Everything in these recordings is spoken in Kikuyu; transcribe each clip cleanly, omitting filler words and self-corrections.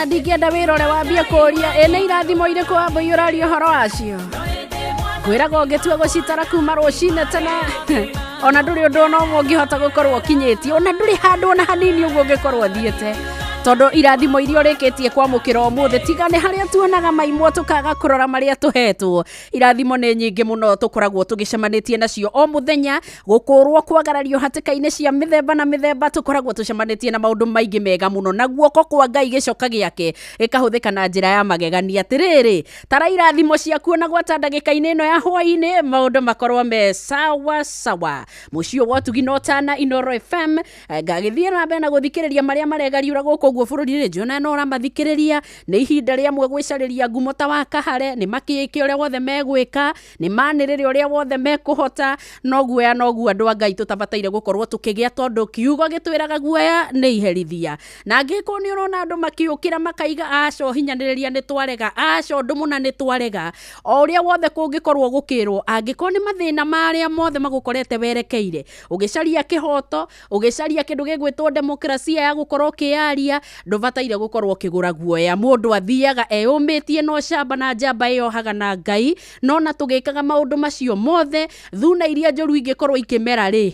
Na ndingĩenda wĩrore wambie kũũria ĩ nĩ irathimo irĩkũ wambũi ũraria ũhoro wacio. Ngwĩraga ũngĩtua gũcitara kuma rũcinĩ tene, ona ndũrĩ ũndũ ona ũmwe ũngĩhota gũkorwo ũkinyĩtie, ona ndũrĩ handũ ona hanini ũguo ũngĩkorwo ũthiĩte, tondũ irathimo iria ũrĩkĩtie kwamũkĩra ũmũthĩ, tiga nĩ harĩa tuonaga maimwo tũkaga kũrora marĩa tũhetwo. Irathimo nĩ nyingĩ mũno tũkoragwo tũgĩcemanĩtie nacio o mũthenya, gũkũrwo, kwagarario hatĩka-inĩ cia mĩthemba na mĩthemba. Tũkoragwo tũcemanĩtie na maũndũ maingĩ mega mũno, na guoko kwa Ngai gĩcoka gĩake gĩkahũthĩka na njĩra ya magegania. Atĩrĩrĩ, tara irathimo ciaku ona gwata ndagĩka-inĩ ĩno ya hwaĩ-inĩ, maũndũ makorwo me sawa sawa. Mũciĩ wa ũtugi na ũtana, Inooro FM. Ngagĩthiĩ na mbere na gũthikĩrĩria marĩa maregariũra gũkũ ũguo bũrũri-inĩ, njona no ũramathikĩrĩria. Nĩ ihinda rĩamwe gwĩcarĩria ngumo ta wa kahare, nĩ makĩke ũrĩa wothe megwĩka, nĩ manĩrĩre ũrĩa wothe mekũhota. No guoya noguo andũ a Ngai tũtabataire gũkorwo tũkĩgĩa, tondũ kiugo gĩtwĩraga guoya nĩ iherithia. Na angĩkorwo nĩ ũrona andũ makĩũkĩra makaiga aca, ũhinyanĩrĩria nĩ twarega, aca, ũndũ mũna nĩ twarega, o ũrĩa wothe kũngĩkorwo gũkĩrwo, angĩkorwo nĩ mathĩna marĩa mothe magũkorete werekeire ũgĩcaria kĩhoto, ũgĩcaria kĩndũ gĩgwĩtwo demokrasia ya gũkorwo ũkĩyaria, ndũbataire gũkorwo ũkĩgũra guoya. Mũndũ athiaga eyũmĩtie na ũcamba na njamba ĩyohaga na Ngai. No na tũgĩkaga maũndũ macio mothe, thuna iria njũru ingĩkorwo ikĩmera rĩ,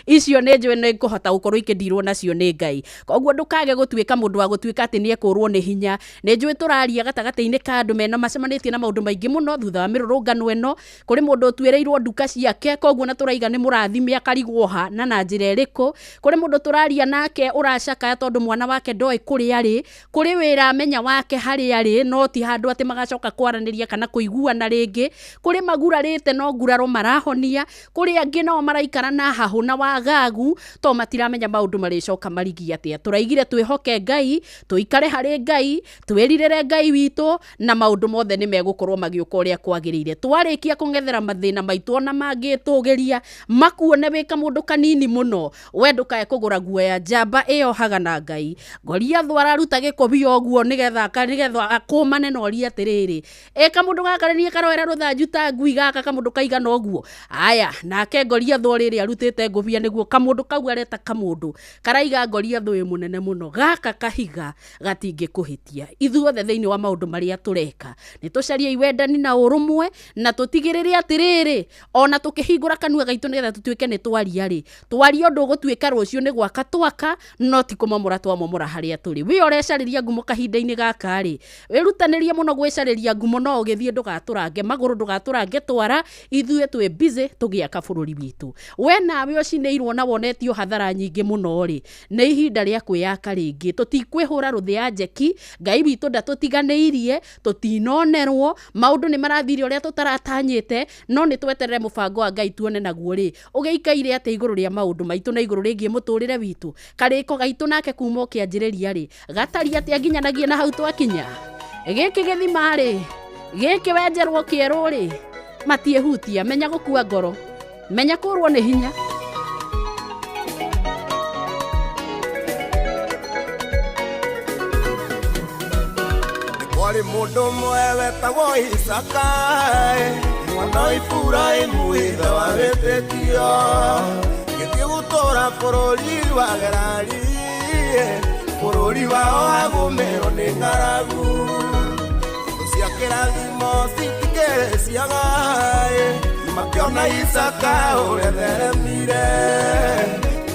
icio nĩ njũĩ nĩ ngũhota gũkorwo ikĩndirwo nacio nĩ Ngai. Koguo ndũkage gũtuĩka mũndũ wa gũtuĩka atĩ nĩ ekũrwo nĩ hinya. Nĩ njũĩ tũraria gatagatĩ-inĩ ka andũ mena macemanĩtie na maũndũ maingĩ mũno thutha wa mĩrũrũngano ĩno. Kũrĩ mũndũ ũtuĩrĩirwo nduka ciake, koguo na tũraiga nĩ mũrathime akarigwo ha na na njĩra ĩrĩkũ. Kũrĩ mũndũ tũraria nake ũracakaya tondũ mwana wake ndoĩ kũrĩa arĩ. Kũrĩ wĩra amenya wake harĩa arĩ, no ti handũ atĩ magacoka kwaranĩria kana kũiguana rĩngĩ. Kũrĩ magurarĩte no nguraro marahonia. Kũrĩ angĩ nao maraikara na hahũ na wagagu to matiramenya maũndũ marĩcoka marigie atĩa. Tũraigire twĩhoke Ngai, tũikare harĩ Ngai, twĩrirĩre Ngai witũ, na maũndũ mothe nĩ megũkorwo magĩũka ũrĩa kwagĩrĩire. Twarĩkia kũng'ethera mathĩna maitũ, ona mangĩtũgĩria makuone wĩ kamũndũ kanini mũno, we ndũkae kũgũra guoya. Njamba ĩyohaga na Ngai. Goliathũ araruta gĩkũbia ũguo nĩgetha akũmane na orie atĩrĩrĩ, ĩ kamũndũ gaka nĩ niĩ karoera rũthanju ta ngui, gaka kamũndũ kaigana ũguo? Aya, nake Goliathũ o rĩrĩ arutĩte ngũbia nĩguo kamũndũ kau areta kamũndũ karaiga Goliathũ wĩ mũnene mũno, gaka kahiga gatingĩkũhĩtia. Ithuothe thĩinĩ wa maũndũ marĩa tũreka, nĩ tũcariei wendani na ũrũmwe, na tũtigĩrĩre atĩrĩrĩ, ona tũkĩhingũra kanua gaitũ nĩgetha tũtuĩke nĩ twaria rĩ, twarie ũndũ ũgũtuĩka rũciũ nĩ gwaka twaka, no ti kũmomora twamomora harĩa tũrĩ. We ũrecarĩria ngumo kahinda-inĩ gaka rĩ, wĩrutanĩrie mũno gwĩcarĩria ngumo, no ũgĩthiĩ ndũgatũrange magũrũ, ndũgatũrange twara. Ithuĩ twĩ busy tũgĩaka bũrũri witũ. We nawe ũcinĩirwo na wonetio hathara nyingĩ mũno rĩ, nĩ ihinda rĩa kwĩyaka rĩngĩ. Tũtikwĩhũra rũthĩa njeki, Ngai witũ ndatũtiganĩirie, tũtinonerwo, maũndũ nĩ marathire ũrĩa tũtaratanyĩte, no nĩ tweterere mũbango wa Ngai tuone naguo rĩ, ũgĩikaire atĩa igũrũ rĩa maũndũ maitũ na igũrũ rĩgiĩ mũtũrĩre witũ. Karĩko gaitũ nake kuma ũkĩanjĩrĩria rĩ, gatari atĩa nginyanagia na hau twakinya. Gĩkĩ gĩthima rĩ, gĩkĩ wenjerwo kĩerũ rĩ, matiĩhutia. Menya gũkua ngoro, menya kũrwo nĩ hinya. Kwarĩ mũndũ ũmwe wetagwo Isaka, mwana wa Iburahĩmu, ithe wa wĩtĩkio. Gĩthiĩ gũtũũra bũrũri wa Gerari, bũrũri wao wagũmĩrwo nĩ ng'aragu. Thũ cia kĩrathimo citikĩrĩ ciaga, makĩona Isaka ũrĩa theremire.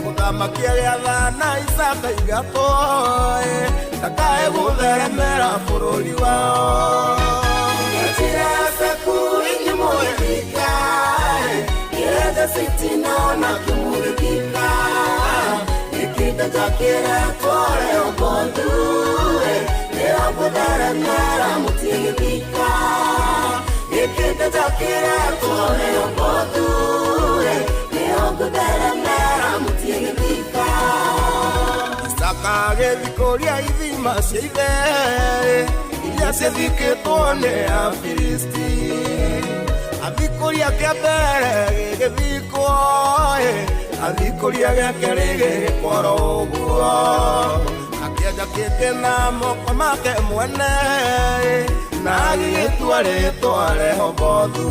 Mũthamaki agĩathana Isaka ingatwo, ndakae gũtheremera bũrũri wao. Njĩra ciaku inyimũrĩka, kĩrenda citina na kĩmũrĩkika, gĩkĩnda njakĩretwo Rehobothu, nĩho gũtheremera mũtigĩthika. Gĩkĩnda njakĩretwo Rehobothu, nĩho gũtheremera mũtigĩthika. Isaka agĩthikũria ithima cia ithe iria ciathikĩtwo nĩ Afilisti. Athikũria kĩa mbere gĩgĩthikwo, athikũria gĩa kerĩ gĩgĩkorwo ũguo. Akĩenja kĩngĩ na moko make mwene, na agĩgĩtua rĩtwa Rehobothu.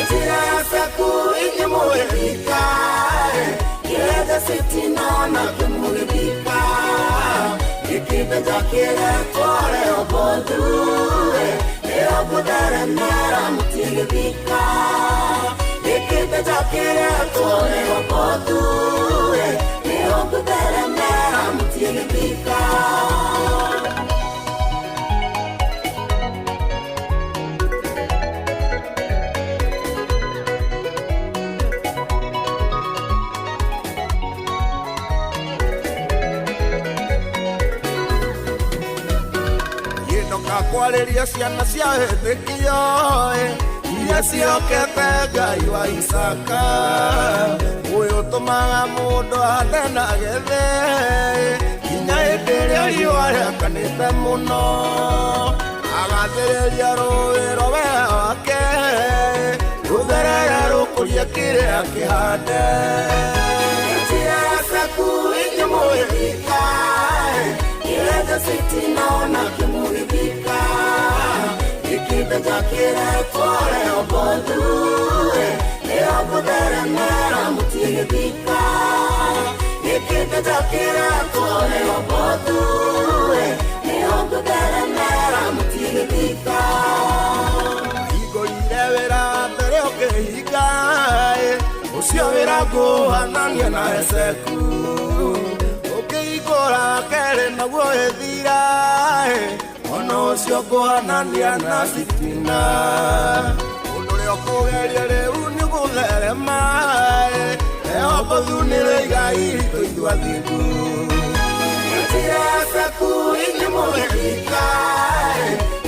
Njĩra ciaku inyimũrĩka, kĩrenda citina na kĩmũrĩka, gĩkĩnda Gĩkĩte Rehoboth nĩho ngũtheremera mũtigĩthika. Gĩkĩte njakĩretwo Rehoboth nĩho ngũtheremera mũtigĩthika. Kwarĩria ciana cia wĩtĩkio iria ciokete Ngai wa Isaka ũyũ ũtũmaga mũndũ ahande na agethe nginya hĩndĩ ĩrĩa riũa rĩakanĩte mũno agathĩrĩria rũĩ rwa wega wake rũtherere rũkũrie kĩrĩa kĩhande. Njĩra ciaku inyũmũgĩthika Kiwanja sitina ona kimugithika. Gĩkĩte njakĩretwo Rehoboth nĩho ngũtheremera mũtigĩthika. Gĩkĩte njakĩretwo Rehoboth nĩho ngũtheremera mũtigĩthika. Hingũrire wĩra mbere ũkĩhinga ũcio wĩra ngũhanania na Eseku ũkĩhingũra kerĩ naguo ĩthira ona ũcio ngũhanania na sitina. Ũndũ ũrĩa ũkũgeria rĩu nĩ gũtherema Rehobothu nĩrĩo igai ritũ ithuĩ athingu. Njĩra ciaku inyũmũgĩthika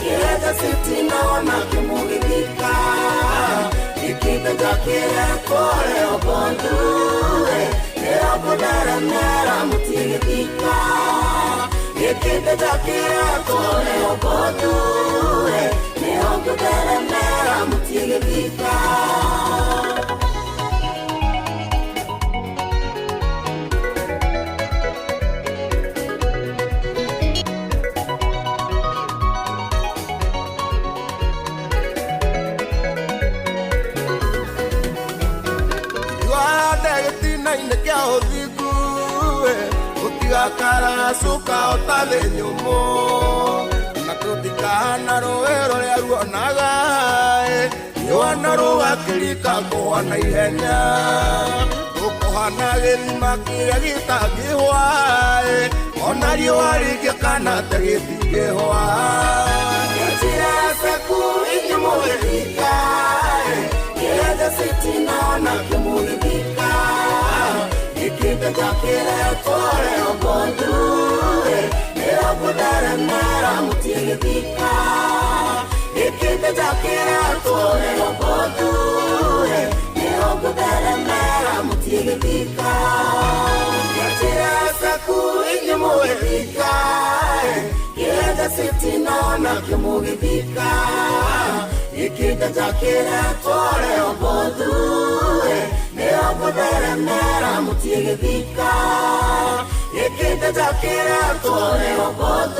Kĩwanja sitina ona kĩmũgĩthika. Gĩkĩte njakĩretwo Rehoboth nĩho ngũtheremera mũtigĩthika. Gĩkĩte njakĩretwo Rehoboth nĩho ngũtheremera mũtigĩthika. Wahande gĩtina-inĩ kĩa ũthingu gũtigakaracũka o ta thĩ nyũmũ na tũtikahana rũĩ rũrĩa ruonaga riũa na rũgakĩrika kũhwa na ihenya tũkũhana gĩthima kĩrĩa gĩtangĩhwa ona riũa rĩngĩkana ta gĩtingĩhwa. Njĩra ciaku inyũmũgĩthika Kiwanja sitina ona kĩmũgĩthika. Gĩkĩte njakĩretwo Rehoboth nĩho ngũtheremera mũtigĩthika. Gĩkĩte njakĩretwo Rehoboth nĩho ngũtheremera mũtigĩthika. Njĩra ciaku inyũmũgĩthika Kiwanja sitina ona kĩmũgĩthika. Gĩkĩte njakĩretwo Rehoboth nĩho ngũtheremera mũtigĩthika. Gĩkĩte njakĩretwo Rehoboth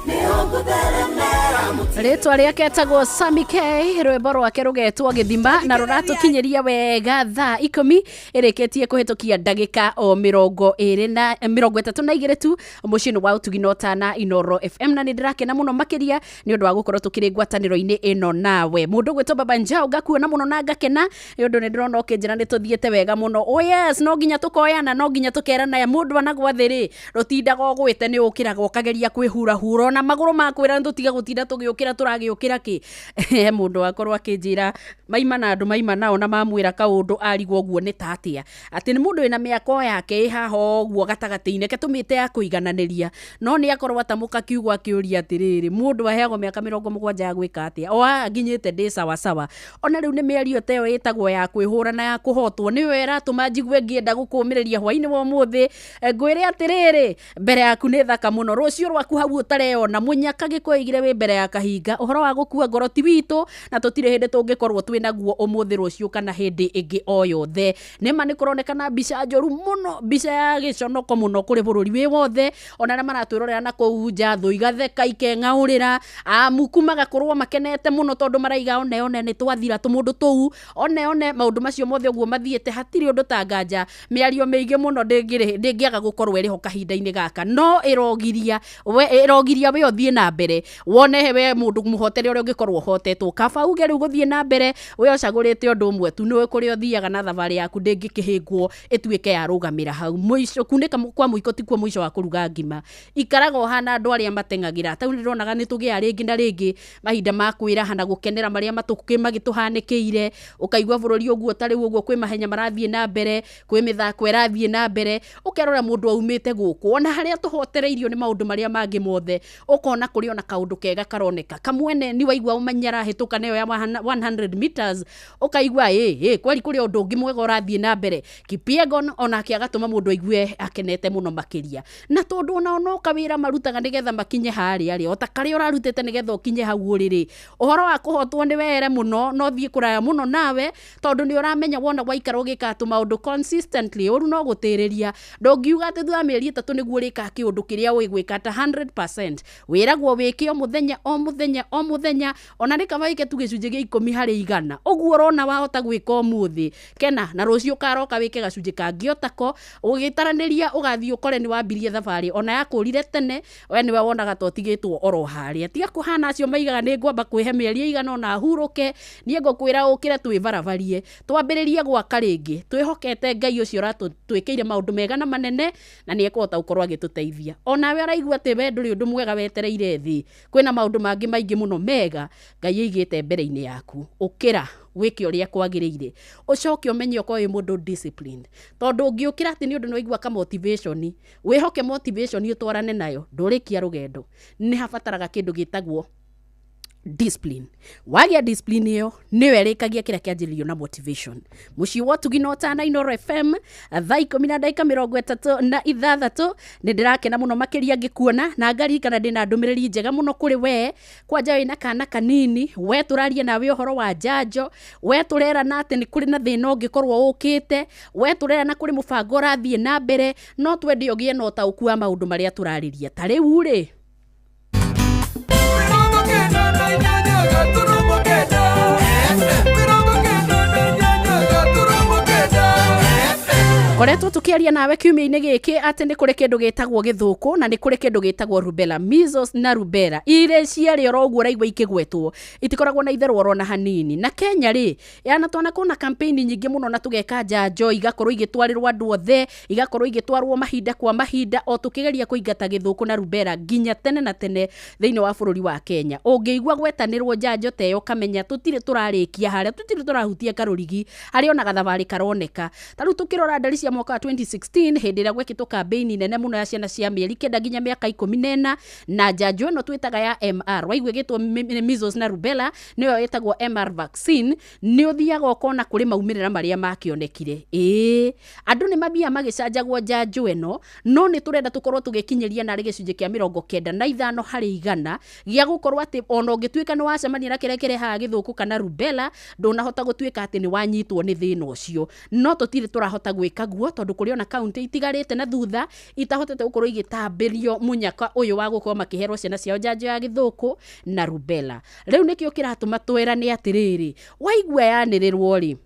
nĩho ngũtheremera mũtigĩthika. Rĩtwa rĩake etagwo Sammy K rwĩmbo rwake rũgetwo gĩthima na rũratũkinyĩria wega thaa 10 ĩrĩkĩtie kũhĩtũkia ndagĩka o 22 tu mũciĩ-inĩ wa ũtugi na ũtana Inoro FM na nĩ ndĩrakena mũno makĩria nĩ ũndũ wa gũkorwo tũkĩrĩ ngwatanĩro-inĩ ĩno nawe. Mũndũ ũgwĩtwo Baba Njau ngakuona mũno na ngakena nĩ ũndũ nĩ ndĩrona ũkĩnjĩra nĩ tũthiĩte wega mũno. Oh yes, no nginya tũkoyana, no nginya tũkerana mũndũ anagwa thĩ rĩ rũtindaga ũgwĩte nĩ ũkĩraga ũkageria kwĩhurahura ona magũrũ makwĩra nĩ tũtiga gũtinda tũgĩũkĩra tũragĩũkĩra kĩ. He mũndũ wakorwo akĩnjĩra maima na andũ maima nao na mamwĩra kaũndũ arigwo ũguo nĩ ta atĩa atĩ nĩ mũndũ wĩna mĩaka o yake ĩ haha ũguo gatagatĩ-inĩ ke tũmĩte ya kũigananĩria no nĩ akorwo atamũka kiugo akĩũria atĩrĩrĩ mũndũ aheagwo mĩaka 70 ya gwĩka atĩa o haha nginyĩte ndĩ sawasawa. Ona rĩu nĩ mĩario ta ĩyo ĩtagwo ya kwĩhũra na ya kũhotwo nĩyo ĩratũma njigue ngĩenda gũkũmĩrĩria hwainĩ wa ũmũthĩ. Ngwĩre atĩrĩrĩ mbere yaku nĩ thaka mũno rũciũ rwaku hau ũtareyona mũnyaka gĩkũigire wĩ mbere yaku. ya kahinga. Ũhoro wa gũkua ngoro ti witũ na tũtirĩ hĩndĩ tũngĩkorwo twĩ naguo ũmũthĩ, rũciũ kana hĩndĩ ĩngĩ o yothe. Nĩma nĩ kũronekana mbica njũru mũno, mbica ya gĩconoko mũno kũrĩ bũrũri wĩ wothe, ona arĩa maratwĩrorera na kũu nja, thũ igatheka ikeng'aũrĩra, amuku magakorwo makenete mũno tondũ maraiga one one nĩ twathira tũmũndũ tũu, one one maũndũ macio mothe ũguo mathiĩte, hatirĩ ũndũ ta nganja. Mĩario mĩingĩ mũno ndĩngĩaga gũkorwo ĩrĩ ho kahinda-inĩ gaka, no ĩrogiria we, ĩrogiria we ũthiĩ na mbere wone we mũndũ mũhotere ũrĩa ũngĩkorwo ũhotetwo. Kaba uge rĩu gũthiĩ na mbere we ũcagũrĩte ũndũ ũmwe tu, nĩwe kũrĩa ũthiaga na thabarĩ yaku ndĩngĩkĩhĩngwo ĩtuĩke ya rũgamĩra hau. Mũico kunĩka kwa mũiko tikuo mũico wa kũruga ngima. Ikaraga ũhana andũ arĩa mateng'agĩra. Ta rĩu nĩndĩronaga nĩ tũgĩaga rĩngĩ na rĩngĩ mahinda ma kwĩraha na gũkenera marĩa magĩtũhanĩkĩire, ũkaigua bũrũri ũguo ta rĩu ũguo kwĩ mahenya marathiĩ na mbere, kwĩ mĩthako ĩrathiĩ na mbere, ũkerora mũndũ aumĩte gũkũ ona harĩa tũhotereirio nĩ maũndũ marĩa mangĩ mothe, ũkona kũrĩ ona kaũndũ kega karoneka kamwene. Ni waigua ũmenya arahĩtũka nayo ya 100 meters, ũkaigua ĩ kweri kũrĩ ũndũ ũngĩ mwega ũrathiĩ na mbere. Kipyegon onake agatũma mũndũ aigue akenete mũno makĩria, na tondũ onao no kawĩra marutaga nĩgetha makinye harĩa rĩ, ota karĩa ũrarutĩte nĩgetha ũkinye hau ũrĩ rĩ, ũhoro wa kũhotwo nĩ were mũno no thiĩ kũraya mũno nawe, tondũ nĩ ũramenya wona waikara ũgĩka tũmaũndũ consistently, ũru no gũtĩrĩria. Ndũngiuga atĩ thutha wa mĩeri 3 nĩguo ũrĩka kĩũndũ kĩrĩa ũĩ gwĩka ta 100%. Wĩragwo wĩke o mũthenya o mũthenya o mũthenya, ona nĩ kaba wĩke tu gĩcunjĩ gĩa 10 harĩ igana. Ũguo ũrona wahota gwĩka ũmũthĩ, kena na rũciũ ũkaroka wĩke gacunjĩ kangĩ otako, ũgĩtaranĩria ũgathiĩ ũkore nĩ wambirie thabarĩ ona yakũrire tene, we nĩwe wonaga ta ũtigĩtwo oro harĩa. Tiga kũhana acio maigaga nĩ ngwamba kwĩhe mĩeri ĩigana ũna hurũke. Niĩ ngũkwĩra ũkĩre twĩbarabarie, twambĩrĩrie gwaka rĩngĩ, twĩhokete Ngai ũcio ũratwĩkĩire maũndũ mega na manene, na nĩ ekũhota gũkorwo agĩtũteithia. Onawe ũraigua atĩ we ndũrĩ ũndũ mwega wetereire thĩ, kwĩna maũndũ mangĩ maingĩ mũno mega Ngai aigĩte mbere-inĩ yaku. Ũkĩra wĩke ũrĩa kwagĩrĩire, ũcoke ũmenye ũkorwo wĩ mũndũ disciplined, tondũ ũngĩũkĩra atĩ nĩ ũndũ nĩ waigua ka motivation, wĩhoke motivation ũtwarane nayo, ndũrĩkia rũgendo. Nĩ habataraga kĩndũ gĩtagwo discipline. Wagĩa discipline ĩyo nĩyo ĩrĩkagia kĩrĩa kĩanjĩrĩirio na motivation. Mũciĩ wa ũtugi na ũtana, Inooro FM, thaa 10 na ndagĩka 36. Nĩ ndĩrakena mũno makĩria ngĩkuona na ngaririkana ndĩna ndũmĩrĩri njega mũno kũrĩ we, kwanja wĩna kana kanini. We tũraria nawe ũhoro wa njanjo, we tũrerana atĩ nĩ kũrĩ na thĩna ũngĩkorwo ũkĩte, we tũrerana kũrĩ mũbango ũrathiĩ na mbere, no twende ũgĩe na ũtaũku wa maũndũ marĩa tũrarĩria. Ta rĩu rĩ, 98.9 koretwo tukiaria nawe kiumia-inĩ gĩkĩ atĩ nĩ kũrĩ kĩndũ gĩtagwo gĩthũkũ na nĩ kũrĩ kĩndũ gĩtagwo rubella. Measles na rubella irĩ cierĩ oro ũguo ũraigua ikĩgwetwo itikoragwo na itherũ oro na hanini. Na Kenya rĩ, yanatwana kũna campaign nyingĩ mũno na tũgeka njanjo igakorwo igĩtwarĩrwo andũ othe, igakorwo igĩtwarwo mahinda kwa mahinda, o tũkĩgeria kũingata gĩthũkũ na rubella nginya tene na tene thĩinĩ wa bũrũri wa Kenya. Ũngĩigua gwetanĩrwo njanjo ta ĩyo, kamenya tũtirĩ tũrarĩkia harĩa, tũtirĩ tũrahutia karũrigi harĩa ona gathabarĩ karoneka. Ta rĩu tũkĩrora ndari cia mwaka wa 2016, hĩndĩ ĩrĩa gwekĩtwo campaign nene mũno ya ciana cia mĩeri 9 nginya mĩaka 14 na njanjo ĩno twĩtaga ya MR, waigua ĩgĩtwo measles na rubella, nĩyo ĩtagwo MR vaccine, nĩ ũthiaga ũkona kũrĩ maumĩrĩra marĩa makĩonekire. Ĩĩ, andũ nĩ mathiaga magĩcanjagwo njanjo ĩno, no nĩ tũrenda tũkorwo tũgĩkinyĩria narĩ gĩcunjĩ kĩa 95 harĩ igana gĩa gũkorwo atĩ ona ũngĩtuĩka nĩ wacemania na kĩrĩa kĩrehaga gĩthũkũ kana rubella, ndũnahota gũtuĩka atĩ nĩ wanyitwo nĩ thĩna ũcio. No tũtirĩ tũrahota gwĩka guo tondũ kũrĩ ona kaunti itigarĩte na thutha itahotete gũkorwo igĩtambĩrio mũnyaka ũyũ wa gũkorwo makĩherwo ciana ciao njanjo ya gĩthũkũ na rubella. Rĩu nĩkĩo kĩratũma twĩrane atĩrĩrĩ, waigua yanĩrĩrwo rĩ,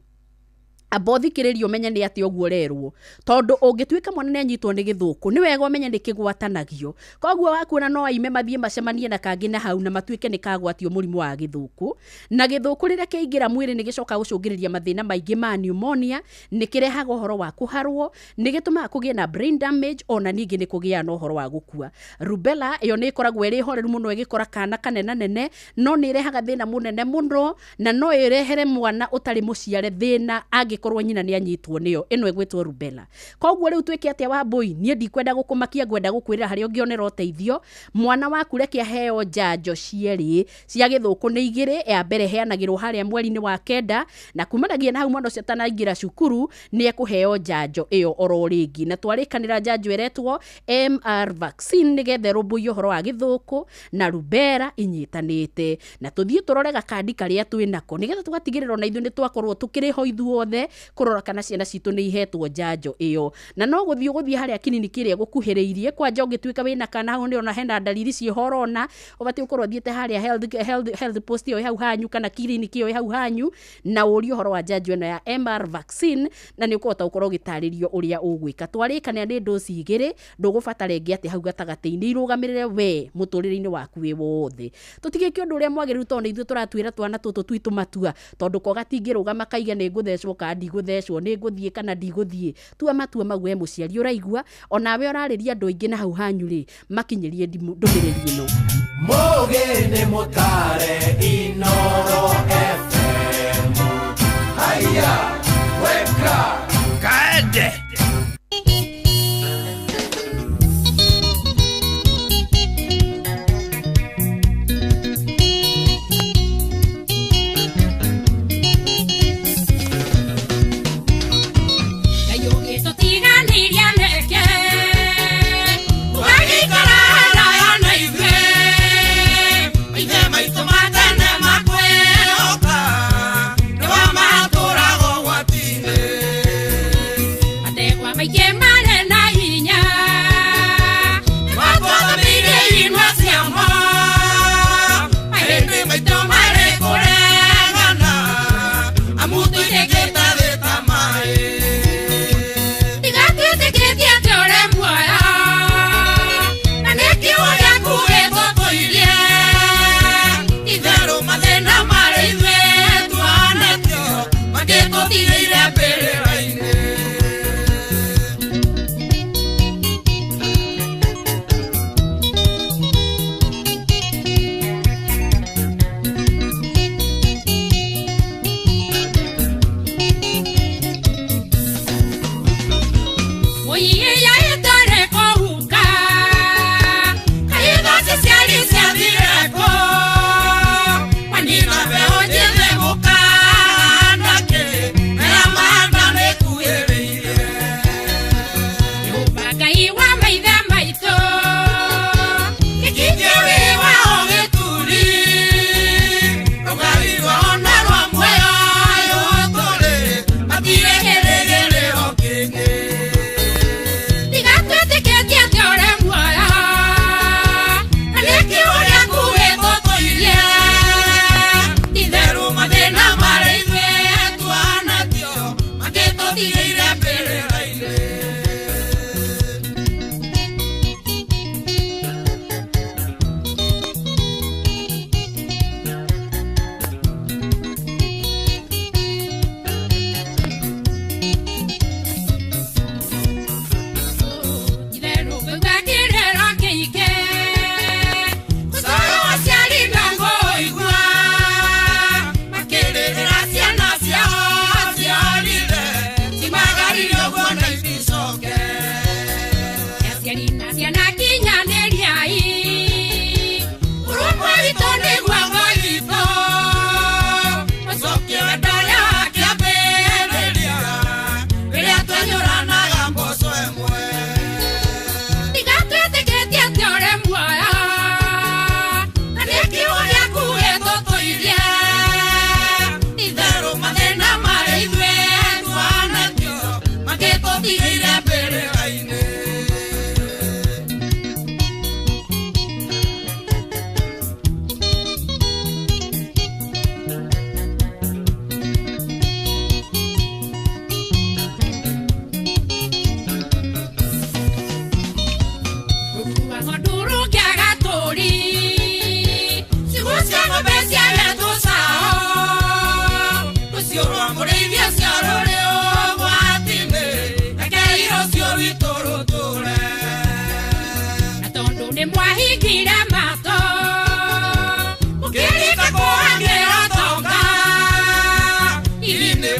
amba ũthikĩrĩrie ũmenye nĩ atĩa ũguo ũrerwo, tondũ ũngĩtuĩka mwana nĩ anyitwo nĩ gĩthũkũ, nĩ wega ũmenye nĩ kĩgwatanagio. Koguo wakuona no aime mathiĩ macemanie na kangĩ na hau na matuĩke nĩ kagwatio mũrimũ wa gĩthũkũ. Na gĩthũkũ rĩrĩa kĩaingĩra mwĩrĩ nĩ gĩcokaga gũcũngĩrĩria mathĩna maingĩ ma pneumonia, nĩ kĩrehaga ũhoro wa kũharwo, nĩ gĩtũmaga kũgĩe na brain damage, ona ningĩ nĩ kũgĩaga na ũhoro wa gũkua. Rubella ĩyo nĩ ĩkoragwo ĩrĩ horeru mũno ĩgĩkora kana kanena nene, no nĩ ĩrehaga thĩna mũnene mũno na no ĩrehere mwana ũtarĩ mũciare thĩna angĩkorwo angĩkorwo nyina nĩ anyitwo nĩyo ĩno ĩgwĩtwo rubella. Koguo rĩu twĩke atĩa Wambui? Niĩ ndikwenda gũkũmakia, ngwenda gũkwĩrĩra harĩa ũngĩonera ũteithio. Mwana waku reke aheo njanjo cierĩ cia gĩthũkũ, nĩ igĩrĩ. Ya mbere heanagĩrwo harĩa mweri-inĩ wa kenda, na kumanagia na hau mwana ũcio atanaingĩra cukuru nĩ ekũheo njanjo ĩyo oro rĩngĩ. Na twarĩkanĩra njanjo ĩretwo MR vaccine nĩgetha ĩrũmbũiye ũhoro wa gĩthũkũ na rubella inyitanĩte. Na tũthiĩ tũrore gakandi karĩa twĩ nako nĩgetha tũgatigĩrĩra ona ithuĩ nĩ twakorwo tũkĩrĩ ho ithuothe kũrora kana ciana citũ nĩ ihetwo njanjo ĩyo. Na no gũthiĩ ũgũthiĩ harĩa kiriniki ĩrĩa ĩgũkuhĩrĩirie, kwanja ũngĩtuĩka wĩna kana hau nĩ ona hena dalili ciĩho ũrona, ũbatiĩ gũkorwo ũthiĩte harĩa health post ĩyo ĩ hau hanyu kana kiriniki ĩyo ĩ hau hanyu, na ũrie ũhoro wa njanjo ĩno ya MR vaccine, na nĩ ũkũhota gũkorwo ũgĩtarĩrio ũrĩa ũgwĩka. Twarĩkania nĩ ndoci igĩrĩ, ndũgũbatara ĩngĩ atĩ hau gatagatĩ-inĩ, irũgamĩrĩre we mũtũrĩre-inĩ waku wĩ wothe. Tũtigĩke ũndũ ũrĩa mwagĩrĩru tondũ nĩ ithuĩ tũratuĩra twana tũtũ twitũ matua, tondũ ko gatingĩrũgama kaige nĩ ngũthecwo kana ndigũthecwo, nĩ ngũthiĩ kana ndigũthiĩ. Tua matua mau we mũciari ũraigua, onawe ũrarĩria andũ aingĩ na hau hanyu rĩ, makinyĩrie ndũmĩrĩri ĩno. Mũgĩ nĩ mũtare Inoro FM. Haya, weka Kaende.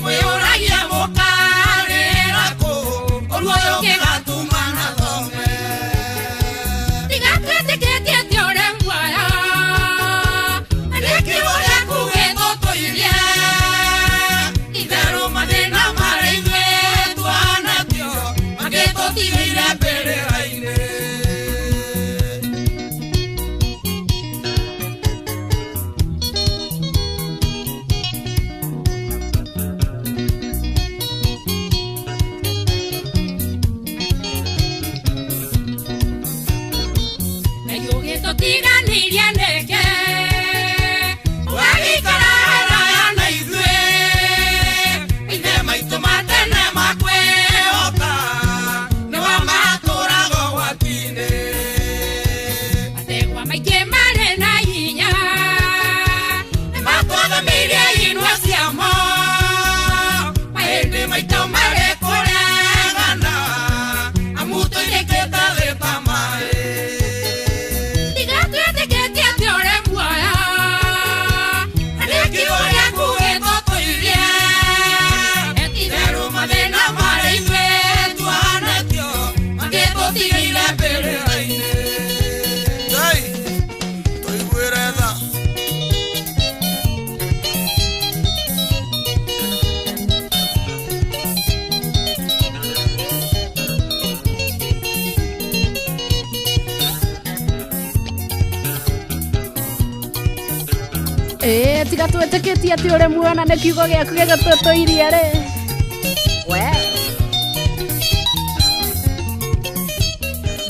Mwĩũragia mũka Watũtiganĩirie nĩkĩ? Ũgagĩikara haraya na ithuĩ. Maithe maitũ ma tene makwĩhoka, nĩwe matũũraga ũgwati-inĩ. Mategwa maingĩ marĩ na hinya, nĩmatwathamĩirie inua ciamo. Mahĩndĩ maitũ marĩ kũregana, amu tũitĩkĩte thĩ ta maĩ. Tiga twĩtĩkĩtie atĩ ũrĩ muoyo, na nĩ kiugo gĩaku gĩtũtũirie. Ti-itherũ mathĩna marĩa ithuĩ tuonetio, mangĩtũtigĩire mbĩrĩra-inĩ. Ngai tũiguĩre tha. Ĩĩ tiga twĩtĩkĩtie atĩ ũrĩ muoyo na nĩ kiugo gĩaku gĩgũtũtũirie rĩ. We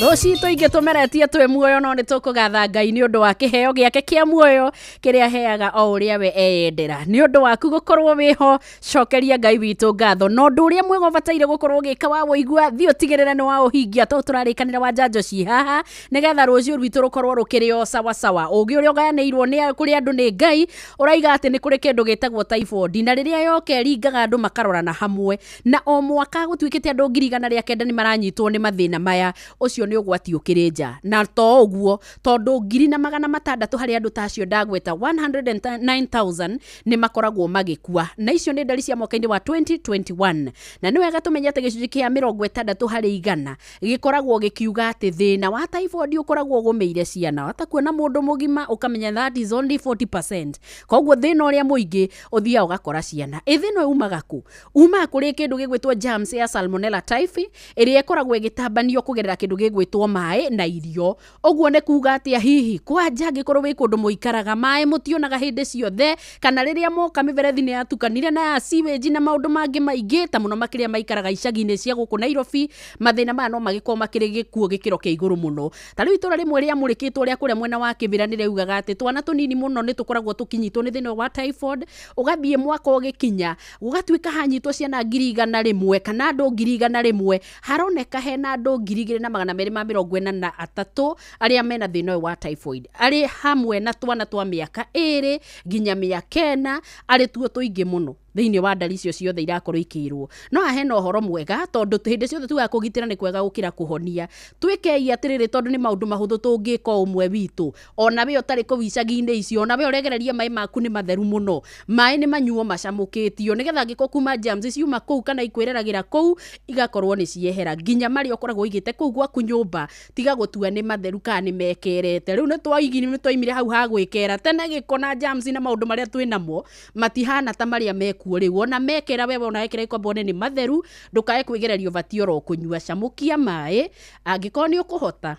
thũ citũ ingĩ tũmeretie twĩ muoyo no nĩ tũkũgatha Ngai nĩ ũndũ wa kĩheo gĩake kĩa muoyo kĩrĩa aheaga o ũrĩa we eyendera. Nĩ ũndũ waku gũkorwo wĩho, cokeria Ngai witũ ngatho. Na ũndũ ũrĩa mwega ũbataire gũkorwo ũgĩka wa wũigua, thiĩ ũtigĩrĩre nĩ waũhingia tondũ tũrarĩkanĩra wa njanjo ci haha nĩgetha rũciũ rwitũ rũkorwo rũkĩrĩ o sawa sawa. Ũgĩ ũrĩa ũgayanĩirwo nĩ kũrĩ andũ nĩ Ngai ũraiga atĩ nĩ kũrĩ kĩndũ gĩtagwo typhoid, na rĩrĩa yoka ĩringaga andũ makarorana hamwe, na o mwaka gũtuĩkĩte andũ 109,000 nĩ maranyitwo nĩ mathĩna maya. Ũcio nĩ ũgwati ũkĩrĩ nja. Na to ũguo, tondũ 1,600 harĩ andũ ta acio ndagweta 109,000 nĩ makoragwo magĩkua, na icio nĩ ndari cia mwaka-inĩ wa 2021. Na nĩ wega tũmenye atĩ gĩcunjĩ kĩa 60 harĩ igana gĩkoragwo gĩkiuga atĩ thĩna wa typhoid ũkoragwo ũgũmĩire ciana. Wata kuona mũndũ mũgima ũkamenya that is only 40%. Koguo thĩna ũrĩa mũingĩ ũthiaga ũgakora ciana. Ĩ thĩna ũyũ umaga kũ? Umaga kũrĩ kĩndũ gĩgwĩtwo germs ya Salmonella typhi ĩrĩa ĩkoragwo ĩgĩtambanio kũgerera kĩndũ gĩgwĩtwo maĩ na irio. Ũguo nĩ kuga atĩa hihi kwanja angĩkorwo wĩ kũndũ mũikaraga maĩ mũtionaga hĩndĩ ciothe, kana rĩrĩa moka mĩberethi nĩ yatukanire na ya sewage na maũndũ mangĩ maingĩ, ta mũno makĩria maikaraga icagi-inĩ cia gũkũ Nairobi, mathĩna maya no magĩkorwo makĩrĩ gĩkuũ gĩkĩro kĩa igũrũ mũno. Ta rĩu itũra rĩmwe rĩamũrĩkĩtwo rĩa kũrĩa mwena wa Kĩbĩra nĩ rĩaugaga atĩ twana tũnini mũno nĩ tũkoragwo tũkĩnyitwo nĩ thĩna wa typhoid, ũgathiĩ mwaka ũgĩkinya gũgatuĩka hanyitwo ciana 100,000 kana andũ 100,000, haroneka hena andũ 2,243 arĩa mena thĩna ũyũ wa typhoid, arĩ hamwe na twana twa mĩaka 2 nginya mĩaka 4, arĩ tuo tũingĩ mũno thĩinĩ wa ndari icio ciothe irakorwo ikĩirwo. No haha hena ũhoro mwega, tondũ hĩndĩ ciothe tugaga kũgitĩra nĩ kwega gũkĩra kũhonia. Twĩkei atĩrĩrĩ, tondũ nĩ maũndũ mahũthũ tũngĩka o ũmwe witũ, ona we ũtarĩ kũu icagi-inĩ icio, ona we ũregereria maĩ maku nĩ matheru mũno, maĩ nĩ manyuo macamũkĩtio, nĩgetha angĩkorwo kuma germs ciuma kũu kana ikwĩreragĩra kũu igakorwo nĩ ciehera. Nginya marĩa ũkoragwo ũigĩte kũu gwaku nyũmba, tiga gũtua nĩ matheru kana nĩ mekerete. Rĩu nĩ twaimire hau ha gwĩkera tene, gĩko na germs na maũndũ marĩa twĩnamo matihana ta marĩa mekuo rĩu. Ona mekera wewe ona wekera ikombe one nĩ matheru, ndũkae kwĩgereria ũbatiĩ oro kũnyua. Camũkia maĩ angĩkorwo nĩ ũkũhota.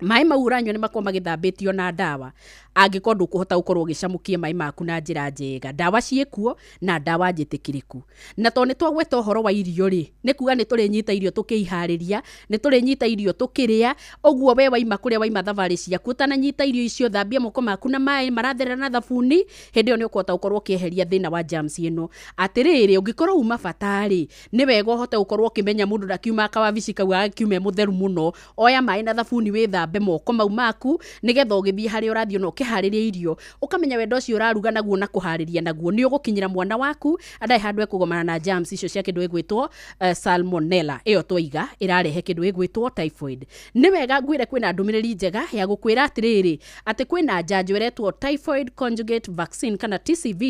Maĩ mau ũranyua nĩ makorwo magĩthambĩtio na ndawa. Angĩkorwo ndũkũhota gũkorwo ũgĩcamũkia maĩ maku na njĩra njega, ndawa ciĩkuo na ndawa njĩtĩkĩrĩku. Na tondũ nĩ twagweta ũhoro wa irio rĩ, nĩ kuga nĩ tũrĩnyita irio tũkĩiharĩria, nĩ tũrĩnyita irio tũkĩrĩa. Ũguo we waima kũrĩa waima thabarĩ ciaku, ũtananyita irio icio, thambia moko maku na maĩ maratherera na thabuni. Hĩndĩ ĩyo nĩ ũkũhota gũkorwo ũkĩeheria thĩna wa germs ĩno. Atĩrĩrĩ, ũngĩkorwo uma bata rĩ, nĩ wega ũhote gũkorwo ũkĩmenya mũndũ ndakiuma kawabici kau agakiume mũtheru mũno. Oya maĩ na thabuni wĩthambe moko mau maku, nĩgetha ũgĩthiĩ harĩa ũrathiĩ ona ũkĩharĩria irio, ũkamenya wendo ũcio ũraruga naguo na kũharĩria naguo nĩ ũgũkinyĩra mwana waku andae handũ ekũgomana na germs icio cia kĩndũ gĩgwĩtwo salmonella ĩyo twaiga ĩrarehe kĩndũ gĩgwĩtwo typhoid. Nĩ wega ngwĩre kwĩna ndũmĩrĩri njega ya gũkwĩra atĩrĩrĩ, atĩ kwĩna njanjo ĩretwo typhoid conjugate vaccine kana TCV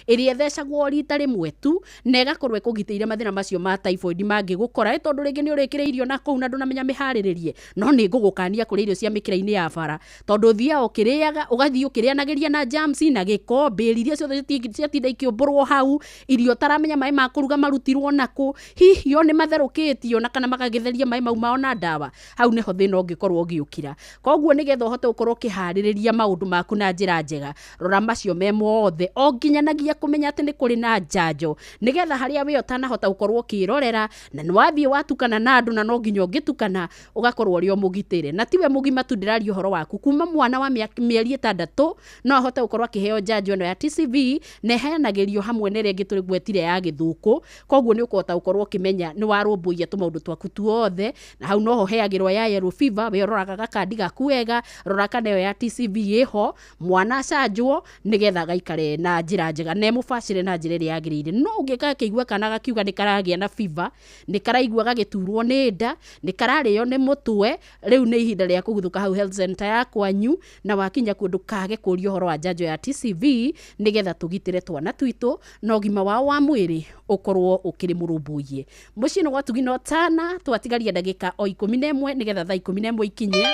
ĩrĩa ĩthecagwo rita rĩmwe tu na ĩgakorwo ĩkũgitĩire mathĩna macio ma typhoid mangĩgũkora, tondũ rĩngĩ nĩ ũrĩkĩre irio na kũu na ndũnamenya mĩharĩrĩrie. No nĩ ngũgũkania kũrĩa irio cia mĩkĩra-inĩ ya bara, tondũ ũthiaga ũkĩrĩaga, ũgathiĩ ũkĩrĩanagĩria na germs na gĩko, mbĩri iria ciothe ciatinda ikĩũmbũrwo hau, irio ũtaramenya maĩ ma kũruga marutirwo nakũ, hihi o nĩ matherũkĩtio na kana magagĩtheria maĩ mau mao na ndawa. Hau nĩho thĩna ũngĩkorwo ũgĩũkĩra. Koguo nĩgetha ũhote gũkorwo ũkĩharĩrĩria maũndũ maku na njĩra njega, rora macio me mothe o nginyanagia kũmenya atĩ nĩ kũrĩ na njanjo, nĩgetha harĩa we ũtanahota gũkorwo ũkĩrorera na nĩ wathiĩ watukana na andũ, na no nginya ũngĩtukana ũgakorwo ũrĩ o mũgitĩre. Na tiwe mũgima tu ndĩraria ũhoro waku, kuma mwana wa mĩeri 6 no ahote gũkorwo akĩheo njanjo ĩno ya TCV, na ĩheanagĩrio hamwe na ĩrĩa ĩngĩ tũgwetire ya gĩthũkũ. Koguo nĩ ũkũhota gũkorwo ũkĩmenya nĩ warũmbũiya tũmaũndũ twaku tuothe, na hau noho heagĩrwo ya yellow fever. We ũroraga gakandi gaku wega, rora kana ĩyo ya TCV ĩho, mwana acanjwo nĩgetha gaikare na njĩra njega na ĩmũbacĩre na njĩra ĩrĩa yagĩrĩire. No ũngĩgakĩigua kana gakiuga nĩ karagĩa na fever, nĩ karaigua gagĩturwo nĩ nda, nĩ kararĩo nĩ mũtwe, rĩu nĩ ihinda rĩa kũguthũka hau health center ya kwanyu, na wakinya kuo ndũkage kũria ũhoro wa njanjo ya TCV nĩgetha tũgitĩre twana twitũ na ũgima wao wa mwĩrĩ ũkorwo ũkĩrĩ mũrũmbũiye. Mũciĩ nĩ gwatugi no tana, twatigaria ndagĩka o 11 nĩgetha thaa 11 ikinye.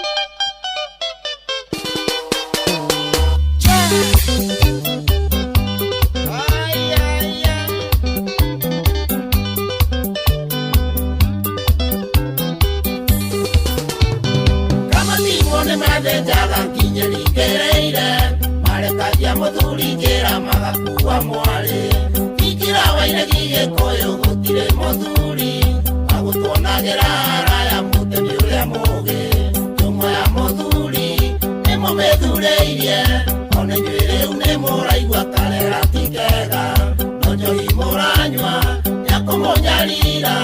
Kama timwo nĩ mathĩnjaga nginya ringĩrĩire, marekagia mũthuri njĩra magakua mwarĩ. Ingĩra wairegi Gĩkũyũ gũtirĩ mũthuri agũtuonagĩra haraya mũtemi ũrĩa mũũgĩ. Njũng'wa ya mũthuri nĩmũmĩthurĩirie, ona inyuĩ rĩu nĩmũraigua karera ti kega. No njohi mũranyua ya kũmũnyarira,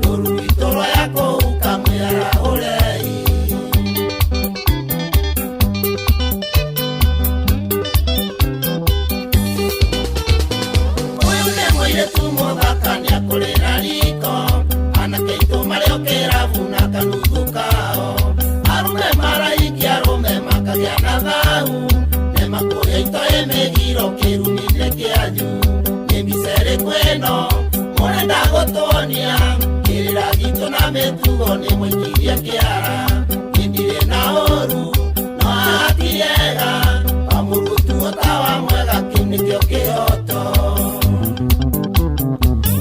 rũru rwitũ rwa ya kũhuka mwĩarahũrei. Ũyũ nĩ mũirĩtu mũthaka nĩakũrĩra riko, anake aitũ marĩ o kĩrabu na kanuthu kao. Arũme maraikia arũme makagĩa na thahu, nĩmakũria itoĩ mĩgiro kĩrumi-inĩ kĩanyu. Nĩ mbica ĩrĩkũ ĩno mũrenda gũtuonia? Kĩrĩra gitũ na mĩtugo nĩ mũikirie kĩara. Niĩ ndirĩ na ũru no haha ti hega, wa mũrutuo ta wa mwega kĩu nĩkĩo kĩhoto.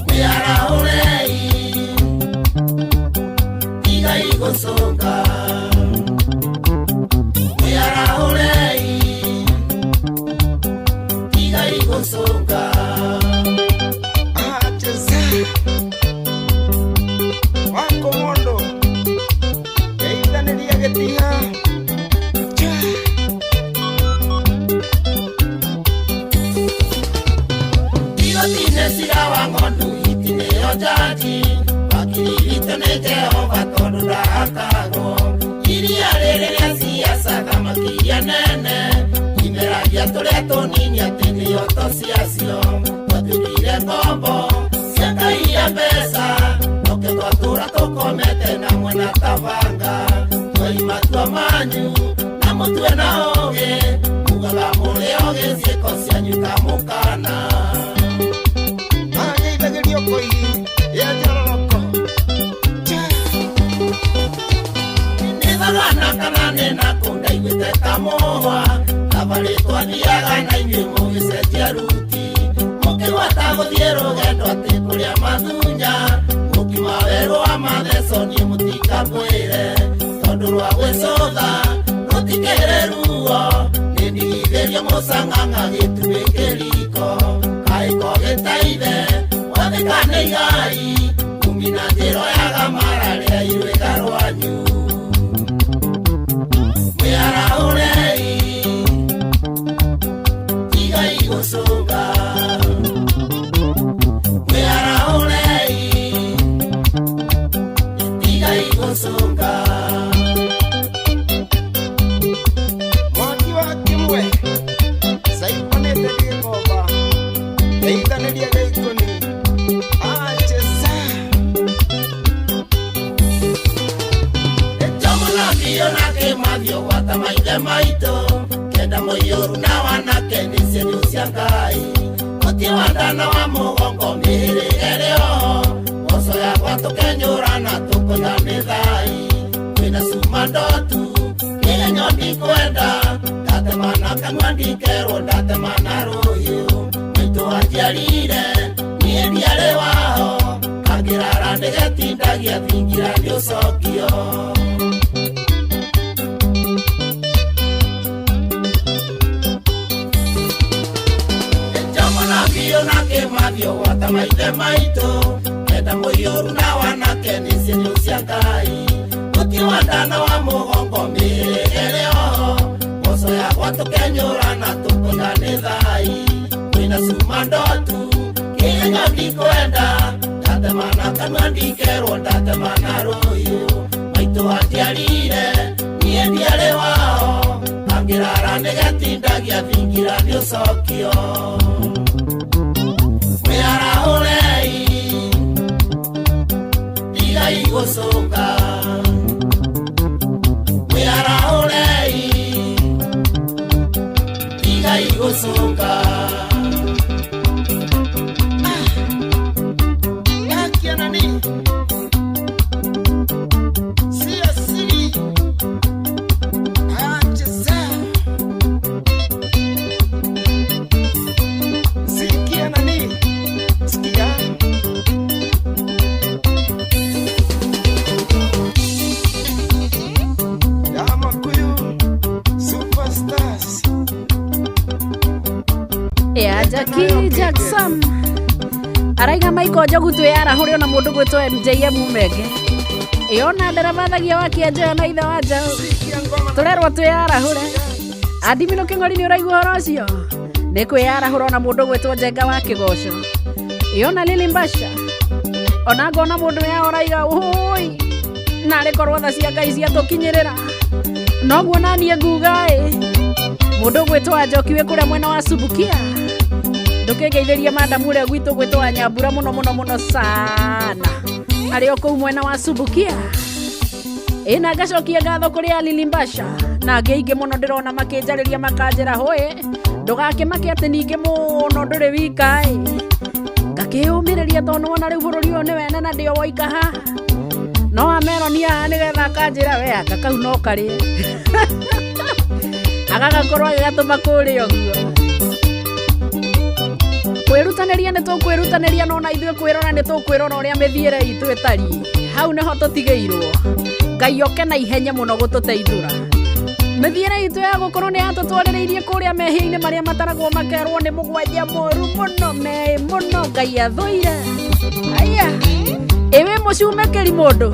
Mwĩarahũrei, tigai gũcũnga. Mwĩarahũrei, tigai gũcũnga. Acheza wako mondo geithanĩria gĩtiha. Igoti-inĩ cira wa ng'ondu hiti nĩyo njaji, wakiri witũ nĩ Jehova tondũ ndahakagwo. Iria rĩrĩ rĩa siasa thamaki iria nene, imeragia tũrĩa tũnini atĩ nĩyo to ciacio. Twatuĩkire ngombo cia kaiya mbeca, nokĩo twatũra tũkomete na mwena tabanga. Twai matua manyu na mũtue na ũũgĩ, mugaga mũrĩ ogĩ ciĩko cianyu ikamũkana. Ageithagĩrio koigi ya njororoko. Nĩthagana kana nĩ nakũ ndaiguĩte ta mũhwa, thabarĩ twathiaga na inyuĩ mũgĩcenjia ruti. Mũkĩgwata gũthiĩ rũgendo atĩ kũrĩa mathunya, mũkiuma werũ wa matheco niĩ mũtikambwĩre. Tondũ rwa gwĩcũtha rũtikĩrĩ ruo, nĩ ndigithĩrio mũcang'ang'a gĩtumbĩ kĩriko. Kaĩ ko gĩtaithe gwathĩka nĩ igai, kumi na njĩra yaga mara rĩa irwĩga rwanyu. Mwĩarahũrei, tigai gũcũnga. Mwĩarahũrei, tigai gũcũnga. Mwaki wa kĩmwe caibanĩte gĩkomba geithanĩria gĩikũni. Acheza Njomunambio na kĩmathio gwata maithe maitũ, kenda mũiyũru na wanake nĩ cienyu cia Ngai. Mũtĩ wa nda na wa mũgongo mĩhĩrĩga ĩrĩ oho, mboco yakwa tũkenyũrana tũkoiga nĩ thai. Kwĩna cuma ndotu kĩgenyo ndikwenda, ndatema na kanua ndikerwo ndatema na rũhiũ. Maitũ anjiarire niĩ ndiarĩ waho, kangĩrara nĩgetindagia thingira nĩ ũcokio. Njomunambio na kĩmathio gwata maithe maitũ, kenda mũiyũru na wanake nĩ cienyu cia Ngai. Mũtĩ Muti wa ndana wa mugongo mĩrĩgĩre oho mboco yakwa tũkenyũrana tũkoiga nĩ thai kwĩna cuma ndotu kĩgenyo ndikwenda ndatemana kanua ndikerwo ndatemana rũhiũ maitũ anjiarire niĩ ndiarĩ wao angĩrara nĩgetindagia thingira nĩ ũcokio mwĩarahũrei tigai gũcũka mwĩarahũrei tigai gũcũka. Jackie Jackson araiga Michael Njogu twĩyarahũre ona mũndũ gwĩtwo MJM Mumenge ĩona ndarabathagia wa kĩanjoya na ithe wa njaũ tũrerwo twĩyarahũre Adimino Kĩng'ori nĩ ũraigua ũhoro ũcio nĩ kwĩyarahũra ona mũndũ gwĩtwo Njenga wa Kĩgoco ĩona Lily Mbasha ona ngona mũndũ yao ũraiga ũhũi narĩ korwo tha cia Ngai ciatũkinyĩrĩra noguo naniĩ nguga ĩ mũndũ gwĩtwo Anjoki wĩ kũrĩa mwena wa Subukia ndũkĩngeithĩria madamu ũrĩa gwitũ gwĩtwo Anyambura mũno mũno mũno sana arĩ o kũu mwena wa Subukia ĩna ngacokia ngatho kũrĩ Alili Mbasha na angĩ aingĩ mũno ndĩrona makĩnjarĩria makanjĩra hũĩ ndũgakĩmake atĩ ningĩ mũno ndũrĩ wika ĩ ngakĩyũmĩrĩria tondũ nĩwona rĩu bũrũri ũyũ nĩ wene na ndĩo woika haha no ameronia haha nĩgetha akanjĩra we anga kau no karĩe agagakorwo agĩgatũma kũrĩa ũguo kwĩrutanĩria nĩ tũkwĩrutanĩria no na ithuĩ kwĩrora nĩ tũkwĩrora ũrĩa mĩthiĩre itũ ĩtariĩ hau nĩho tũtigĩirwo Ngai oke na ihenya mũno gũtũteithũra mĩthiĩre itũ ya gũkorwo nĩ yatũtwarĩrĩirie kũrĩa mehia-inĩ marĩa mataragwo makerwo nĩ mũgwanja moru mũno meĩ mũno Ngai athũire aya ĩwĩ mũcumĩkĩri mũndũ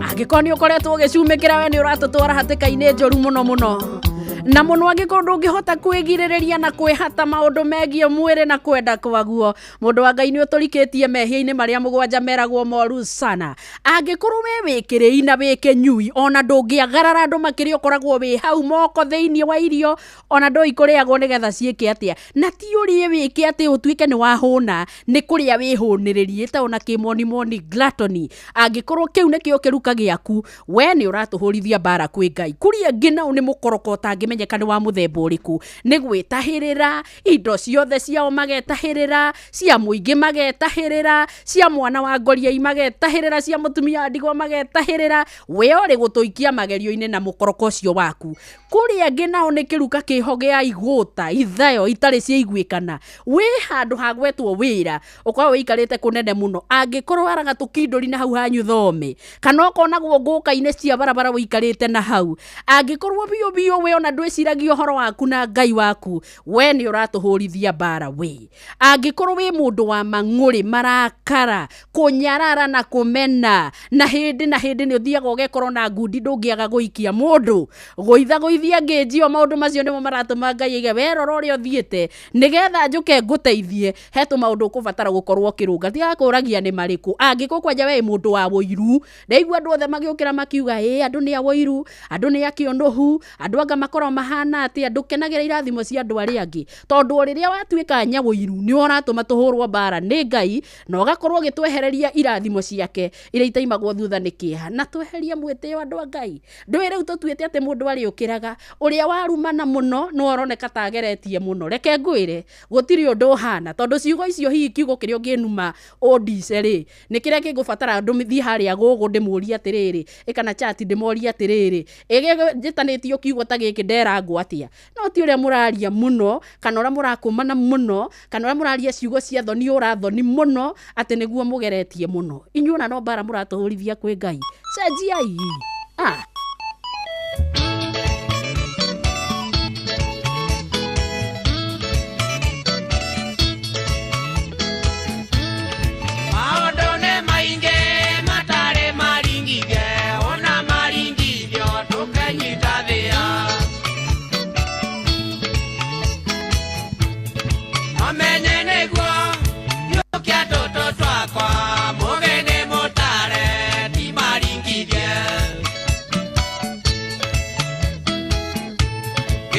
angĩkorwo nĩ ũkoretwo ũgĩcumĩkĩra we nĩ ũratũtwara hatĩka-inĩ njũru mũno mũno na mũno angĩkorwo ndũngĩhota kwĩgirĩrĩria na kwĩhata maũndũ megiĩ mwĩrĩ na kwenda kwaguo mũndũ wa Ngai nĩ ũtũrikĩtie mehia-inĩ marĩa mũgwanja meragwo moru sana angĩkorwo we wĩ kĩrĩi na wĩ kĩnyui ona ndũngĩagarara andũ makĩria ũkoragwo wĩ hau moko thĩinĩ wa irio ona ndũĩ kũrĩagwo nĩgetha ciĩke atĩa na ti ũrĩe wĩke atĩ ũtuĩke nĩ wahũna nĩ kũrĩa wĩhũnĩrĩrie ĩtagwo na kĩmonimoni gluttony angĩkorwo kĩu nĩkĩo kĩruka gĩaku we nĩ ũratũhũrithia mbara kwĩ Ngai kũrĩa angĩ nao nĩ mũkoroko ũtangĩmenyeka nĩ wa mũthemba ũrĩkũ nĩ gwĩtahĩrĩra indo ciothe ciao magetahĩrĩra cia mũingĩ magetahĩrĩra cia mwana wa ngoriai magetahĩrĩra cia mũtumia wa ndigwa magetahĩrĩra we ũrĩ gũtũikia magerio-inĩ na mũkoroko ũcio waku kũrĩa angĩ nao nĩ kĩruka kĩho gĩa igũta ithayo itarĩ ciaiguĩkana wĩ handũ ha gwetwo wĩra ũkorwo wĩikarĩte kũnene mũno angĩkorwo waraga tũkindũri na hau hanyu thome kana ũkonagwo ngũka-inĩ cia barabara wĩikarĩte na hau angĩkorwo biũ biũ we ona ndwĩciragia ũhoro waku na Ngai waku we nĩ ũratũhũrithia mbara we angĩkorwo wĩ mũndũ wa mang'ũrĩ marakara kũnyarara na kũmena na hĩndĩ na hĩndĩ nĩ ũthiaga ũgekorwo na ngundi ndũngĩaga gũikia mũndũ gũithagũithia ngĩnjio maũndũ macio nĩmo maratũma Ngai aige we rora ũrĩa ũthiĩte nĩgetha njũke ngũteithie he tũmaũndũ ũkũbatara gũkorwo ũkĩrũnga tiga kũragia nĩ marĩkũ angĩkorwo kwanja we mũndũ wa wũiru ndaigua andũ othe magĩũkĩra makiuga ĩ andũ nĩ a wũiru andũ nĩ a kĩũnũhu andũ anga makorwo mahana atĩa ndũkenagĩra irathimo cia andũ arĩa angĩ tondũ o rĩrĩa watuĩka nyawũiru nĩ ũratũma tũhũrwo mbara nĩ Ngai na ũgakorwo ũgĩtwehereria irathimo ciake iria itaimagwo thutha nĩ kĩeha na tweherie mwĩtĩo andũ a Ngai ndũĩ rĩu tũtuĩte atĩ mũndũ arĩũkĩraga ũrĩa warumana mũno no aroneka ta ageretie mũno reke ngwĩre gũtirĩ ũndũ ũhana tondũ ciugo icio hihi kiugo kĩrĩa ũngĩnuma ũndice rĩ nĩ kĩrĩa kĩngũbatara ndũmĩthiĩ harĩa gũgũ ndĩmũrie atĩrĩrĩ ĩkana chat ndĩmorie atĩrĩrĩ ĩgĩnjĩtanĩtio kiugo ta gĩkĩ nderangwo atĩa no ti ũrĩa mũraria mũno kana ũrĩa mũrakũmana mũno kana ũrĩa mũraria ciugo cia thoni ũrathoni mũno atĩ nĩguo mũgeretie mũno inyuĩ ona no mbara mũratũhũrithia kwĩ Ngai cenjiai ah. Maũndũ nĩ maingĩ matarĩ maringithie ona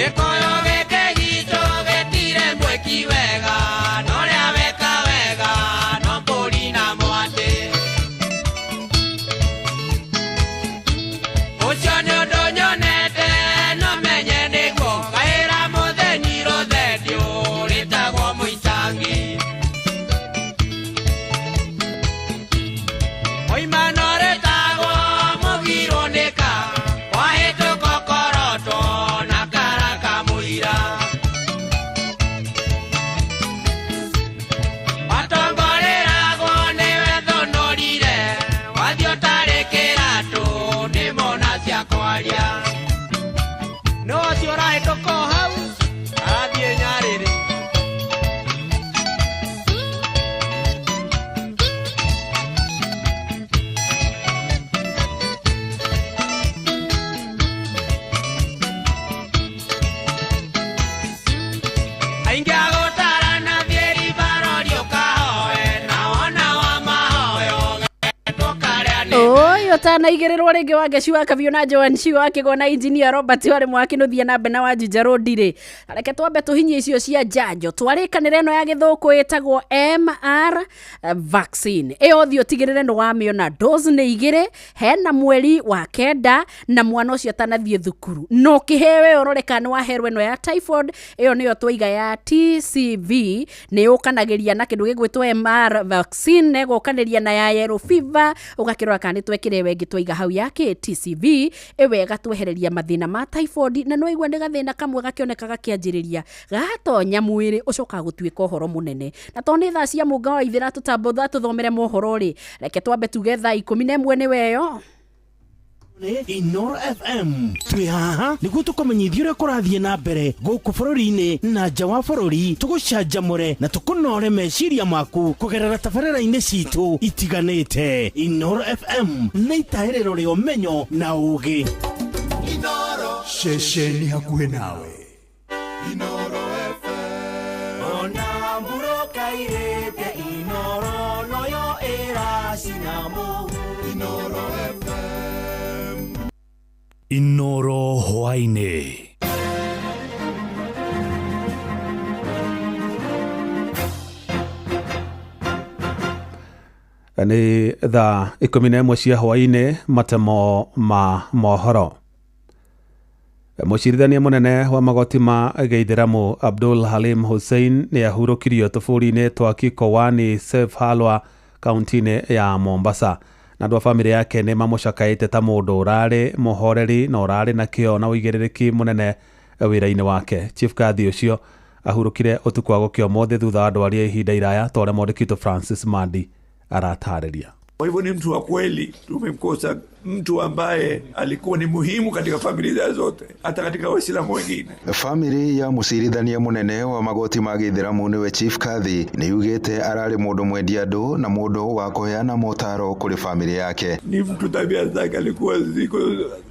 Gĩkũyũ gĩkĩ gitũ gĩtirĩ mwĩki wega, no rĩa weka wega no mbũri na mwatĩ. Ũcio nĩ ũndũ nyonete no menye nĩguo, ngaĩra mũthĩni rũthendio rĩtagwo mũicangi. Mũimano rĩtagwo mũgirwo nĩka, wahĩtũka ũkorotwo na karaka mũira. Watongoreragwo nĩwe thũnũrire, wathiĩ ũtarĩ kĩratũ nĩ mona cia kwaria. Nũ ũcio ũrahĩtũka o hau arathiĩ Nyarĩrĩ. Aingĩ a gũtarana thiĩ ribarori ũkahoe, na wona wa mahoya ũgetwo karĩa nĩ Oi, ũtanaigĩrĩrwo rĩngĩ wa Ngeci wa Kabiũ na Joan Shiu akĩgwo na engineer Robert warĩ mwakinuthia na Bena wa Juja Road rĩ. Reke twambe tũhinyie icio cia njanjo. Twarĩkanĩra ĩno ya gĩthũkũ ĩtagwo MR vaccine. Ĩyo ũthiĩ ũtigĩrĩre nĩ wamĩona. Dose nĩ 2, hena mweri wa 9 na mwana ũcio atanathiĩ thukuru. Na ũkĩheo ĩyo ũrore kana nĩ waherwo ĩno ya typhoid, ĩyo nĩyo twaiga ya TCV, nĩ yũkanagĩria na kĩndũ gĩgwĩtwo MR vaccine, na ĩgokanĩria na ya yellow fever, ũgakĩrora kana nĩ twekĩra ĩyo ĩngĩ twaiga hau ya kĩ TCV, ĩyo ĩgatwehereria mathĩna ma typhoid, na no igua nĩ gathĩna kamwe gakĩoneka gakĩanjĩrĩria gatonya mwĩrĩ ũcokaga gũtuĩka ũhoro mũnene. Na tondũ nĩ thaa cia mũnga wa ithĩra tũtambũtha tũthomere mohoro rĩ, reke twambe tuge thaa 11 nĩ weyo. Inoro FM twĩ haha nĩguo tũkũmenyithia ũrĩa kũrathiĩ na mbere gũkũ bũrũri-inĩ na nja wa bũrũri, tũgũcanjamũre na tũkũnore meciria maku kũgerera tabarĩra-inĩ citũ itiganĩte. Inoro FM nĩ itahĩrĩro rĩa ũmenyo na ũũgĩ. Ceceni hakuhĩ nawe. Ona mburoka irĩte Inoro noyo ĩracina mũhu. Inoro hwaĩ-inĩ. Nĩ thaa 11 cia hwaĩ-inĩ, matemo ma mohoro. Mũcirithania mũnene wa magoti ma Gĩithĩramu Abdul Halim Hussein nĩ ahurũkirio tũbũri-inĩ twa Kikowani Safe Halwa kaunti-inĩ ya Mombasa. Na andũ a bamĩrĩ yake nĩ mamũcakaĩte ta mũndũ ũrarĩ mũhoreri na ũrarĩ na kĩo na ũigĩrĩrĩki mũnene wĩra-inĩ wake. Chief Kadhi ũcio ahurũkire ũtukũ wa gũkĩa ũmũthĩ thutha wa ndwari ya ihinda iraya ta ũrĩa mwandĩki witũ Francis Mandi aratarĩria. Kwa hivyo ni mtu wa kweli, tumemkosa mtu ambaye alikuwa ni muhimu katika familia zote, hata katika Waislamu wengine. Family ya mũcirithania mũnene wa magoti ma Gĩithĩramu nĩwe Chief Kadhi nĩ yugĩte ararĩ mũndũ mwendi andũ na mũndũ wa kũheana motaro kũrĩ family yake. Ni mtu tabia zake alikuwa ziko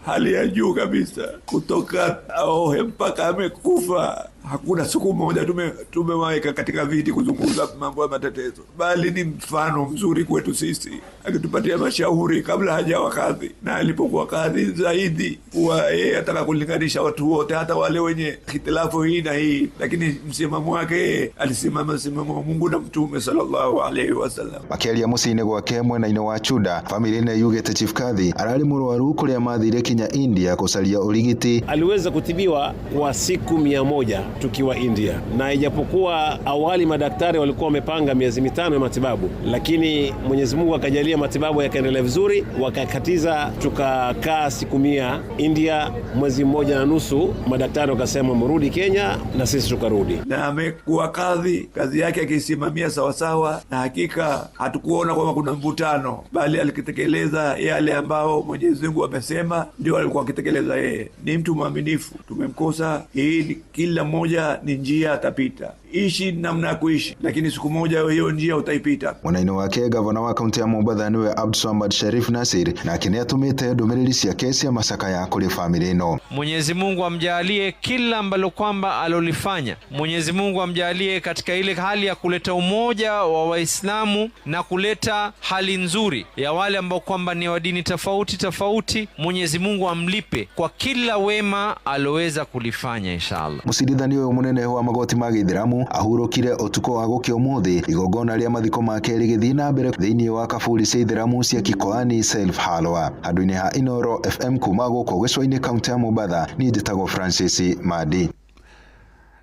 hali ya juu kabisa, kutoka aohe mpaka amekufa hakuna siku moja tumewaweka katika viti kuzungumza mambo ya matetezo, bali ni mfano mzuri kwetu sisi, akitupatia mashauri kabla hajawa kadhi, na alipokuwa kadhi zaidi kuwa yeye ataka kulinganisha watu wote, hata wale wenye hitilafu hii na hii, lakini msimamo wake alisimama msimamo wa Mungu na Mtume sallallahu alaihi wasallam. Makĩaria mũciĩ-inĩ gwake mwena-inĩ wa Chuda, family nĩ yugĩte Chief Kadhi ararĩ mũrwaru kũrĩa mathire kinya India kũcaria ũrigiti. Aliweza kutibiwa kwa siku 100 tukiwa India, na ijapokuwa awali madaktari walikuwa wamepanga miezi 5 ya matibabu, lakini Mwenyezi Mungu akajalia matibabu yakaendelea vizuri, wakakatiza, tukakaa siku 100 India, mwezi 1.5, madaktari wakasema mrudi Kenya, na sisi tukarudi. Na amekuwa kadhi, kazi yake akisimamia sawasawa, na hakika hatukuona kwamba kuna mvutano, bali alikitekeleza yale ambao Mwenyezi Mungu amesema ndio alikuwa akitekeleza yeye. Ni mtu mwaminifu, tumemkosa. Hii ni kila mmoja ni njia atapita. Ishi namna ya kuishi, lakini siku moja hiyo njia utaipita. Mwena-inĩ wake gavana wa kaunti ya Mombatha nĩwe Abdulswamad Sharif Nasir nake nĩatũmĩte ndũmĩrĩri ciake cia macakaya kũrĩ bamĩrĩ ĩno. Mwenyezi Mungu amjalie kila ambalo kwamba alolifanya. Mwenyezi Mungu amjalie katika ile hali ya kuleta umoja wa Waislamu na kuleta hali nzuri ya wale ambao kwamba ni wa dini tofauti tofauti. Mwenyezi Mungu amlipe kwa kila wema aloweza kulifanya inshallah. Mũcirithania ũyũ mũnene wa magoti ma gĩithĩramu ahurũkire ũtukũ wa gũkĩa ũmũthĩ igongona rĩa mathiko make rĩgĩthiĩ na mbere thĩinĩ wa kaburi cia ithĩramu cia Kikoani Self Halwa. Handũ-inĩ ha Inooro FM kuma gũkũ gĩcũa-inĩ kaunti ya Mombatha, niĩ njĩtagwo Francis Madi.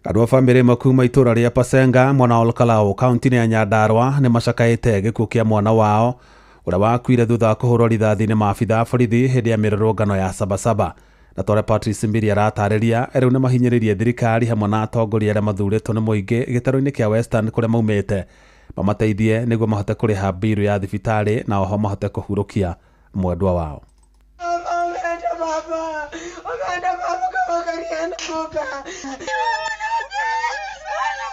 Andũ a bamĩrĩ ĩmwe kuma itũra rĩa Pasenga mwena wa Olkalau kaunti-inĩ ya Nyandarua nĩ macakaĩte gĩkuũ kĩa mwana wao ũrĩa wakuire thutha wa kũhũrwo rithathi nĩ maabitha a borithi hĩndĩ ya mĩrũrũngano ya Sabasaba. Na tore Patrice Mbiri aratarĩria rĩu nĩ mahinyĩrĩrie thirikari hamwe na atongoria arĩa mathurĩtwo nĩ mũingĩ gĩtarũ-inĩ kĩa Western kũrĩa maumĩte mamateithie nĩguo mahote kũrĩha mbiru ya thibitarĩ na oho mahote kũhurũkia mwendwa wao. Umeenda baba, umeenda baba kama kariana kuka.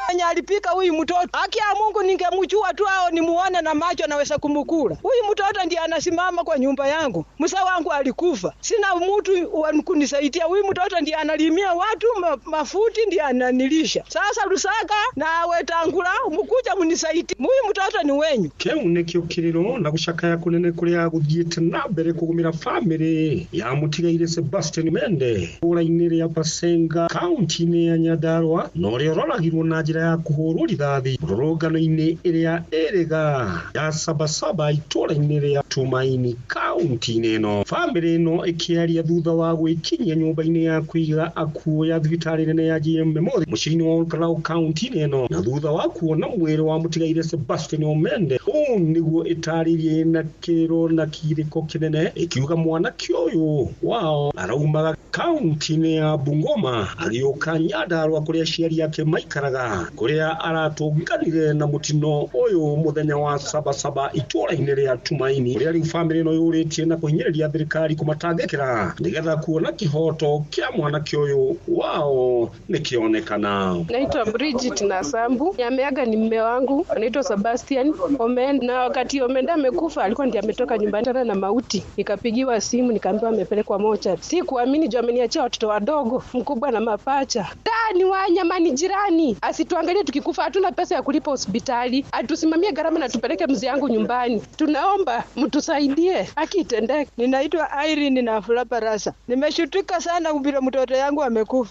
Mwenye alipika huyu mtoto, haki ya Mungu ningemjua tu ao nimuone na macho naweza kumukula. Huyu mtoto ndiye anasimama kwa nyumba yangu. Msa wangu alikufa. Sina mtu wa kunisaidia. Huyu mtoto ndiye analimia watu mafuti ndiye ananilisha. Sasa Lusaka na Wetangula mkuja mnisaidie. Huyu mtoto ni wenyu. Kĩu nĩkĩo kĩrĩro na gũcakaya kũnene kũrĩa gũthiĩte na mbere kũgũmĩra bamĩrĩ ya mũtigaire Sebastian Mende itũũra-inĩ rĩa Basenga kaunti-inĩ ya Nyandarua na ũrĩa ũroragirwo na njĩra ya kũhũrwo rithathi mũrũrũngano-inĩ ĩrĩa ĩrĩga ya Sabasaba itũũra-inĩ rĩa Tumaini kaunti-inĩ ĩno. Bamĩrĩ ĩno ĩkĩaria thutha wa gwĩkinyia nyũmba-inĩ ya kũiga akuũ ya thibitarĩ nene ya GM Memorial mũciĩ-inĩ wa Olkalau kaunti-inĩ ĩno na thutha wa kuona mwĩrĩ wa mũtigaire Sebastian Omende, ũũ nĩguo ĩtarĩirie na kĩrĩro na kĩgirĩko kĩnene ĩkiuga mwanake ũyũ wao araumaga kaunti-inĩ ya Bungoma agĩũka Nyandarua kũrĩa aciari ake maikaraga kũrĩa aratũnganire na mũtino ũyũ mũthenya wa Sabasaba itũũra-inĩ rĩa Tumaini kũrĩa rĩu bamĩrĩ ĩno yũrĩtie na kũhinyĩrĩria thirikari kũmatangĩkĩra nĩgetha kuona kĩhoto kĩa mwanake ũyũ wao nĩkĩonekana. Naitwa Bridget Nasambu. Ameaga ni mume wangu, anaitwa Sebastian Omenda. Na wakati Omenda amekufa alikuwa ndiye ametoka nyumbani tena na mauti. Nikapigiwa simu nikaambiwa amepelekwa mochari. Sikuamini juu ameniachia watoto wadogo, mkubwa na mapacha. Ni wanyama ni jirani. Asituangalie tukikufa, hatuna pesa ya kulipa hospitali. Atusimamie gharama na tupeleke mzee yangu nyumbani. Tunaomba mtusaidie, haki itendeke. Ninaitwa Irene na Fula Barasa. Nimeshutuka sana bila mtoto yangu amekufa.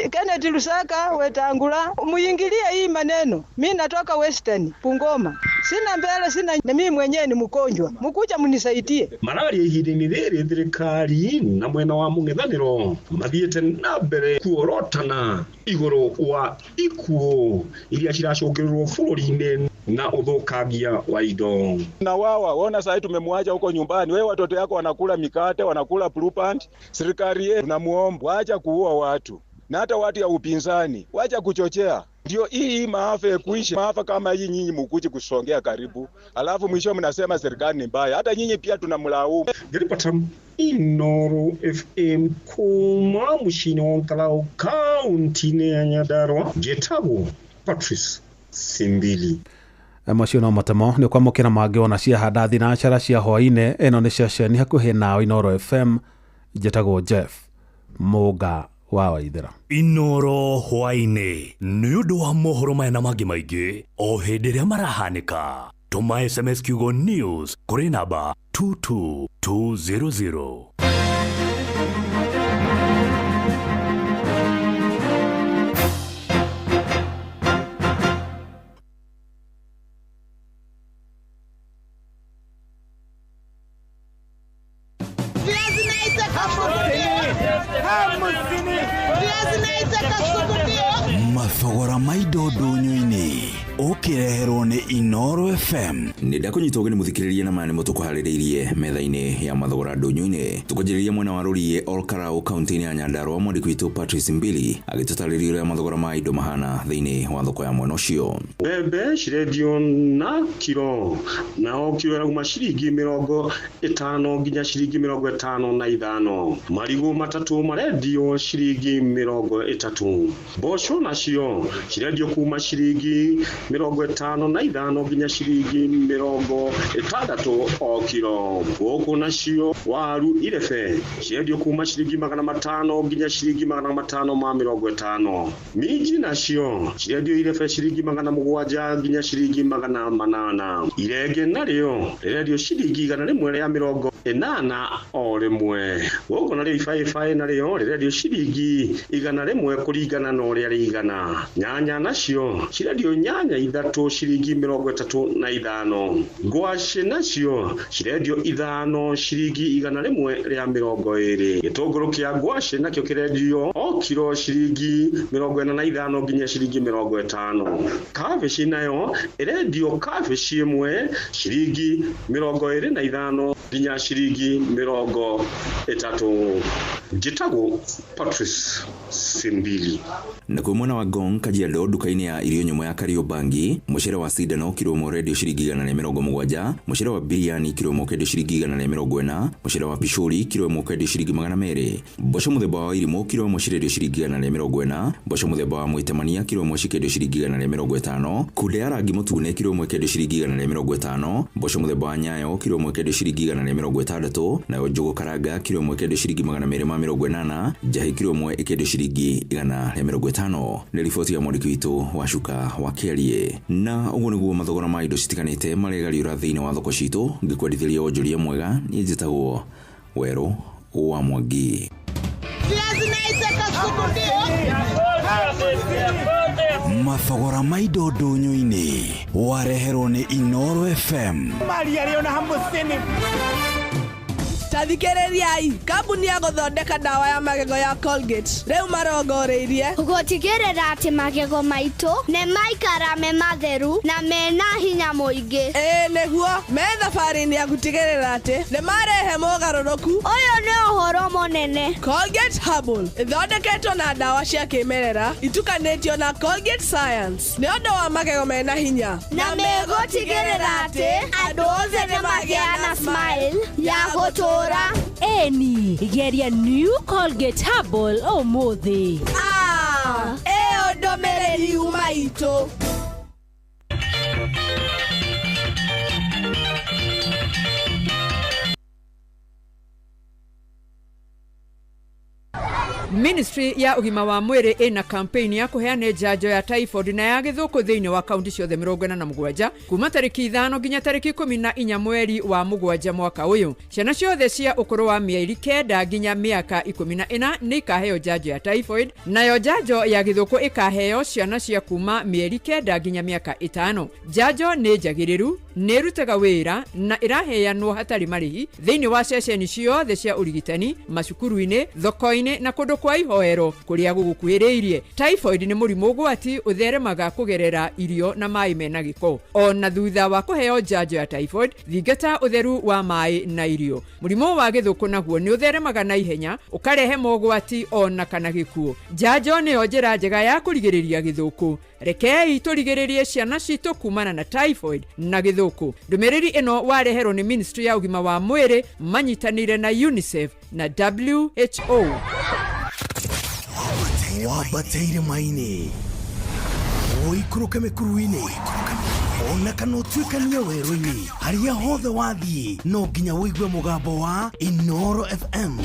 Kenneth Lusaka Wetangula, muingilie hii maneno. Mimi natoka Western, Bungoma. Sina mbele, sina na mimi mwenyewe ni mgonjwa. Mkuja mnisaidie. Mararia ihinda-inĩ rĩrĩ thirikari na mwena wa mũng'ethanĩro mathiĩte na mbere kuorotana igũrũ wa ikuũ iria ciracũngĩrĩrwo bũrũri-inĩ na ũthũkangia wa indo. Na wawa wona sasa tumemwacha huko nyumbani, wewe watoto yako wanakula mikate, wanakula Blue Band. Serikali yetu tunamuomba waacha kuua watu na hata watu ya upinzani wacha kuchochea. Ndio hii maafa kuishi maafa kama hii, nyinyi mukuje kusongea karibu, alafu mwisho mnasema serikali ni mbaya. Hata nyinyi pia tunamlaumu. Ngiripata Inooro FM kuma mũciĩ-inĩ wa Olkalau kaunti-inĩ ya Nyandarua, njĩtagwo Patrice Simbili. Macio no matemo nĩ kwamũkĩra mangĩ ona ciahanda thinacara cia hwaĩ-inĩ. Ĩno nĩ ceceni hakuhĩ nawe Inooro FM, njĩtagwo Jeff Mũnga wa Waithera. Inooro hwaĩ-inĩ nĩ ũndũ wa mohoro maya na mangĩ maingĩ o hĩndĩ ĩrĩa marahanĩka. Tũma SMS kiugo news kũrĩ namba 22200. Mathogora ma indo ndũnyũ-inĩ Ũkĩreherwo nĩ Inoro FM. Nĩ ndakũnyita ũgeni mũthikĩrĩria na maya nĩmo tũkũharĩrĩirie metha-inĩ ya mathogora ndũnyũ-inĩ. Tũkwanjĩrĩria mwena wa Rũriĩ Olkarau kaunti-inĩ ya Nyandarua, mwandĩki witũ Patrice Mbili agĩtũtarĩria ũrĩa mathogora ma indo mahana thĩinĩ wa thoko ya mwena ũcio. Mbembe cirendio na kiro, nao kiro ĩrauma ciringi 50 nginya ciringi 55. Marigũ matatũ marendio ciringi 30. Mboco nacio cirendio kuma ciringi 55 nginya ciringi 60 o kiro. Gũkũ nacio waru irebe cirendio kuma ciringi 500 nginya ciringi 550. Minji nacio cirendio irebe ciringi 700 nginya ciringi 800. Irenge narĩo rĩrendio ciringi 180 o rĩmwe. Gũkũ narĩo ibaĩbaĩ narĩo rĩrendio ciringi 100 kũringana na ũrĩa rĩigana. Nyanya nacio cirendio nyanya ithatũ ciringi 35. Ngwacĩ nacio cirendio ithano ciringi 120. Gĩtũngũrũ kĩa ngwacĩ nakĩo kĩrendio o kiro ciringi 45 nginya ciringi 50. Kabici nayo ĩrendio kabici ĩmwe ciringi 25 nginya ciringi 30. Njĩtagwo Patrice Simbili. Nakuo mwena wa Ngong Kajiado nduka-inĩ ya irio nyũmũ ya Kariobangi, mũcere wa cindano kiro ĩmwe ũrendio ciringi 170, mũcere wa biriani kiro ĩmwe ũkendio ciringi 140, mũcere wa pishori kiro ĩmwe ũkendio ciringi 200, mboco mũthemba wa irimũ kiro ĩmwe cirendio ciringi 140, mboco mũthemba wa mwĩtemania kiro ĩmwe cikendio ciringi 150, kunde ya rangi mũtune kiro ĩmwe ĩkendio ciringi 150, mboco mũthemba wa nyayo kiro ĩmwe ĩkendio ciringi 160, nayo njũgũ karanga kiro ĩmwe ĩkendio ciringi 280, njahĩ kiro ĩmwe ĩkendio ciringi 150. Nĩ riboti ya mwandĩki witũ wa Cuka wa Kĩarie. Na ũguo nĩguo mathogora ma indo citiganĩte maregariũra thĩinĩ wa thoko citũ. Ngĩkwendithĩria wonjoria mwega, niĩ njĩtagwo Werũ wa Mwangi. Mathogora ma indo ndũnyũ-inĩ wareherwo nĩ Inoro FM. Tathikĩrĩriai, kambuni ya gũthondeka ndawa ya magego ya Colgate rĩu marongoreirie gũtigĩrĩra atĩ magego maitũ nĩ maikara me matheru na mena hinya mũingĩ. Ĩĩ nĩguo, me thabarĩ-inĩ ya gũtigĩrĩra atĩ nĩ marehe mogarũrũku. Ũyũ nĩ ũhoro mũnene. Colgate Herbal ĩthondeketwo na ndawa cia kĩmerera itukanĩtio na Colgate Science nĩ ũndũ wa magego mena hinya, na megũtigĩrĩra atĩ andũ othe nĩ magĩa na smile ya gũtũũra. Eni, geria New Colgate Herbal ũmũthĩ. Ĩyo ndũmĩrĩri yuma itũ. Ministry ya ũgima wa mwĩrĩ ĩna campaign ya kũheana njanjo ya typhoid na ya gĩthũkũ thĩinĩ wa kaunti ciothe 47 kuma tarĩki 5 nginya tarĩki 14 mweri wa 7 mwaka ũyũ. Ciana ciothe cia ũkũrũ wa mĩeri 9 nginya mĩaka 14 nĩ ikaheo njanjo ya typhoid, nayo njanjo ya gĩthũkũ ĩkaheo ciana cia kuma mĩeri 9 nginya mĩaka 5. Njanjo nĩ njagĩrĩru, nĩ ĩrutaga wĩra na ĩraheanwo hatarĩ marĩhi thĩinĩ wa ceceni ciothe cia ũrigitani, macukuru-inĩ, thoko-inĩ na kũndũ kwa ihoero kũrĩa gũgũkuhĩrĩirie. Typhoid nĩ mũrimũ ũgwati ũtheremaga kũgerera irio na maĩ mena gĩko. Ona thutha wa kũheo njanjo ya typhoid, thingata ũtheru wa maĩ na irio. Mũrimũ wa gĩthũkũ naguo nĩ ũtheremaga na ihenya, ũkarehe mogwati ona kana gĩkuũ. Njanjo nĩyo njĩra njega ya kũrigĩrĩria gĩthũkũ. Rekei tũrigĩrĩrie ciana citũ kumana na typhoid na gĩthũkũ. Ndũmĩrĩri ĩno wareherwo nĩ Ministry ya ũgima wa mwĩrĩ manyitanĩire na UNICEF na WHO. Wambateire maini ũikũrũke mĩkuru-inĩ ona kana ũtuĩkanie werũ-inĩ, harĩa hothe wathiĩ no nginya ũigue mũgambo wa Inoro FM.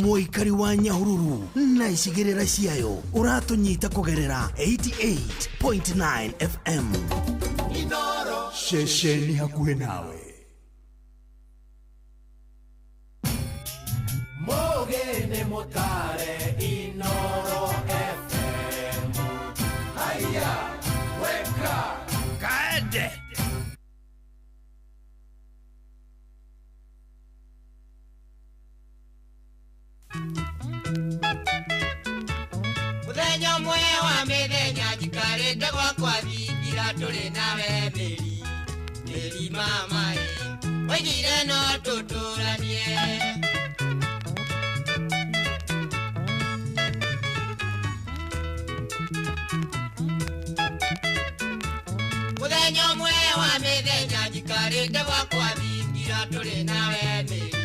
Mũikari wa Nyahururu na icigĩrĩra ciayo ũratũnyita kũgerera 88.9 FM. Ceceni hakuhĩ nawe. Mũgĩ nĩ mũtare Inoro FM. Haya, weka kaende. Mũthenya ũmwe wa mĩthenya njikarĩte gwakwa thingira tũrĩ nawe mĩri mĩri mama ĩ Oigire no tũtũranie. Mũthenya ũmwe wa mĩthenya njikarĩte gwakwa thingira tũrĩ nawe mĩri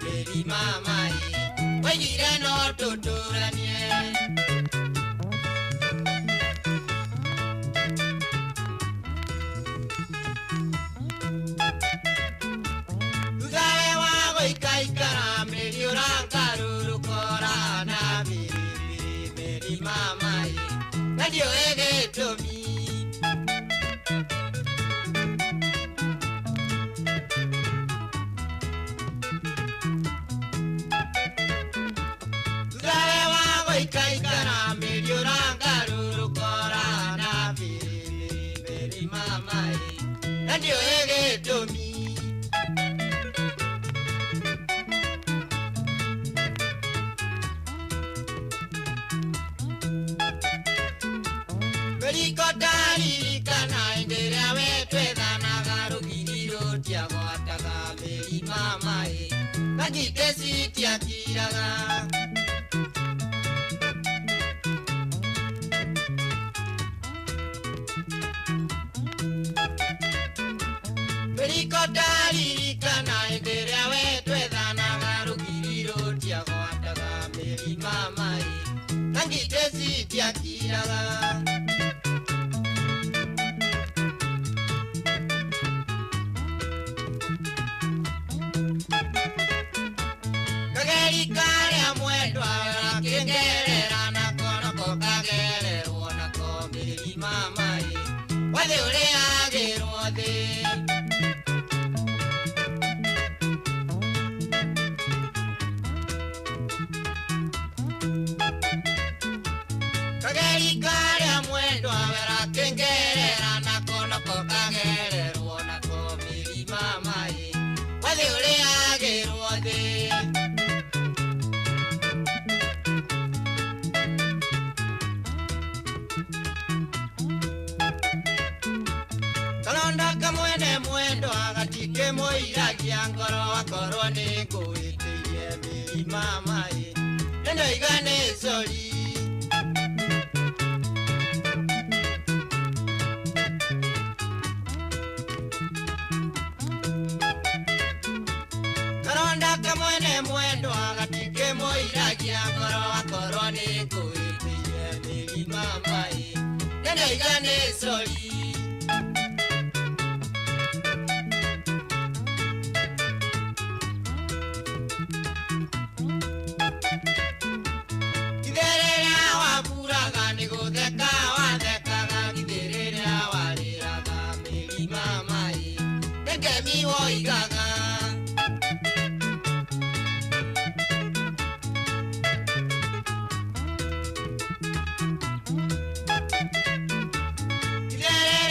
mĩri mama ĩ Oigire no tũtũranie. Thutha wa gũikaikara mĩri ũrangarũrũkora na mĩri mĩri mĩri mama ĩ na ndiũĩ gĩtũmi. Thutha wa gũikaikara mĩri ũrangarũrũkora na mĩri mĩri mĩri mama ĩ na ndiũĩ gĩtũmi. Mĩriko ndaririkana hĩndĩ ĩrĩa we twethanaga rũgiri rũtiagwataga mĩri mama ĩ na ngitĩ citiakiraga. Mĩriko ndaririkana hĩndĩ ĩrĩa we twethanaga rũgiri rũtiagwataga mĩri mama ĩ na ngitĩ citiakiraga. Kageri karĩa mwendwa gakĩngerera nako nako kagererwo nako mĩri mama ĩ wathĩ ũrĩagĩrwo thĩ. Kageri karĩa mwendwa gakĩngerera nako nako kagererwo nako mĩri mama ĩ wathĩ ũrĩagĩrwo thĩ. Kalonda kamwene mwendwa gatikĩmũiragia ngoro akorwo nĩ ngũĩtĩirie mĩri mama ĩ nĩndoiga nĩ sori. Karonda kamwene mwendwa gatikĩmũiragia ngoro akorwo nĩ ngũĩtĩirie mĩri mama ĩ nĩndoiga nĩ sori. Githĩrĩra waburaga nĩ gũtheka wathekaga githĩrĩra warĩraga mĩri mama ĩ nĩ ngemi woigaga. Githĩrĩra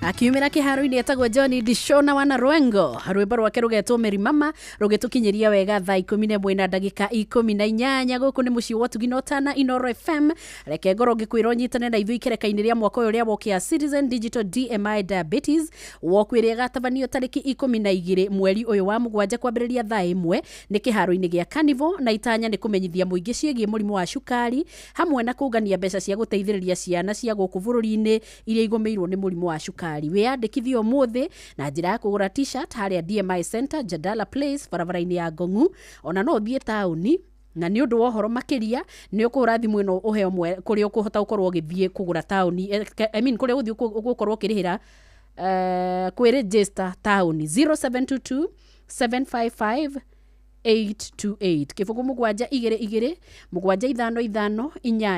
Akiumĩra kĩharo-inĩ etagwo John Dishona wana Rwengo, rwĩmbo rwake rũgetwo Meri Mama, rũgĩtũkinyĩria wega thaa 11 na ndagĩka 18. Gũkũ nĩ mũciĩ wa ũtugi na ũtana, Inoro FM. Reke ngorwo ngĩkwĩra ũnyitane na ithuĩ ikereka-inĩ rĩa mwaka ũyũ rĩa walk ya Citizen Digital DMI Diabetes Walk, ĩrĩa ĩgatabanio tarĩki 12 mweri ũyũ wa mũgwanja kwambĩrĩria thaa 1 nĩ kĩharo-inĩ gĩa Carnival, na itanya nĩ kũmenyithia mũingĩ ciĩgiĩ mũrimũ wa cukari hamwe na kũngania mbeca cia gũteithĩrĩria ciana cia gũkũ bũrũri-inĩ iria igũmĩirwo nĩ mũrimũ wa cukari. Wĩyandĩkithie ũmũthĩ na njĩra ya kũgũra t-shirt harĩa DMI Center, Jadala Place, barabara-inĩ ya Ngong'u. Ona no ũthiĩ taũni, na nĩ ũndũ wa ũhoro makĩria nĩ ũkũhũra thimũ ĩno ũheo kũrĩa ũkũhota gũkorwo ũgĩthiĩ kũgũra taũni, I mean, kũrĩa ũgũthiĩ ũgũkorwo ũkĩrĩhĩra kwĩregister taũni, 0722 755 828, 072 755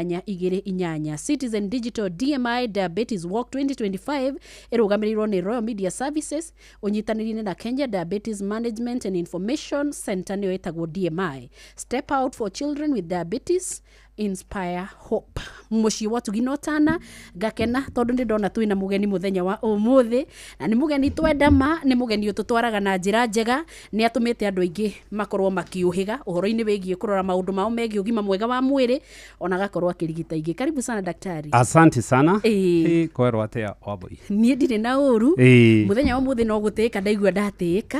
828. Citizen Digital DMI Diabetes Walk 2025 ĩrũgamĩrĩirwo nĩ Royal Media Services ũnyitanĩri na Kenya Diabetes Management and Information Center, nĩyo ĩtagwo DMI. Step out for children with diabetes, inspire hope. Mũciĩ wa ũtugi na ũtana, ngakena tondũ nĩ ndona twĩna mũgeni mũthenya wa ũmũthĩ, na nĩ mũgeni twendama, nĩ mũgeni ũtũtwaraga na njĩra njega. Nĩ atũmĩte andũ aingĩ makorwo makiũhĩga ũhoro-inĩ wĩgiĩ kũrora maũndũ mao megiĩ ũgima mwega wa mwĩrĩ, ona agakorwo akĩrigita ingĩ. Karibu sana, daktari. Asante sana. Ĩĩ. Ĩ, kwerwo atia, Wambui? Niĩ ndirĩ na ũru. Ĩĩ. Mũthenya wa ũmũthĩ no gũtĩĩka ndaigua ndatĩĩka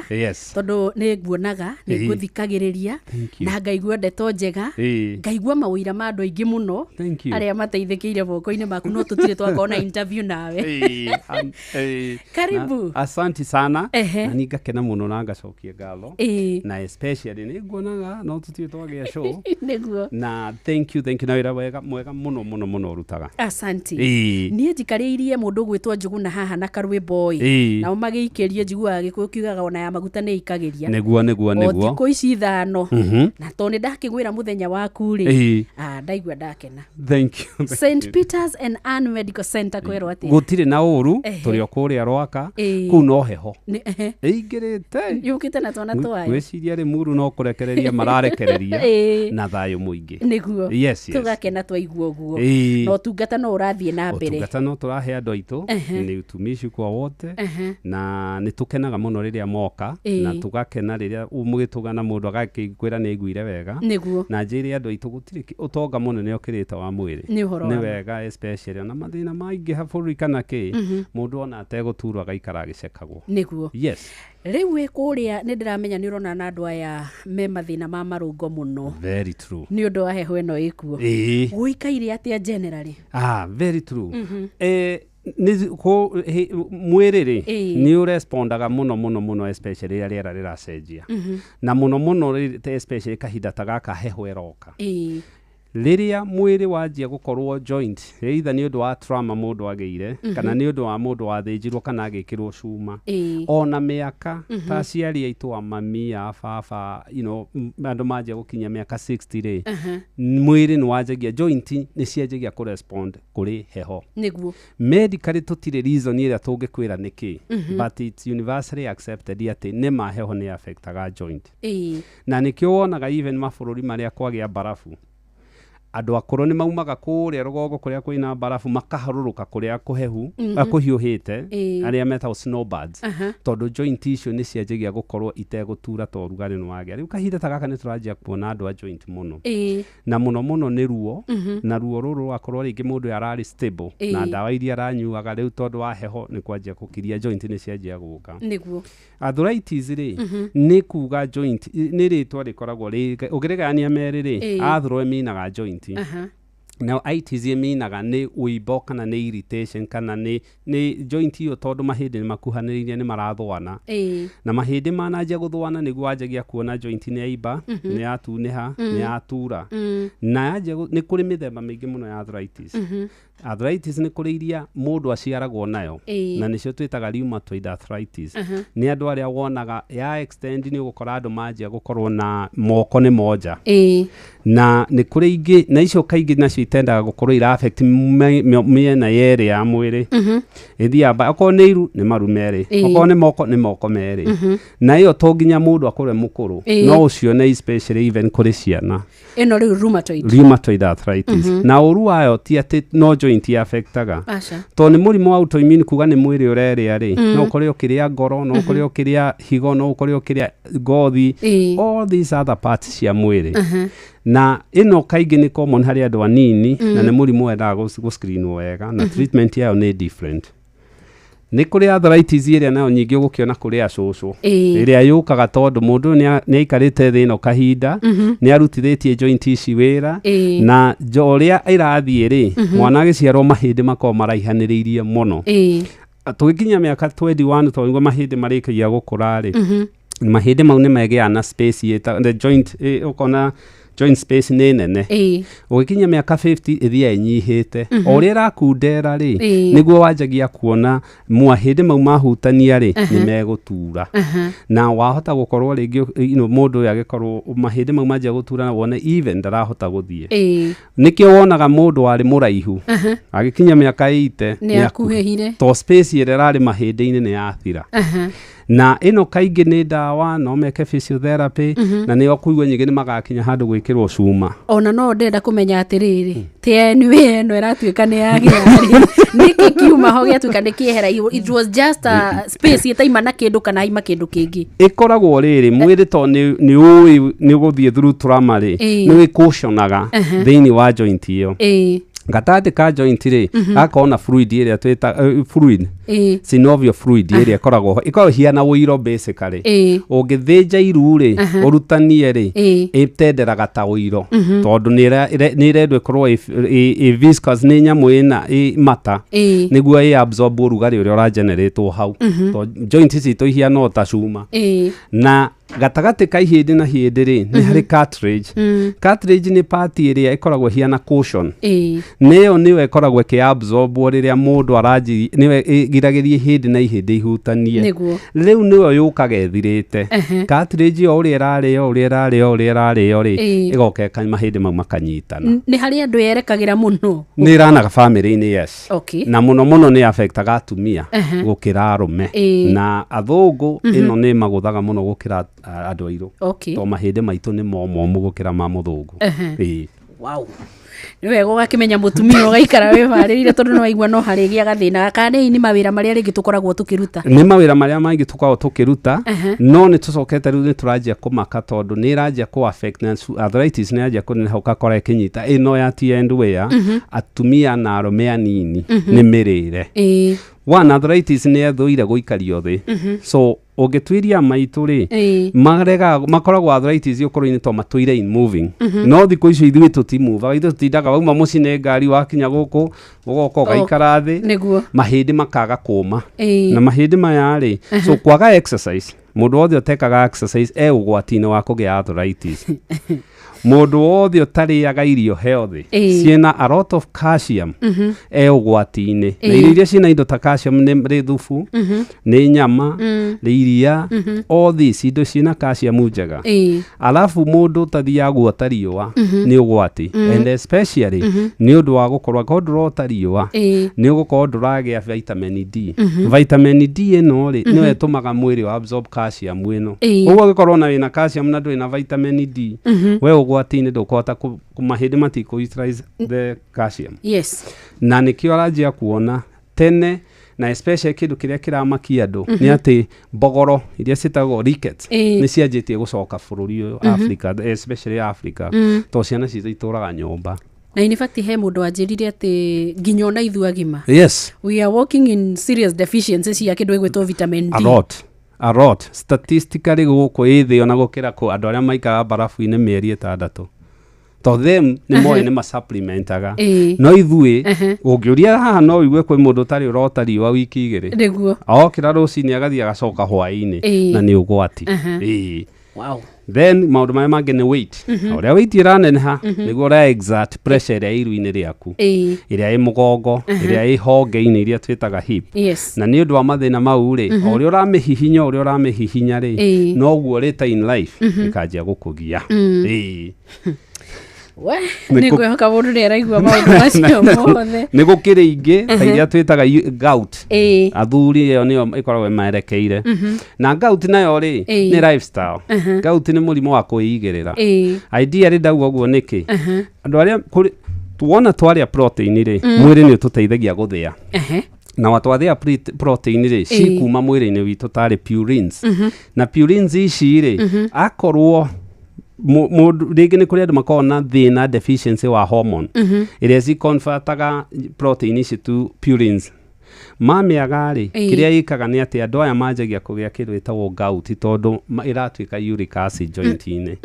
tondũ nĩ nguonaga, nĩ ngũthikagĩrĩria Thank you. na ngaigua ndeto njega, ngaigua mawĩira ma andũ aingĩ mũno Thank you. arĩa mateithĩkĩire moko-inĩ maku, no tũtirĩ twakorwo na interview nawe. Ĩĩ, Karibu. Na, asante sana. Ehe. Na nĩ ngakena mũno na ngacokia ngatho na especially nĩ nguonaga no tũtirĩ twagĩa show. Na thank you, thank you na wĩra wega mwega mũno mũno mũno ũrutaga. Asante. Ĩĩ. Niĩ njikarĩirie mũndũ ũgwĩtwo Njũgũna haha na karwĩmbo ĩ, nao magĩikĩrie, njiguaga Gĩkũyũ kiugaga ona ya maguta nĩ ikagĩria. Nĩguo. O thikũ ici 5, na tondũ nĩ ndakĩgwĩra mũthenya waku rĩ, ndaigua ndakena. Thank you, thank St you. Peters and Ann Medical Center, kwĩrwo atĩa? Gũtirĩ na ũru. Tũrĩ o kũrĩa Rwaka. Kũu no heho ĩingĩrĩte. Yũkĩte na twana twayo. Ngwĩciria rĩ muru no kũrekereria mararekereria na thayũ mũingĩ. Nĩguo. Tũgakena twaigua ũguo. Ĩĩ. Na ũtungata no ũrathiĩ na mbere. Ũtungata no tũrahe andũ aitũ. Nĩ utumishi kwa wote. Na nĩ tũkenaga mũno rĩrĩa moka, na tũgakena rĩrĩa mũgĩtũgana mũndũ agakĩkwĩra nĩ aiguire wega. Na njĩre andũ aitũ gũtirĩ ũtonga mũnene ũkĩrĩte wa mwĩrĩ. Nĩ ũhoro nĩ wa ma. wega, especially ona mathĩna maingĩha bũrũri kana kĩ, mũndũ ona ategũturwo agaikara agĩcekagwo. Rĩu wĩ kũrĩa, nĩ ndĩramenya nĩ ũrona na andũ aya me mathĩna ma marũngo mũno Very true. nĩ ũndũ wa heho ĩno ĩkuo. Gũikaire atĩa generally? Ah, very true. Nĩ mwĩrĩ rĩ, nĩ ũrespondaga mũno mũno mũno, especially rĩrĩa rĩera rĩracenjia, na mũno mũno especially kahinda ta gaka heho ĩroka, rĩrĩa mwĩrĩ wanjia gũkorwo joint, either nĩ ũndũ wa trauma mũndũ agĩire, kana nĩ ũndũ wa mũndũ wathĩnjirwo kana agĩkĩrwo cuma, ona mĩaka, ta aciari aitũ, a mami, a baba, andũ manjia gũkinyia mĩaka 60 rĩ, mwĩrĩ nĩ wanjagia, joint nĩ cianjagia kũrespond kũrĩ heho. Medically tũtirĩ reason ĩrĩa tũngĩkwĩra nĩkĩ, but it's universally accepted atĩ nĩ ma heho nĩ affectaga joint. Na nĩkĩo wonaga even mabũrũri marĩa kwagĩa barabu, andũ akũrũ nĩ maumaga kũrĩa rũgongo kũrĩa kwĩna barabu makaharũrũka kũrĩa kũhehu, kũhiũhĩte, arĩa metagwo snowbirds, tondũ joint icio nĩ cianjagia gũkorwo itegũtura ta ũrugarĩ nĩ wagĩa. Rĩu kahinda ta gaka nĩ tũranjia kuona andũ a joint mũno, na mũno mũno nĩ ruo, na ruo rũrũ rũgakorwo rĩngĩ mũndũ ũyũ ararĩ stable na ndawa iria aranyuaga, rĩu tondũ wa heho nĩ kwanjia gũkiria, joint nĩ cianjia gũka. Arthritis rĩ, nĩ kuga joint, nĩ rĩtwa rĩkoragwo ũngĩrĩgayania merĩ rĩ, arthro ĩminaga joint, now itis ĩminaga nĩ ũimbo kana nĩ irritation kana nĩ joint ĩyo, tondũ mahĩndĩ nĩ makuhanĩrĩirie, nĩ marathũana, na mahĩndĩ mananjia gũthũana nĩguo wanjagia kuona joint nĩ yaimba, nĩ yatunĩha, nĩ yatura. Na yanjia nĩ kũrĩ mĩthemba mĩingĩ mũno ya arthritis. Arthritis nĩ kũrĩ iria mũndũ aciaragwo nayo, na nĩcio twĩtaga rheumatoid arthritis. Nĩ andũ arĩa wonaga ya extend, nĩ ũgũkora andũ manjia gũkorwo na moko nĩ monja. Na nĩ kũrĩ ingĩ, na icio kaingĩ nacio itendaga gũkorwo ira affect mĩena yerĩ ya mwĩrĩ. Ĩthiaga okorwo nĩ iru nĩ maru merĩ, okorwo nĩ moko nĩ moko merĩ. Na ĩyo to nginya mũndũ akorwe mũkũrũ, no ũcione especially even kũrĩ ciana. Ĩno rĩu rheumatoid. Rheumatoid arthritis. Na ũru wayo ti atĩ no joint affectaga, Aca. tondũ nĩ mũrimũ wa autoimmune, kuga nĩ mwĩrĩ ũrerĩa rĩ, no ũkore ũkĩrĩa ngoro, no ũkore ũkĩrĩa higo, no ũkore ũkĩrĩa ngothi, all these other parts cia mwĩrĩ. Na ĩno kaingĩ nĩ common harĩ andũ anini, na nĩ mũrimũ wendaga gũscreenwo wega, na treatment yayo nĩ different. Nĩ kũrĩ arthritis ĩrĩa nayo nyingĩ ũgũkĩona kũrĩ acũcũ, ĩrĩa yũkaga tondũ mũndũ ũyũ nĩ aikarĩte thĩ ĩno kahinda, nĩ arutithĩtie joint ici wĩra, na ũrĩa ĩrathiĩ rĩ, mwana agĩciarwo mahĩndĩ makoragwo maraihanĩrĩirie mũno. Tũgĩkinya mĩaka 21, tondũ nĩguo mahĩndĩ marĩkagia gũkũra rĩ, mahĩndĩ mau nĩ megĩaga na space the joint, ũkona joint space nĩ nene. Ũgĩkinya mĩaka 50 ĩthiaga ĩnyihĩte. O ũrĩa ĩrakundera rĩ, nĩguo wanjagia kuona mahĩndĩ mau mahutania rĩ, nĩ megũtura. Na wahota gũkorwo rĩngĩ mũndũ ũyũ agĩkorwo mahĩndĩ mau manjia gũtura na wone even ndarahota gũthiĩ. Nĩkĩo wonaga mũndũ warĩ mũraihu agĩkinya mĩaka 80 Nĩ akuhĩhire. To space ĩrĩa ĩrarĩ mahĩndĩ-inĩ nĩ yathira. Na ĩno kaingĩ nĩ ndawa, no meke physiotherapy, na nĩo kũigua nyingĩ nĩ magakinya handũ gwĩkĩrwo cuma. Ona no ndĩrenda kũmenya atĩrĩrĩ, TNW ĩno ĩratuĩka nĩ yagĩa rĩ, nĩkĩ kiuma ho gĩatuĩka nĩ kĩehera? It was just a space ĩtaima na kĩndũ kana haima kĩndũ kĩngĩ? Ĩkoragwo rĩrĩ, mwĩrĩ to nĩ ũĩ nĩ ũgũthiĩ through trauma rĩ, nĩ wĩkũconaga thĩinĩ wa joint ĩyo. Gatagatĩ ka joint rĩ, gakorwo na fluid ĩrĩa twĩta fluid, synovial fluid, ĩrĩa ĩkoragwo ho, ĩkoragwo hiana ũiro basically. Ũngĩthĩnja iru rĩ, ũrutanie rĩ, ĩtenderaga ta ũiro, tondũ nĩ ĩrendwo ĩkorwo ĩ viscous, nĩ nyamũ ĩna ĩ mata, nĩguo ĩ absorb ũrugarĩ ũrĩa ũrageneratwo hau, tondũ joint citũ ihiana o ta cuma. Na gatagatĩ ka ihĩndĩ na ihĩndĩ rĩ, nĩ harĩ cartilage. Cartilage nĩ part ĩrĩa ĩkoragwo ĩhiana cushion. Nĩyo nĩyo ĩkoragwo ĩkĩabsorbwo rĩrĩa mũndũ aranji, nĩyo ĩgiragĩria ihĩndĩ na ihĩndĩ ihutanie. Rĩu nĩyo yũkaga ĩthirĩte. Cartilage ĩyo, ũrĩa ĩrarĩo, ũrĩa ĩrarĩo, ũrĩa ĩrarĩo rĩ, ĩgoka mahĩndĩ mau makanyitana. Nĩ harĩ andũ yerekagĩra mũno? Nĩ ĩranaga bamĩrĩ-inĩ, yes. Na mũno mũno nĩ affectaga atumia gũkĩra arũme. Na athũngũ ĩno nĩ magũthaga mũno gũkĩra andũ airũ, tondũ mahĩndĩ maitũ nĩ momomũ gũkĩra ma mũthũngũ. Wow, nĩ wega ũgakĩmenya, mũtumia, ũgaikara wĩharĩrĩire, tondũ nĩ waigua no harĩgĩa gathĩna kana nĩ mawĩra marĩa rĩngĩ tũkoragwo tũkĩruta. Nĩ mawĩra marĩa maingĩ tũkoragwo tũkĩruta. No nĩ tũcokete rĩu nĩ tũranjia kũmaka, tondũ nĩ ĩranjia kũ affect na arthritis nĩ yanjia kũneneha, ũgakora ĩkĩnyita ĩno ya T&W atumia na arũme anini, nĩ mĩrĩre. One, arthritis nĩ ethũire gũikario thĩ. So ũngĩtuiria maitũ rĩ, marega makoragwo arthritis ũkũrũ-inĩ to matũire in moving. No thikũ icio ithuĩ tũtimuvaga, ithuĩ tũtindaga wauma mũciĩ nĩ ngari, wakinya gũkũ ũgoka ũgaikara thĩ, mahĩndĩ makaga kũma. Na mahĩndĩ maya rĩ, so kwaga exercise, mũndũ wothe ũtekaga exercise e ũgwati-inĩ wa kũgĩa arthritis. Mũndũ wothe ũtarĩaga irio healthy, ciĩna a lot of calcium, e ũgwati-inĩ. Na irio iria ciĩna indo ta calcium nĩ rĩ thubu, nĩ nyama, nĩ iria, all these indo ciĩna calcium njega. Alafu mũndũ ũtathiaga guota riũa nĩ ũgwati, and especially nĩ ũndũ wa gũkorwo akorwo ndũrota riũa, nĩ ũgũkorwo ndũragĩa vitamin D. Vitamin D ĩno rĩ, nĩyo ĩtũmaga mwĩrĩ wa absorb calcium ĩno. Koguo ũngĩkorwo na wĩna calcium na ndũrĩ na vitamin D, we ũgwati-inĩ, ndũkũhota mahĩndĩ matikũ utilize the calcium. Na nĩkĩo aranjia kuona tene, na especially kĩndũ kĩrĩa kĩramakia andũ nĩ atĩ mbogoro iria ciĩtagwo rickets nĩ cianjĩtie gũcoka bũrũri ũyũ, Africa, especially Africa, tondũ ciana citũ itũraga nyũmba. Na in fact he mũndũ wanjĩrire atĩ nginya ona ithuĩ agima, we are working in serious deficiency cia kĩndũ gĩgwĩtwo vitamin D. A lot, a lot. Statistically gũkũ ĩ thĩ ona gũkĩra kũ andũ arĩa maikaraga barabu-inĩ mĩeri 6, to them nĩ moĩ nĩ masupplementaga. No ithuĩ, ũngĩũria haha no ũigue kwĩ mũndũ ũtarĩ ũrota riũa wiki 2. Okĩra rũcinĩ agathiĩ agacoka hwaĩ-inĩ. Na nĩ ũgwati. Then maũndũ marĩa mangĩ nĩ weight. Ũrĩa weight ĩraneneha, nĩguo ũra exert pressure ĩrĩa iru-inĩ rĩaku, ĩrĩa ĩ mũgongo, ĩrĩa ĩ honge-inĩ iria twĩtaga hip. Na nĩ ũndũ wa mathĩna mau rĩ, o ũrĩa ũramĩhihinya, ũrĩa ũramĩhihinya rĩ, noguo later in life ĩkanjia gũkũgia. We nĩ ngwĩhoka mũndũ nĩ araigua maũndũ macio mothe. Nĩ gũkĩrĩ ingĩ ta iria twĩtaga gout. Athuri ĩyo nĩyo ĩkoragwo ĩmerekeire. Na gout nayo rĩ, nĩ lifestyle. Gout nĩ mũrimũ wa kwĩigĩrĩra. Ideally ndauga ũguo nĩkĩ, andũ arĩa kũrĩ tuona twarĩa protein rĩ, mwĩrĩ nĩ ũtũteithagia gũthĩa. Na watwathĩa protein rĩ, cikuma mwĩrĩ-inĩ witũ tarĩ purines. Na purines ici rĩ, akorwo mũndũ rĩngĩ, nĩ kũrĩ andũ makoragwo na thĩna deficiency wa hormone ĩrĩa ciconvertaga protein ici to purines, mamĩaga rĩ, kĩrĩa ĩkaga nĩ atĩ andũ aya manjagia kũgĩa kĩndũ gĩtagwo gout, tondũ ĩratuĩka uric acid joint-inĩ.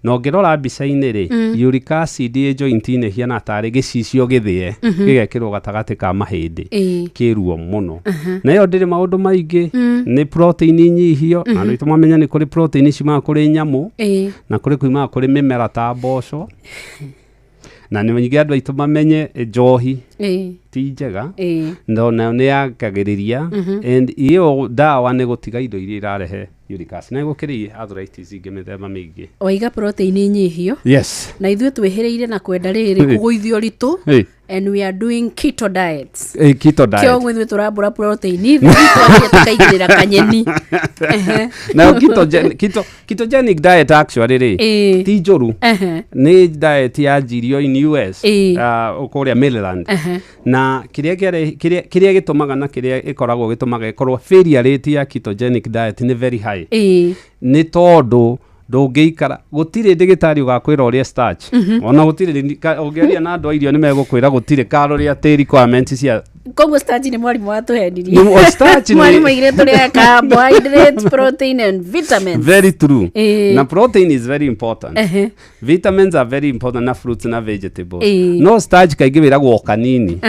Na ũngĩrora mbica-inĩ rĩ, uric acid ĩ joint-inĩ hiana tarĩ gĩcicio gĩthĩe, gĩgekĩrwo gatagatĩ ka mahĩndĩ, kĩruo mũno. Na ĩyo ndĩrĩ maũndũ maingĩ, nĩ protein nyihio. Na andũ aitũ mamenya nĩ kũrĩ protein ciumaga kũrĩ nyamũ, na kũrĩ kuimaga kũrĩ mĩmera ta mboco. Na nĩ ningĩ andũ aitũ mamenye njohi ti njega, no nayo nĩ yangagĩrĩria. And ĩyo ndawa nĩ gũtiga indo iria irarehe uric acid. Na gũkĩrĩ arthritis ingĩ mĩthemba mĩingĩ. Waiga protein nyihio. Yes. Na ithuĩ twĩhĩrĩire na kwenda rĩrĩ kũgũithio ritũ, and we are doing keto diets. Keto diet. Kĩoguo ithuĩ tũrambũra protein, ithuĩ twathiĩ tũkaigĩrĩra kanyeni. Nayo ketogenic diet actually rĩ, ti njũru. Nĩ diet yanjirio in US, kũrĩa Maryland. Na kĩrĩa kĩrĩa gĩtũmaga na kĩrĩa ĩkoragwo gĩtũmaga ĩkorwo failure rate ya ketogenic diet nĩ very high, nĩ tondũ ndũngĩikara, gũtirĩ ndĩgĩtarĩ ũgakwĩra ũrĩe starch. Ona gũtirĩ ũngĩaria na andũ a irio nĩ megũkwĩra gũtirĩ calorie atĩ requirement cia Koguo starch nĩ mwarimũ watũhenirie. O starch Mwarimũ aigire tũrĩa carbohydrates, protein and vitamins. Very true. Na protein is very important. Vitamins are very important, na fruits na vegetables. No starch kaingĩ wĩragwo o kanini.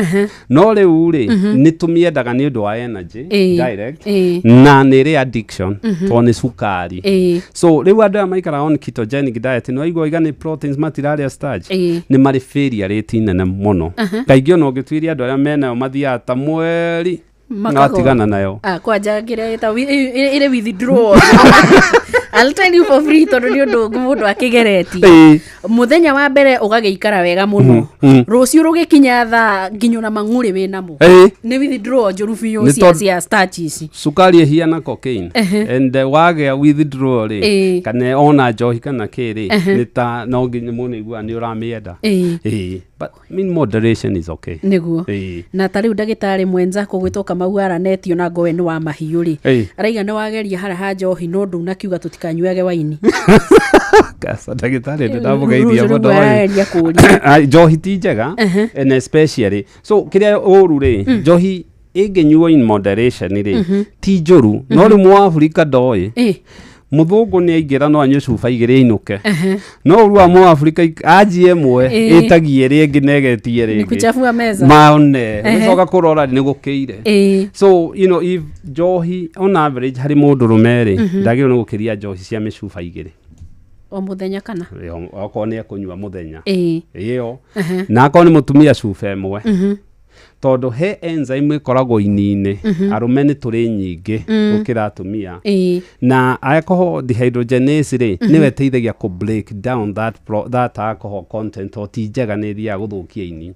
No rĩu rĩ, nĩ tũmĩendaga nĩ ũndũ wa energy direct, na nĩ ĩrĩ addiction, tondũ nĩ cukari. So rĩu andũ aya maikaraga on ketogenic diet, nĩ waigua oiga nĩ proteins, matirarĩa starch, nĩ marĩ failure rate nene mũno. Kaingĩ ona ũngĩtuĩria andũ arĩa menayo, mathiaga ta mweri Makagwa. na watigana nayo. Ah, kwanja kĩrĩa ĩtagwo ĩrĩ withdrawal. I'll tell you for free, tondũ nĩ ũndũ ũngĩ mũndũ akĩgeretie. Mũthenya wa mbere ũgagĩikara wega mũno, rũciũ rũgĩkinya thaa nginya ona mang'ũrĩ wĩ namo. Nĩ withdrawal njũru biũ Nĩ cia cia starch ici. Cukari ĩhiana cocaine, and wagĩa withdrawal rĩ, kana ona njohi kana kĩ rĩ, nĩ ta no nginya mũndũ aiguaga nĩ ũramĩenda. But I mean, moderation is okay. Nĩguo. Na ta rĩu ndagĩtarĩ mwenza kũgwĩtwo Kamau aranetio na ngowe nĩ wa mahiũ rĩ, araiga nĩ wageria harĩa ha njohi, no ndũnakiuga tũtikanyuage waini. Kasa ndagĩtarĩ, nĩ ndamũgeithia Rũciũ mũno. nĩguo arageria kũũria. Ah, njohi ti njega, and especially so kĩrĩa ũru rĩ, njohi ĩngĩnyuo in moderation rĩ, ti njũru. No rĩu mũabirika ndoĩ, mũthũngũ nĩ aingĩra no anyue cuba igĩrĩ ainũke, no ũru wa mũabirika anjie ĩmwe, ĩtagie ĩrĩa ĩngĩ na ĩgetie Ni rĩngĩ. kuchafua meza. Maone ũgĩcoka kũrora nĩ gũkĩire. So if njohi on average harĩ mũndũ rũme rĩ, ndagĩrĩirwo nĩ gũkĩria njohi cia mĩcuba 2 O mũthenya kana? Okorwo nĩ ekũnyua mũthenya, ĩyo. Na akorwo nĩ mũtumia, cuba 1, tondũ he enzyme ĩkoragwo ini-inĩ. Arũme nĩ tũrĩ nyingĩ gũkĩra atumia. Na alcohol dehydrogenase rĩ, nĩwe ĩteithagia kũ break down that alcohol content, o ti njega, nĩ ĩthiaga gũthũkia ini.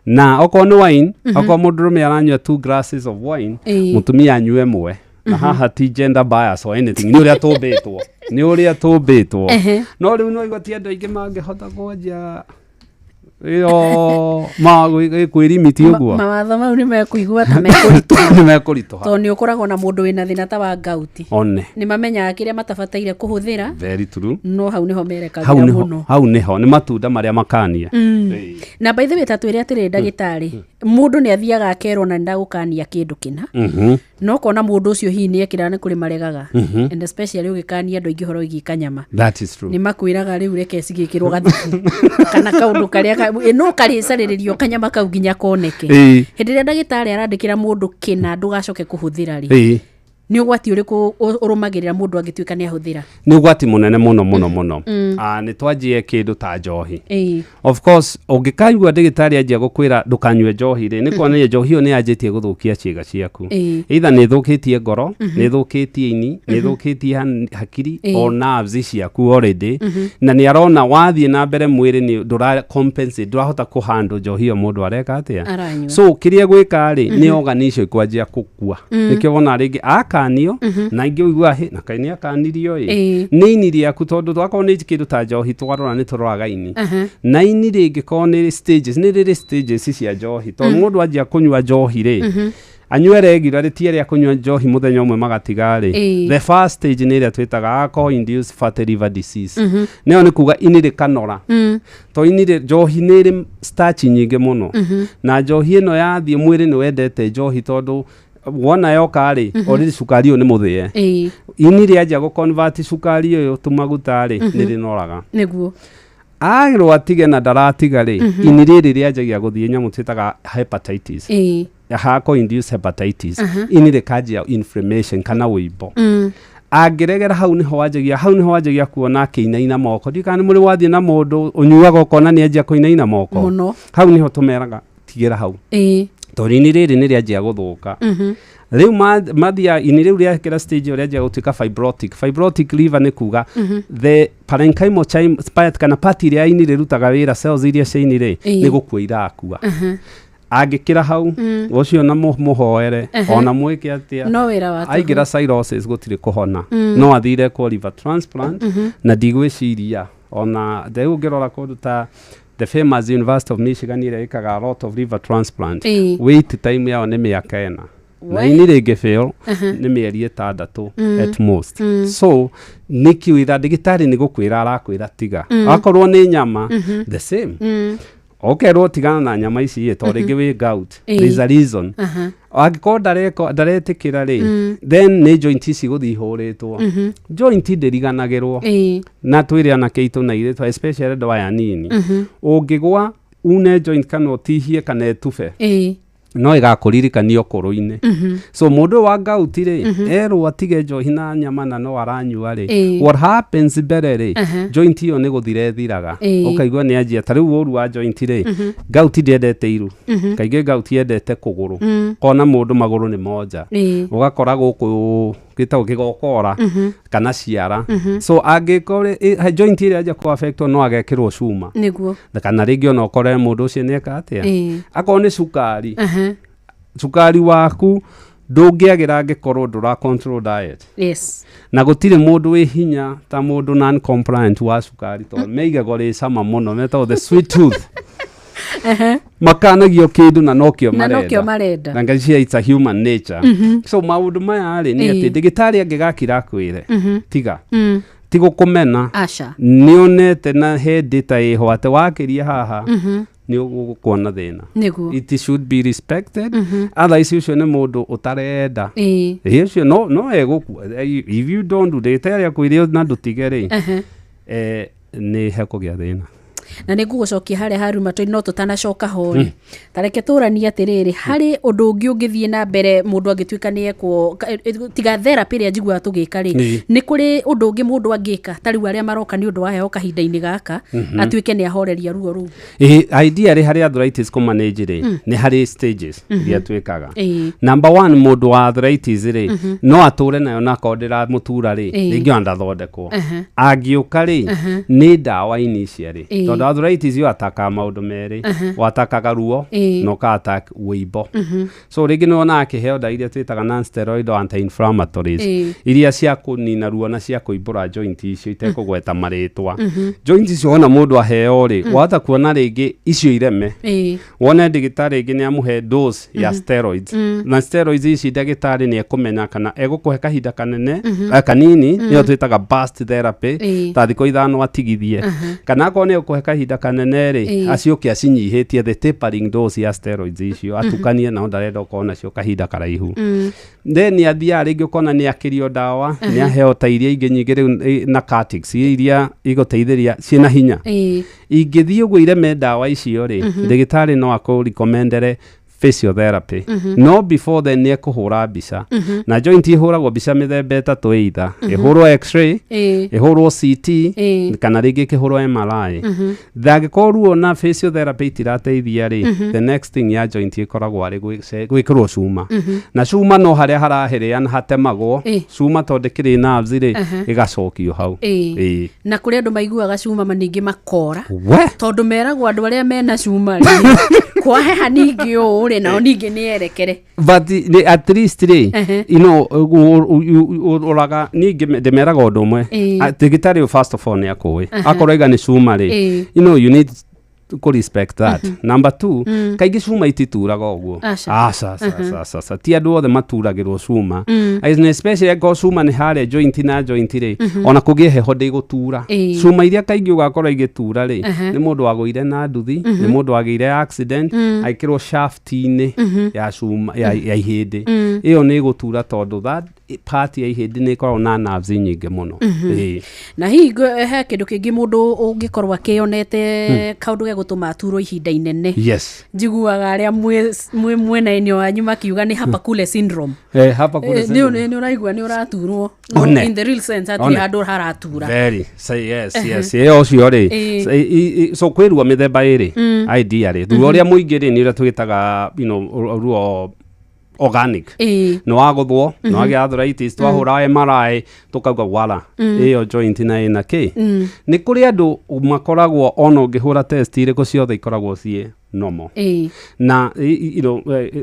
Na okorwo nĩ wine, okorwo mũndũrũme aranyua two glasses of wine, mũtumia anyue ĩmwe. Na haha ti gender bias or anything, nĩ ũrĩa tũmbĩtwo, nĩ ũrĩa tũmbĩtwo. No rĩu no igua ti andũ aingĩ mangĩhota kwanjia ĩyo kwĩrimiti ũguo. Mawatho mau nĩ mekũigua ta mekũritũha. Nĩ mekũritũha. Tondũ nĩ ũkoragwo na mũndũ wĩna thĩna ta wa ngauti, one nĩ mamenyaga kĩrĩa matabataire kũhũthĩra. Very true. No hau nĩho hau merekagĩra nĩho mũno. Hau nĩho nĩ matunda marĩa makania. Na by the way, ta twĩre atĩrĩrĩ ndagĩtarĩ, mũndũ nĩ athiaga akerwo na nĩndagũkania kĩndũ kĩna, no kona mũndũ ũcio hihi nĩ ekĩra, nĩ kũrĩ maregaga. And especially ũgĩkania andũ aingĩ ũhoro wĩgiĩ kanyama, That is true. Nĩ makwĩraga rĩu reke cigĩkĩrwo gathubu kana kaũndũ karĩa no karĩcarĩrĩrio kanyama kau nginya koneke. Hĩndĩ ĩrĩa ndagĩtarĩ arandĩkĩra mũndũ kĩna ndũgacoke kũhũthĩra rĩ, Nĩ ũgwati ũrĩkũ ũrũmagĩrĩra mũndũ angĩtuĩka nĩ ahũthĩra? Nĩ ũgwati mũnene mũno mũno mũno. Ah, nĩ twanjie kĩndũ ta njohi. Of course, ũngĩkaigua ndagĩtarĩ anjia gũkwĩra ndũkanyue njohi rĩ, nĩ kuonania njohi ĩyo nĩ yanjĩtie gũthũkia ciĩga ciaku. Either nĩ ĩthũkĩtie ngoro, nĩ ĩthũkĩtie ini, nĩ ĩthũkĩtie hakiri, o nerves ciaku already. Na nĩ arona wathiĩ na mbere mwĩrĩ nĩ ndũra compensate, ndũrahota kũhandle njohi ĩyo mũndũ areka atĩa. Aranyua. So kĩrĩa gwĩka rĩ, nĩ organ icio ikwanjia kũkua. Nĩkĩo wona rĩngĩ akanio, na ingĩ ũigua hĩ na kaĩ nĩ akanirio ĩ. Nĩ ini rĩaku, tondũ twakorwo nĩ kĩndũ ta njohi twarora nĩ tũroraga ini. Na ini rĩngĩkorwo nĩ stages, nĩ rĩrĩ stages cia njohi, tondũ mũndũ anjia kũnyua njohi rĩ, anyue regularly, ti arĩa kũnyua njohi mũthenya ũmwe magatiga rĩ. The first stage nĩ ĩrĩa twĩtaga alcohol induced fatty liver disease. Nĩyo nĩ kuga ini rĩkanora, to ini njohi nĩ ĩrĩ starch nyingĩ mũno. Na njohi ĩno yathiĩ mwĩrĩ nĩ wendete njohi, tondũ wona yoka rĩ, already cukari ũyũ nĩ mũthĩe. Ini rĩanjia gũ convert cukari ũyũ tũmaguta rĩ, nĩ rĩnoraga. Agĩrwo atige na ndaratiga rĩ, ini rĩrĩ rĩanjagia gũthiĩ nyamũ twĩtaga hepatitis, alcohol induced hepatitis. Ini rĩkanjia inflammation kana wĩimbo. Angĩregera hau nĩho wanjagia, hau nĩho wanjagia kuona akĩinaina moko. Ndiũĩ kana nĩ mũrĩ wathiĩ na mũndũ ũnyuaga ũkona nĩ anjia kũinaina moko. Mũno. Hau nĩho tũmeraga tigĩra hau, tondũ ini rĩrĩ nĩ rĩanjia gũthũka. Rĩu mathia ini rĩu rĩakĩra stage ĩyo rĩanjia gũtuĩka fibrotic. Fibrotic liver nĩ kuga the parenchymal part kana part ĩrĩa ya ini rĩrutaga wĩra, cells iria cia ini rĩ, nĩ gũkua irakua. Angĩkĩra hau, ũcio na mũhoere ona mwĩke atĩa, No wĩra wa tũhũ. Aingĩra cirrhosis gũtirĩ kũhona. No athire kwa liver transplant. Na ndigwĩciria ona rĩu ũngĩrora kũndũ ta the famous University of Michigan ĩrĩa ĩkaga a lot of liver transplant, wait time yao nĩ mĩaka 4, na ini rĩngĩ fail nĩ mĩeri 6 at most. So nĩkĩ wĩra ndagĩtarĩ nĩ gũkwĩra arakwĩra tiga. Akorwo nĩ nyama, the same, ũkerwo tigana na nyama ici ĩ, tondũ rĩngĩ wĩ gout. There is a reason. Angĩkorwo ndaretĩkĩra rĩ, then nĩ joint ici gũthiĩ ihũrĩtwo. Joint ndĩriganagĩrwo. Na twĩre anake aitũ na airĩtu, especially andũ aya nini, ũngĩgwa une joint kana ũtihie kana ĩtube, no ĩgakũririkania ũkũrũ-inĩ. So mũndũ ũyũ wa gout rĩ, erwo atige njohi na nyama na no aranyua rĩ, what happens mbere rĩ, joint ĩyo nĩ gũthira ĩthiraga. Ũkaigua nĩ anjia ta rĩu ũru wa joint rĩ, gout ndĩendete iru. Kaingĩ gout yendete kũgũrũ. Kona mũndũ magũrũ nĩ monja, ũgakora gũkũ gĩtagwo kĩgokora kana ciara. So angĩkorwo joint ĩrĩa anjia kũ affectwo, no agekĩrwo cuma. Kana rĩngĩ ona ũkore mũndũ ũcio nĩ eka atĩa. Akorwo nĩ cukari, cukari waku ndũngĩagĩra angĩkorwo ndũra control diet. Na gũtirĩ mũndũ wĩ hinya ta mũndũ non compliant wa cukari, tondũ me igego rĩ cama mũno, metagwo the sweet tooth. Makanagio kĩndũ na nokĩo Na nokĩo marenda. Marenda. Na ngacia it's a human nature. So maũndũ maya rĩ, nĩ atĩ ndagĩtarĩ angĩgakira akwĩre tiga, ti gũkũmena. Aca. Nĩonete na he data ĩho atĩ wakĩria haha nĩ ũgũkuona thĩna. It should be respected. Otherwise ũcio nĩ mũndũ ũtarenda. Ĩ ũcio no egũkua if you don't do. Ndagĩtarĩ akwĩre na ndũtige rĩ, nĩ hekũgĩa thĩna. Na nĩ ngũgũcokia harĩa ha rheumatoid, no tũtanacoka ho rĩ, ta reke tũranie atĩrĩrĩ, harĩ ũndũ ũngĩ ũngĩthiĩ na mbere mũndũ angĩtuĩka nĩ ekwo tiga therapy ĩrĩa njiguaga tũgĩka rĩ? Nĩ kũrĩ ũndũ ũngĩ mũndũ angĩka, ta rĩu arĩa maroka nĩ ũndũ wa heho kahinda-inĩ gaka, atuĩke nĩ ahoreria ruo rũu? Ĩ, idea rĩ, harĩ arthritis kũmanage rĩ, nĩ harĩ stages iria twĩkaga. Number one, mũndũ wa arthritis rĩ, no atũre nayo na akorwo ndĩramũtura rĩ, rĩngĩ ona ndathondekwo. Angĩũka rĩ, nĩ ndawa ici rĩ, tondũ arthritis yo atakaga maũndũ merĩ. Watakaga ruo na ũka attack wĩimbo. So rĩngĩ nĩ wonaga akĩheo ndawa iria twĩtaga non steroid anti-inflammatories, iria cia kũnina ruo na cia kũimbũra joint icio itekũgweta marĩtwa. Joint icio wona mũndũ aheo rĩ, wahota kuona rĩngĩ icio ireme, wone ndagĩtarĩ rĩngĩ nĩ amũhe dose ya steroids. Na steroids ici ndagĩtarĩ nĩ ekũmenya kana egũkũhe kahinda kanene, kanini, nĩyo twĩtaga burst therapy, ta thikũ 5 atigithie, kana akorwo nĩ egũkũhe kahinda kanene rĩ, acioke acinyihĩtie, the tapering dose ya steroids icio, atukanie nao, ndarenda ũkorwo nacio kahinda karaihu. Then nĩ athiaga rĩngĩ ũkona nĩ akĩrio ndawa, nĩ aheo ta iria ingĩ nyingĩ rĩu, narcotics iria igũteithĩria ciĩna hinya. Ingĩthiĩ ũguo ireme ndawa icio rĩ, ndagĩtarĩ no akũrecommendere Physiotherapy. No before then nĩ ekũhũra mbica. Na joint ihũragwo mbica mĩthemba 3, either ĩhũrwo X-ray, ĩhũrwo CT, kana rĩngĩ ĩkĩhũrwo MRI. Ndangĩkorwo ruo na physiotherapy itirateithia rĩ, the next thing ya joint ĩkoragwo arĩ gwĩkĩrwo cuma. Na cuma no harĩa harahĩrĩa na hatemagwo cuma, tondũ ndĩkĩrĩ nerves rĩ, ĩgacokio hau. Ĩĩ. Na kũrĩ andũ maiguaga cuma ningĩ makora, We tondũ meragwo andũ arĩa mena cuma rĩ, kwaheha ningĩ ũũ rĩ, nao ningĩ nĩ erekere. But at least rĩ, ũraga niĩ ndĩmeraga ũndũ ũmwe. Ah, ndagĩtarĩ ũyũ first of all nĩ akũĩ. Akorwo aiga nĩ cuma rĩ, you need to respect that. Number two, kaingĩ cuma itituraga ũguo. Aca. Aca, aca, aca, aca, aca. Ti andũ othe maturagĩrwo cuma. And especially angĩkorwo cuma nĩ harĩa joint na joint rĩ, ona kũgĩe heho ndĩgũtura. Cuma iria kaingĩ ũgakora igĩtura rĩ, nĩ mũndũ wagũire na nduthi, nĩ mũndũ wagĩire accident, agĩkĩrwo shaft-inĩ ya cuma ya ihĩndĩ. Ĩyo nĩ ĩgũtura tondũ that part ya ihĩndĩ nĩ ĩkoragwo na nerves nyingĩ mũno. Ĩĩ. Na hihi he kĩndũ kĩngĩ mũndũ ũngĩkorwo akĩonete kaũndũ gegũtũma aturwo ihinda inene? Njiguaga arĩa mwĩ mwena-inĩ wanyu makiuga nĩ hapa kule syndrome. Eh, hapa kule Eh, syndrome. nĩ ũraigua nĩ ũraturwo. No, One. in the real sense hatirĩ One. handũ haratura. Very. Say yes. Ĩyo ũcio rĩ. So kwĩ ruo mĩthemba 2. Idea rĩ. Ruo ũrĩa mũingĩ rĩ, nĩ ũrĩa tũgĩtaga ruo organic. Nĩ wagũthwo, nĩ wagĩa arthritis, twahũra MRI tũkauga wala, ĩyo joint na ĩna kĩ. Nĩ kũrĩ andũ makoragwo ona ũngĩhũra test irĩkũ ciothe ikoragwo ciĩ normal. Na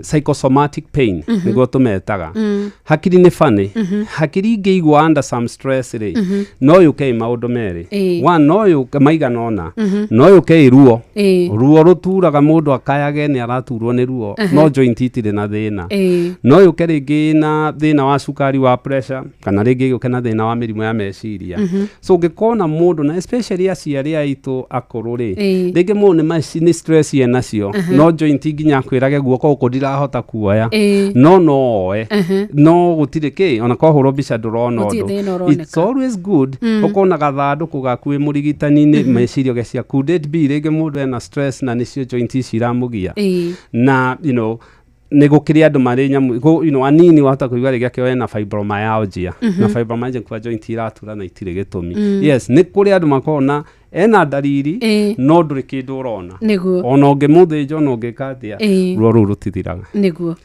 psychosomatic pain nĩguo tũmetaga. Hakiri nĩ funny. Hakiri ingĩigua under some stress rĩ, no yũke ĩ maũndũ 2. One, no yũke maigana ũna. No yũke ĩ ruo. Ruo rũturaga mũndũ akayage nĩ araturwo nĩ ruo, no joint itirĩ na thĩna. No yũke rĩngĩ na thĩna wa cukari, wa pressure, kana rĩngĩ yũke na thĩna wa mĩrimũ ya meciria. So ũngĩkona mũndũ, na especially aciari aitũ akũrũ rĩ, rĩngĩ mũndũ nĩ stress ena nacio, no joint nginya akwĩrage guoko gũkũ ndirahota kuoya, no oe, no gũtirĩ kĩ ona kwahũrwo mbica ndũrona Gũtirĩ ũndũ. thĩna ũroneka. It's always good ũkona gathandũkũ gaku wĩ mũrigitani-inĩ, meciria ũgecia could it be rĩngĩ mũndũ ena stress na nĩcio joint ici iramũgia. Na nĩ gũkĩrĩ andũ marĩ nyamũ anini wahota kũigua rĩngĩ akĩo ena fibromyalgia. Na fibromyalgia kuga joint iratura na itirĩ gĩtũmi. Yes, nĩ kũrĩ andũ makoragwo na ena ndariri, no ndũrĩ kĩndũ ũrona. Ona ũngĩmũthĩnja, ona ũngĩka atĩa, ruo rũu rũtithiraga. Nĩguo.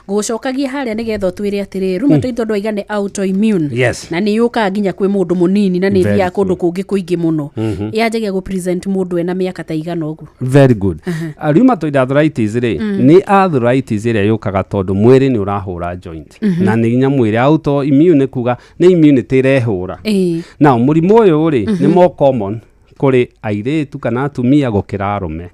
Gũcokagia harĩa nĩgetha ũtwĩre atĩrĩrĩ, rheumatoid tondũ aiga nĩ autoimmune, na nĩ yũkaga nginya kwĩ mũndũ mũnini na nĩ Very ĩthiaga kũndũ kũngĩ kũingĩ mũno, yanjagia gũ present mũndũ ena mĩaka ta igana ũguo? Very good. Rheumatoid arthritis rĩ, nĩ arthritis ĩrĩa yũkaga tondũ mwĩrĩ nĩ ũrahũra joint. Na nĩ nyamũ ĩrĩa autoimmune nĩ kuga nĩ immunity ĩrehũra. Now mũrimũ ũyũ rĩ, nĩ more common kũrĩ airĩtu kana atumia gũkĩra arũme,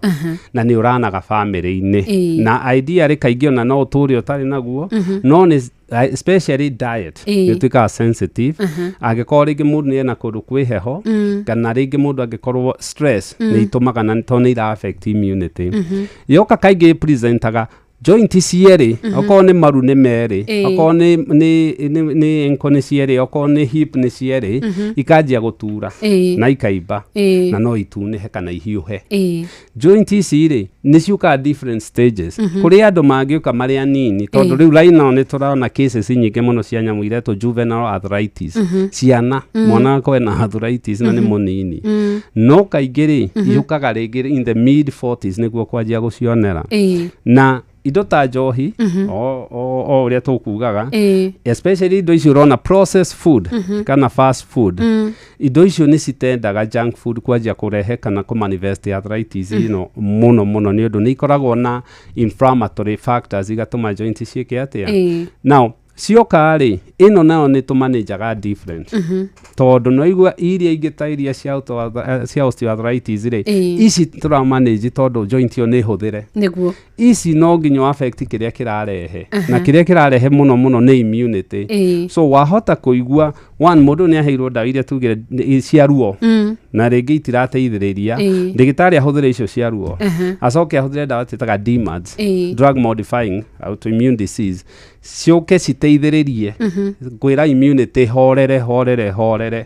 na nĩ ũranaga bamĩrĩ-inĩ. Na idea rĩ, kaingĩ ona no ũtũre ũtarĩ naguo, no nĩ especially diet nĩ ũtuĩkaga sensitive. Angĩkorwo rĩngĩ mũndũ nĩ ena kũndũ kwĩ heho, kana rĩngĩ mũndũ angĩkorwo stress nĩ itũmaga, na tondũ nĩ ira affect immunity. Yoka kaingĩ presentaga joint cierĩ, okorwo nĩ maru nĩ 2, okorwo nĩ ankle nĩ cierĩ, okorwo nĩ hip nĩ cierĩ, ikanjia gũtura na ikaimba, na no itunĩhe kana ihiũhe. Joint ici rĩ, nĩ ciũkaga different stages. Kũrĩ andũ mangĩũka marĩ anini, tondũ rĩu right now nĩ tũrona cases nyingĩ mũno cia nyamũ iretwo juvenile arthritis. Ciana, mwana akorwo ena arthritis na nĩ mũnini. No kaingĩ rĩ, yũkaga rĩngĩ in the mid 40s nĩguo kwanjia gũcionera. Na indo ta njohi, o ũrĩa tũkugaga, especially indo icio ũrona processed food kana fast food, indo icio nĩ citendaga junk food kwanjia kũrehe kana kũmanifest arthritis ĩno mũno mũno, nĩ ũndũ nĩ ikoragwo na inflammatory factors igatũma joint ciĩke atĩa. Now cioka rĩ, ĩno nayo nĩ tũmanĩnjaga different, tondũ no igua iria ingĩ ta iria cia osteoarthritis rĩ, ici tũramanage tondũ joint ĩyo nĩ hũthĩre. Ici no nginya affect kĩrĩa kĩrarehe, na kĩrĩa kĩrarehe mũno mũno nĩ immunity. So wahota kũigua one, mũndũ nĩ aheirwo ndawa iria tugire cia ruo, na rĩngĩ itirateithĩrĩria. Ndagĩtarĩ ahũthĩre icio cia ruo, acoke ahũthĩre ndawa twĩtaga DMARDs, drug modifying autoimmune disease, ciũke citeithĩrĩrie. ĩteithĩrĩrie kwĩra immunity horere horere horere.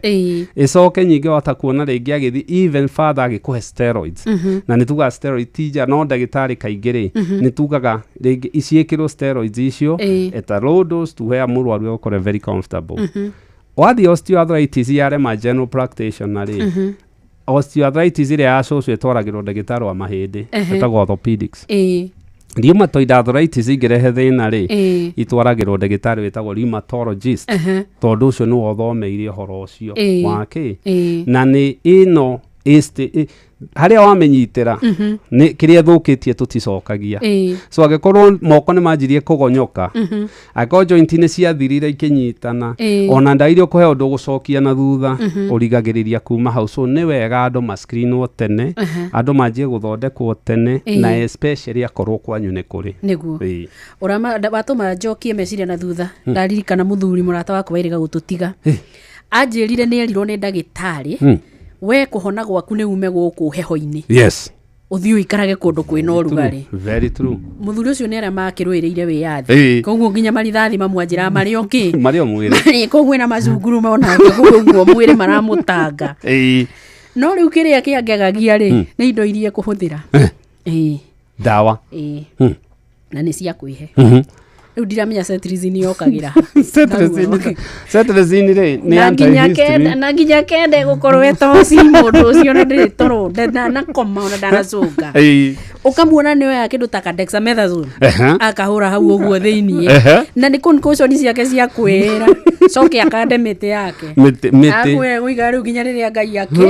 Ĩcoke nyingĩ wahota kuona rĩngĩ agĩthiĩ even further agĩkũhe steroids. Na nĩ tugaga steroid ti njega, no ndagĩtarĩ kaingĩ rĩ, nĩ tugaga rĩngĩ ciĩkĩrwo steroids icio at a low dose to where mũrwaru egũkorwo very comfortable. Wathiĩ osteoarthritis yarema general practitioner rĩ, osteoarthritis ĩrĩa ya cũcũ ĩtwaragĩrwo ndagĩtarĩ wa mahĩndĩ, ĩtagwo orthopedics. Rheumatoid arthritis ĩngĩrehe thĩna rĩ, itwaragĩrwo ndagĩtarĩ wĩtagwo rheumatologist, tondũ ũcio nĩwe ũthomeire ũhoro ũcio wa kĩ. Na nĩ ĩno harĩa wamĩnyitĩra, nĩ kĩrĩa ĩthũkĩtie tũticokagia. So angĩkorwo moko nĩ manjirie kũgonyoka, angĩkorwo joint nĩ ciathirire ikĩnyitana, ona ndawa iria ũkũheo ndũgũcokia na thutha, ũrigagĩrĩria kuma hau. So nĩ wega andũ mascreenwo tene, andũ manjie gũthondekwo tene, na especially akorwo kwanyu nĩ kũrĩ. Nĩguo. Ũrama watũma njokie meciria na thutha. Ndaririkana mũthuri mũrata wakwa werĩga gũtũtiga, anjĩrire nĩ erirwo nĩ ndagĩtarĩ, we kũhona gwaku nĩ ume gũkũ heho-inĩ, ũthiĩ ũikarage kũndũ kwĩna ũrugarĩ. Very true. Mũthuri ũcio nĩ arĩa makĩrũĩrĩire wĩyathi, koguo nginya marithathi mamwanjĩraga marĩ o kĩ, Marĩ o mwĩrĩ. Koguo ena macunguru onake kũu ũguo mwĩrĩ maramũtanga. No rĩu kĩrĩa kĩangegagia rĩ, nĩ indo iria ekũhũthĩra. Ndawa. Na nĩ cia kwĩhe. Rĩu ndiramenya cetirizine yokagĩra. Cetirizine rĩ, nĩ Na nginya kenda antihistamine. Na nginya kenda gũkorwo etoci mũndũ ũcio na ndĩrĩ toro ndanakoma ona ndanacũnga. Ũkamuona nĩ oya kĩndũ ta ka dexamethasone, akahũra hau ũguo thĩiniĩ, na nĩ concussion ciake cia kwĩra coke akande mĩtĩ yake. Mĩtĩ mĩtĩ. Akwĩra gũikara rĩu nginya rĩrĩa Ngai ake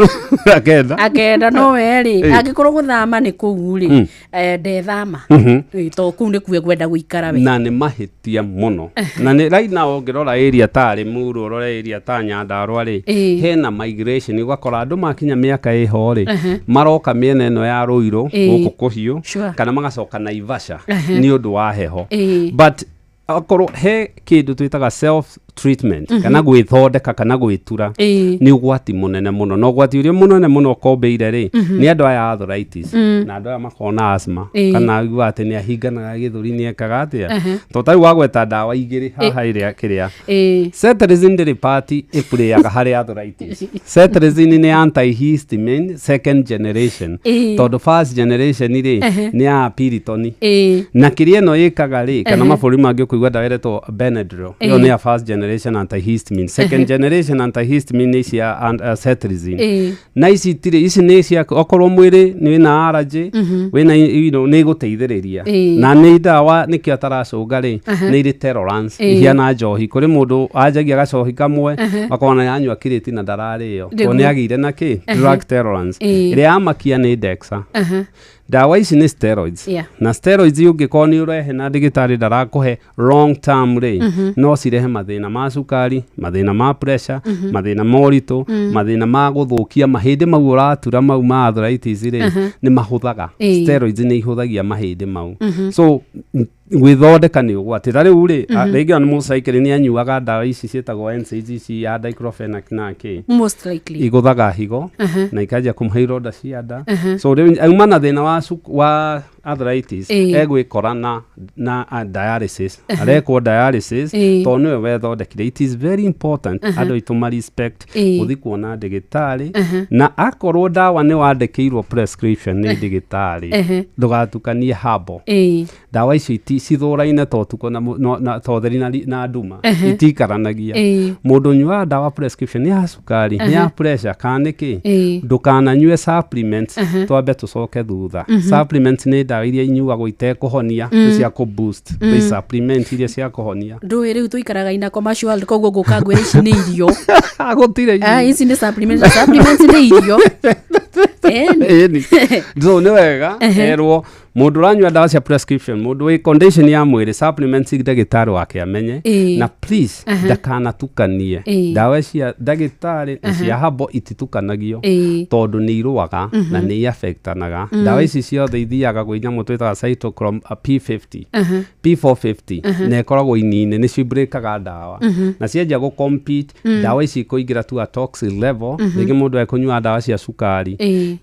akenda. Akenda no we rĩ, angĩkorwo gũthama nĩ kũu rĩ, ndethama. To kũu nĩkuo ekwenda gũikara we. Na nĩ mahĩtia mũno, na nĩ right now ũngĩrora area ta Limuru, ũrore area ta Nyandarua rĩ, hena migration, ũgakora andũ makinya mĩaka ĩho rĩ, maroka mĩena ĩno ya Ruiru, gũkũ kũhiũ, kana magacoka Naivasha nĩ ũndũ wa heho. But akorwo he kĩndũ twĩtaga self treatment, kana gwĩthondeka kana gwĩtura, nĩ ũgwati mũnene mũno. Na ũgwati ũrĩa mũnene mũno ũkombeire rĩ, nĩ andũ aya arthritis, na andũ aya makoragwo na asthma, kana aigua atĩ nĩ ahinganaga gĩthũri, nĩ ekaga atĩa. To tarĩu wagweta ndawa igĩrĩ haha ĩrĩa kĩrĩa, cetirizine ndĩrĩ part ĩplayanga harĩ arthritis. Cetirizine nĩ antihistamine second generation, tondũ first generation rĩ, nĩ ya Piriton. Na kĩrĩa ĩno ĩkaga rĩ, kana mabũrũri mangĩ ũkũigua ndawa ĩretwo Benadryl, ĩyo nĩ ya first generation antihistamine. Second generation antihistamine nĩ cia cetirizine. Na ici itirĩ, ici nĩ cia okorwo mwĩrĩ nĩ wĩna allergy, wĩna nĩ ĩgũteithĩrĩria. Na nĩ ndawa nĩkĩo ataracũnga rĩ, nĩ irĩ tolerance. Ihiana njohi, kũrĩ mũndũ anjagia gacohi kamwe, akona yanyua kirĩti na ndararĩo, tondũ nĩ agĩire na kĩ, drug tolerance. Ĩrĩa yamakia nĩ dexa. Ndawa ici nĩ steroids. Na steroids ũngĩkorwo nĩ ũrehe na ndagĩtarĩ ndarakũhe long term rĩ, no cirehe mathĩna ma cukari, mathĩna ma pressure, mathĩna ma ũritũ, mathĩna ma gũthũkia mahĩndĩ mau ũratura mau ma arthritis rĩ, nĩ mahũthaga. Steroids nĩ ihũthagia mahĩndĩ mau. So gwĩthondeka nĩ ũgwati. Ta rĩu rĩ, rĩngĩ ona mũcaikĩrĩ nĩ anyuaga ndawa ici ciĩtagwo NSAIDs, ici ya diclofenac na kĩ, Most likely. Igũthaga higo na ikanjia kũmũhe ironda cia nda. So rĩu auma na thĩna wa arthritis, egwĩkora na dialysis, arekwo dialysis, tondũ nĩwe wethondekire. It is very important andũ aitũ ma respect gũthiĩ kuona ndagĩtarĩ, na akorwo ndawa nĩ wandĩkĩirwo prescription nĩ ndagĩtarĩ, ndũgatukanie herbal. Ndawa icio cithũraine to ũtukũ na na to ũtheri na nduma. Itikaranagia. Mũndũ ũnyuaga ndawa prescription, nĩ ya cukari, nĩ ya pressure, kana nĩ kĩ, ndũkananyue supplements. Twambe tũcoke thutha. Supplements nĩ ndawa iria inyuagwo itekũhonia, nĩ cia kũ boost. Nĩ supplement iria cia kũhonia. Ndũĩ rĩu tũikaraga ina commercial world, koguo ngũka ngwĩra ici nĩ irio. Gũtirĩ. Ah, ici nĩ supplements, supplements nĩ irio. Ĩni. Ĩni. So nĩ wega erwo mũndũ ũranyua ndawa cia prescription, mũndũ wĩ condition ya mwĩrĩ, supplements ndagĩtarĩ wake amenye. Na please, ndakanatukanie ndawa cia ndagĩtarĩ na cia herbal, ititukanagio, tondũ nĩ irũaga na nĩ iaffectanaga. Ndawa ici ciothe ithiaga gwĩ nyamũ twĩtaga cytochrome P50, P450, na ĩkoragwo ini-inĩ, nĩcio breakaga ndawa. Na cianjia gũ compete, ndawa ici ikũingĩra to a toxic level. Rĩngĩ mũndũ ekũnyua ndawa cia cukari.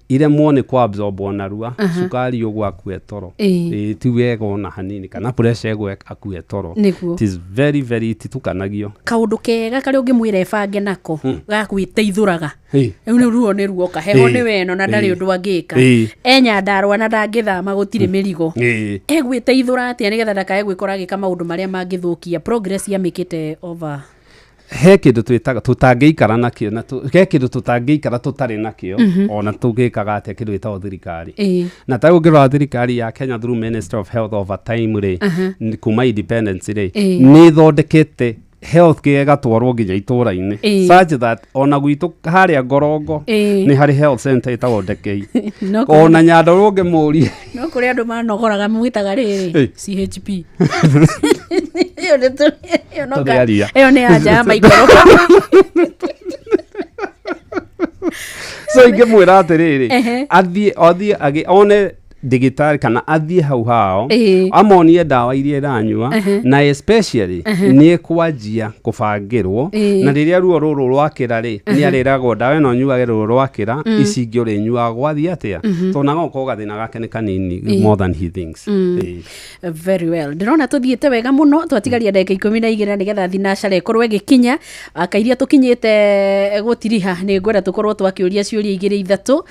Iremwo nĩ kũ absorb narua cukari ũguo akue toro. Ĩĩ. Ĩĩ, ti wega ona hanini, kana pressure ĩgwe akue toro. It is very very ititukanagio. Kaũndũ kega karĩa ũngĩmwĩra ebange nako ga gwĩteithũraga. Rĩu nĩ ruo nĩ ruoka, heho nĩ weno na ndarĩ ũndũ angĩka. E Nyandarũa na ndangĩthama, gũtirĩ mĩrigo. Egwĩteithũra atĩa nĩgetha ndakae gwĩkora agĩka maũndũ marĩa mangĩthũkia progress yamĩkĩte over? He kĩndũ twĩtaga tũtangĩikara nakĩo na he kĩndũ tũtangĩikara tũtarĩ nakĩo ona tũgĩkaga atĩa, kĩndũ gĩtagwo thirikari. Na ta ũngĩrora thirikari ya Kenya through Ministry of Health over time rĩ, kuma independence rĩ, nĩ ĩthondekete health care ĩgatwarwo nginya itũra-inĩ, such that ona gwitũ harĩa Ngorongo nĩ harĩ health center ĩtagwo Ndekei. No kũrĩ- Ona Nyandarũa ũngĩmũria. No kũrĩ andũ manogoraga mwĩtaga rĩrĩ CHP ĩyo nĩ ĩyo no Tũrĩ aria. Ĩyo nĩ ya nja ya maikoroba. So ingĩmwĩra atĩrĩrĩ, athiĩ one ndĩgĩtarĩ kana athiĩ hau hao, amonie ndawa iria ĩranyua, na especially nĩ ekwanjia kũbangĩrwo na rĩrĩa ruo rũrũ rwakĩra rĩ, nĩ arĩragwo ndawa ĩno nyuage rũrũ rwakĩra, ici ingĩ ũrĩnyuaga gwathiĩ atĩa, tondũ na gũkorwo gathĩna gake nĩ kanini more than he thinks. Very well, ndĩrona tũthiĩte wega mũno. Twatigaria ndagĩka 12 nĩgetha thinacara ĩkorwo ĩgĩkinya. Kairia tũkinyĩte gũtiriha, nĩ ngwenda tũkorwo twakĩũria ciũria igĩrĩ ithatũ,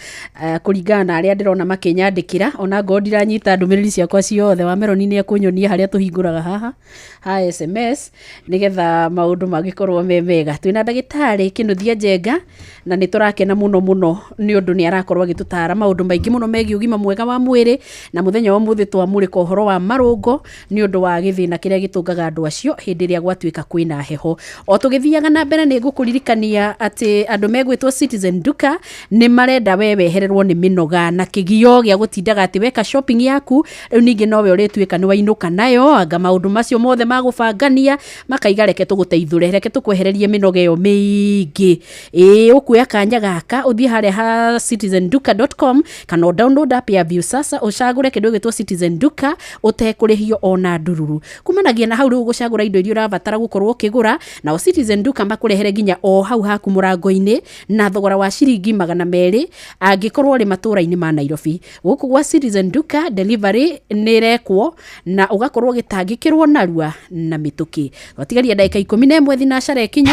kũringana na arĩa ndĩrona makĩnyandĩkĩra. Ona ngorwo ndiranyita ndũmĩrĩri ciakwa ciothe, wa Meroni nĩ ekũnyonia harĩa tũhingũraga haha ha SMS nĩgetha maũndũ mangĩkorwo me mega. Twĩna ndagĩtarĩ Kĩnuthia Njenga na nĩ tũrakena mũno mũno nĩ ũndũ nĩ arakorwo agĩtũtara maũndũ maingĩ mũno megiĩ ũgima mwega wa mwĩrĩ. Na mũthenya wa ũmũthĩ twamũrĩka ũhoro wa marũngo nĩ ũndũ wa gĩthĩna kĩrĩa gĩtũngaga andũ acio hĩndĩ ĩrĩa gwatuĩka kwĩna heho. O tũgĩthiaga na mbere, nĩ ngũkũririkania atĩ andũ megwĩtwo Citizen Duka nĩ marenda we wehererwo nĩ mĩnoga na kĩgio gĩa gũtindaga atĩ weka shopping yaku, rĩu ningĩ nowe ũrĩtuĩka nĩ wainũka nayo. Anga maũndũ macio mothe ma gũbangania makaiga, reke tũgũteithũre, reke tũkwehererie mĩnoga ĩyo mĩingĩ. Ĩĩ, ũkuoya kanya gaka ũthiĩ harĩa ha citizenduka.com kana ũ download app ya Viusasa, ũcagũre kĩndũ gĩtwo Citizen Duka ũtekũrĩhio ona ndururu. Kumanagia na hau rĩu gũcagũra indo iria ũrabatara gũkorwo ũkĩgũra, nao Citizen Duka makũrehere nginya o hau haku mũrango-inĩ na thogora wa ciringi 200 angĩkorwo ũrĩ matũra-inĩ ma Nairobi. Gũkũ gwa Citizen Duka delivery nĩ ĩrekwo na ũgakorwo ũgĩtangĩkĩrwo narua na mĩtũkĩ. Twatigaria ndagĩka 11 thinacara ĩkinye.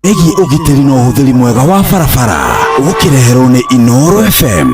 Ĩgiĩ ũgitĩri na ũhũthĩri mwega wa barabara ũkĩreherwo nĩ Inoro FM.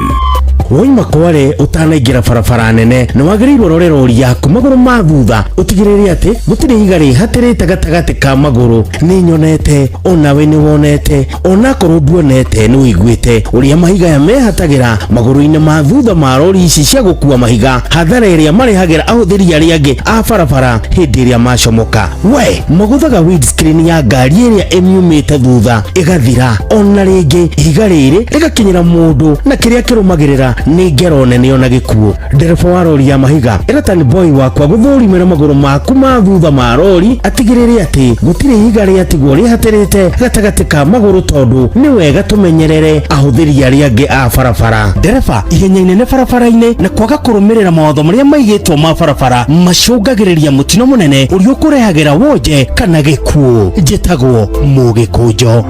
Woima kware ũtanaingĩra barabara nene, nĩ wagĩrĩirwo rore rori yaku magũrũ ma thutha, ũtigĩrĩre atĩ gũtirĩ ihiga rĩhatĩrĩte gatagatĩ ka magũrũ. Nĩ nyonete, onawe nĩ wonete, onakorwo nduonete nĩ ũiguĩte ũrĩa mahiga aya mehatagĩra magũrũ-inĩ ma thutha ma rori ici cia gũkua mahiga, hathara ĩrĩa marehagĩra ahũthĩri arĩa angĩ a barabara hĩndĩ ĩrĩa macomoka. We magũthaga windscreen ya ngari ĩrĩa ĩmiumĩte thutha ĩgathira, ona rĩngĩ ihiga rĩrĩ rĩgakinyĩra mũndũ, na kĩrĩa kĩrũmagĩrĩra nĩ ngero nene ona gĩkuũ. Ndereba wa rori ya mahiga, ĩra boy wakwa gũthũrimĩra magũrũ maku ma thutha ma rori, atigĩrĩre atĩ gũtirĩ ihiga rĩatigwo rĩhatĩrĩte gatagatĩ ka magũrũ, tondũ nĩ wega tũmenyerere ahũthĩri arĩa angĩ a barabara. Ndereba, ihenya inene barabara-inĩ na kwaga kũrũmĩrĩra mawatho marĩa maigĩtwo ma barabara macũngagĩrĩria mũtino mũnene ũrĩa ũkũrehagĩra wonje kana gĩkuũ. Njĩtagwo Mũgĩkũnjo.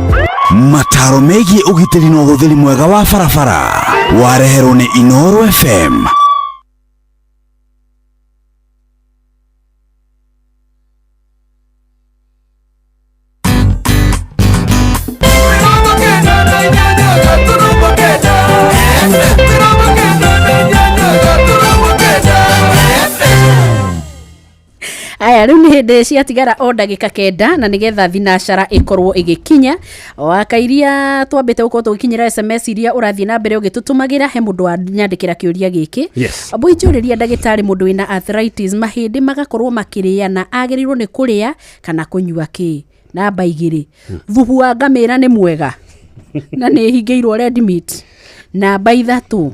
Mataro megiĩ ũgitĩri na ũhũthĩri mwega wa barabara wareherwo nĩ Inoro FM. Aya, rĩu nĩ hĩndĩ ciatigara o ndagĩka 9 na nĩgetha thinacara ĩkorwo ĩgĩkinya. Wakairia twambĩte gũkorwo tũgĩkinyĩra SMS iria ũrathiĩ na mbere ũgĩtũtũmagĩra, he mũndũ wanyandĩkĩra kĩũria gĩkĩ. Ambui njũrĩria ndagĩtarĩ, mũndũ wĩna arthritis, mahĩndĩ magakorwo makĩrĩana, agĩrĩirwo nĩ kũrĩa kana kũnyua kĩ? Namba 2, thubu wa ngamĩra nĩ mwega na nĩ hingĩirwo red meat? Namba 3,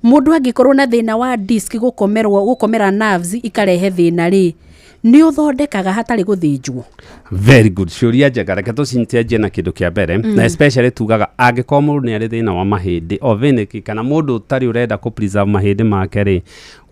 mũndũ angĩkorwo na thĩna wa disc, gũkomerwo, gũkomera nerves ikarehe thĩna rĩ, nĩ ũthondekaga hatarĩ gũthĩnjwo? Very good, ciũria njega. Reke tũcinjenjie na kĩndũ kĩa mbere, na especially tugaga angĩkorwo mũndũ nĩ arĩ thĩna wa mahĩndĩ o vĩnĩki, kana mũndũ ũtarĩ ũrenda kũ preserve mahĩndĩ make rĩ,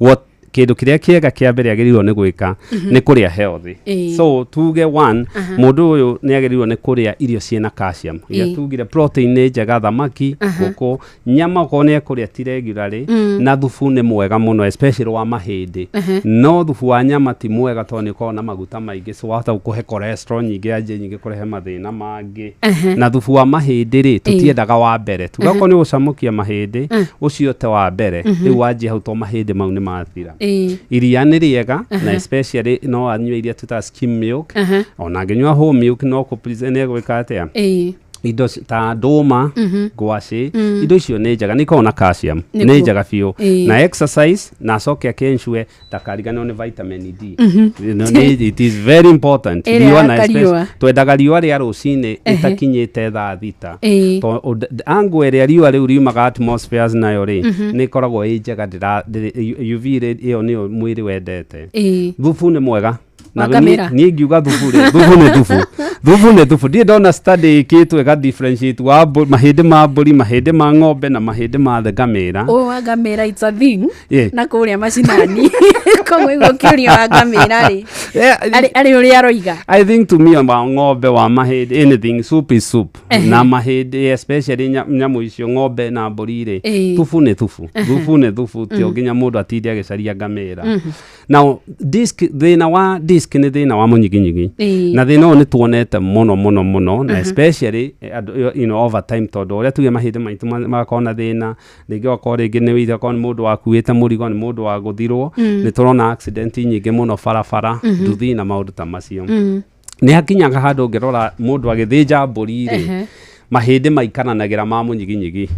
what Kĩndũ kĩrĩa kĩega kĩa mbere agĩrĩirwo nĩ gwĩka nĩ kũrĩa healthy. So tuge one, mũndũ ũyũ nĩ agĩrĩirwo nĩ kũrĩa irio ciĩna calcium, iria tugire protein nĩ njega, thamaki, ngũkũ, nyama okorwo nĩ ekũrĩa ti regularly, na thubu nĩ mwega mũno, especially wa mahĩndĩ. No thubu wa nyama ti mwega tondũ nĩ ũkoragwo na maguta maingĩ, so wahota gũkũhe cholesterol nyingĩ, yanjie nyingĩ kũrehe mathĩna mangĩ. Na thubu wa mahĩndĩ rĩ, tũtiendaga wa mbere, tuga okorwo nĩ gũcamũkia mahĩndĩ, ũcio te wa mbere. Rĩu wanjia hau, to mahĩndĩ mau nĩ mathira. Iria nĩ rĩega, na especially no anyue iria twĩtaga skim milk. Ona angĩnyua whole milk, no kũ nĩ egwĩka atĩa? Indo ta ndũma, ngwacĩ, indo icio nĩ njega, nĩ ikoragwo na calcium. Nĩ njega biũ. Na exercise, na acoke akensure ndakariganĩrwo nĩ vitamin D. It is very important. Ĩrĩa Riũa ya na kariũa. Twendaga riũa rĩa rũcinĩ ĩtakinyĩte thaa 6. Angle ĩrĩa riũa rĩu riumaga atmospheres nayo rĩ, nĩ ĩkoragwo ĩ njega, UV ray ĩyo nĩyo mwĩrĩ wendete. Thubu nĩ mwega. Na Wa ngamĩra. Niĩ ngiuga thubu rĩ, thubu nĩ thubu, thubu nĩ thubu. Ndirĩ ndona study ĩkĩtwo ĩga differentiate wa mahĩndĩ ma mbũri, mahĩndĩ ma ng'ombe na mahĩndĩ ma ngamĩra. Ũyũ wa ngamĩra, it's a thing. Na kũrĩa macinani koguo igua ũkĩũria wa ngamĩra rĩ, arĩ ũrĩa aroiga. I think to me, wa ng'ombe, wa mahĩndĩ, anything, soup is soup. Na mahĩndĩ, especially nyamũ icio, ng'ombe na mbũri rĩ, thubu nĩ thubu, thubu nĩ thubu, tio nginya mũndũ atinde agĩcaria ngamĩra. Now disc, thĩna wa disc nĩ thĩna wa mũnyiginyigi. Na thĩna ũyũ nĩ tuonete mũno mũno mũno, na especially andũ, over time, tondũ ũrĩa tuge mahĩndĩ maitũ magakorwo na thĩna rĩngĩ, okorwo rĩngĩ nĩ wĩira, okorwo nĩ mũndũ wakuĩte mũrigo, nĩ mũndũ wa gũthirwo. Nĩ tũrona accident nyingĩ mũno barabara, nduthi na maũndũ ta macio. Nĩ hakinyaga handũ ũngĩrora mũndũ agĩthĩnja mbũri rĩ, mahĩndĩ maikaranagĩra ma mũnyiginyigi,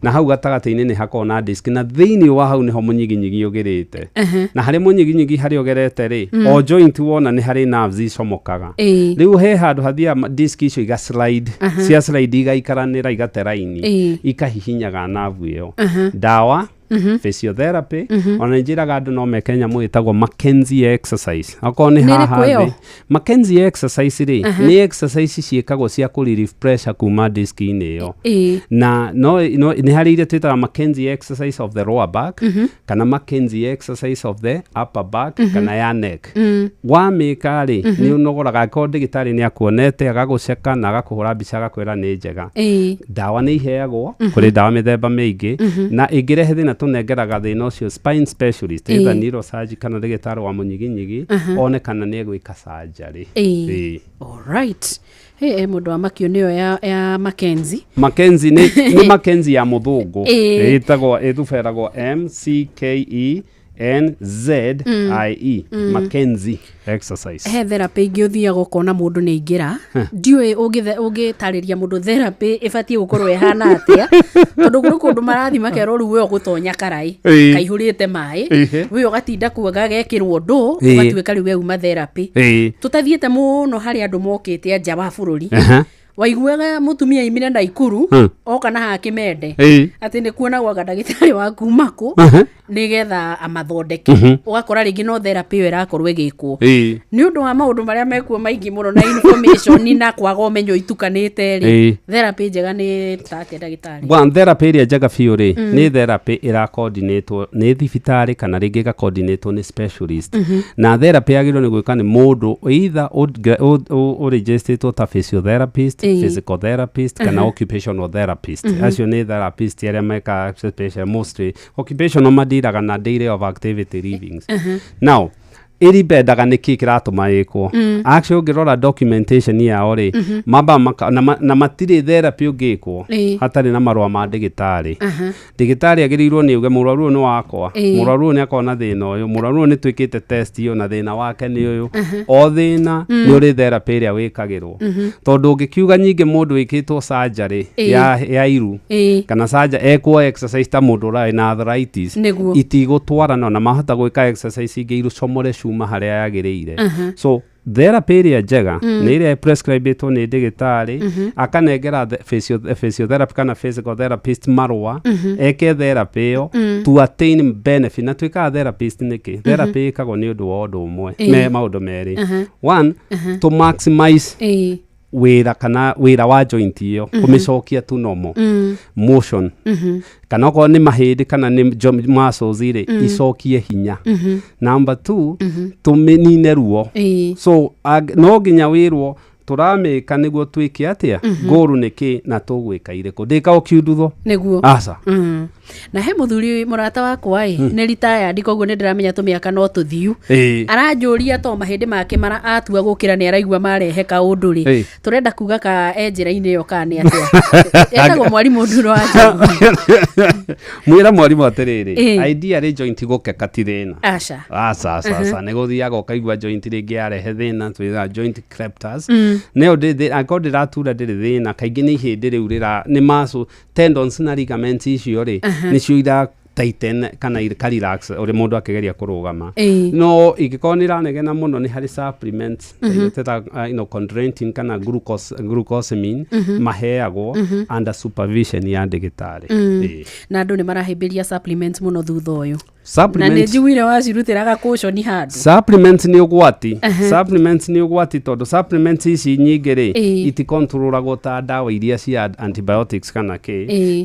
na hau gatagatĩ-inĩ nĩ hakoragwo na disc, na thĩinĩ wa hau nĩho mũnyiginyigi ũgĩrĩte. Na harĩ mũnyiginyigi harĩa ũgerete rĩ, o joint wona nĩ harĩ nerves icomokaga. Rĩu he handũ hathiaga disc icio iga slide, cia slide igaikaranĩra, igate raini, ikahihinyaga nerve ĩyo. Ndawa, physiotherapy, ona nĩ njĩraga andũ no meke nyamũ ĩtagwo Mackenzie exercise, okorwo nĩ Nĩ haha ĩrĩkũ ĩyo? thĩ. Mackenzie exercise rĩ, nĩ exercise ciĩkagwo cia kũ relieve pressure kuma disc-inĩ ĩyo. Na no nĩ harĩ iria twĩtaga Mackenzie exercise of the lower back, kana Mackenzie exercise of the upper back, kana ya neck. Wamĩka rĩ, nĩ ũnogoraga, angĩkorwo ndagĩtarĩ nĩ akuonete, agagũceka na agakũhũra mbica, agakwĩra nĩ njega. Ndawa nĩ iheagwo, kũrĩ ndawa mĩthemba mĩingĩ, na ĩngĩrehe thĩna, tũnengeraga thĩna ũcio spine specialist, either neurosurgeon kana ndagĩtarĩ wa mũnyiginyigi, one kana nĩ egwĩka surgery. Alright. Hey, mũndũ wa makio nĩyo ya Mackenzie. Mackenzie nĩ Mackenzie ya mũthũngũ. Ĩtagwo, ĩthuberagwo MCKENZIE, Mackenzie exercise. He therapy ingĩ ũthiaga ũkona mũndũ nĩ aingĩra, ndiũĩ ũngĩtarĩria mũndũ therapy ĩbatiĩ gũkorwo ĩhana atĩa, tondũ kũrĩ kũndũ marathiĩ makerwo rĩu we ũgũtonya karaĩ kaihũrĩte maĩ, we ũgatinda kuo gagekĩrwo ndũ, ũgatuĩka rĩu we uma therapy. Tũtathiĩte mũno harĩ andũ mokĩte nja wa bũrũri. Waiguaga mũtumia aimire Naikuru, oka na haha Kĩmende, atĩ nĩ kuonagwo anga ndagĩtarĩ wa kuma kũ, nĩgetha amathondeke. Ũgakora rĩngĩ no therapy ĩyo ĩrakorwo ĩgĩkwo nĩ ũndũ wa maũndũ marĩa mekuo maingĩ mũno na information na kwaga ũmenyo itukanĩte rĩ. Therapy njega nĩ ta atĩa, ndagĩtarĩ? One, therapy ĩrĩa njega biũ rĩ, nĩ therapy ĩracoordinatwo nĩ thibitarĩ, kana rĩngĩ ĩgacoordinatwo nĩ specialist. Na therapy yagĩrĩirwo nĩ gwĩka nĩ mũndũ either ũregisterĩtwo ta physiotherapist, physical therapist, kana occupational therapist. Acio nĩ therapist arĩa mekaga special, mostly occupational mandiraga na daily of activity livings. Now ĩrimbendaga nĩ kĩ kĩratũma ĩkwo. Actually, ũngĩrora documentation yao rĩ, mamba na matirĩ therapy ũngĩkwo hatarĩ na marũa ma ndĩgĩtarĩ. Ndĩgĩtarĩ agĩrĩirwo nĩ uge mũrwaru ũyũ nĩ wakwa, mũrwaru ũyũ nĩ akorwo na thĩna ũyũ, mũrwaru ũyũ nĩ twĩkĩte test ĩyo na thĩna wake nĩ ũyũ. O thĩna nĩ ũrĩ therapy ĩrĩa wĩkagĩrwo, tondũ ũngĩkiuga nyingĩ mũndũ wĩkĩtwo surgery ya iru, kana surgery, ekwo exercise ta mũndũ ũrarĩ na arthritis, itigũtwarana, na mahota gwĩka exercise ingĩ irũcomore cuma harĩa yagĩrĩire. So therapy ĩrĩa njega nĩ ĩrĩa prescribĩtwo nĩ ndĩgĩtarĩ, akanengera physiotherapy kana physical therapist marũa eke therapy ĩyo to attain benefit. Na twĩkaga therapist nĩkĩ? Therapy ĩkagwo nĩ ũndũ wa ũndũ ũmwe, me maũndũ merĩ. One, to maximize Wĩra kana wĩra wa joint ĩyo, kũmĩcokia tu normal motion, kana okorwo nĩ mahĩndĩ kana nĩ muscles rĩ, icokie hinya. Number two, tũmĩnine ruo. So no nginya wĩrwo tũramĩka nĩguo twĩke atĩa, ngũrũ nĩ kĩ na tũgwĩka irĩkũ, ndĩka ũkiundutho. Nĩguo. Aca. Na he mũthuri mũrata wakwa ĩ, nĩ retired, koguo nĩ ndĩramenya tũmĩaka no tũthiu. Aranjũria to mahĩndĩ make mara atua gũkĩra nĩ araigua marehe kaũndũ rĩ, tũrenda kuga ka e njĩra-inĩ ĩyo kana nĩ atĩa? Etagwo mwarimũ Nduro wa Njogu. Mwĩra mwarimũ atĩrĩrĩ, ideally joint gũkeka ti thĩna. Aca. Aca, aca, aca. Nĩ gũthiaga ũkaigua joint rĩngĩ yarehe thĩna, twĩraga joint crepitus. Nayo angĩkorwo ndĩratura ndĩrĩ thĩna, kaingĩ nĩ ihĩndĩ rĩu rĩra nĩ muscle tendons na ligaments icio rĩ, nĩcio ira tighten kana ika relax ũrĩa mũndũ akĩgeria kũrũgama. No ingĩkorwo nĩ ĩranegena mũno, nĩ harĩ supplements ta chondroitin kana glucosamine maheagwo under supervision ya ndagĩtarĩ. Na andũ nĩ marahĩmbĩria supplements mũno thutha ũyũ, na nĩ Supplements njiguire wacirutĩra gakũconi handũ. Supplements nĩ ũgwati. Supplements nĩ ũgwati tondũ supplements ici nyingĩ rĩ, itikontrolagwo ta ndawa iria cia antibiotics kana kĩ.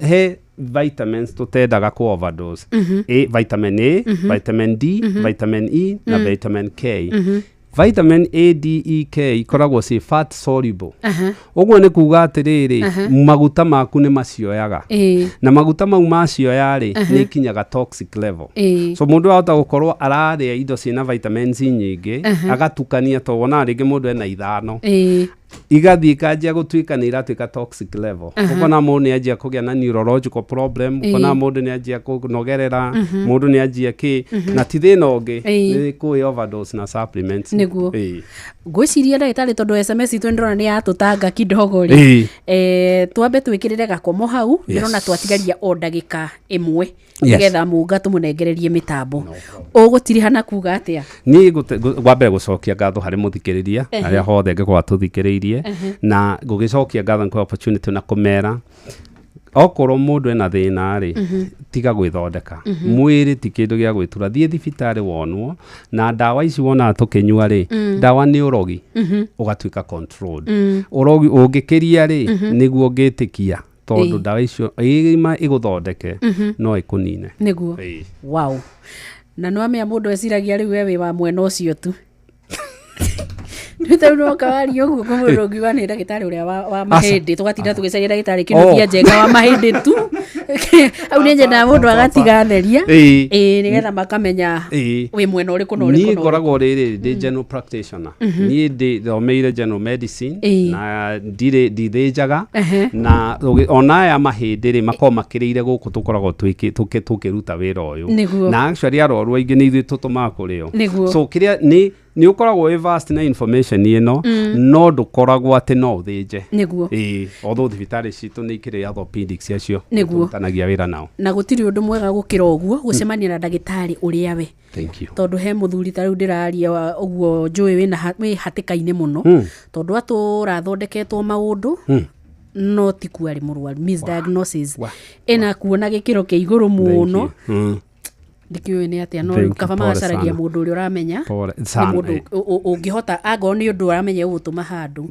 He vitamins tũtendaga ku overdose. A, vitamin A, vitamin D, vitamin E na vitamin K. Vitamin A, D, E, K ikoragwo ci fat soluble. Ũguo nĩ kuga atĩrĩrĩ, maguta maku nĩ macioyaga, na maguta mau macioya rĩ, nĩ ikinyaga toxic level. So mũndũ ahota gũkorwo ararĩa indo ciĩna vitamins nyingĩ, agatukania, to wonaga rĩngĩ mũndũ ena ithano, igathiĩ ikanjia gũtuĩka nĩ iratuĩka toxic level. Ũkona mũndũ nĩ anjia kũgĩa na neurological problem, ũkona mũndũ nĩ anjia kũnogerera, mũndũ nĩ anjia kĩ, na ti thĩna ũngĩ, nĩ kũĩ overdose na supplements. Nĩguo. Ngwĩciria ndagĩtarĩ, tondũ SMS itũ ndĩrona nĩ yatũtanga kidogo rĩ, twambe twĩkĩrĩre gakomo hau. Ndĩrona twatigaria o ndagĩka 1 nĩgetha mũnga tũmũnengererie mĩtambo. Ũgũtiriha na kuga atĩa? Niĩ wa mbere gũcokia ngatho harĩ mũthikĩrĩria arĩa hothe angĩkorwo atũthikĩrĩirie, na gũgĩcokia ngatho nĩ kwa opportunity na kũmera okorwo mũndũ ena thĩna rĩ, tiga gwĩthondeka. Mwĩrĩ ti kĩndũ gĩa gwĩtura. Thiĩ thibitarĩ wonwo, na ndawa ici wonaga tũkĩnyua rĩ, ndawa nĩ ũrogi ũgatuĩka controlled. Ũrogi ũngĩkĩria rĩ, nĩguo ũngĩtĩkia, tondũ ndawa icio ĩma ĩgũthondeke no ĩkũnine. Nĩguo. Wow, na nĩ wamenya mũndũ eciragia rĩu we wĩ wa mwena ũcio tu. Rĩu ta rĩu waria ũguo kwĩ mũndũ ũngiuga nĩ ndagĩtarĩ ũrĩa wa mahĩndĩ, tũgatinda tũgĩcaria ndagĩtarĩ kĩnuthia njenga wa mahĩndĩ tu. Hau nĩ nyendaga mũndũ agatiga theria, ĩĩ, nĩgetha makamenya wĩ mwena ũrĩkũ na ũrĩkũ Niĩ na ũrĩkũ. ngoragwo rĩrĩ ndĩ general practitioner. Niĩ ndĩ thomeire general medicine na ndirĩ ndithĩnjaga, na ona aya mahĩndĩ rĩ, makoragwo makĩrĩire gũkũ tũkoragwo tũkĩruta wĩra ũyũ. Na actually arwaru aingĩ nĩ ithuĩ tũtũmaga kũrĩo. So kĩrĩa nĩ ũkoragwo wĩ vast na information ĩno, no ndũkoragwo atĩ no ũthĩnje. Ĩĩ, although thibitarĩ citũ nĩ ikĩrĩ orthopedics acio tũrutanagia wĩra nao. Na gũtirĩ ũndũ mwega gũkĩra ũguo gũcemania na ndagĩtarĩ ũrĩa we. Thank you. Tondũ he mũthuri ta rĩu ndĩraria ũguo njũĩ wĩna wĩ hatĩka-inĩ mũno, tondũ atũra athondeketwo maũndũ, no ti kuo arĩ mũrwaru. Misdiagnosis ĩna kuona gĩkĩro kĩa igũrũ mũno. Ndikĩũĩ nĩ atĩa, no Thank rĩu you, kaba pole magacaragia sana. mũndũ ũrĩa ũramenya Pole nĩ sana, mũndũ ũngĩhota, angorwo nĩ ũndũ ũramenya ũgũtũma handũ,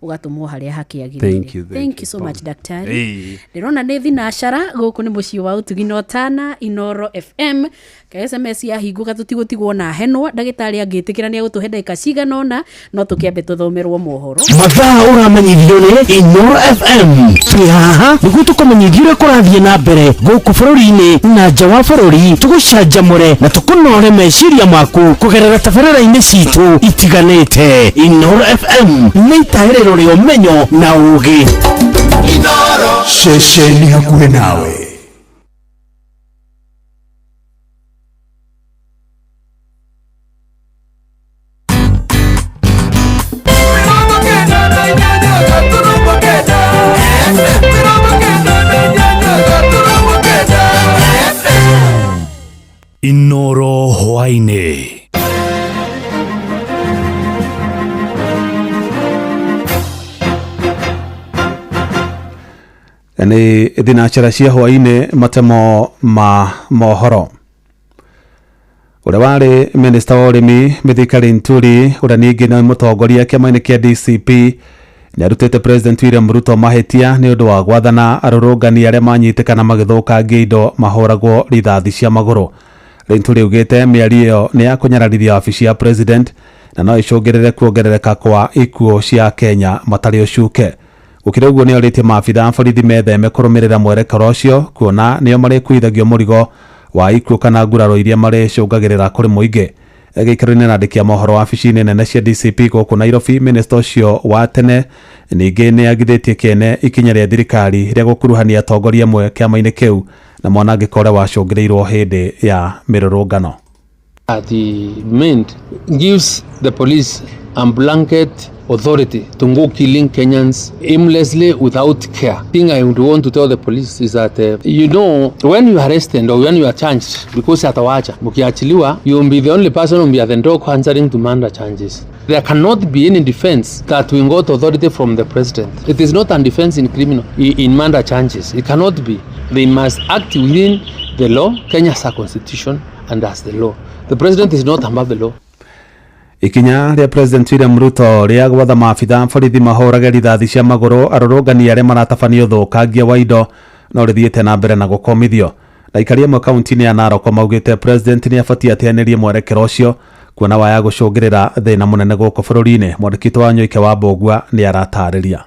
ũgatũmwo harĩa hakĩagĩrĩire. Thank you, thank Thank you, you so pole. much, daktari. Ndĩrona nĩ thinacara. Gũkũ nĩ mũciĩ wa ũtugi na ũtana, Inoro FM. Ka SMS yahingũka tũtigũtigwo na henwo. Ndagĩtarĩ angĩtĩkĩra nĩ agũtũhe ndagĩka cigana ũna, no tũkĩambe tũthomerwo mohoro. Mathaa ũramenyithio nĩ Inoro FM. Twĩ haha nĩguo tũkũmenyithie ũrĩa kũrathiĩ na mbere gũkũ bũrũri-inĩ na nja wa bũrũri, tũgũcanjamũre na tũkũnore meciria maku kũgerera tabarĩra-inĩ citũ itiganĩte. Inoro FM nĩ itahĩrĩro rĩa ũmenyo na ũũgĩ. Ceceni hakuhĩ nawe. Inoro hwaini. Nĩ thinacara cia hwainĩ, matemo ma mohoro. Ũrĩa warĩ minista wa ũrĩmi Mithika Linturi, ũrĩa ningĩ nĩ mũtongoria kĩama-inĩ kĩa DCP, nĩ arutĩte President William Ruto mahĩtia nĩ ũndũ wa gwathana arũrũngani arĩa manyitĩkana magĩthũkangia indo mahũragwo rithathi cia magũrũ. Linturi augĩte mĩario ĩyo nĩ ya kũnyararithia wabici ya president na no ĩcũngĩrĩre kuongerereka kwa ikuũ cia Kenya matarĩ ũcuke. Gũkĩrĩ ũguo, nĩ orĩtie maabitha a borithi metheme kũrũmĩrĩra mwerekero ũcio, kuona nĩo marĩkuithagio mũrigo wa ikuũ kana nguraro iria marĩcũngagĩrĩra kũrĩ mũingĩ. Gĩikaro-inĩ na andĩki a mohoro wabici-inĩ nene cia DCP gũkũ Nairobi, minista ũcio wa tene ningĩ nĩ agithĩtie kĩene ikinya rĩa thirikari rĩa gũkuruhania atongoria amwe kĩama-inĩ kĩu na mwanangĩko ũrĩa wacũngĩrĩirwo hĩndĩ ya mĩrũrũngano. The meant gives the police a blanket authority to go killing Kenyans aimlessly without care. Thing I would want to tell the police is that when you are arrested or when you are charged, because atawacha mkiachiliwa, you will be the only person who will be at the door answering to murder charges. There cannot be any defense that we got authority from the president. It is not a defense in criminal in murder charges. It cannot be. They must act within the law. Kenya has a constitution and has the law. The president is not above the law. Ikinya rĩa President William Ruto rĩa gwatha maabitha borithi mahũrage rithathi cia magũrũ arũrũngani arĩa maratabania ũthũkangia wa indo no rĩthiĩte na mbere na gũkomithio. Na aikari amwe kaunti-inĩ ya Narok maugĩte President nĩ abatiĩ ateanĩrie mwerekero ũcio, kuona waya gũcũngĩrĩra thĩna mũnene gũkũ bũrũri-inĩ. Mwandĩki wa Nyoike wa Mbũgua nĩ aratarĩria.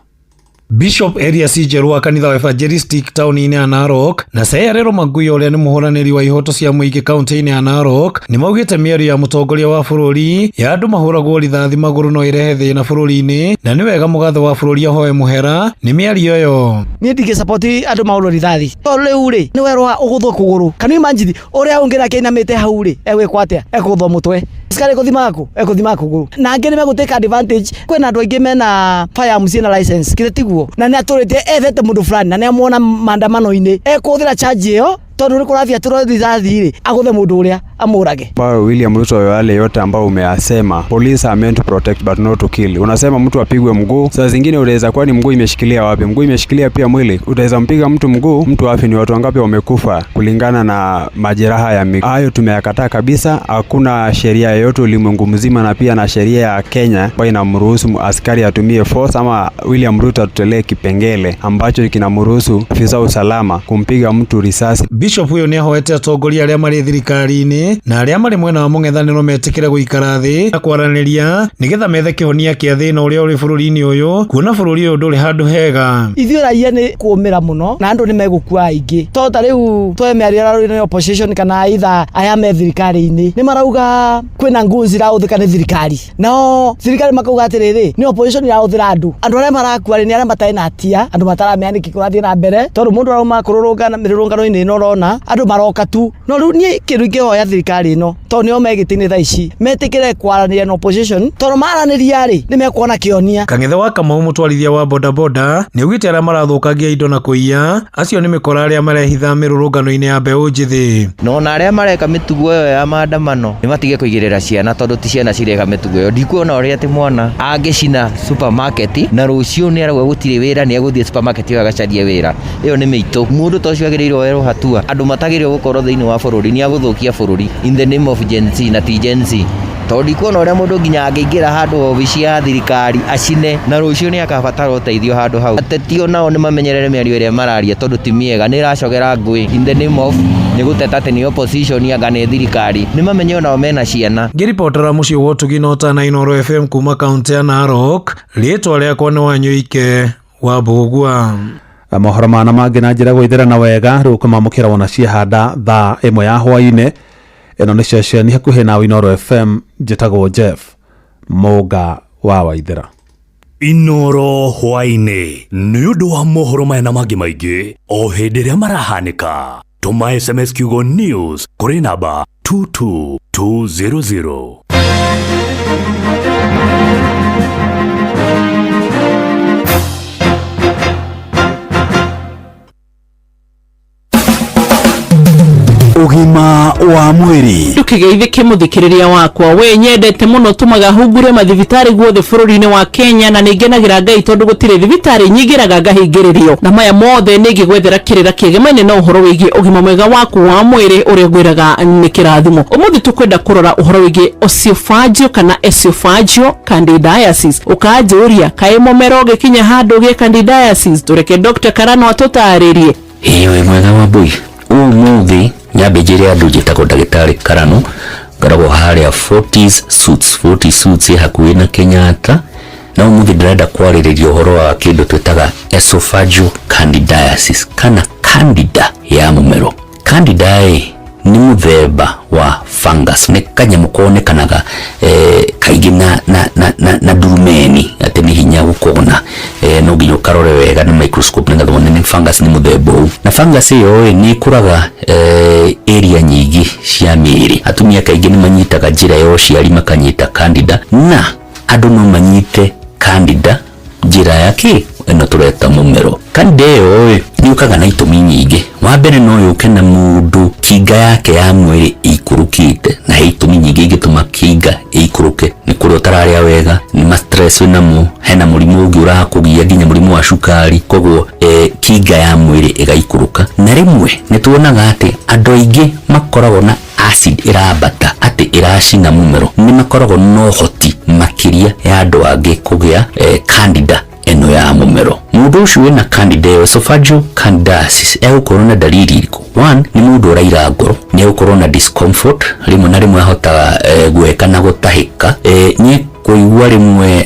Bishop Elias Njeru wa kanitha wa Evangelistic taũni-inĩ ya Narok na Seyarero Magui ũrĩa nĩ mũhũranĩri wa ihoto cia mũingĩ kaunti-inĩ ya Narok nĩ maugĩte mĩario ya mũtongoria wa bũrũri ya andũ mahũragwo rithathi magũrũ no ĩrehe thĩna bũrũri-inĩ, na nĩ wega mũgathe wa bũrũri ahoe mũhera nĩ mĩario ĩyo. Niĩ ndingĩ support andũ mahũrwo rithathi, tondũ rĩu rĩ nĩ werwo ũgũthwo kũgũrũ. Can you imagine ũrĩa ũngĩ nake ainamĩte hau rĩ, egwĩkwo atĩa? Ekũgũthwo mũtwe. Askari gũthimaga kũ? Ekũthimaga kũgũrũ. Na angĩ nĩ megũtake advantage. Kwĩna andũ aingĩ mena firearms na license, kĩrĩ tiguo? Na nĩ atũrĩte ethete mũndũ fulani na nĩ amuona maandamano-inĩ, ekũhũthĩra charge ĩyo, tondũ nĩ kũrabiatũrwo rithathi rĩ, agũthe mũndũ ũrĩa amũrage. Ambayo William Ruto, yale yote ambayo umeyasema, police are meant to protect but not to kill. Unasema mtu apigwe mguu, saa zingine unaweza kuwa ni mguu imeshikilia wapi? Mguu imeshikilia pia mwili. Utaweza mpiga mtu mguu, mtu afi. Ni watu wangapi wamekufa kulingana na majeraha ya miguu? Hayo tumeyakataa kabisa. Hakuna sheria yoyote ulimwengu mzima na pia na sheria ya Kenya ambayo inamruhusu askari atumie force, ama William Ruto atutolee kipengele ambacho kinamruhusu afisa usalama kumpiga mtu risasi. Bishop huyo nĩ ahoete atongoria arĩa marĩ thirikari-inĩ na arĩa marĩ mwena wa mũng'ethanĩro metĩkĩre gũikara thĩ na kwaranĩria nĩgetha methe kĩhonia kĩa thĩna ũrĩa ũrĩ bũrũri-inĩ ũyũ, kuona bũrũri ũyũ ndũrĩ handũ hega. Ithuĩ raia nĩ kũũmĩra mũno na andũ nĩ megũkua aingĩ, tondũ ta rĩu twe mĩario ĩrarũrio nĩ opposition kana either aya me thirikari-inĩ, nĩ marauga kwĩna ngũnzi irahũthĩka nĩ thirikari, nao thirikari makauga atĩrĩrĩ, nĩ opposition irahũthĩra andũ. Andũ arĩa marakua rĩ, nĩ arĩa matarĩ na hatia, andũ mataramenya nĩkĩ kũrathiĩ na mbere, tondũ mũndũ arauma kũrũrũngana mĩrũrũngano-inĩ ĩno, ũrona andũ maroka tu. No rĩu niĩ kĩndũ ingĩhoya thirikari ĩno, tondũ nĩo me gĩtĩ-inĩ thaa ici, metĩkĩre kwaranĩria na opposition, tondũ maranĩria rĩ, nĩ mekuona kĩonia. Kang'ethe wa Kamau, mũtwarithia wa bodaboda, nĩ augĩte arĩa marathũkangia indo na kũiya acio nĩ mĩkora arĩa marehitha mĩrũrũngano-inĩ ya mbeũ njĩthĩ. No ona arĩa mareka mĩtugo ĩyo ya maandamano nĩ matige kũigĩrĩra ciana, tondũ ti ciana cireka mĩtugo ĩyo. Ndikuona ũrĩa atĩ mwana angĩcina supermarket na rũciũ nĩ arauga gũtirĩ wĩra, nĩ egũthiĩ supermarket ĩyo agacarie wĩra. Ĩyo nĩ mĩitũ. Mũndũ ta ũcio agĩrĩirwo oerwo hatua. Andũ matagĩrĩirwo gũkorwo thĩinĩ wa bũrũri, nĩ agũthũkia bũrũri in the name of Gen Z na ti Gen Z, tondũ ndikuona ũrĩa mũndũ nginya angĩingĩra handũ obici ya thirikari acine na rũciũ nĩ akabatara ũteithio handũ hau. Ateti onao nĩ mamenyerere mĩario ĩrĩa mararia, tondũ ti mĩega, nĩ ĩracogera ngũĩ in the name of nĩ gũteta atĩ nĩ opposition anga nĩ thirikari. Nĩ mamenye onao mena ciana. Ngĩribotera mũciĩ wa ũtugi na ũtana Inooro FM kuma kaunti ya Narok, rĩtwa rĩakwa nĩ Wanyũike wa Mbũgua. Mohoro mana mangĩ na njĩra gwĩthĩrana wega rĩu kũmamũkĩra wona ciahanda thaa 1 ya hwaĩ-inĩ. Ĩno nĩ ceceni hakuhĩ na Inooro FM, njĩtagwo Jeff Mũnga wa Waithera. Inooro hwaĩ-inĩ nĩ ũndũ wa mohoro maya na mangĩ maingĩ o hĩndĩ ĩrĩa marahanĩka. Tũma SMS kiugo news kũrĩ namba 22200. Ũgima wa mwĩrĩ. Ndũkĩgeithĩke mũthikĩrĩria wakwa we nyendete mũno tũmaga hungure mathibitarĩ guothe bũrũri-inĩ wa Kenya na nĩngenagĩra Ngai tondũ gũtirĩ thibitarĩ nyingĩraga ngahingĩrĩrio na maya mothe nĩngĩgwethera kĩrĩra kĩgemaine na ũhoro wĩgiĩ ũgima mwega waku wa mwĩrĩ ũrĩa ngwĩraga nĩ kĩrathimo. Ũmũthĩ tũkwenda kũrora ũhoro wĩgiĩ oesophageal kana esophageal candidiasis. Ũkanjũria kaĩ mũmero ũgĩkinya handũ ũgĩe candidiasis? Tũreke Dr. Karano atũtarĩrie. Ĩĩ wĩ mwega Wambui, ũmũthĩ nyambe njĩre andũ njĩtagwo ndagĩtarĩ Karano, ngoragwo harĩa Fortis Suites, Fortis Suites ĩ hakuhĩ na Kenyatta, na ũmũthĩ ndĩrenda kwarĩrĩria ũhoro wa kĩndũ twĩtaga esophageal candidiasis kana candida ya mũmero. Candida ĩ nĩ mũthemba wa fungus, nĩ kanyamũ konekanaga kaingĩ na ndurumeni, atĩ nĩ hinya gũkona, no nginya ũkarore wega na microscope nĩgetha wone nĩ fungus, nĩ mũthemba ũũ. Na fungus ĩyo ĩ nĩ ĩkũraga area nyingĩ cia mĩĩrĩ. Atumia kaingĩ nĩ manyitaga njĩra ya ũciari makanyita candida, na andũ no manyite candida njĩra ya kĩ ĩno tũreta mũmero. Candida ĩyo ĩ nĩ yũkaga na itũmi nyingĩ. Wa mbere no yũke na mũndũ kinga yake ya mwĩrĩ ĩikũrũkĩte, na he itũmi nyingĩ ingĩtũma kinga ĩikũrũke. Nĩ kũrĩa ũtararĩa wega, nĩ ma stress wĩnamo, hena mũrimũ ũngĩ ũrakũgia nginya mũrimũ wa cukari, koguo kinga ya mwĩrĩ ĩgaikũrũka. Na rĩmwe nĩ tuonaga atĩ andũ aingĩ makoragwo na acid ĩrambata, atĩ ĩracina mũmero, nĩ makoragwo na ũhoti makĩria ya andũ angĩ kũgĩa candida ĩno ya mũmero. Mũndũ ũcio wĩna candida ĩyo esophageal candidiasis egũkorwo na dalili irĩkũ? One, nĩ mũndũ ũraira ngoro, nĩ egũkorwo na discomfort, rĩmwe na rĩmwe ahotaga gweka na gũtahĩka, nĩ kũigua rĩmwe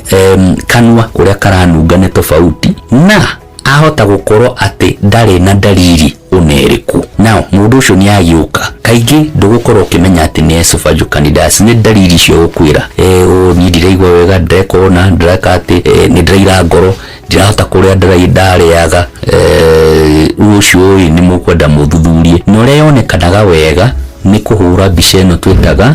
kanua ũrĩa karanunga nĩ tofauti, na ahota gũkorwo atĩ ndarĩ na dalili ona ĩrĩkũ. Now mũndũ ũcio nĩ agĩũka, kaingĩ ndũgũkorwo ũkĩmenya atĩ nĩ esophageal candidiasis, nĩ dalili icio gũkwĩra niĩ ndiraigua wega, ndĩreka ũna, ndĩreka atĩ, nĩ ndĩraira ngoro, ndirahota kũrĩa ndarĩaga, rĩu ũcio ĩ nĩ mũkwenda mũthuthurie. Na ũrĩa yonekanaga wega nĩ kũhũra mbica ĩno twĩtaga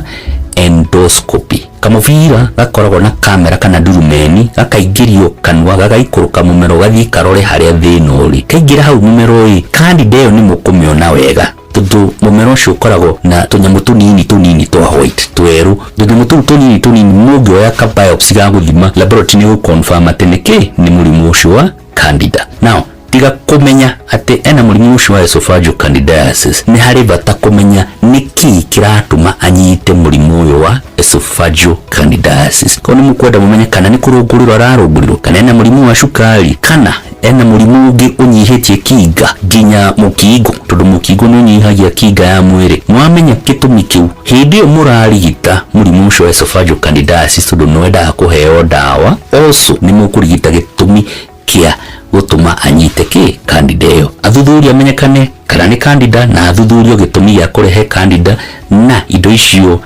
endoscopy. Kamũbira gakoragwo na kamera kana ndurumeni, gakaingĩrio kanua, gagaikũrũka mũmero, gathiĩ karore harĩa thĩna ũrĩ. Kaingĩra hau mũmero ĩ, candida ĩyo nĩ mũkũmĩona wega, tondũ mũmero ũcio ũkoragwo na tũnyamũ tũnini tũnini twa white twerũ. Tũnyamũ tũu tũnini tũnini mũngĩoya ka biopsy ga gũthima laboratory nĩ gũconfirm atĩ nĩ kĩ, nĩ mũrimũ ũcio wa candida. Now tiga kũmenya atĩ ena mũrimũ ũcio wa esophageal candidiasis, nĩ harĩ bata kũmenya nĩkĩ kĩratũma anyite mũrimũ ũyũ wa esophageal candidiasis. Koguo nĩ mũkwenda mũmenye kana nĩ kũrũngũrĩrwo ararũngũrĩrwo, kana ena mũrimũ wa cukari, kana ena mũrimũ ũngĩ ũnyihĩtie kinga nginya mũkingo, tondũ mũkingo nĩ ũnyihagia kinga ya mwĩrĩ. Mwamenya gĩtũmi kĩu, hĩndĩ ĩyo mũrarigita mũrimũ ũcio wa esophageal candidiasis, tondũ nĩ wendaga kũheo ndawa, also nĩ mũkũrigita gĩtũmi kĩa gũtũma anyite kĩ candida ĩyo. Athuthuria amenyekane kana nĩ candida, na athuthurio gĩtũmi gĩa kũrehe candida, na indo icio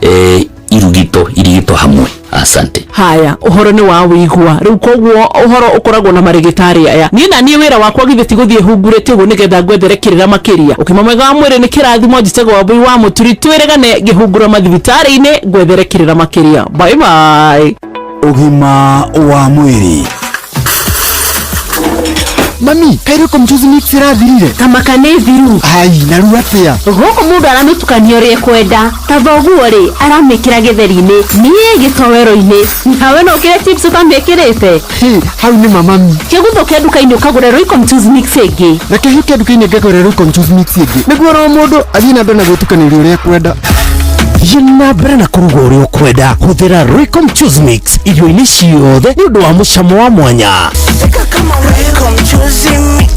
irugito irigito hamwe. Asante. Haya, ũhoro nĩ wa wĩigua rĩu, koguo ũhoro ũkoragwo na marĩgĩtarĩ aya. Niĩ na niĩ wĩra wakwa githĩ ti gũthiĩ hungurĩte ũguo nĩgetha ngwethere kĩrĩra makĩria. Ũkima mwega wa mwĩrĩ nĩ kĩrathimo. Njĩtagwo Wambui wa Mũturi, twĩrĩgane ngĩhungura mathibitarĩ-inĩ ngwethere kĩrĩra makĩria. Bye bye. Ũgima wa mwĩrĩ. Mami, kairĩ mchuzi mix ĩrathirire. Kamaka nĩ thiru. Ai, na rĩu atĩa? Gũkũ mũndũ aramĩtukania ũrĩa ekwenda. Ta thoguo rĩ, aramĩkĩra gĩtheri-inĩ, niĩ gĩtoero-inĩ, nawe no ũkĩre chips ũtamĩkĩrĩte. Hĩ, hau nĩ mamami. Kĩguthũke nduka-inĩ ũkagũre Royco mchuzi mix ĩngĩ. Reke hĩke nduka-inĩ ngagũre Royco mchuzi mix ĩngĩ, nĩguo oro mũndũ athiĩ na mbere na gwĩtukanĩria ũrĩa ekwenda. Thiĩ na mbere na kũruga ũrĩa ũkwenda. Hũthĩra Royco mchuzi mix irio-inĩ ciothe nĩ ũndũ wa mũcamo wa mwanya. Royco mchuzi mix.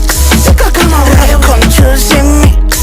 Royco mchuzi mix.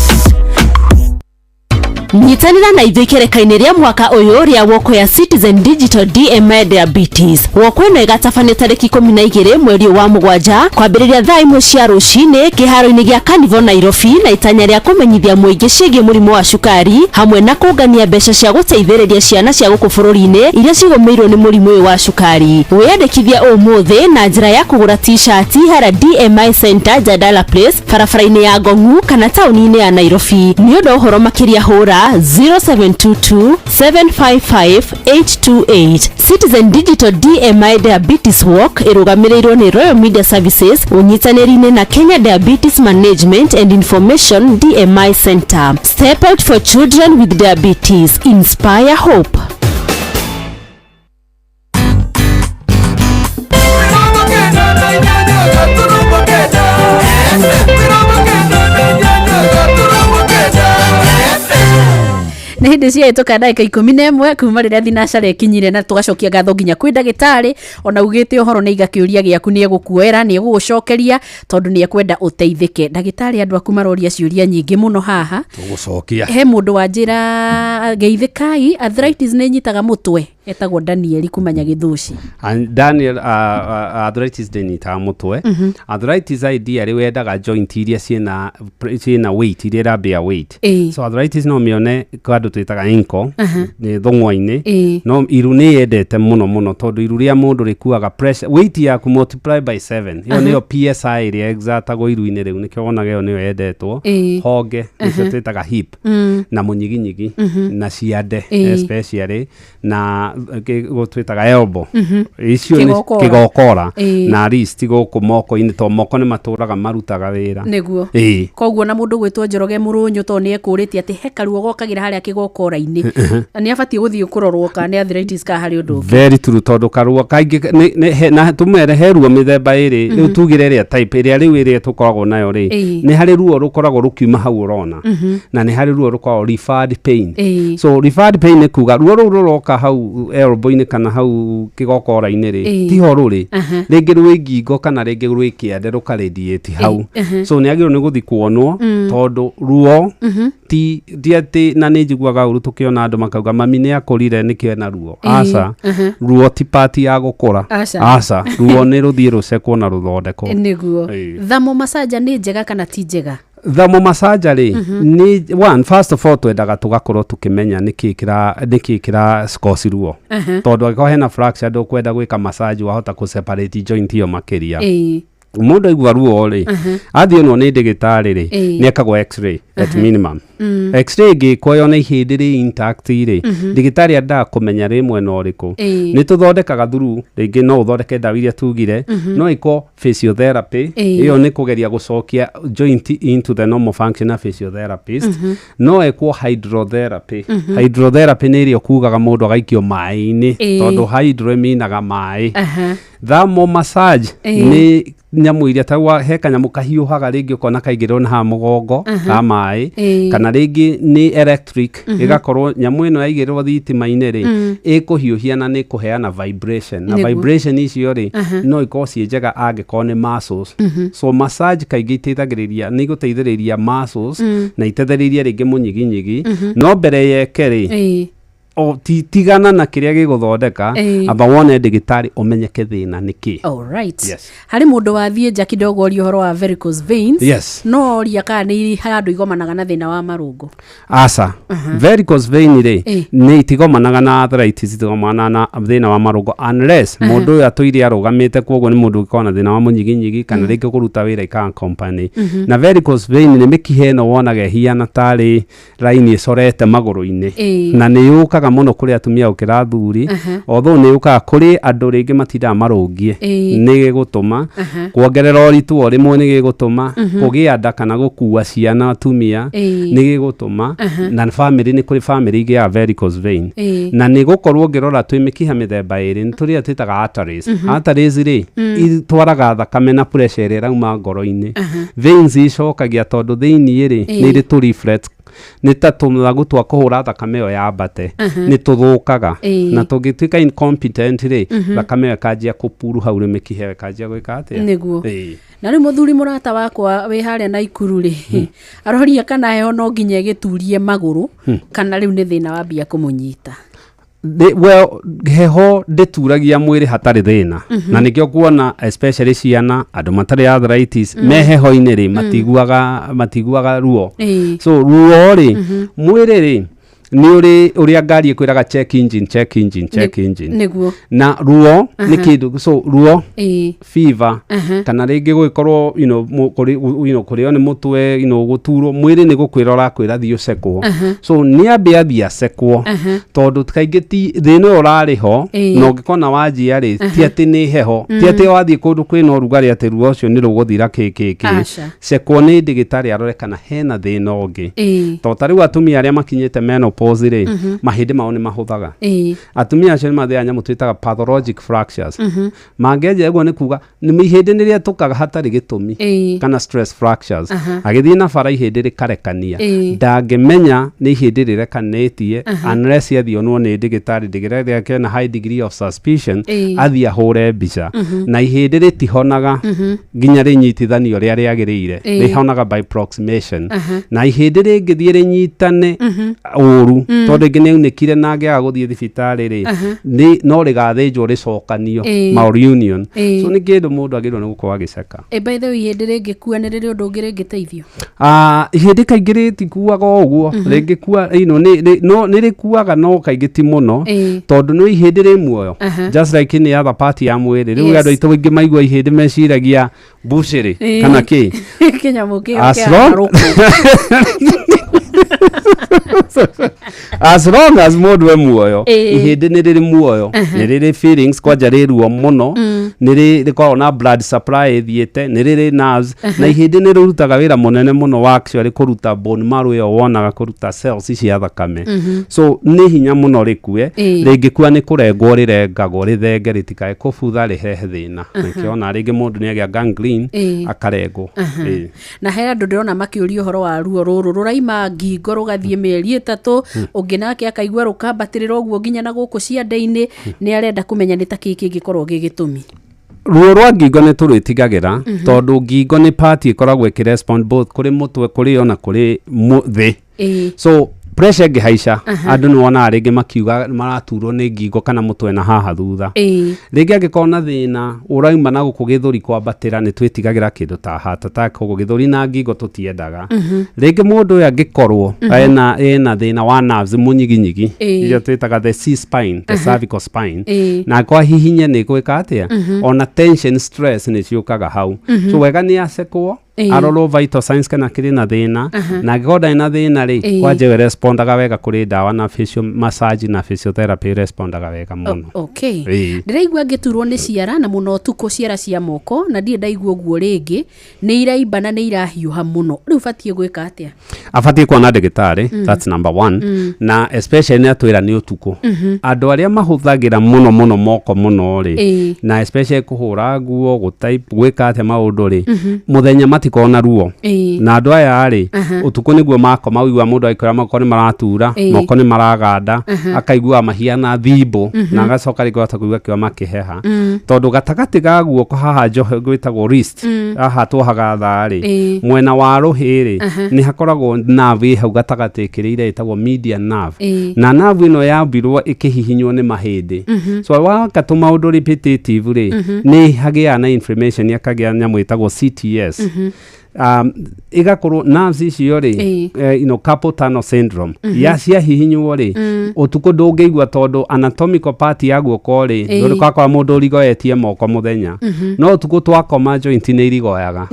Nyitanĩra na ithuĩ ikereka-inĩ rĩa mwaka ũyũ rĩa woko ya Citizen Digital DMI Diabetes. Woko ĩno ĩgatabanio tarĩki 12 mweri ũyũ wa mũgwanja kwambĩrĩria thaa 1 cia rũcinĩ kĩharo-inĩ gĩa Carnival Nairobi, na itanya rĩa kũmenyithia mũingĩ ciĩgiĩ mũrimũ wa cukari hamwe na kũngania mbeca cia gũteithĩrĩria ciana cia gũkũ bũrũri-inĩ iria cigũmĩirwo nĩ mũrimũ ũyũ wa cukari. Wĩyandĩkithie ũmũthĩ na njĩra ya kũgũra t-shirt harĩa DMI Center, Jadala Place, barabara-inĩ ya Ngong'u kana taũni-inĩ ya Nairobi. Nĩ ũndũ wa ũhoro makĩria hũra namba 0722 755 828. Citizen Digital DMI Diabetes Walk ĩrũgamĩrĩirwo nĩ Royal Media Services ũnyitanĩri-inĩ na Kenya Diabetes Management and Information DMI Center. Step out for children with diabetes. Inspire hope. Nä hä ndä ciahätå ndagä ka 11 kuma rä rä a thinacara ĩkinyire, na tũgacokia ngatho nginya kwĩ ndagĩtarĩ ona ugĩte ũhoro nĩ iga kĩũria gĩaku, nĩ egũkuoera, nĩ egũgũcokeria tondũ nĩ ekwenda ũteithĩke. Ndagĩtarĩ, andũ aku maroria ciũria nyingĩ mũno haha. Tũgũcokia. He mũndũ wanjĩra, "Geithĩkai, arthritis nĩ ĩnyitaga mũtwe?" Etagwo Danieli kuma Nyagĩthũci. And Daniel, arthritis ndĩnyitaga mũtwe. Arthritis idea rĩ wendaga joint iria ciĩna weight, iria ĩrambia weight. So arthritis no mĩone kwa andũ twĩtaga ankle, nĩ thũng'wa-inĩ. No iru nĩ yendete mũno mũno tondũ iru rĩa mũndũ rĩkuaga pressure, weight yaku multiply by 7. Ĩyo nĩyo PSI ĩrĩa exertagwo iru-inĩ rĩu, nĩkĩo wonaga ĩyo nĩyo yendetwo. Honge nĩcio twĩtaga hip, na mũnyiginyigi, na ciande, especially na twĩtaga elbow. Icio nĩ Kĩgokora. Kĩgokora. Na wrist gũkũ moko-inĩ, tondũ moko nĩ matũraga marutaga wĩra. Koguo na mũndũ gwĩtwo Njoroge Mũrũnyũ, tondũ nĩ ekũrĩtie atĩ he karuo gokagĩra harĩa kĩgokora-inĩ, nĩ abatiĩ gũthiĩ kũrorwo kana nĩ arthritis kana harĩ ũndũ ũngĩ. Very true, tondũ karuo kaingĩ na tũmere he ruo mĩthemba ĩrĩ. Rĩu tugire ĩrĩa type ĩrĩa rĩu ĩrĩa tũkoragwo nayo rĩ, nĩ harĩ ruo rũkoragwo rũkiuma hau ũrona, na nĩ harĩ ruo rũkoragwo referred pain. So referred pain nĩ kuga ruo rũu rũroka hau elbow-inĩ kana hau kĩgokora-inĩ rĩ, tiho rũrĩ, rĩngĩ rwĩ ngingo kana rĩngĩ rwĩ kĩande, rũkaradiate hau. So nĩ agĩrĩirwo nĩ gũthiĩ kuonwo tondũ ruo ti atĩ, na nĩ njiguaga ũru tũkĩona andũ makauga mami nĩ akũrire nĩkĩo ena ruo. Aca, ruo ti part ya gũkũra. Aca. Aca, ruo nĩ rũthiĩ rũcekwo na rũthondekwo. Thermal massage nĩ njega kana ti njega? Thermal massage rĩ, nĩ one, first of all twendaga tũgakorwo tũkĩmenya nĩkĩ kĩra cause ruo, tondũ angĩkorwo hena fracture, ndũkwenda gwĩka massage, wahota kũ separate joint ĩyo makĩria. Mũndũ aigua ruo rĩ, athiĩ onwo nĩ ndĩgĩtarĩ rĩ, nĩ ekagwo X-ray at minimum. X-ray ĩngĩkwo yone ihĩndĩ rĩ intact rĩ, ndĩgĩtarĩ endaga kũmenya rĩ mwena ũrĩkũ. Nĩ tũthondekaga through, rĩngĩ no ũthondeke ndawa iria tugire, no ĩkwo physiotherapy. Ĩyo nĩ kũgeria gũcokia joint into the normal function na physiotherapist. No ĩkwo hydrotherapy. Hydrotherapy nĩ ĩrĩa ũkugaga mũndũ agaikio maĩ-inĩ, tondũ hydro ĩminaga maĩ. Thermal massage nĩ nyamũ iria ta he kanyamũ kahiũhaga, rĩngĩ ũkona kaigĩrĩrwo na haha mũgongo ka maĩ, kana rĩngĩ nĩ electric, ĩgakorwo nyamũ ĩno yaigĩrĩrwo thitima-inĩ rĩ, ĩkũhiũhia na nĩ kũheana vibration na vibration icio rĩ, no ikorwo ciĩ njega angĩkorwo nĩ muscles. So massage kaingĩ iteithagĩrĩria, nĩ igũteithĩrĩria muscles na iteithĩrĩrie rĩngĩ mũnyiginyigi. No mbere yeke rĩ, o tigana na kĩrĩa gĩgũthondeka, amba wone ndĩgĩtarĩ ũmenyeke thĩna nĩ kĩ. Alright. Yes. Harĩ mũndũ wathiĩ nja kidogo oria ũhoro wa varicose veins. No oria kana nĩ handũ igomanaga na thĩna wa marũngo. Aca, varicose vein rĩ, nĩ itigomanaga na arthritis, itigomanaga na thĩna wa marũngo unless mũndũ ũyũ atũire arũgamĩte, koguo nĩ mũndũ ũngĩkorwo na thĩna wa mũnyiginyigi kana rĩngĩ kũruta wĩra ikaga company. Na varicose vein nĩ mĩkiha ĩno wonaga ĩhiana tarĩ raini ĩcorete magũrũ-inĩ, na nĩ yũkaga mũno kũrĩ atumia gũkĩra athuri, although nĩ yũkaga kũrĩ andũ rĩngĩ matindaga marũngiĩ. Nĩ gĩgũtũma kuongerera ũritũ o rĩmwe, nĩ gĩgũtũma kũgĩa nda kana gũkua ciana atumia, nĩ gĩgũtũma na family, nĩ kũrĩ family igĩaga varicose vein. Na nĩ gũkorwo ngĩrora twĩ mĩkiha mĩthemba ĩrĩ, nĩ tũrĩa twĩtaga arteries. Arteries rĩ, itwaraga thakame na pressure ĩrĩa ĩrauma ngoro-inĩ. Veins icokagia tondũ thĩiniĩ rĩ, nĩ irĩ tũ leaflets, nĩ ta tũthagu twa kũhũra thakame ĩyo yambate, nĩ tũthũkaga, na tũngĩtuĩka incompetent rĩ, thakame ĩyo ĩkanjia kũpuru hau rĩ, mĩkiha ĩyo ĩkanjia gwĩka atĩa? Na rĩu mũthuri mũrata wakwa wĩ harĩa Naikuru rĩ, aroria kana heho no nginya ĩgĩturie magũrũ, kana rĩu nĩ thĩna wambia kũmũnyita. Well, heho ndĩturagia mwĩrĩ hatarĩ thĩna. Na nĩkĩo kuona especially ciana, andũ matarĩ arthritis, me heho-inĩ rĩ, matiguaga ruo. So ruo rĩ, mwĩrĩ rĩ, Nĩ ũrĩ ũrĩa ngari ĩkwĩraga check engine, check engine, check engine. Na ruo nĩ kĩndũ, so ruo, fever, kana rĩngĩ gũgĩkorwo kũrĩo nĩ mũtwe, gũturwo mwĩrĩ, nĩ gũkwĩra ũrakwĩra thiĩ ũcekwo. So nĩ ambe athiĩ acekwo, tondũ kaingĩ ti thĩna ũyũ ũrarĩ ho. Na ũngĩkona wanjia rĩ, ti atĩ nĩ heho, ti atĩ wathiĩ kũndũ kwĩna ũrugarĩ atĩ ruo ũcio nĩ rũgũthira kĩ. Aca. Cekwo nĩ ndĩgĩtarĩ arore kana hena thĩna ũngĩ. To ta rĩu atumia arĩa makinyĩte menopause rĩ, mahĩndĩ mao nĩ mahũthaga. Atumia acio nĩ mathiaga nyamũ twĩtaga pathologic fractures. Mangĩanjia ũguo nĩ kuga nĩ ihĩndĩ nĩ rĩetũkaga hatarĩ gĩtũmi, kana stress fractures. Agĩthiĩ na bara ihĩndĩ rĩkarekania. Ndangĩmenya nĩ ihĩndĩ rĩrekanĩtie unless athiĩ onwo nĩ ndĩgĩtarĩ, ndĩgĩtarĩ akĩona high degree of suspicion, athiĩ ahũre mbica. Na ihĩndĩ rĩtihonaga nginya rĩnyitithanio ũrĩa rĩagĩrĩire. Rĩhonaga by proximation. Na ihĩndĩ rĩngĩthiĩ rĩnyitane ũru, tondũ rĩngĩ nĩ aunĩkire na angĩaga gũthiĩ thibitarĩ rĩ, no rĩgathĩnjwo rĩcokanio, malunion. So nĩ kĩndũ mũndũ agĩrĩirwo nĩ gũkorwo agĩceka. Ĩ, by the way, ihĩndĩ rĩngĩkua nĩ rĩrĩ ũndũ ũngĩ rĩngĩteithio? Ah, ihĩndĩ kaingĩ rĩtikuaga o ũguo. Rĩngĩkua no nĩ rĩkuaga, no kaingĩ ti mũno, tondũ nĩ ihĩndĩ rĩ muoyo, just like any other part ya mwĩrĩ. Rĩu andũ aitũ aingĩ maigua ihĩndĩ meciragia mbucĩrĩ kana kĩ. Kĩnyamũ kĩo As kĩa long rũkũ. As long as mũndũ e muoyo, ihĩndĩ nĩ rĩrĩ muoyo, nĩ rĩrĩ feelings, kwanja rĩ ruo mũno, nĩ rĩkoragwo na blood supply ĩthiĩte, nĩ rĩrĩ nerves, na ihĩndĩ nĩ rĩrutaga wĩra mũnene mũno wa actually kũruta bone marrow ĩyo wonaga, kũruta cells cia thakame. So nĩ hinya mũno rĩkue. Rĩngĩkua nĩ kũrengwo rĩrengagwo rĩthenge, rĩtikae kũbutha rĩrehe thĩna. Nĩkĩo rĩngĩ mũndũ nĩ agĩa gangrene, akarengwo. Na he andũ ndĩrona makĩũria ũhoro wa ruo rũrũ rũraima ngingo rũgathiĩ mĩeri 3, ũngĩ nake akaigua rũkambatĩrĩra ũguo nginya na gũkũ ciande-inĩ. Nĩ arenda kũmenya nĩ ta kĩ kĩngĩkorwo gĩ gĩtũmi. Ruo rwa ngingo nĩ tũrwĩtigagĩra, tondũ ngingo nĩ part ĩkoragwo ĩkĩrespond both kũrĩ mũtwe, kũrĩ ona kũrĩ thĩ. So pressure ĩngĩhaica, andũ nĩ wonaga rĩngĩ makiuga maraturwo nĩ ngingo kana mũtwe na haha thutha. Rĩngĩ angĩkorwo na thĩna ũrauma na gũkũ gĩthũri kwambatĩra, nĩ twĩtigagĩra kĩndũ ta heart attack, koguo gĩthũri na ngingo tũtiendaga. Rĩngĩ mũndũ ũyũ angĩkorwo ena thĩna wa nerves, mũnyiginyigi, iria twĩtaga the C spine, the cervical spine, na angĩkorwo hihinye nĩ gwĩka atĩa, ona tension, stress nĩ ciũkaga hau. So wega nĩ acekwo, arorwo vital signs kana kĩrĩ na thĩna, na angĩkorwo ndarĩ na thĩna rĩ, kwanja ĩyo respondaga wega kũrĩ ndawa na facial massage na physiotherapy, respondaga wega mũno. Ndĩraigua ngĩturwo nĩ ciara na mũno ũtukũ, ciara cia moko, na ndirĩ ndaigua ũguo rĩngĩ. Nĩ iraimba na nĩ irahiũha mũno. Rĩu batiĩ gwĩka atĩa? Abatiĩ kuona ndagĩtarĩ, that's number one. Na especially nĩ atwĩra nĩ ũtukũ. Andũ arĩa mahũthagĩra mũno mũno moko mũno rĩ, na especially kũhũra nguo, gũtype, gwĩka atĩa maũndũ rĩ, mũthenya matikoragwo na ruo. Na andũ aya rĩ, ũtukũ nĩguo makoma, ũigua mũndũ agĩkwĩra moko nĩ maratura, moko nĩ maraganda, akaigua mahiana thimbũ, na agacoka rĩngĩ wahota kũigua kĩo makĩheha, tondũ gatagatĩ ga guoko haha njohe gwĩtagwo wrist, haha twohaga thaa rĩ, mwena wa rũhĩ rĩ, nĩ hakoragwo nerve ĩ hau gatagatĩ ĩkĩrĩire ĩtagwo median nerve. Na nerve ĩno yambirwo ĩkĩhihinywo nĩ mahĩndĩ. So waka tũmaũndũ repetitive rĩ, nĩ hagĩaga na inflammation, akagĩa nyamũ ĩtagwo CTS, igakorwo nerves icio rĩ, carpal tunnel syndrome, ya ciahihinywo rĩ, ũtukũ ndũngĩigua, tondũ anatomical part ya guoko rĩ, ndũrĩ mũndũ ũrigoetie moko mũthenya, no ũtukũ twakoma joint nĩ irigoyaga.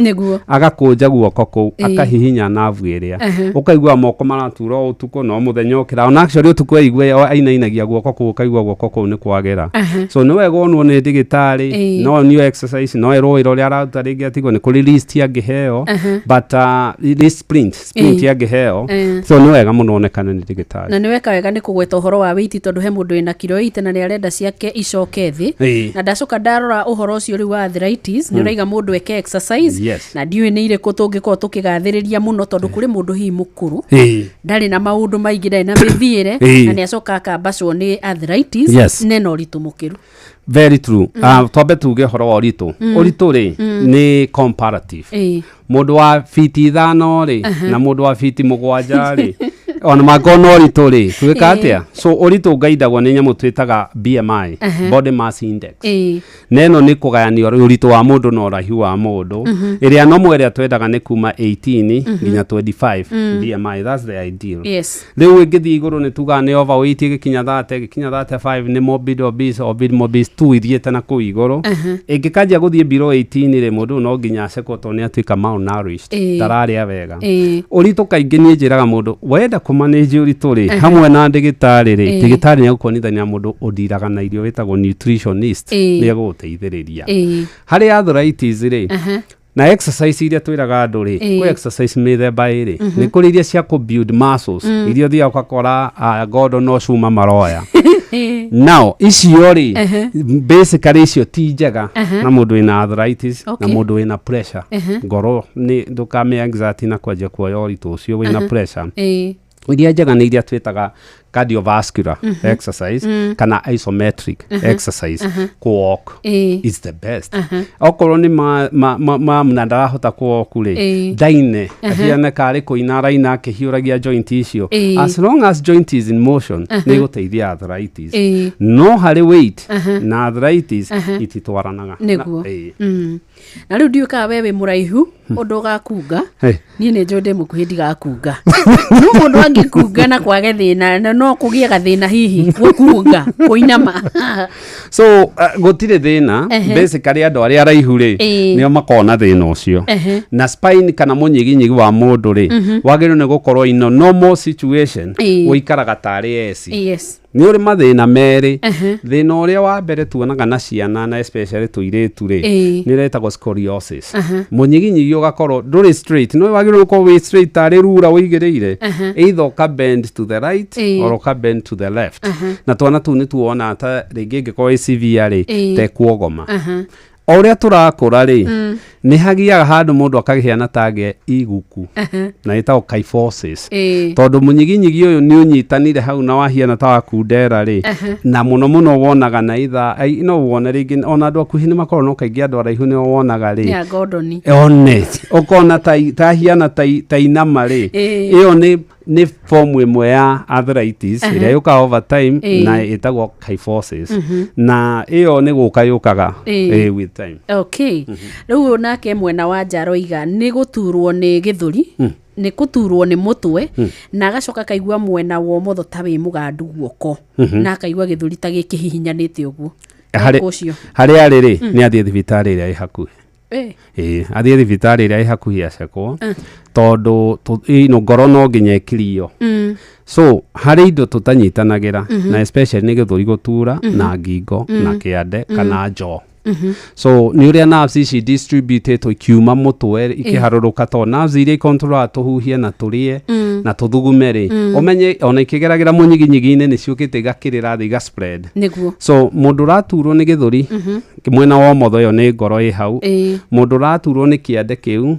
Agakũnja guoko kũu, akahihinya nerve ĩrĩa, ũkaigua moko maratura o ũtukũ, no mũthenya ũkĩra ona actually ũtukũ aigue ainainagia guoko kũu, ũkaigua guoko kũu nĩ kwagĩra. So nĩ wega onwo nĩ ndagĩtarĩ. No nio exercise, no erwo wĩra ũrĩa araruta rĩngĩ atigwo, nĩ kũrĩ list angĩheo, but wrist splint angĩheo. So nĩ wega mũno onekane nĩ ndagĩtarĩ. Na nĩ weka wega nĩ kũgweta ũhoro wa wĩiti, tondũ he mũndũ wĩna kiro 80 na nĩ arenda ciake icoke thĩ. Na ndacoka ndarora ũhoro ũcio rĩu wa arthritis, nĩ ũraiga mũndũ eke exercise. Na ndiũĩ nĩ irĩkũ tũngĩkorwo tũkĩgathĩrĩria mũno, tondũ kũrĩ mũndũ hihi mũkũrũ, ndarĩ na maũndũ maingĩ, ndarĩ na mĩthiĩre, na nĩ acoka akambacwo nĩ arthritis, nena ũritũ mũkĩru. Very true. Twambe tuge ũhoro wa ũritũ. Ũritũ rĩ, nĩ comparative. Mũndũ wa fiti 5 rĩ, na mũndũ wa fiti 7 rĩ, Ona mangĩkorwo na ũritũ rĩ, twĩka atĩa? So ũritũ ũgaindagwo nĩ nyamũ twĩtaga BMI, body mass index. Na ĩno nĩ kũgayanio ũritũ wa mũndũ na ũraihu wa mũndũ. Ĩrĩa normal ĩrĩa twendaga nĩ kuma 18 nginya 25 BMI, that's the ideal. Rĩu ĩngĩthiĩ igũrũ nĩ tugaga nĩ overweight, ĩgĩkinya 30, ĩgĩkinya 35 nĩ morbid obese, morbid obese 2 ithiĩte na kũu igũrũ. Ĩngĩkanjia gũthiĩ below 18 rĩ, mũndũ ũyũ no nginya acekwo tondũ nĩ atuĩka malnourished, ndararĩa wega. Ũritũ kaingĩ niĩ njĩraga mũndũ wenda kũmanage ũritũ rĩ, hamwe na ndĩgĩtarĩ rĩ, ndĩgĩtarĩ nĩ egũkuonithania mũndũ ũndiraga na irio wĩtagwo nutritionist, nĩ egũgũteithĩrĩria. Harĩ arthritis rĩ, na exercise iria twĩraga andũ rĩ, kwĩ exercise mĩthemba ĩrĩ. Nĩ kũrĩ iria cia kũ build muscles, iria ũthiaga ũgakora ngondo no cuma maroya. Now icio rĩ, basically icio ti njega na mũndũ wĩna arthritis na mũndũ wĩna pressure. Ngoro nĩ ndũkamĩ anxiety na kwanjia kuoya ũritũ ũcio wĩna pressure. Iria njega nĩ iria twĩtaga cardiovascular exercise kana isometric exercise. Walk is the best. Okorwo nĩ ma, ma, ma, ma, na ndarahota kũwalk rĩ, ndaine ahiane karĩ kũina araina akĩhiũragia joint icio. As long as joint is in motion, nĩ ĩgũteithia arthritis. No harĩ weight na arthritis ititwaranaga. Nĩguo. Na rĩu ndiũĩ kana we wĩ mũraihu ũndũ ũgakunga. Hey. Niĩ nĩ njũĩ ndĩ mũkuhĩ, ndigakunga, no mũndũ angĩkunga na kwage thĩna na no kũgĩe gathĩna hihi gũkunga kũinama? So gũtirĩ thĩna. Basically andũ arĩa araihu rĩ, nĩo makoragwo na thĩna ũcio. Na spine kana mũnyiginyigi wa mũndũ rĩ, wagĩrĩirwo nĩ gũkorwo in a normal situation ũikaraga tarĩ S. Nĩ ũrĩ mathĩna merĩ. Thĩna ũrĩa wa mbere tuonaga na ciana na especially tũirĩtu rĩ, nĩ ũretagwo scoliosis. Mũnyiginyigi ũgakorwo ndũrĩ straight. No wagĩrĩirwo gũkorwo wĩ straight tarĩ rura ũigĩrĩire, either ũka bend to the right or ũka bend to the left. Na twana tũu nĩ tuona ta rĩngĩ ĩngĩkorwo ĩ severe rĩ, tekuogoma. O ũrĩa tũrakũra rĩ, nĩ hagiaga handũ mũndũ akagĩa tagĩa iguku na ĩtagwo kyphosis, tondũ mũnyiginyigi ũyũ nĩ ũnyitanire hau na wahiana ta wakundera rĩ. Na mũno mũno wonaga na itha no wone rĩngĩ ona andũ akuhĩ nĩ makoragwo, no kaingĩ andũ araihu nĩo wonaga rĩ. Nĩ a Gordon. One ũkona ta hiana ta inama rĩ. Ĩyo nĩ form ĩmwe ya arthritis ĩrĩa yũkaga over time na ĩtagwo kyphosis, na ĩyo nĩ gũka yũkaga with time. Okay, rĩu ũyũ nake mwena wa nja aroiga nĩ gũturwo nĩ gĩthũri, nĩ gũturwo nĩ mũtwe, na agacoka akaigua mwena wa ũmotho ta wĩ mũgandu guoko, na akaigua gĩthũri ta gĩkĩhihinyanĩte ũguo. Ũcio? Harĩa arĩ rĩ, nĩ athiĩ thibitarĩ ĩrĩa ĩ hakuhĩ. Ĩĩ, athiĩ thibitarĩ ĩrĩa ĩ hakuhĩ acekwo, tondũ ino ngoro no nginya ĩkirio. So harĩ indo tũtanyitanagĩra, na especially nĩ gĩthũri gũtura na ngingo na kĩande kana jaw. So nĩ ũrĩa nerves ici distributed ikiuma mũtwe ikĩharũrũka, to nerves iria ikontrolaga tũhuhie na tũrĩe na tũthugume rĩ, ũmenye ona ikĩgeragĩra mũnyiginyigi-inĩ nĩ ciũkĩte igakĩrĩra thĩ, iga spread. So mũndũ ũraturwo nĩ gĩthũri mwena wa ũmotho, ĩyo nĩ ngoro ĩ hau. Mũndũ ũraturwo nĩ kĩande kĩu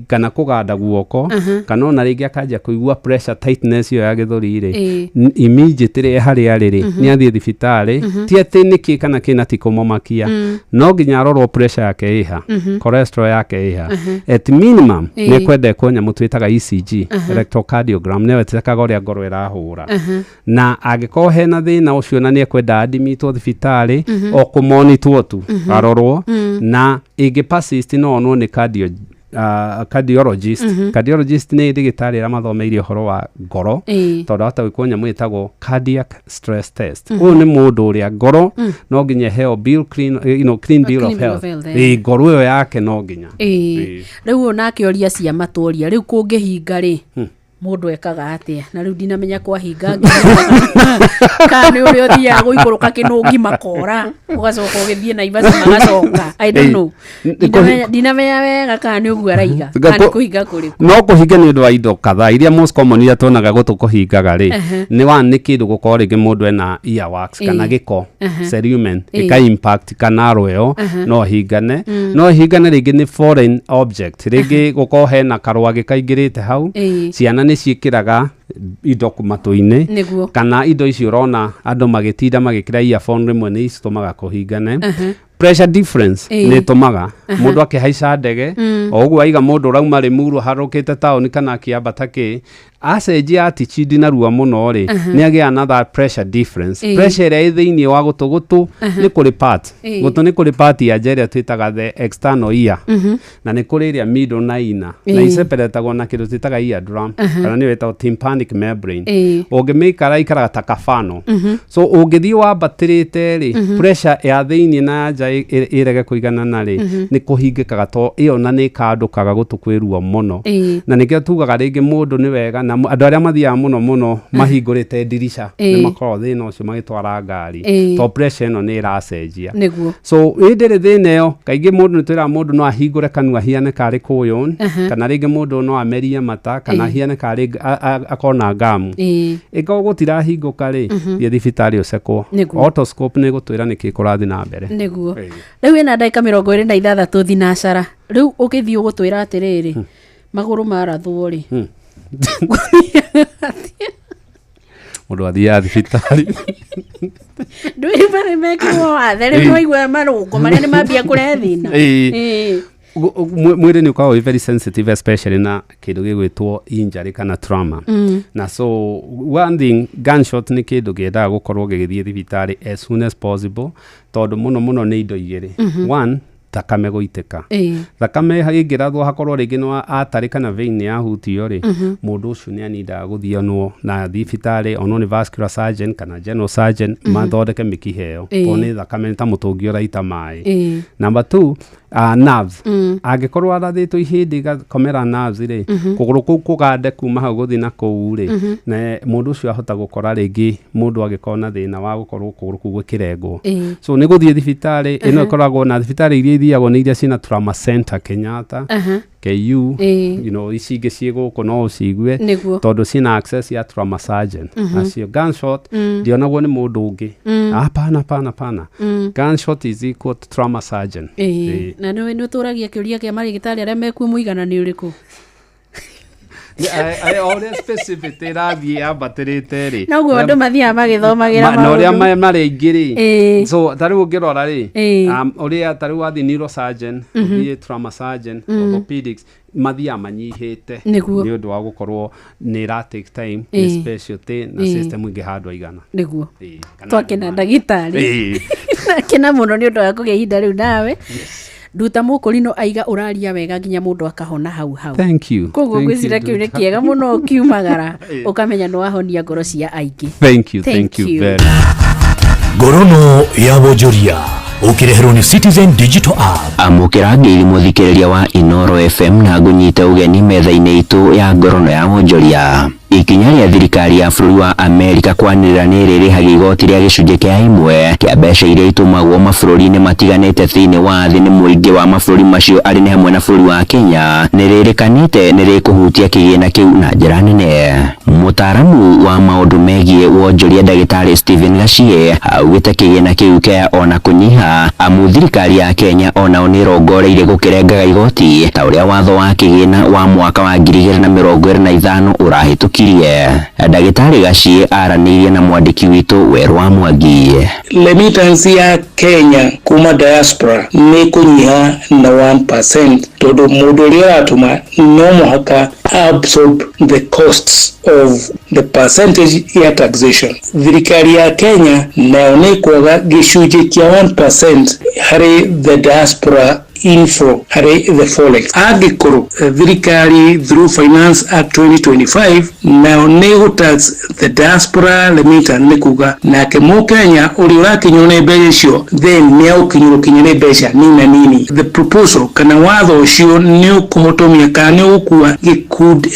kana kũganda guoko, kana ona rĩngĩ akanjia kũigua pressure tightness ĩyo ya gĩthũri rĩ, immediately harĩa arĩ rĩ, nĩ athiĩ thibitarĩ. Ti atĩ nĩ kĩ kana kĩna ti kũmũmakia, no nginya arorwo pressure yake ĩha, cholesterol yake ĩha. At minimum nĩ kwendekwo nyamũ twĩtaga ECG, electrocardiogram, nĩyo ĩtekaga ũrĩa ngoro ĩrahũra. Na angĩkorwo hena thĩna ũcio na nĩ ekwenda admitwo thibitarĩ o kũmonitwo tu, arorwo, na ĩngĩ persist no onwo nĩ cardiologist. Cardiologist nĩ ndagĩtarĩ arĩa mathomeire ũhoro wa ngoro, tondũ ahota gwĩkwo nyamũ ĩtagwo cardiac stress test. Ũyũ nĩ mũndũ ũrĩa ngoro no nginya ĩheo bill clean, clean bill clean of bill of health. health, eh. Ĩĩ, ngoro ĩyo yake no nginya. Rĩu ũyũ nake oria cia matũria, rĩu kũngĩhinga rĩ, mũndũ ekaga atĩa? Na rĩu ndinamenya kwahinga kana nĩ ũrĩa ũthiaga gũikũrũka kĩnũngi makora, ũgacoka ũgĩthiĩ Naivasha magacoka. I don't know. Ndinamenya wega kana nĩ ũguo araiga, kana nĩ kũhinga kũrĩkũ. No kũhinga nĩ ũndũ wa indo kadhaa iria most common iria tuonaga gũtũ kũhingaga rĩ, nĩ one, nĩ kĩndũ gũkorwo rĩngĩ mũndũ ena earwax kana gĩko, cerumen, ĩka impact kana rweo, no hingane. No hingane rĩngĩ nĩ foreign object, rĩngĩ gũkorwo hena karwagĩ kaingĩrĩte hau. Ciana nĩ ciĩkĩraga indo matũ-inĩ kana indo icio ũrona andũ magĩtinda magĩkĩra earphone, rĩmwe nĩ citũmaga kũhingane. Pressure difference nĩ ĩtũmaga mũndũ akĩhaica ndege, o ũguo aiga mũndũ ũrauma Limuru harũkĩte taũni kana akĩambata kĩ Acenjia attitude narua mũno rĩ, nĩ agĩa na that pressure difference. Pressure ĩrĩa ĩ thĩinĩ wa gũtũ, gũtũ nĩ kũrĩ part, gũtũ nĩ kũrĩ part ya nja ĩrĩa twĩtaga the external ear, na nĩ kũrĩ ĩrĩa middle na inner, na iseparatagwo na kĩndũ twĩtaga ear drum, kana nĩyo ĩtagwo tympanic membrane. Ũngĩmĩikara ikaraga ta kabano. So ũngĩthiĩ wambatĩrĩte rĩ, pressure ya thĩinĩ na ya nja ĩrege kũiganana rĩ, nĩ kũhingĩkaga to ĩyo na nĩ ĩkandũkaga gũtũ kwĩ ruo mũno. Na nĩkĩo tugaga rĩngĩ mũndũ nĩ wega na andũ arĩa mathiaga mũno mũno mahingũrĩte ndirica nĩ makoragwo thĩna ũcio magĩtwara ngari, to pressure ĩno nĩ ĩracenjia. So hĩndĩ ĩrĩ thĩna ĩyo, kaingĩ mũndũ nĩ twĩraga mũndũ no ahingũre kanua ahiane karĩ kũyũn, kana rĩngĩ mũndũ no amerie mata, kana ahiane karĩ akorwo na ngamu. Ĩkorwo gũtirahingũka rĩ, thiĩ thibitarĩ ũcekwo. Otoscope nĩ ĩgũtwĩra nĩkĩ kũrathiĩ na mbere. Nĩguo. Rĩu ĩna ndagĩka 26 thinacara. Rĩu ũgĩthiĩ ũgũtwĩra atĩrĩrĩ, magũrũ marathwo rĩ, Mũndũ athiaga thibitarĩ. Ndwĩ marĩ mekĩrwo wathe rĩu, nĩwaigua marũngo marĩa nĩ mambia kũrehe thĩna. Mwĩrĩ nĩ ũkoragwo wĩ very sensitive, especially na kĩndũ gĩgwĩtwo injury kana trauma. Na so one thing, gunshot nĩ kĩndũ kĩendaga gũkorwo gĩgĩthiĩ thibitarĩ as soon as possible, tondũ mũno mũno nĩ indo igĩrĩ. One, thakame gũitĩka. Thakame ĩngĩrathwo hakorwo rĩngĩ nĩ atarĩ kana vein nĩ yahutio rĩ, mũndũ ũcio nĩ anindaga gũthionwo na thibitarĩ, onwo nĩ vascular surgeon kana general surgeon, mathondeke mĩkiha ĩyo, tondũ nĩ thakame, nĩ ta mũtũngi ũraita maĩ. Number two, nerves. Angĩkorwo arathĩtwo ihĩndĩ igakomera nerves rĩ, kũgũrũ kũu kũgande kuma hau gũthiĩ na kũu rĩ, na mũndũ ũcio ahota gũkora rĩngĩ mũndũ angĩkorwo na thĩna wa gũkorwo kũgũrũ kũu gũkĩrengwo. So nĩ gũthiĩ thibitarĩ ĩno ĩkoragwo na thibitarĩ iria ithiagwo nĩ iria ciĩna trauma center, Kenyatta, KU, ici ingĩ ciĩ gũkũ no ũcigue, tondũ ciĩna access ya trauma surgeon. Nacio gunshot ndionagwo nĩ mũndũ ũngĩ. Hapana, hapana, hapana. Gunshot is equal to trauma surgeon. Na nĩ ũtũragia kĩũria kĩa marĩgĩtarĩ arĩa mekuo mũigana nĩ ũrĩkũ? O ũrĩa specific ĩrathiĩ yambatĩrĩte rĩ, Noguo andũ mathiaga magĩthomagĩra na ũrĩa maũndũ. marĩ aingĩ rĩ. So ta rĩu ũngĩrora rĩ, ũrĩa ta rĩu wathiĩ neurosurgeon, ũthiĩ trauma surgeon, orthopedics, mathiaga manyihĩte nĩ ũndũ wa gũkorwo nĩ ĩra take time, nĩ specialty na system ĩngĩ handũ aigana. Kana Twakena andũ ndagĩtarĩ. Nakena mũno nĩ ũndũ wa kũgĩa ihinda rĩu nawe. Nduta mũkũrino aiga ũraria wega nginya mũndũ akahona hau hau. Thank you. Koguo Thank you, ngwĩciria kĩu nĩ Nduta. kĩega mũno, ũkiumagara ũkamenya nĩ wahonia ngoro cia aingĩ. Thank you, thank you very much. Ngorono ya wonjoria ũkĩreherwo nĩ Citizen Digital App. Amũkĩra ngeithi mũthikĩrĩria wa Inoro FM na ngũnyite ũgeni metha-inĩ itũ ya ngorono ya wonjoria. Ikinya rĩa thirikari ya bũrũri wa Amerika kwanĩrĩra nĩ ĩrĩrĩhagia igoti rĩa gĩcunjĩ kĩa ĩmwe kĩa mbeca iria itũmagwo mabũrũri-inĩ matiganĩte thĩinĩ wa thĩ nĩ mũingĩ wa mabũrũri macio arĩ nĩ hamwe na bũrũri wa Kenya nĩ rĩrĩkanĩte nĩ rĩkũhutia kĩgĩna kĩu na njĩra nene. Mũtaaramu wa maũndũ megiĩ wonjoria ndagĩtarĩ Stephen Gachie augĩte kĩgĩna kĩu kĩa ona kũnyiha amu thirikari ya Kenya onao nĩ ĩrongoreirie gũkĩrengaga igoti ta ũrĩa watho wa kĩgĩna wa mwaka wa 2025 ũrahĩtũkirie. Ndagĩtarĩ Gachie aranĩirie na mwandĩki witũ Werũ wa Mwangi. Remittance ya Kenya kuma diaspora nĩ kũnyiha na 1% tondũ mũndũ ũrĩa ũratũma no mũhaka absorb the costs of the percentage ya taxation. Thirikari ya Kenya nayo nĩ kwaga gĩcunjĩ kĩa 1% harĩ the diaspora inflow harĩ the forex. Angĩkorwo thirikari through Finance Act 2025 nayo nĩ gũtax the diaspora remittance, nĩ kuga nake mũkenya ũrĩa ũrakinywo nĩ mbeca icio then nĩ agũkinyĩrwo kinya nĩ mbeca nina nini. The proposal kana watho ũcio nĩ ũkũhotomia kana nĩ ũgũkua gĩkundi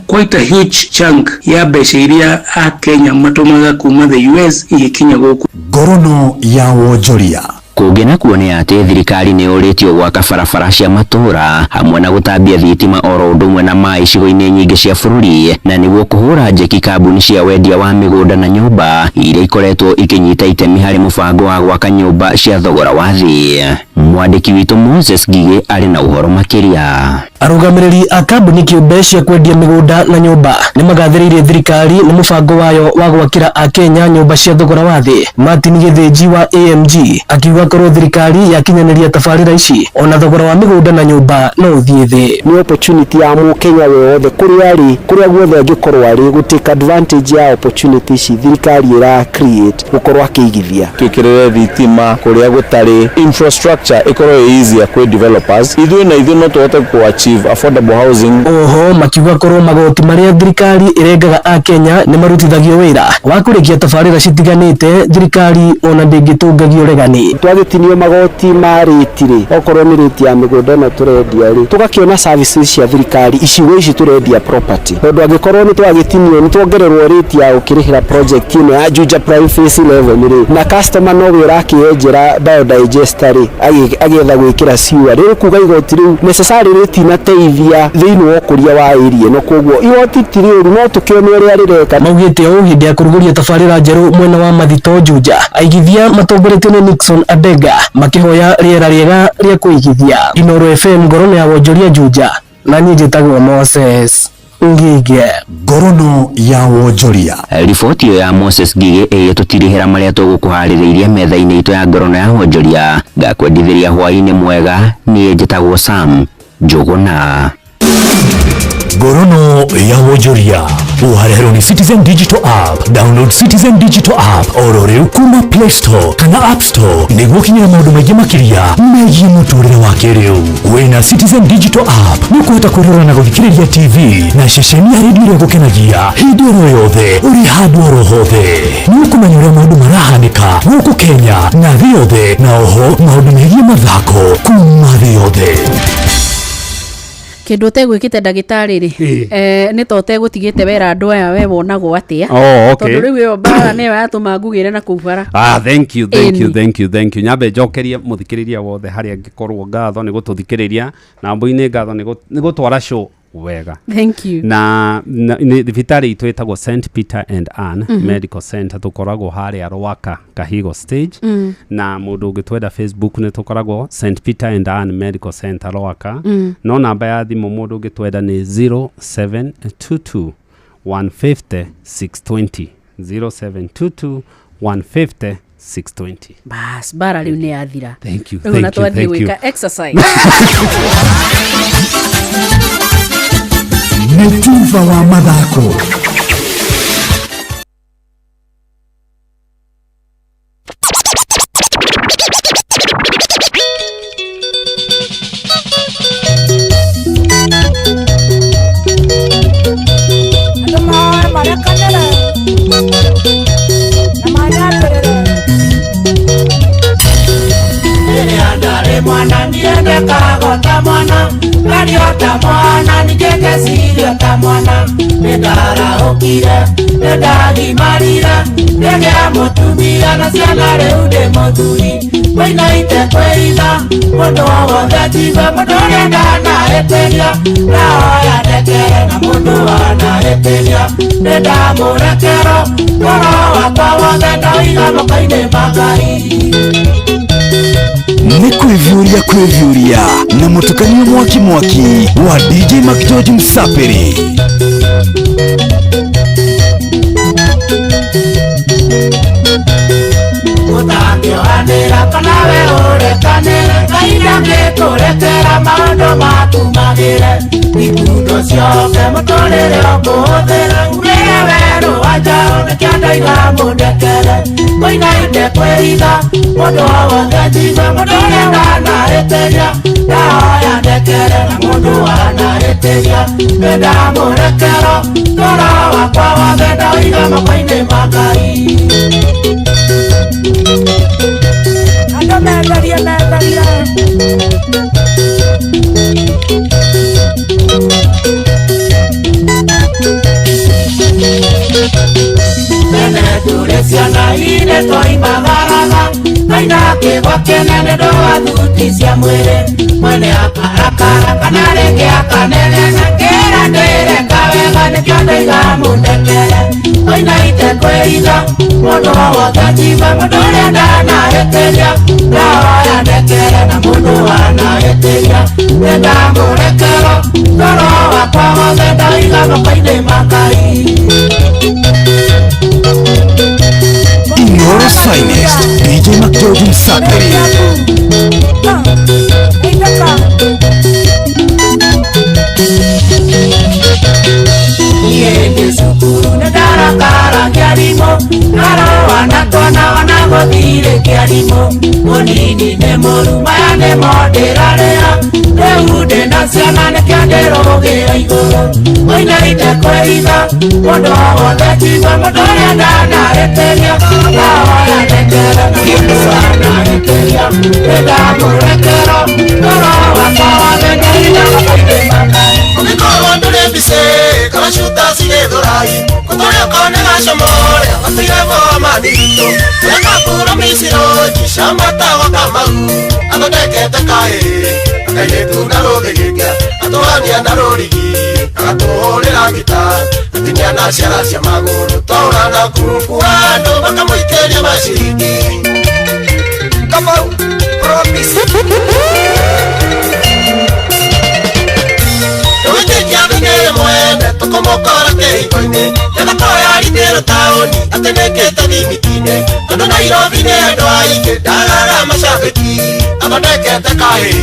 quite a huge chunk ya mbeca iria akenya matũmaga kuma the US igĩkinya gũkũ. Ngorono ya wonjoria. Kũngĩ nakuo nĩ atĩ thirikari nĩ yũrĩtio gwaka barabara cia matũũra hamwe na gũtambia thitima oro ũndũ ũmwe na maĩ icigo-inĩ nyingĩ cia bũrũri, na nĩguo kũhũra njeki kambuni cia wendia wa mĩgũnda na nyũmba iria ikoretwo ikĩnyita itemi harĩ mũbango wa gwaka nyũmba cia thogora wa thĩ. Mwandĩki witũ Moses Ngigĩ arĩ na ũhoro makĩria. Arũgamĩrĩri a kambuni kĩũmbe cia kwendia mĩgũnda na nyũmba nĩ magathĩrĩirie thirikari nĩ mũbango wayo wa gwakĩra akenya nyũmba cia thogora wa thĩ. Martin Gĩthĩnji wa AMG akiuga korwo thirikari yakinyanĩria tabarĩra ici ona thogora wa mĩgũnda na nyũmba no ũthiĩ thĩ. Nĩ opportunity ya mũkenya wothe kũrĩa arĩ, kũrĩa guothe angĩkorwo arĩ, gũ take advantage ya opportunity ici thirikari ĩra create gũkorwo akĩigithia. Twĩkĩrĩre thitima kũrĩa gũtarĩ, infrastructure ĩkorwo ĩ easier kwĩ developers, ithuĩ na ithuĩ no tũhote kũ achieve affordable housing. Oho makiuga korwo magoti marĩa thirikari ĩrengaga akenya nĩ marutithagio wĩra wa kũrĩkia tabarĩra citiganĩte, thirikari ona ndĩngĩtũngagio regani. Twagĩtinio magoti ma rĩti rĩ, okorwo nĩ rĩti ya mĩgũnda ĩno tũrendia rĩ, tũgakĩona services cia thirikari icigo ici tũrendia property, tondũ angĩkorwo nĩ twagĩtinio nĩ tuongererwo rĩti ya gũkĩrĩhĩra project ĩno ya Juja Prime Phase 11 rĩ, na customer nowe ũrakĩenjera biodigester rĩ, agĩetha gwĩkĩra sewer rĩu, kuga igoti rĩu necessarily rĩtinateithia thĩinĩ wa ũkũria wa area ĩno, koguo igoti ti rĩũru no tũkĩone ũrĩa rĩreka. Maugĩte ũũ hĩndĩ ya kũrugũria tabarĩra njerũ mwena wa Mathito Juja, aigithia matongoretio nĩ Nixon Adega makĩhoya rĩera rĩega rĩa kũigithia. Inooro FM ngorono ya wonjoria Juja, na niĩ njĩtagwo Moses Ngige. Ngorono ya wonjoria. Riboti ĩyo ya Moses Ngigĩ ĩgĩtũtirihĩra marĩa tũgũkũharĩrĩirie metha-inĩ itũ ya ngorono ya wonjoria. Ngakwendithĩria hwaĩ-inĩ mwega, niĩ njĩtagwo Sam Njũgũna. Ngorono ya wonjoria ũhareherwo nĩ Citizen Digital App. Download Citizen Digital App oro rĩu kuma Play Store kana App Store nĩguo ũkinyĩre maũndũ maingĩ makĩria megiĩ mũtũrĩre wa kĩrĩu. Wĩna Citizen Digital App nĩ ũkũhota kwĩrorera na gũthikĩrĩria TV na ceceni ya redio ĩrĩa ĩgũkenagia hĩndĩ oro yothe ũrĩ handũ oro hothe. Nĩ ũkũmenya ũrĩa maũndũ marahanĩka gũkũ Kenya na thĩ yothe, na oho maũndũ megiĩ mathako kuma thĩ yothe. Kĩndũ ũtegwĩkĩte ndagĩtarĩ rĩ, nĩ ta ũtegũtigĩte wera andũ aya we wonagwo atĩa? Oh, okay. Tondũ rĩu ĩyo mbara nĩyo yatũma ngugĩre na kũu bara. Thank you, thank you, Ĩni. thank you, thank you. Nyambe njokerie mũthikĩrĩria wothe harĩa angĩkorwo ngatho nĩ gũtũthikĩrĩria, na mbũi-inĩ ngatho nĩ gũtwara show wega. Thank you. Na nĩ thibitarĩ itũ ĩtagwo St Peter and Ann Medical Center, tũkoragwo harĩa Rwaka Kahigo stage. Na mũndũ ũngĩtwenda Facebook nĩ tũkoragwo St Peter and Ann Medical Center Rwaka. No namba ya thimũ mũndũ ũngĩtwenda nĩ 0722 150 620, 0722 150 620. Bas, mbara rĩu nĩ yathira. Thank you, Rĩu ona thank you, twathiĩ thank you. gwĩka exercise. Nĩ tuba wa mathako. Andũ moe marekanĩre na manyambĩrĩre. Rĩrĩa ndarĩ mwana niendekaga ta mwana, ngario ta mwana, ningĩ ngeciria ta mwana. Nĩndarahũkire, nĩndagimarire, ngĩgĩa mũtumia na ciana rĩu ndĩ mũthuri. Kwĩinaite kwĩitha, mũndũ o wothe njigue mũndũ ũrĩa ndanahĩtĩria, ndahoya ndekere na mũndũ wanahĩtĩria. Nĩndamũrekera, ngoro wakwa wothe ndaũiga moko-inĩ ma Ngai. Nĩ kwĩviũria kwĩviũria na mũtukanio mwaki mwaki wa DJ McGeorge Msapiri. Ũtangĩohanĩra kana we ũrekanĩre, Ngai ndangĩkũrekera maũndũ maku magĩre. Ikundo ciothe mũtũrĩre ũkũhũthĩra, umĩre werũ wa njaũ nĩkĩo ndoiga mũndekere. Kwĩinaite kwĩitha, mũndũ o wothe njigue mũndũ ũrĩa ndanahĩtĩria, ndahoya ndekere na mũndũ wanahĩtĩria. Nĩndamũrekera, ngoro wakwa wothe ndaũiga moko-inĩ ma Ngai. Andũ metherie metherie. Tene tũrĩ ciana inĩ twoimagaraga, twaina kĩgwa kĩnene ndũa thuti cia mwĩrĩ. Mwene akarakara kana rĩngĩ akanegena, kĩra ndĩreka wega nĩkĩo ndoiga mũndekere. Twainaite kwĩ kwĩiga mũndũ wothe njigue mũndũ ũrĩa ndanahĩtĩria ndahoya ndekere na mũndũ wanahĩtĩria nĩndamũrekera ngoro wakwa wothe ndaiga moko-inĩ ma Ngai. Inooro's finest, DJ McGeorge Msapiri. Niĩ ndĩ cukuru nĩndarakara kĩarimũ ngarũa na twana ona gũthirĩ kĩarimũ mũnini nĩ mũru maya nĩmo ndĩrarĩra rĩu ndĩna ciana nĩkĩo ndĩrũgĩra igũrũ mũinaite kwĩiga mũndũ wothe njigue mũndũ ũrĩa ndanahĩtĩria ndahoya ndekere na mũndũ wanahĩtĩria nĩndamũrekera ngoro wakwa wothe ndaiga moko-inĩ ma Ngai. Ũngĩkorwo ndũrĩ mbici kana cuta cigĩthũrai kũtũrĩa ũkone gacomore gatuire bomani itũ kũrĩa kapuro micirũnji camatawa kamau athondekete kaĩ akairĩtu na rũthĩgĩke atũhania na rũrigi agatũhũrĩra ngita atinia na ciara cia magũrũ twaũra na ngurubu andũ makamũikĩria maciringi Kamau promise mwene tũkũmũkora kĩhingo-inĩ gĩthako ya ritĩrũ taũni atĩ nĩkĩte thimiti-inĩ tondũ Nairobi nĩ andũ aingĩ ndagaga macambĩki athondekete kaĩ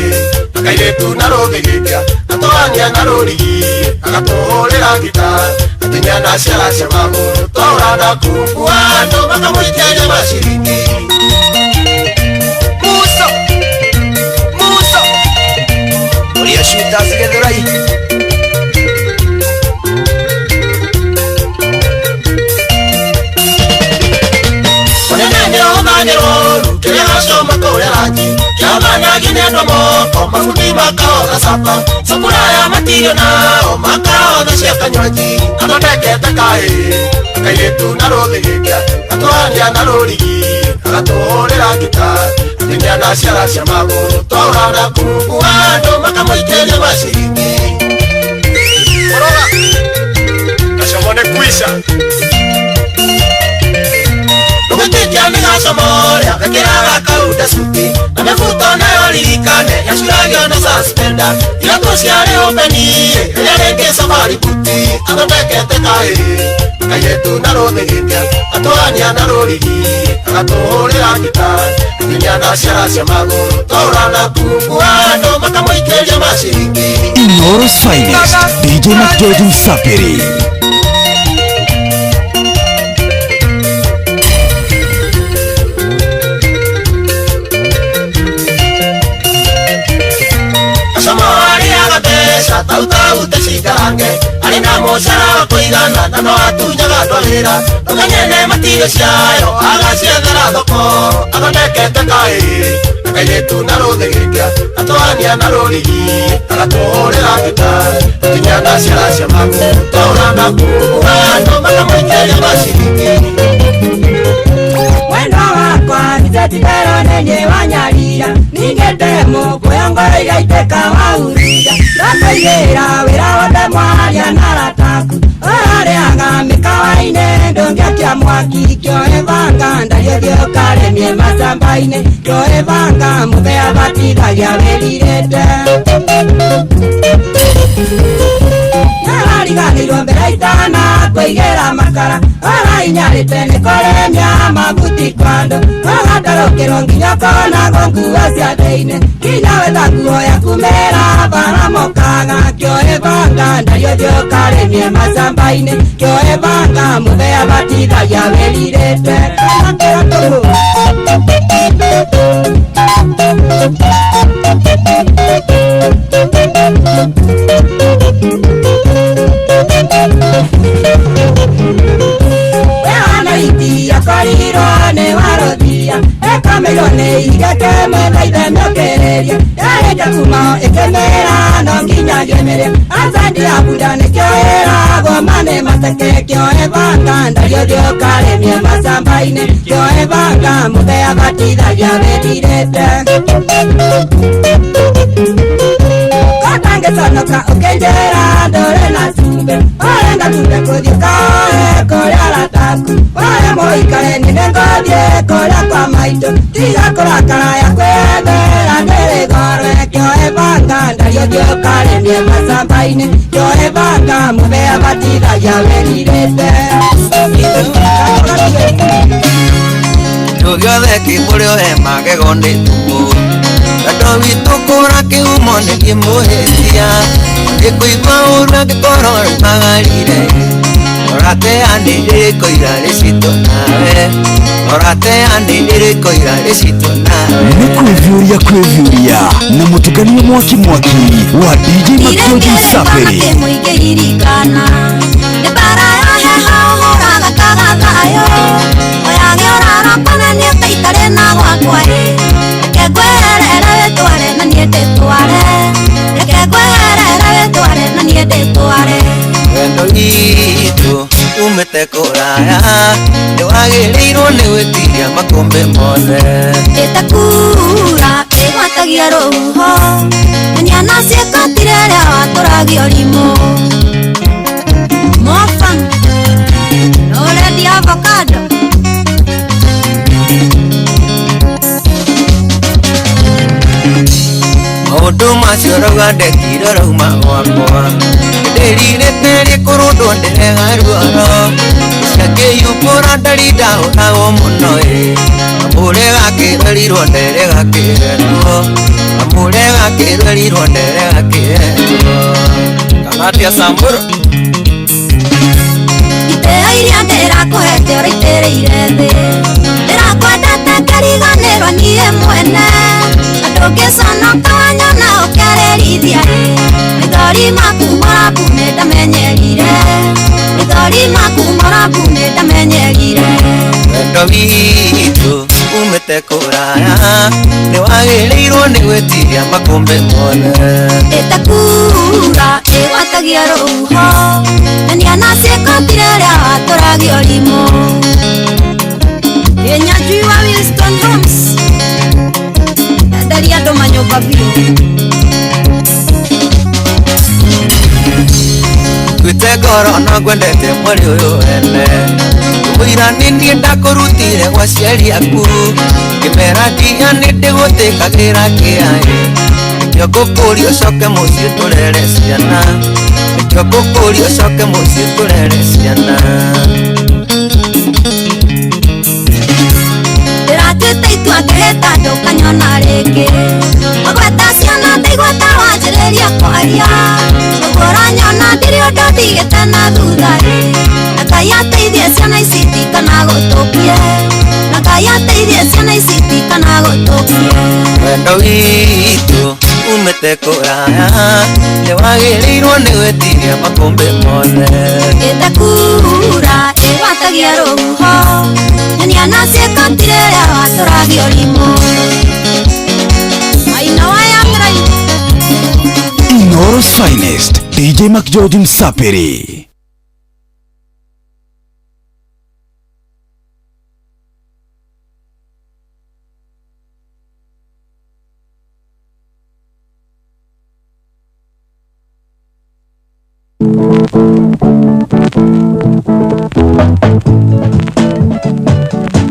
akairĩtu na rũthĩgĩkia atũhania na rũrigi agatũhũrĩra ngita atinia na ciara cia magũrũ twaũra na ngurubu andũ makamũikĩria maciringi. Muso Muso ũrĩa cuta cigĩthũrai kĩrĩa gacoma kũrĩa rangi kĩamanagi nĩ andũ moko mabundi makahotha capa cukura matirio nao makahotha cia kanywaji athondekete kaĩ akairĩtu na rũthĩgĩkia atũhania na rũrigi agatũhũrĩra ngita atinia na ciara cia magũrũ twaũra na ngurubu andũ makamũikĩria maciringi. Kũrora gacomo nĩ kwisha Ndũgĩtĩkia nĩ gacomore gakĩraga kaunda cuti na mĩbuto nayo ririkane yacuragio na suspender iratũ ciarĩ ũmeni ĩrĩa rĩngĩ safari buti athondekete kaĩ kairĩtu na rũthĩgĩkia atũhania na rũrigi agatũhũrĩra ngita atinia na ciara cia magũrũ twaũra na ngurubu andũ makamũikĩria maciringi. Inooro's finest, DJ McGeorge Msapiri. Tautaute cikarange arĩ na mũcara wa kũigana na no atunyaga andũ a wĩra ndũkanyene matirio ciayo agaciethera thoko athondekete kaĩ akairĩtu na rũthĩgĩkia atũhania na rũrigi agatũhũrĩra ngita atinia na ciara cia magũrũ twaũra na ngurubu andũ makamũikĩria maciringi. Mwendwa wakwa nĩtetitero nĩ wanyarira ningĩte mũkũya ngoro igaitĩka waurira ndakũigĩra wĩra wothe mwaria na arataku ũrarĩaga mĩkawa-inĩ ndũngĩakia mwaki kĩoe banga ndario ũkarĩmie macamba-inĩ kĩoe banga mũthea batithagia wĩrirĩte nĩwariganĩirwo mbere itana kũigĩra makara ũrainyarĩte nĩ kũrĩmia mabuti kwando ũgatarũkĩrwo nginya ũkonagwo nguo cia thĩinĩ nginya wetha nguo yaku mĩra bara mokaga kĩoe banga ndario thiĩ ũkarĩmie macamba-inĩ kĩoe banga mũthea batithagia wĩrirĩte kanakĩra tũmũ. Wewanaitia korirwo nĩ warothia ĩkameirwo nĩ igeke mwethaithe mĩũkĩrĩria yarĩkia kuma ĩkĩmĩra no nginya ngĩmĩrĩa asendi ya bunda nĩkĩo ĩragwo manĩ mateke kĩoe banga ndario thiĩ ũkarĩmie macamba-inĩ kĩoe banga mũthea batithagia wĩtirĩte Kotangiconoka ũkĩnjĩra ndũrĩ na cumbĩ ũrenda tumbe kũthiĩ ũkoe kũrĩa arataku ũrĩa Ũngĩũkarĩmie macamba-inĩ Njoe banga mũthea batithagia wĩrirĩte. Kĩndũ gĩothe kĩ mũrĩo he magego nĩ thumu. Wendo witũ kũra kĩhumo nĩ kĩmũhĩtia. Ndĩkũigua ũru angĩkorwo raumagarire. Ũrateanĩire ira rĩcitũ nawe. Ũrateanĩire ira rĩcitũ nawe. Nĩ kwĩviũria kwĩviũria na mũtukanio mwaki mwaki wa DJ Makioji Msafiri. Mũingĩririkana nĩ bara ya heho ũhũraga kagathayo oyage ũrarokana nĩ ũtaikarĩ na gwakwa ĩ reke ngweherere wĩtware na niĩ ndĩtware reke ngweherere wĩtware na niĩ ndĩtware. Wendo witũ umĩte kũraya nĩwagĩrĩirwo nĩ gwĩtiria makũmbĩ mothe. Ĩtakura ĩgwatagia rũhuho na ciĩkotire rĩa watũragia ũrimũ. Mofa nũrendia avocado. Maũndũ macio rauga ndekire rauma gwakwa. Ndĩrirĩte rĩkũrũndwo ndĩrega ruoro. Ciakĩiyũmbũra ndari ndahũragwo mũno ĩ. Kamũre gakĩrwerirwo ndere gakĩrerwo. Kamũre gakĩrwerirwo ndere gakĩrerwo. Kanatia Samburu. Itĩo iria ndĩrakũhete ũraitĩrĩire thĩ. Ndĩrakwendete ngariganĩrwo niĩ mwene. Na ndũngĩconoka wanyona ũkererithia ĩ. Maithori maku morabu nĩndamenyerire. Maithori maku morabu nĩndamenyerire. Wendo witũ umĩte kũraya nĩwagĩrĩirwo nĩ gwĩtiria makũmbĩ mothe. Ĩtakura ĩgwatagia rũhuho na ciĩkotire rĩa watũragia ũrimũ. Kĩnyanjui wa Winston Homes enderia andũ manyũmba biũ. Twĩte ngoro no ngwendete mweri ũyũ wene. Mũira nĩ niĩ ndakũrutire gwa aciari aku. Ngĩmera ndia nĩ ndĩgũtĩkagĩra kĩaĩ. Nĩkĩo ngũkũria ũcoke mũciĩ tũrere ciana. Nĩkĩo ngũkũria ũcoke mũciĩ tũrere ciana. Ndĩratuĩte itua ngĩhĩta ndũkanyona rĩngĩ. Wagweta ciana ndaigua ta wanjĩrĩria kwaria. Ũguo ũranyona ndirĩ ũndũ ndigĩte na thutha ĩ. Na Ngai ateithie ciana ici itikanagũtũkie. Na Ngai ateithie ciana ici itikanagũtũkie. Wendo witũ umĩte kũraya nĩwagĩrĩirwo nĩ gwĩtiria makũmbĩ mothe. Ĩtakura ĩgwatagia rũhuho na ciĩkotire rĩa watũragia ũrimũ. Maina wa Young Inoro's finest DJ McGeorge Msafiri.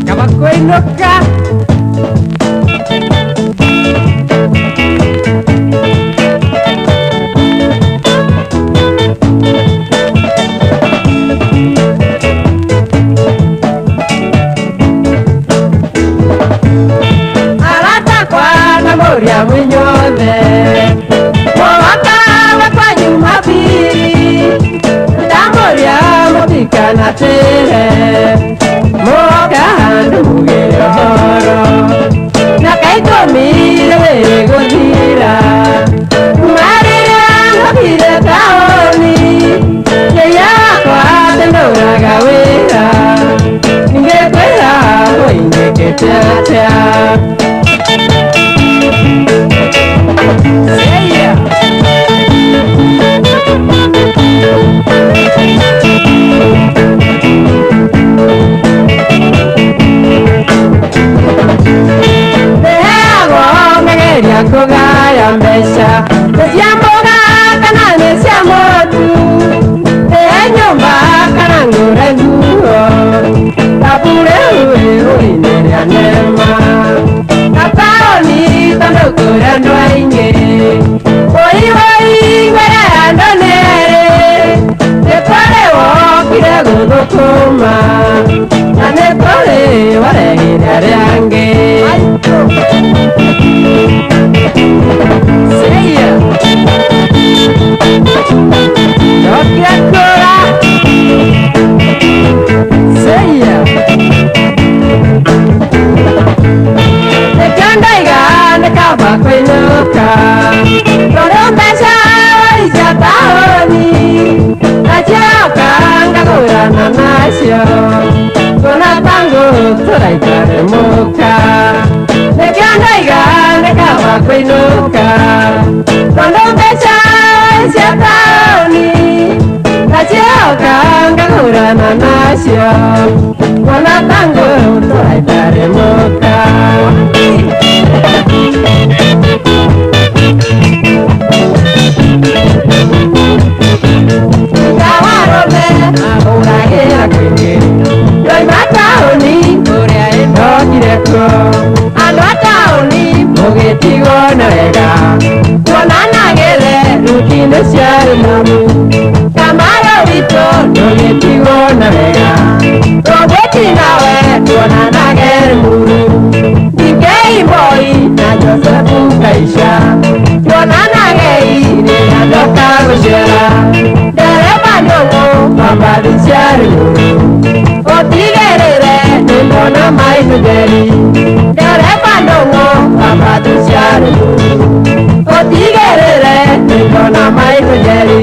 Kabakoinuka. Arata kwa na moria mwinyothe. Mwaka wa Jumapili. Ndamoria mutikanatere. Moka handu mugere ũhoro. Na kaikũmire wĩrĩ gũthira. Marĩrĩa ngokire taũni. Nyũnya wakwa ndũraga wĩra. Ningĩkwĩra mũinĩkĩte atĩa. Seya. Ndeheagwo ngegeria kũgaya mbeca. Nĩ cia mboga kana nĩ cia mũtu. Ndehe nyũmba kana ngũre nguo. Thabure ũĩ ũinĩ rĩa nema. Ngũtũra itaremũka nĩkĩo ndaiga nĩ kaba kũinũka tondũ mbeca cia taũni ndacioka ngagũrana nacio kuona ta ngũtũra itaremũka. Ngawarũme ahũragĩra kũingĩ ndoima taũni ũrĩa ĩndokire kuo andũ a taũni mũgĩtigwo na wega tuonanagĩre ruti-inĩ cia rũmuru Kamaro witũ ndũgĩtigwo na wega tũgwĩti nawe tuonanage rũmuru DK Boy na Joseph Kaisha tuonanage rĩrĩa ndoka gũcera ndereba Ndũng'ũ wa mbathi cia rũmuru ũtigĩrĩre nĩ ndona maitũ njeri ndereba Ndũng'ũ wa mbathi cia rũmuru ũtigĩrĩre nĩ ndona maitũ njeri.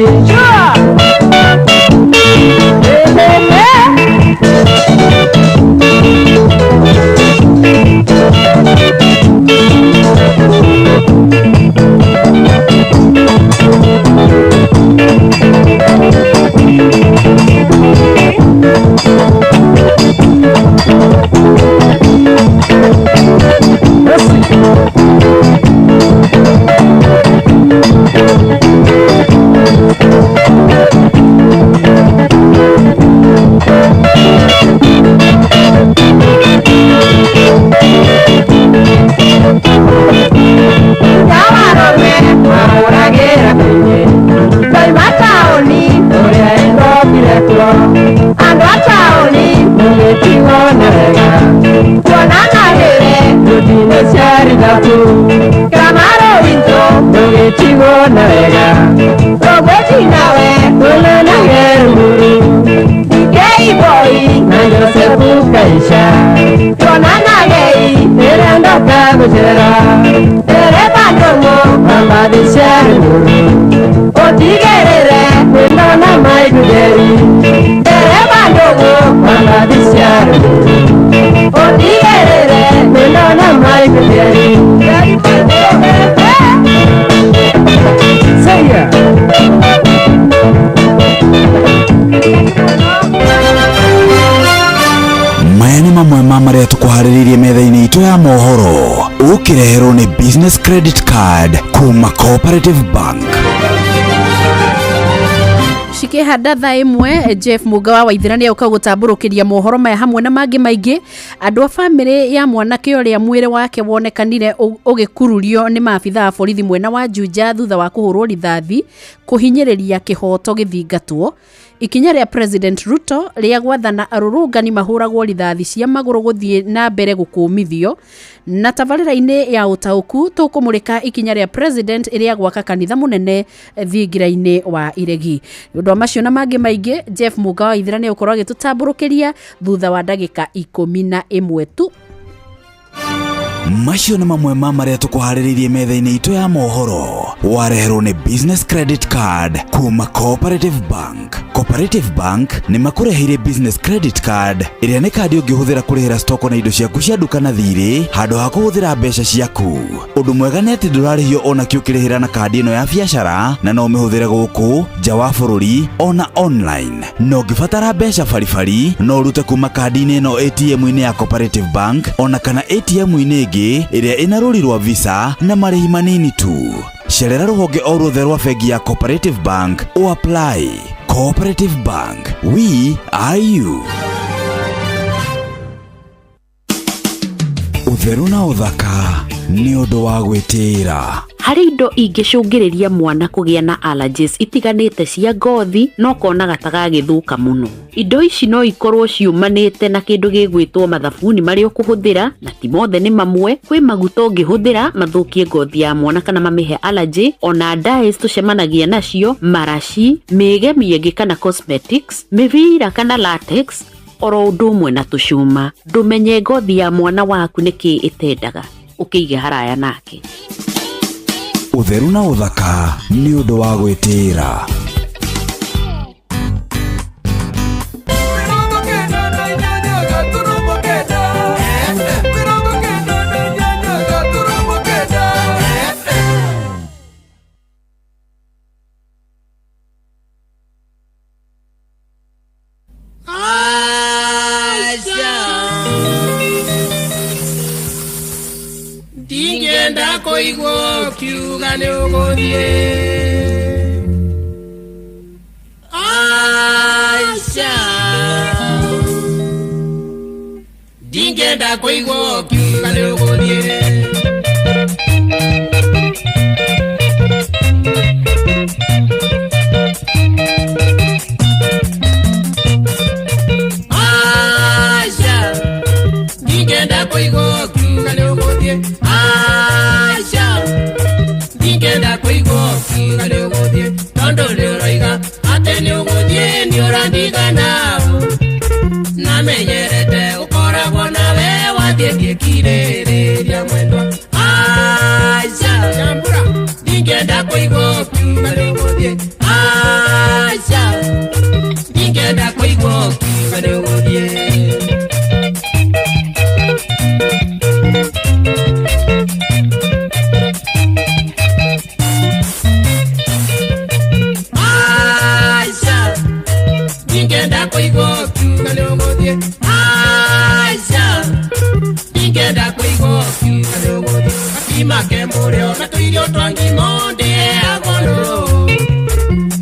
Ngawarũme ahũragĩra kũingĩ ndoima taũni ũrĩa ĩndokire kuo andũ a taũni mũgĩtigwo na wega tuonanagĩre nduti-inĩ cia rithabu Kamaro witũ ndũgĩtigwo na wega tũgwĩti nawe tuonanage rũmuru DK Boy na Joseph Kaisha tuonanage rĩrĩa ndoka gũcera ndereba Ndũng'ũ wa mbathi cia rũmuru ũtigĩrĩre nĩ ndona maitũ njeri ndereba Ndũng'ũ wa mbathi cia rũmuru ũtigĩrĩre nĩ ndona maitũ njeri. Say yeah. Maya nĩ mamwe ma marĩa tũkũharĩrĩirie metha-inĩ itũ ya mohoro ũkĩreherwo nĩ business credit card kuma Cooperative Bank. Cikĩhanda thaa ĩmwe Jeff Muga wa Waithĩra nĩ egũka gũtambũrũkĩria mohoro maya hamwe na mangĩ maingĩ. Andũ a bamĩrĩ ya mwanake ũrĩa mwĩrĩ wake wonekanire ũgĩkururio nĩ maabitha a borithi mwena wa Juja thutha wa kũhũrwo rithathi kũhinyĩrĩria kĩhoto gĩthingatwo. Ikinya rĩa President Ruto rĩa gwathana arũrũngani mahũragwo rithathi cia magũrũ gũthiĩ na mbere gũkũmithio. Na tabarĩra-inĩ ya ũtaũku tũkũmũrĩka ikinya rĩa President rĩa gwaka kanitha mũnene thingira-inĩ wa Iregi. Nĩ ũndũ wa macio na mangĩ maingĩ Jeff Muga wa Waithĩra nĩ egũkorwo agĩtũtambũrũkĩria thutha wa ndagĩka 11 tu. Macio nĩ mamwe ma marĩa tũkũharĩrĩirie metha-inĩ itũ ya mohoro wareherwo nĩ business credit card kuma Cooperative Bank. Cooperative Bank nĩ makũreheire business credit card ĩrĩa nĩ kandi ũngĩhũthĩra kũrĩhĩra stoko na indo ciaku cia nduka na thirĩ handũ ha kũhũthĩra mbeca ciaku. Ũndũ mwega nĩ atĩ ndũrarĩhio ona kĩ ũkĩrĩhĩra na kandi ĩno ya biacara na no ũmĩhũthĩre gũkũ nja wa bũrũri ona online. Na ũngĩbatara mbeca baribari no ũrute kuma kandi-inĩ ĩno ATM-inĩ ya Cooperative Bank ona kana ATM-inĩ ĩngĩ ĩrĩa ĩna rũri rwa Visa na marĩhi manini tu. Cerera rũhonge o ruothe rwa bengi ya Cooperative Bank o apply. Cooperative Bank, we are you. Ũtheru na ũthaka nĩ ũndũ wa gwĩtĩĩra. Harĩ indo ingĩcũngĩrĩria mwana kũgĩa na allergies itiganĩte cia ngothi no konaga ta gagĩthũka mũno. Indo ici no ikorwo ciumanĩte na kĩndũ gĩgwĩtwo mathabuni marĩa ũkũhũthĩra, na ti mothe nĩ mamwe. Kwĩ maguta ũngĩhũthĩra mathũkie ngothi ya mwana kana mamĩhe allergy, ona dyes tũcemanagia nacio, maraci, mĩgemio ĩngĩ kana cosmetics, mĩbira kana latex, oro ũndũ ũmwe na tũcuma. Ndũmenye ngothi ya mwana waku nĩkĩ ĩtendaga, ũkĩige haraya nake. Ũtheru na ũthaka nĩ ũndũ wa gwĩtĩĩra. Ndingĩenda kũigua ũkiuga nĩ ũgũthiĩ. Aca, ndingĩenda kũigua ũkiuga nĩ ũgũthiĩ. Aca, ndingĩenda kũigua ũkiuga nĩ ũgũthiĩ. Aca, ndingĩenda kũigua ũkiuga nĩ ũgũthiĩ, tondũ nĩ ũroiga atĩ nĩ ũgũthiĩ, nĩ ũrandigana namenyerete ũkoragwo nawe wathiĩ ngĩkirĩrĩria mwendwa. Aca, ndingĩenda kũigua ũkiuga nĩ ũgũthiĩ. Aca, ndingĩenda kũigua ũkiuga nĩ ũgũthiĩ. Aca, ndingĩenda kũigua ũkiuga nĩ ũgũthiĩ. Aca, ndingĩenda kũigua ũkiuga nĩ ũgũthiĩ. Gakima ke mũrĩo na tũirio twa ngimo ndĩagwo nũ.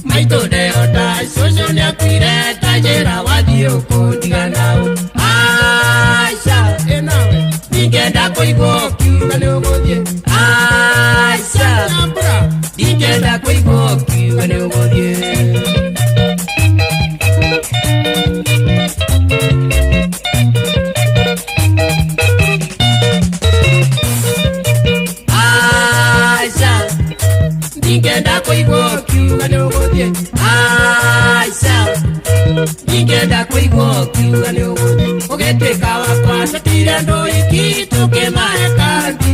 Maitũ ndehota, cũcũ nĩakuire, ta njĩra wathiĩ ũkũndigana ũ. Aca, ndingĩenda kũigua ũkiuga nĩ ũgũthiĩ. Aca, ndingĩenda kũigua ũkiuga nĩ ũgũthiĩ. Aca, ndingĩenda kũigua ũkiuga nĩ ũgũthiĩ. Aca, ndingĩenda kũigua ũkiuga nĩ ũgũthiĩ. Ũgĩtuĩka wakwa tũtire andũ iki tũkĩmahe kandi.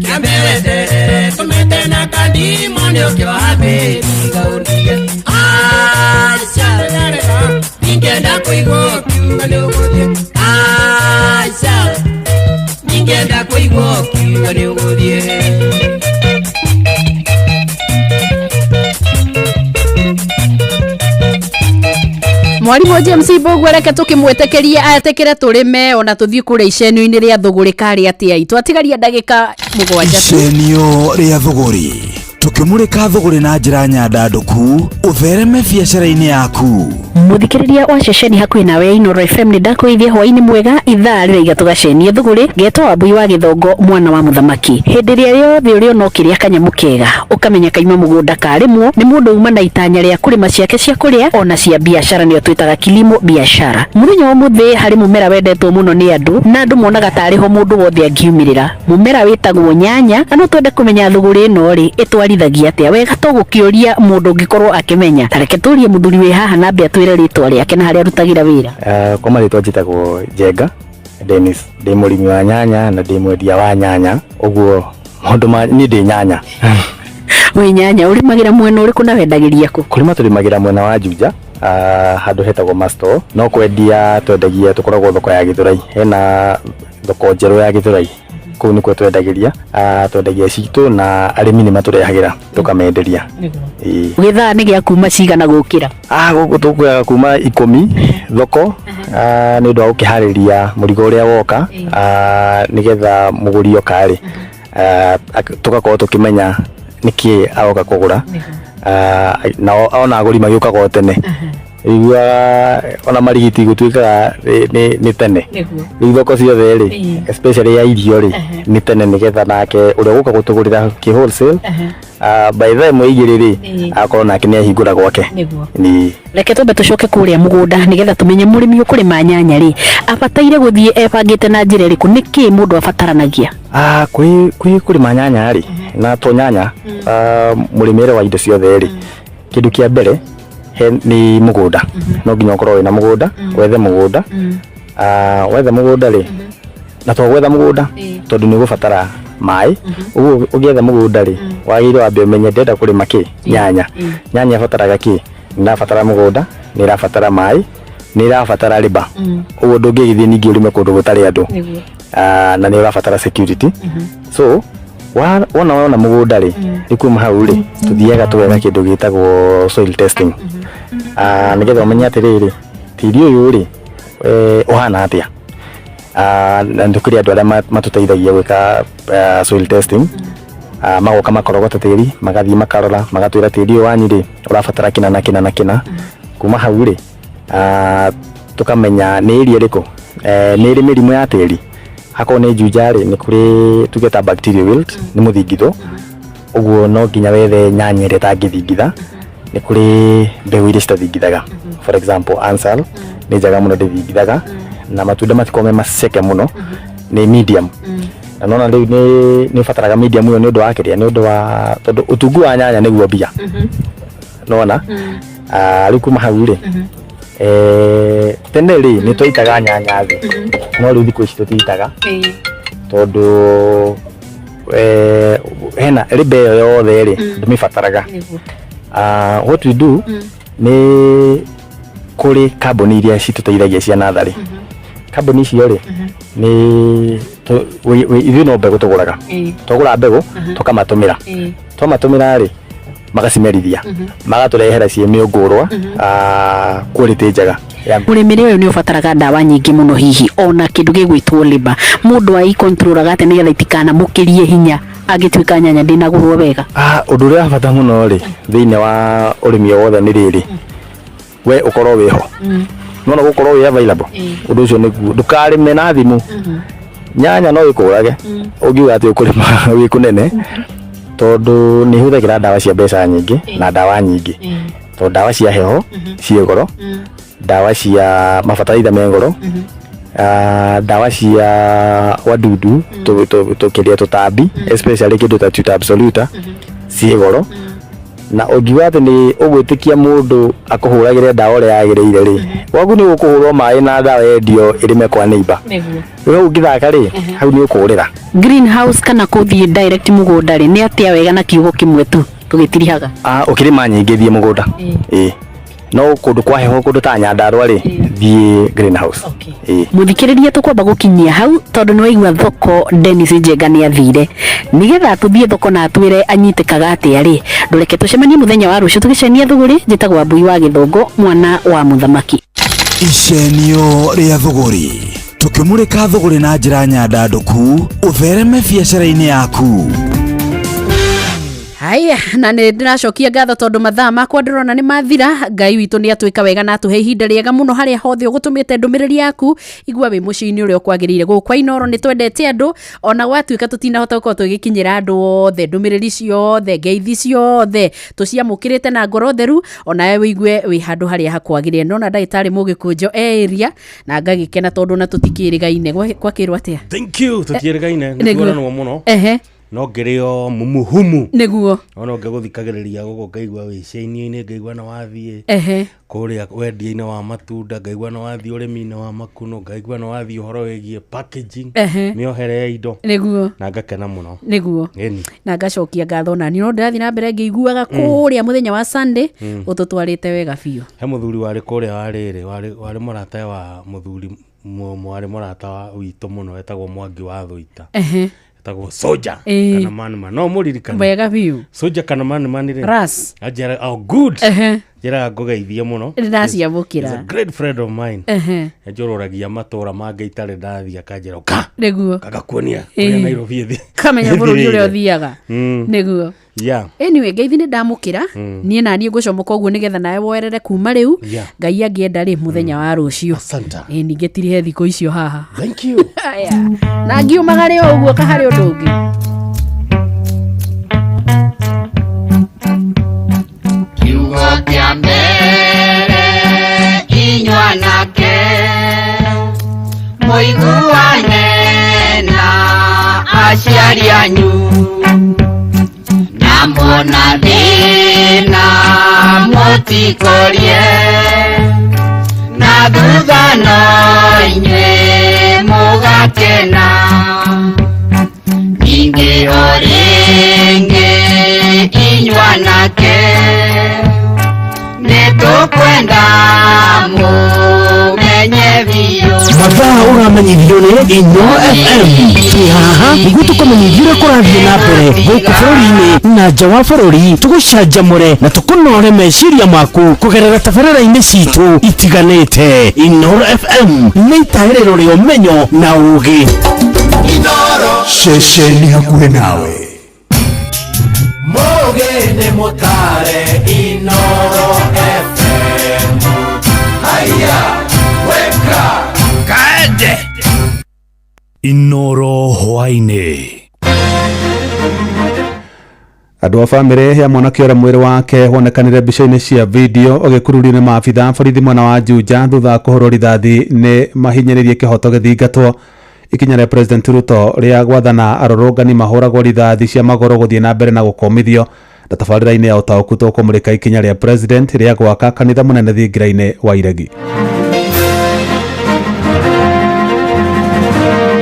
Kĩambe weterere tũmete na kandi mone ũkĩoha mĩrigo ũndige. Aca, ndingĩenda kũigua ũkiuga nĩ ũgũthiĩ. Aca, ndingĩenda kũigua ũkiuga nĩ ũgũthiĩ. Mwarimũ James Mbũgua, reke tũkĩmwĩtĩkĩrie etĩkĩre tũrĩme ona tũthiĩ kũrĩa icenio-inĩ rĩa thũgũrĩ karĩ atĩa twatigaria ndagĩka 7 tu. Icenio rĩa thũgũrĩ, tũkĩmũrĩka thũgũrĩ na njĩra nyandandũku ũthereme biacara-inĩ yaku. Mũthikĩrĩria wa ceceni hakuhĩ nawe ya Inooro FM, nĩ ndakũgeithia hwaĩ-inĩ mwega. Ithaa rĩraiga tũgacenie thũgũrĩ. Ngetwo Wambui wa Gĩthongo, mwana wa mũthamaki. Hĩndĩ ĩrĩa yothe ũrĩona ũkĩrĩa kanyamũ kega, ũkamenya kaima mũgũnda karĩmwo nĩ mũndũ uma na itanya rĩa kũrĩma ciake cia kũrĩa ona cia biacara, nĩyo twĩtaga kilimo biashara. Mũthenya wa ũmũthĩ harĩ mũmera wendetwo mũno nĩ andũ, na andũ monaga tarĩ ho mũndũ wothe angiumĩrĩra, mũmera wĩtagwo nyanya. Na no twende kũmenya thũgũrĩ ĩno rĩ ĩtwarithagia atĩa wega, tũgũkĩũria mũndũ ũngĩkorwo akĩmenya. Ta reke tũrie mũthuri wĩ haha na ambe atwĩre rĩtwa rĩake na harĩa arutagĩra wĩra. Kwa marĩtwa njĩtagwo Njenga Dennis, ndĩ mũrĩmi wa nyanya na ndĩ mwendia wa nyanya, ũguo maũndũ ma niĩ ndĩ nyanya. Wĩ nyanya, ũrĩmagĩra mwena ũrĩkũ na wendagĩria kũ? Kũrĩma tũrĩmagĩra mwena wa Juja, handũ hetagwo Masto, no kwendia twendagia, tũkoragwo thoko ya Gĩthũrai, hena thoko njerũ ya Gĩthũrai, kũu nĩkuo twendagĩria. Twendagia citũ na arĩmi nĩ matũrehagĩra tũkamenderia. Ĩĩ. Gĩthaa nĩ gĩa kuma cigana gũkĩra? Gũkũ tũkuoyaga kuma 10 thoko, nĩ ũndũ wa gũkĩharĩria mũrigo ũrĩa woka, nĩgetha mũgũri oka rĩ, tũgakorwo tũkĩmenya nĩkĩ aroka kũgũra. Na ona agũri magĩũkaga o tene, iguaga ona marigiti gũtuĩkaga nĩ tene. Rĩu thoko ciothe rĩ, especially ya irio rĩ, nĩ tene, nĩgetha nake ũrĩa ũgũka gũtũgũrĩra kĩ wholesale, by the 2:30 rĩ, akorwo nake nĩ ahingũra gwake. Nĩ Reke twambe tũcoke kũrĩa mũgũnda nĩgetha tũmenye mũrĩmi ũkũrĩma nyanya rĩ abataire gũthiĩ ebangĩte na njĩra ĩrĩkũ, nĩkĩ mũndũ abataranagia? Kwĩ kũrĩma nyanya rĩ, na to nyanya, mũrĩmĩre wa indo ciothe rĩ, kĩndũ kĩa mbere he nĩ mũgũnda. No nginya ũkorwo wĩna mũgũnda, wethe mũgũnda. Wethe mũgũnda rĩ, na to gwetha mũgũnda, tondũ nĩ ũgũbatara maĩ. Ũguo ũgĩetha mũgũnda rĩ, wagĩrĩirwo wambe ũmenye ndĩrenda kũrĩma kĩ, nyanya. Nyanya ĩbataraga kĩ? Nĩ ĩrabatara mũgũnda, nĩ ĩrabatara maĩ, nĩ ĩrabatara rĩba. Ũguo ndũngĩgĩthiĩ ningĩ ũrĩme kũndũ gũtarĩ andũ. Na nĩ ũrabatara security. So wona wona mũgũnda rĩ, rĩu kuma hau rĩ, tũthiaga tũgeka kĩndũ gĩtagwo soil testing, nĩgetha ũmenye atĩrĩrĩ, tĩri ũyũ rĩ, ũhana atĩa. Na nĩ kũrĩ andũ arĩa matũteithagia gwĩka soil testing. Magoka makorogota tĩri, magathiĩ makarora, magatwĩra tĩri ũyũ wanyu rĩ ũrabatara kĩna na kĩna na kĩna. Kuma hau rĩ, tũkamenya nĩ area ĩrĩkũ, nĩ ĩrĩ mĩrimũ ya tĩri. Akorwo nĩ Juja rĩ, nĩ kũrĩ tuge ta bacterial wilt, nĩ mũthingitho, ũguo no nginya wethe nyanya ĩrĩa ĩtangĩthingitha. Nĩ kũrĩ mbegũ iria citathingithaga, for example Ansal nĩ njega mũno, ndĩthingithaga, na matunda matikoragwo me maceke mũno, nĩ medium. Na nona rĩu nĩ ũbataraga medium ĩyo nĩ ũndũ wa kĩrĩa, nĩ ũndũ wa tondũ ũtungu wa nyanya nĩguo mbia nona. Rĩu kuma hau rĩ, tene rĩ nĩ twaitaga nyanya thĩ, no rĩu thikũ ici tũtiitaga tondũ hena rĩmbe ĩyo yothe rĩ ndũmĩbataraga. What we do, nĩ kũrĩ kambuni iria citũteithagia cia natharĩ. Kambuni icio rĩ, nĩ ithuĩ no mbegũ tũgũraga. Twagũra mbegũ, tũkamatũmĩra. Twamatũmĩra rĩ, magacimerithia, magatũrehera ciĩ mĩũngũrwa, quality njega ya Mũrĩmĩre ũyũ nĩ ũbataraga ndawa nyingĩ mũno, hihi ona kĩndũ gĩgwĩtwo labour. Mũndũ aikontrolaga atĩa nĩgetha itikanamũkĩrie hinya angĩtuĩka nyanya ndĩnagũrwo wega? Ũndũ ũrĩa wa bata mũno rĩ thĩinĩ wa ũrĩmi o wothe nĩ rĩrĩ, we ũkorwo wĩho, nona gũkorwo wĩ available. Ũndũ ũcio nĩguo ndũkarĩme na thimũ. Nyanya no ĩkũrage ũngiuga atĩ ũkũrĩma wĩ kũnene, tondũ nĩ ĩhũthagĩra ndawa cia mbeca nyingĩ na ndawa nyingĩ, tondũ ndawa cia heho ciĩ goro, ndawa cia mabataraitha me goro, ndawa cia wadudu, tũkĩrĩa tũtambi, especially kĩndũ ta Tuta absoluta, ciĩ goro. Na ũngiuga atĩ nĩ ũgwĩtĩkia mũndũ akũhũragĩre ndawa ũrĩa yagĩrĩire rĩ, gwaku nĩ gũkũhũrwo maĩ na ndawa yendio ĩrĩme kwa neighbor. Rĩu hau ũngĩthaka rĩ, hau nĩ ũkũrĩra. Greenhouse kana kũthiĩ direct mũgũnda rĩ, nĩ atĩa wega na kiugo kĩmwe tu tũgĩtirihaga? Ũkĩrĩma nyingĩ, thiĩ mũgũnda, ĩĩ, no kũndũ kwa heho, kũndũ ta Nyandarua rĩ, thiĩ greenhouse, ĩĩ. Mũthikĩrĩria, tũkwamba gũkinyia hau tondũ nĩ waigua thoko Dennis Njenga nĩ athire nĩgetha tũthiĩ thoko na atwĩre anyitĩkaga atĩa rĩ. Ndũreke tũcemanie mũthenya wa rũciũ tũgĩcenia thũgũrĩ. Njĩtagwo Ambui wa Gĩthũngũ, mwana wa mũthamaki. Icenio rĩa thũgũrĩ, tũkĩmũrĩka thũgũrĩ na njĩra nyandandũku ũthereme biacara-inĩ yaku. Haya, na nĩ ndĩracokia ngatho tondũ mathaa makwa ndĩrona nĩ mathira. Ngai witũ nĩ atwĩka wega na atũhe ihinda rĩega mũno. Harĩa hothe ũgũtũmĩte ndũmĩrĩri yaku, igua wĩ mũciĩ-inĩ ũrĩa ũkwagĩrĩire. Gũkũ kwa Inoro nĩ twendete andũ, ona gwatuĩka tũtinahota gũkorwo tũgĩkinyĩra andũ othe, ndũmĩrĩri ciothe, ngeithi ciothe tũciamũkĩrĩte na ngoro theru. Onawe wĩigue wĩ handũ harĩa hakwagĩrĩire. Nona ndagĩtarĩ Mũgĩkũnjo e area na ngagĩkena tondũ ona tũtikĩrĩgaine. Gwakĩrwo atĩa? Thank you, tũtiĩrĩgaine, nĩ Nĩguo. tuonanwo mũno. No ngĩrĩ o mumuhumu. Ona ngĩgũthikagĩrĩria gũkũ, ngaigua wĩ cĩinio-inĩ, ngaigua na wathiĩ kũrĩa wendia-inĩ wa matunda, ngaigua na wathiĩ ũrĩmi-inĩ wa makuno, ngaigua na wathiĩ ũhoro wĩgiĩ packaging, mĩohere ya indo, na ngakena mũno. Ĩni. Na ngacokia ngatho nani, no ndĩrathiĩ na mbere ngĩiguaga kũrĩa mũthenya wa Sunday ũtũtwarĩte wega biũ. He mũthuri warĩ kũrĩa warĩrĩ warĩ mũrata wa mũthuri warĩ mũrata wa witũ mũno, wetagwo Mwangi wa Thũita, etagwo Soja kana Manman, no mũririkane? Wega biũ. Soja kana Manman rĩ, Ras. Anjĩra, oh good, njĩraga ngũgeithie mũno. Nĩndaciamũkĩra. He's a great friend of mine. Njũrũragia matũra mangĩ itarĩ ndathiĩ, akanjĩra ũka kagakuonia kũrĩa Nairobi ĩthi Kamenya bũrũri ũrĩa ĩthirĩire. ũthiaga. Yeah. Anyway, ngeithi nĩ ndamũkĩra. Niĩ naniĩ ngũcomoka ũguo nĩgetha nawe woerere kuma rĩu. Ngai angĩenda rĩ, mũthenya wa rũciũ. Asante. Ĩ ningĩ tirihe thikũ icio haha. Thank you. Aya. Na ngiumagare o ũguo kaharĩ ũndũ ũngĩ. Kiugo kĩa mbere, inyuanake, mũiguane na aciari anyu, na muona thĩna mũtikorie, na thutha no inyuĩ mũgakena. Ningĩ o rĩngĩ, inyuanake, nĩ tũkwenda mũmenye biũ. Mathaa ũramenyithio nĩ Inooro FM. Twĩ haha nĩguo tũkũmenyithie ũrĩa kũrathiĩ na mbere gũkũ bũrũri-inĩ na nja wa bũrũri, tũgũcanjamũre na tũkũnore meciria maku kũgerera tabarĩra-inĩ citũ itiganĩte. Inooro FM nĩ itahĩrĩro rĩa ũmenyo na ũgĩ. Ceceni hakuhĩ nawe. Mũgĩ nĩ mũtare Inooro FM. Haya, weka kaende Inooro hwaĩ-inĩ. Andũ a bamĩrĩ ya mwanake ũrĩa mwĩrĩ wake wonekanire mbica-inĩ cia video ũgĩkururio nĩ maabitha a borithi mwena wa Juja thutha wa kũhũrwo rithathi nĩ mahinyĩrĩrie kĩhoto gĩthingatwo. Ikinya rĩa President Ruto rĩa gwathana arũrũngani mahũragwo rithathi cia magũrũ gũthiĩ na mbere na gũkũmithio. Na tabarĩra-inĩ ya ũtaũku tũkũmũrĩka ikinya rĩa President rĩa gwaka kanitha mũnene thingira-inĩ wa Iregi.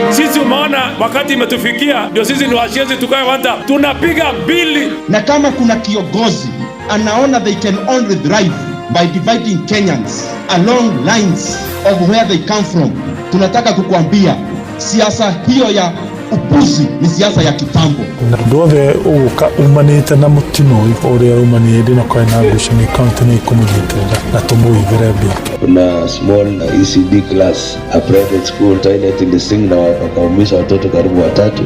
Sisi umeona wakati imetufikia, ndio sisi ni washenzi tukae wanta tunapiga mbili. Na kama kuna kiongozi anaona they can only thrive by dividing Kenyans along lines of where they come from, tunataka kukuambia siasa hiyo ya upuzi ni siasa ya kitambo. Na ũndũ wothe ũgũka umanĩte na mũtino ũrĩa umanĩte na kwarĩ na ngucanio kaunti nĩ ĩkũmũnyitĩrĩra na tũmũigĩre mbia. Kuna small ECD class, a private school toilet in the sink, na wakaumisha watoto karibu watatu.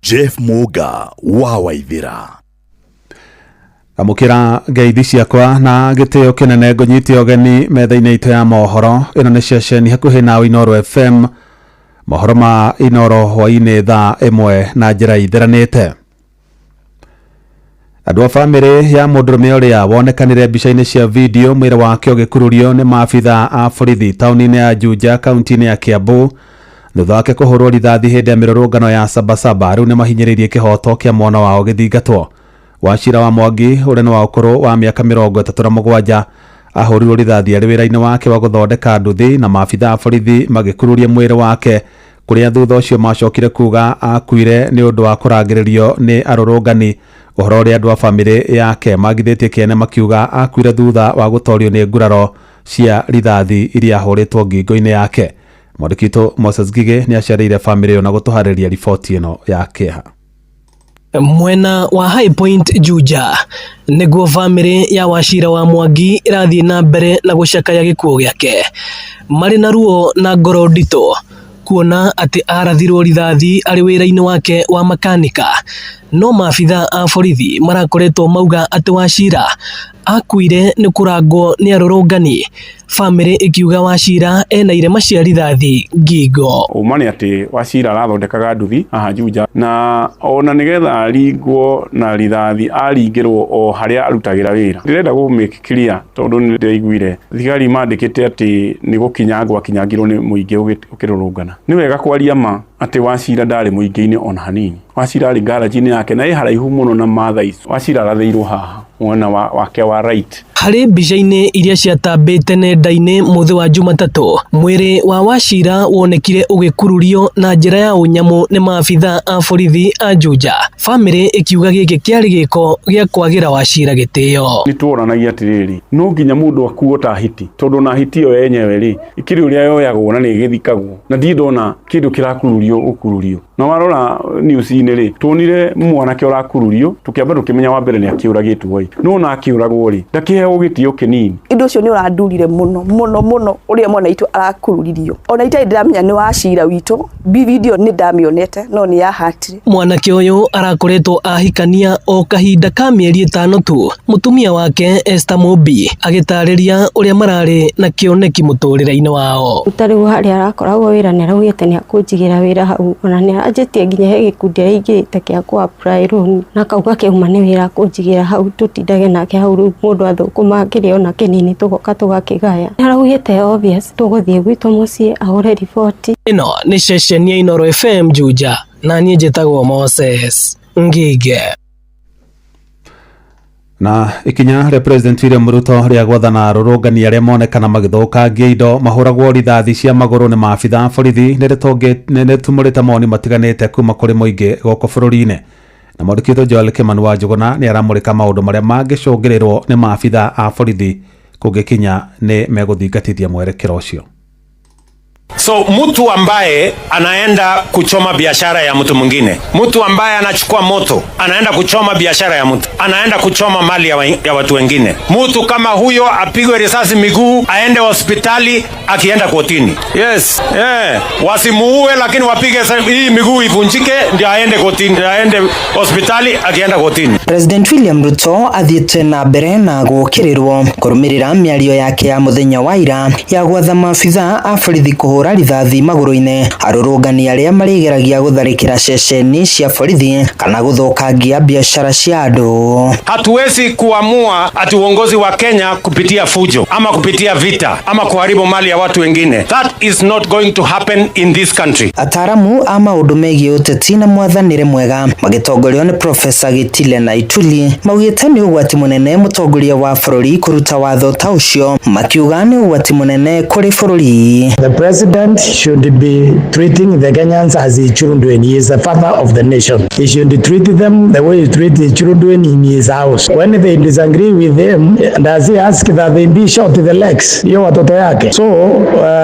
Jeff Muga wa Waithira. Amũkĩra ngeithi ciakwa na gĩtĩo kĩnene ngũnyite ũgeni metha-inĩ itũ ya mohoro. Ĩno nĩ ceceni hakuhĩ nawe Inooro FM. Mohoro ma Inooro hwaĩ-inĩ thaa 1 na njĩra itheranĩte. Andũ a bamĩrĩ ya mũndũrũme ũrĩa wonekanire mbica-inĩ cia video mwĩrĩ wake ũgĩkururio nĩ maabitha a borithi taũni-inĩ ya Juja kaunti-inĩ ya Kiambu thutha wake kũhũrwo rithathi hĩndĩ ya mĩrũrũngano ya Sabasaba rĩu nĩmahinyĩrĩirie kĩhoto kĩa mwana wao gĩthingatwo. Wachira wa Mwangi ũrĩa nĩ wa ũkũrũ wa mĩaka 37 ahũrirwo rithathi arĩ wĩra-inĩ wake wa gũthondeka nduthi na maabitha a borithi magĩkururia mwĩrĩ wake kũrĩa thutha ũcio macokire kuga akuire nĩ ũndũ wa kũrangĩrĩrio nĩ arũrũngani. Ũhoro ũrĩa andũ a bamĩrĩ yake magithĩtie kĩene makiuga akuire thutha wa gũtorio nĩ nguraro cia rithathi iria ahũrĩtwo ngingo-inĩ yake. Mwandĩki witũ Moses Ngigĩ nĩ acereire bamĩrĩ ĩyo na gũtũharĩria riboti ĩno ya kĩeha. Mwena wa High Point Juja nĩguo bamĩrĩ ya Wachira wa Mwangi ĩrathiĩ na mbere na gũcakaya gĩkuũ gĩake marĩ na ruo na ngoro nditũ kuona atĩ arathirwo rithathi arĩ wĩra-inĩ wake wa makanika. No maabitha a borithi marakoretwo mauga atĩ Wachira akuire nĩ kũrangwo nĩ arũrũngani, bamĩrĩ ĩkiuga Wachira ena irema cia rithathi ngingo. Ũma nĩ atĩ Wachira arathondekaga nduthi haha Juja, na ona nĩgetha aringwo na rithathi aringĩrwo o harĩa arutagĩra wĩra. Ndĩrenda gũ make clear tondũ nĩ ndĩraiguire thigari mandĩkĩte atĩ nĩ gũkinyangwo akinyangirwo nĩ mũingĩ ũkĩrũrũngana. Nĩ wega kwaria ma atĩ Wachira ndarĩ mũingĩ-inĩ ona hanini. Wachira arĩ garage-inĩ yake na ĩ haraihu mũno na Maathai. Wachira arathĩirwo haha mwena wake wa right. Harĩ mbica-inĩ iria ciatambĩte nenda-inĩ mũthĩ wa Jumatatũ, mwĩrĩ wa Wachira wonekire ũgĩkururio na njĩra ya ũnyamũ nĩ maabitha a borithi a Juja. Bamĩrĩ ĩkiuga gĩkĩ kĩarĩ gĩko gĩa kwagĩra Wachira gĩtĩo. Nĩ tuoranagia atĩrĩrĩ, no nginya mũndũ akuo ta hiti, tondũ na hiti ĩyo yenyewe rĩ ikĩrĩ ũrĩa yoyagwo na nĩ ĩgĩthikagwo, na ndirĩ ndona kĩndũ kĩrakururio gũkururio. Na warora news-inĩ rĩ, tuonire mwanake ũrakururio, tũkĩamba tũkĩmenya wa mbere nĩ akĩũragĩtwo ĩ, no ona akĩũragwo rĩ ndakĩheagwo gĩtĩo kĩnini. Ũndũ ũcio nĩ ũrandurire mũno mũno mũno ũrĩa mwana witũ arakururirio. Ona itarĩ ndĩramenya nĩ Wachira witũ, video nĩ ndamĩonete no nĩ yahatire. Mwanake ũyũ arakoretwo ahikania o kahinda ka mĩeri 5 tu. Mũtumia wake Esther Mumbi agĩtarĩria ũrĩa mararĩ na kĩoneki mũtũrĩre-inĩ wao. Ta rĩu harĩa arakoragwo wĩra nĩ araugĩte nĩ akũnjigĩra wĩra hau, ona nĩ aranjĩtie nginya he gĩkundi araingĩrĩte kĩa kũ apply loan, na kauga kĩauma nĩ wĩra akũnjigĩra hau tũtindage nake hau, rĩu mũndũ athũkũma kĩrĩa ona kĩnini tũgoka tũgakĩgaya. Araugĩte obvious tũgũthiĩ gwitũ mũciĩ ahũre riboti. Ĩno nĩ ceceni ya Inooro FM Juja, na niĩ njĩtagwo Moses Ngige. Na ikinya rĩa President William Ruto rĩa gwathana arũrũngani arĩa monekana magĩthũkangia indo mahũragwo rithathi cia magũrũ nĩ maabitha a borithi nĩ rĩtumũrĩte mawoni matiganĩte kuma kũrĩ mũingĩ gũkũ bũrũri-inĩ. Na mwandĩki witũ Joel Kimani wa Njũgũna nĩ aramũrĩka maũndũ marĩa mangĩcũngĩrĩrwo nĩ maabitha a borithi Kũngĩkinya nĩ megũthingatithia mwerekera ũcio. So mtu ambaye anaenda kuchoma biashara ya mtu mwingine, mtu ambaye anachukua moto anaenda kuchoma biashara ya mtu, anaenda kuchoma mali ya watu wengine, mtu kama huyo apigwe risasi miguu, aende hospitali akienda kotini. Yes, yeah. Wasimuue, lakini wapige hii miguu ivunjike, ndio aende kotini, aende hospitali akienda kotini. President William Ruto athiĩte na mbere na gũũkĩrĩrwo kũrũmĩrĩra mĩario yake ya mũthenya wa ira ya gwatha maabitha a borithi kũhũra rithathi magũrũ-inĩ arũrũngani arĩa marĩgeragia gũtharĩkĩra ceceni cia borithi kana gũthũkangia biacara cia andũ. Hatuwezi kuamua ati uongozi wa Kenya kupitia fujo ama kupitia vita ama kuharibu mali ya watu wengine. That is not going to happen in this country. Ataaramu a maũndũ megiĩ ũteti na mwathanĩre mwega magĩtongorio nĩ Profesa Gitile na Ituli maugĩte nĩ ũgwati mũnene mũtongoria wa bũrũri kũruta watho ta ũcio, makiuga nĩ ũgwati mũnene kũrĩ bũrũri. The president should be treating the Kenyans as his children. He is the father of the nation. He should treat them the way he treats his children in his house. When they disagree with him, does he ask that they be shot the legs? Hiyo watoto yake. So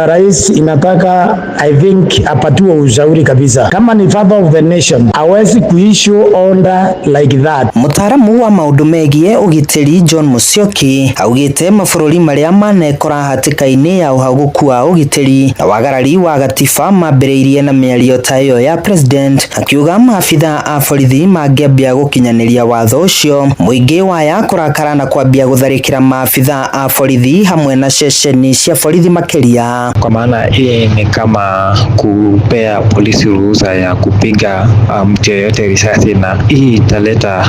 rais inataka, I think, apatiwe ushauri kabisa. Kama ni father of the nation, hawezi kuissue order like that. Mũtaaramu wa maũndũ megiĩ ũgitĩri John Musyoki augĩte mabũrũri marĩa manekora hatĩka-inĩ ya ũhagũku wa ũgitĩri na wagarari wa gatiba mambĩrĩirie na mĩario ta ĩyo ya president, akiuga maabitha a borithi mangĩambia gũkinyanĩria watho ũcio mũingĩ waya kũrakara na kwambia gũtharĩkĩra maabitha a borithi hamwe na ceceni cia borithi makĩria. Kwa maana hii ni kama kupea polisi ruhusa ya kupiga mtu yeyote risasi, na hii italeta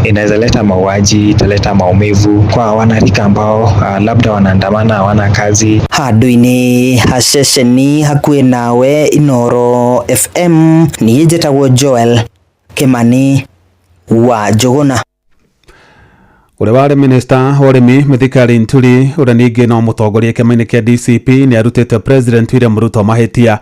inaweza leta mauaji, italeta maumivu kwa wanarika ambao labda wanaandamana hawana kazi. Handũ-inĩ ha ceceni hakuhĩ nawe Inooro FM, niĩ njĩtagwo Joel Kimani wa Njũgũna. Ũrĩa warĩ minista wa ũrĩmi Mithika Linturi, ũrĩa ningĩ no mũtongoria kĩama-inĩ kĩa DCP, nĩ arutĩte President William Ruto mahĩtia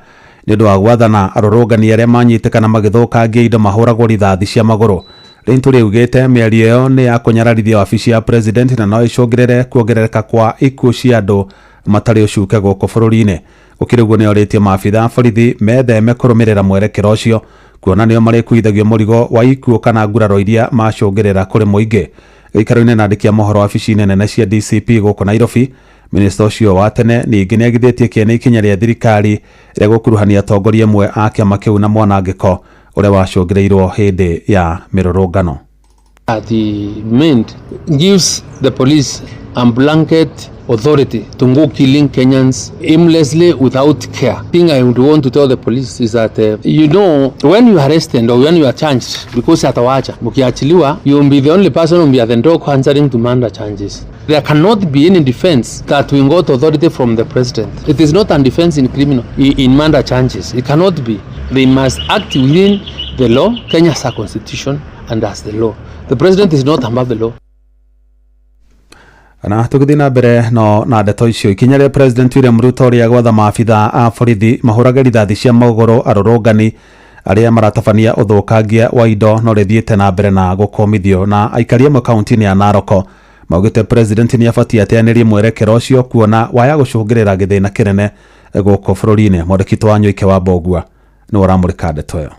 nĩ ũndũ wa gwathana arũrũngani arĩa manyitĩkana magĩthũkangia indo mahũragwo rithathi cia magũrũ. Linturi augĩte mĩario ĩyo nĩ ya kũnyararithia wabici ya president na no ĩcũngĩrĩre kuongerereka kwa ikuũ cia andũ matarĩ ũcuke gũkũ bũrũri-inĩ. Gũkĩrĩ ũguo nĩ orĩtie maabitha a borithi metheme kũrũmĩrĩra mwerekera ũcio, kuona nĩo marĩkuithagio mũrigo wa ikuũ kana nguraro iria macũngĩrĩra kũrĩ mũingĩ. Gĩikaro-inĩ na andĩki a mohoro wabici-inĩ nene cia DCP gũkũ Nairobi, minista ũcio wa tene ningĩ nĩ agithĩtie kĩene ikinya rĩa thirikari rĩa gũkuruhania atongoria amwe a kĩama kĩu na mwanangĩko ũrĩa wacũngĩrĩirwo hĩndĩ ya mĩrũrũngano. The mint gives the police a blanket authority to go killing Kenyans aimlessly without care. Thing I would want to tell the police is that when you are arrested or when you are charged, because atawacha mkiachiliwa, you will be the only person who will be at the door answering to murder charges. There cannot be any defense that we got authority from the president. It is not a defense in criminal in murder charges. It cannot be. They must act within the law, Kenya's constitution, and as the law. The president is not above the law. Na tũgĩthiĩ na mbere no na ndeto icio, ikinya rĩa President William Ruto rĩa gwatha maabitha a borithi mahũrage rithathi cia magũrũ arũrũngani arĩa maratabania ũthũkangia wa indo no rĩthiĩte na mbere na gũkũmithio na aikari amwe kaunti-inĩ ya Narok maugĩte president nĩ abatiĩ ateanĩrie mwerekera ũcio kuona waya gũcũngĩrĩra gĩthĩna kĩnene gũkũ bũrũri-inĩ. Mwandĩki wa Nyoike wa Mbogua nĩwe ũramũrĩka ndeto ĩyo.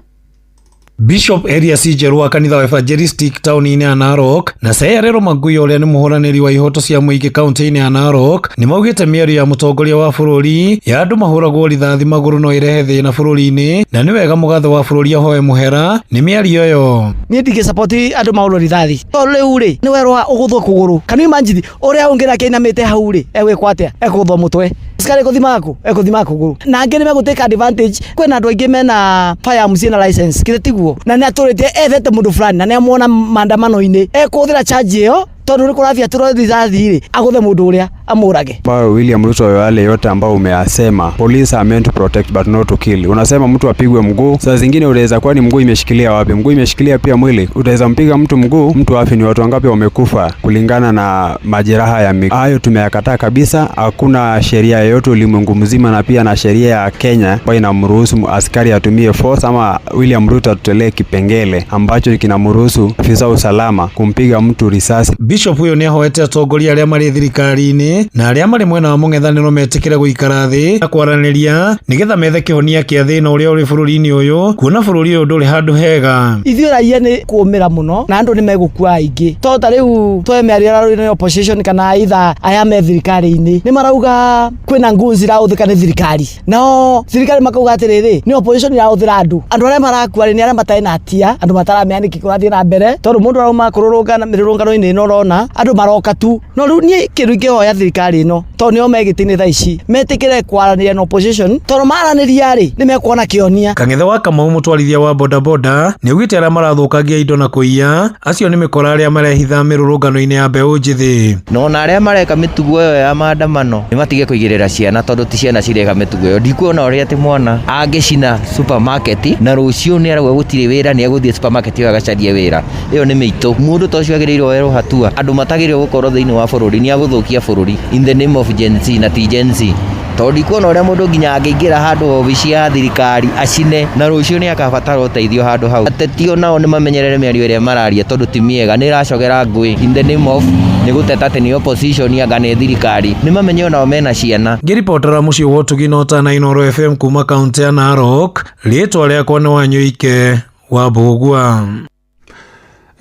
Bishop Elias Njeru wa kanitha wa Evangelistic taũni-inĩ ya Narok na Seyarero Magui ũrĩa nĩ mũhũranĩri wa ihoto cia mũingĩ kaunti-inĩ ya Narok nĩ maugĩte mĩario ya mũtongoria wa bũrũri ya andũ mahũragwo rithathi magũrũ no ĩrehe thĩna bũrũri-inĩ na nĩ wega mũgathe wa bũrũri ahoe mũhera nĩ mĩario ĩyo. Niĩ ndingĩ support andũ mahũrwo rithathi tondũ rĩu rĩ nĩ werwo ũgũthwo kũgũrũ. Can you imagine ũrĩa ũngĩ nake ainamĩte hau rĩ egwĩkwo atĩa? Ekũgũthwo mũtwe. Askari kũthima kũ? Ekũthima kũgũrũ. Na angĩ nĩ megũtake advantage. Kwĩna andũ aingĩ mena firearms na license kĩrĩ tiguo, na nĩ atũrĩte ethete mũndũ fulani na nĩ amuona maandamano-inĩ, ekũhũthĩra charge ĩyo tondũ nĩ kũrabiatũrwo rithathi rĩ agũthe mũndũ ũrĩa Amũrage. Ambayo William Ruto yale yote ambayo umeyasema, police are meant to protect but not to kill. Unasema mtu apigwe mguu, saa zingine unaweza kuwa ni mguu imeshikilia wapi? Mguu imeshikilia pia mwili, utaweza mpiga mtu mguu, mtu afi. Ni watu wangapi wamekufa kulingana na majeraha ya miguu? Hayo tumeyakataa kabisa. Hakuna sheria yoyote ulimwengu mzima na pia na sheria ya Kenya ambayo inamruhusu askari atumie force, ama William Ruto atutolee kipengele ambacho kinamruhusu afisa usalama kumpiga mtu risasi. Bishop ũyũ nĩahoete atongoria arĩa marĩ thirikari-inĩ na arĩa marĩ mwena wa mũng'ethanĩro metĩkĩre gũikara thĩ na kwaranĩria nĩgetha methe kĩhonia kĩa thĩna ũrĩa ũrĩ bũrũri-inĩ ũyũ, kuona bũrũri ũyũ ndũrĩ handũ hega. Ithuĩ raia nĩ kũũmĩra mũno na andũ nĩ megũkua aingĩ, tondũ ta rĩu twe mĩario ĩrarũrio nĩ opposition kana either aya me thirikari-inĩ nĩ marauga kwĩna ngunzi irahũthĩka nĩ thirikari, nao thirikari makauga atĩrĩrĩ, nĩ opposition irahũthĩra andũ. Andũ arĩa marakua rĩ nĩ arĩa matarĩ na hatia, andũ mataramenya nĩkĩ kũrathiĩ na mbere, tondũ mũndũ arauma kũrũrũngana mĩrũrũngano-inĩ ĩno ũrona andũ maroka tu. No rĩu niĩ kĩndũ ingĩhoya thirikari ĩno, tondũ nĩo me gĩtĩ-inĩ thaa ici, metĩkĩre kwaranĩria na opposition, tondũ maranĩria rĩ nĩ mekuona kĩonia. Kang'ethe wa Kamau, mũtwarithia wa bodaboda, nĩ augĩte arĩa marathũkangia indo na kũiya acio nĩ mĩkora arĩa marehitha mĩrũrũngano-inĩ ya mbeũ njĩthĩ. Na ona arĩa mareka mĩtugo ĩyo ya maandamano nĩ matige kũigĩrĩra ciana, tondũ ti ciana cireka mĩtugo ĩyo. Ndikuona ũrĩa atĩ mwana angĩcina supermarket na rũciũ nĩ arauga gũtirĩ wĩra, nĩ egũthiĩ supermarket ĩyo agacarie wĩra. Ĩyo nĩ mĩitũ. Mũndũ ta ũcio agĩrĩirwo oerwo hatua. Andũ matagĩrĩirwo gũkorwo thĩinĩ wa bũrũri, nĩ agũthũkia bũrũri in the name of Gen Z na ti Gen Z. Tondũ ndikuona ũrĩa mũndũ nginya angĩingĩra handũ obici ya thirikari acine na rũciũ nĩ akabatara ũteithio handũ hau. Ateti onao nĩ mamenyerere mĩario ĩrĩa mararia, tondũ ti mĩega, nĩ ĩracogera ngũĩ in the name of nĩ gũteta atĩ nĩ opposition anga nĩ thirikari. Nĩ mamenye onao mena ciana. Ngĩribotera mũciĩ wa ũtugi na ũtana Inooro FM kuma kaũntĩ ya Narok, rĩtwa rĩakwa nĩ Wanyũike wa Mbũgua.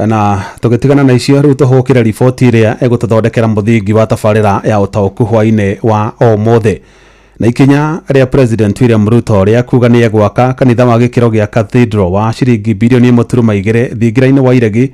Na tũgĩtigana na icio rĩu tũhũkĩre riboti ĩrĩa ĩgũtũthondekera mũthingi wa tabarĩra ya ũtaũku hwainĩ wa ũmũthĩ. Na ikinya rĩa President William Ruto rĩa kuga nĩ egwaka kanitha wa gĩkĩro gĩa Cathedral wa ciringi bilioni 1.2 thingira-inĩ wa Iregi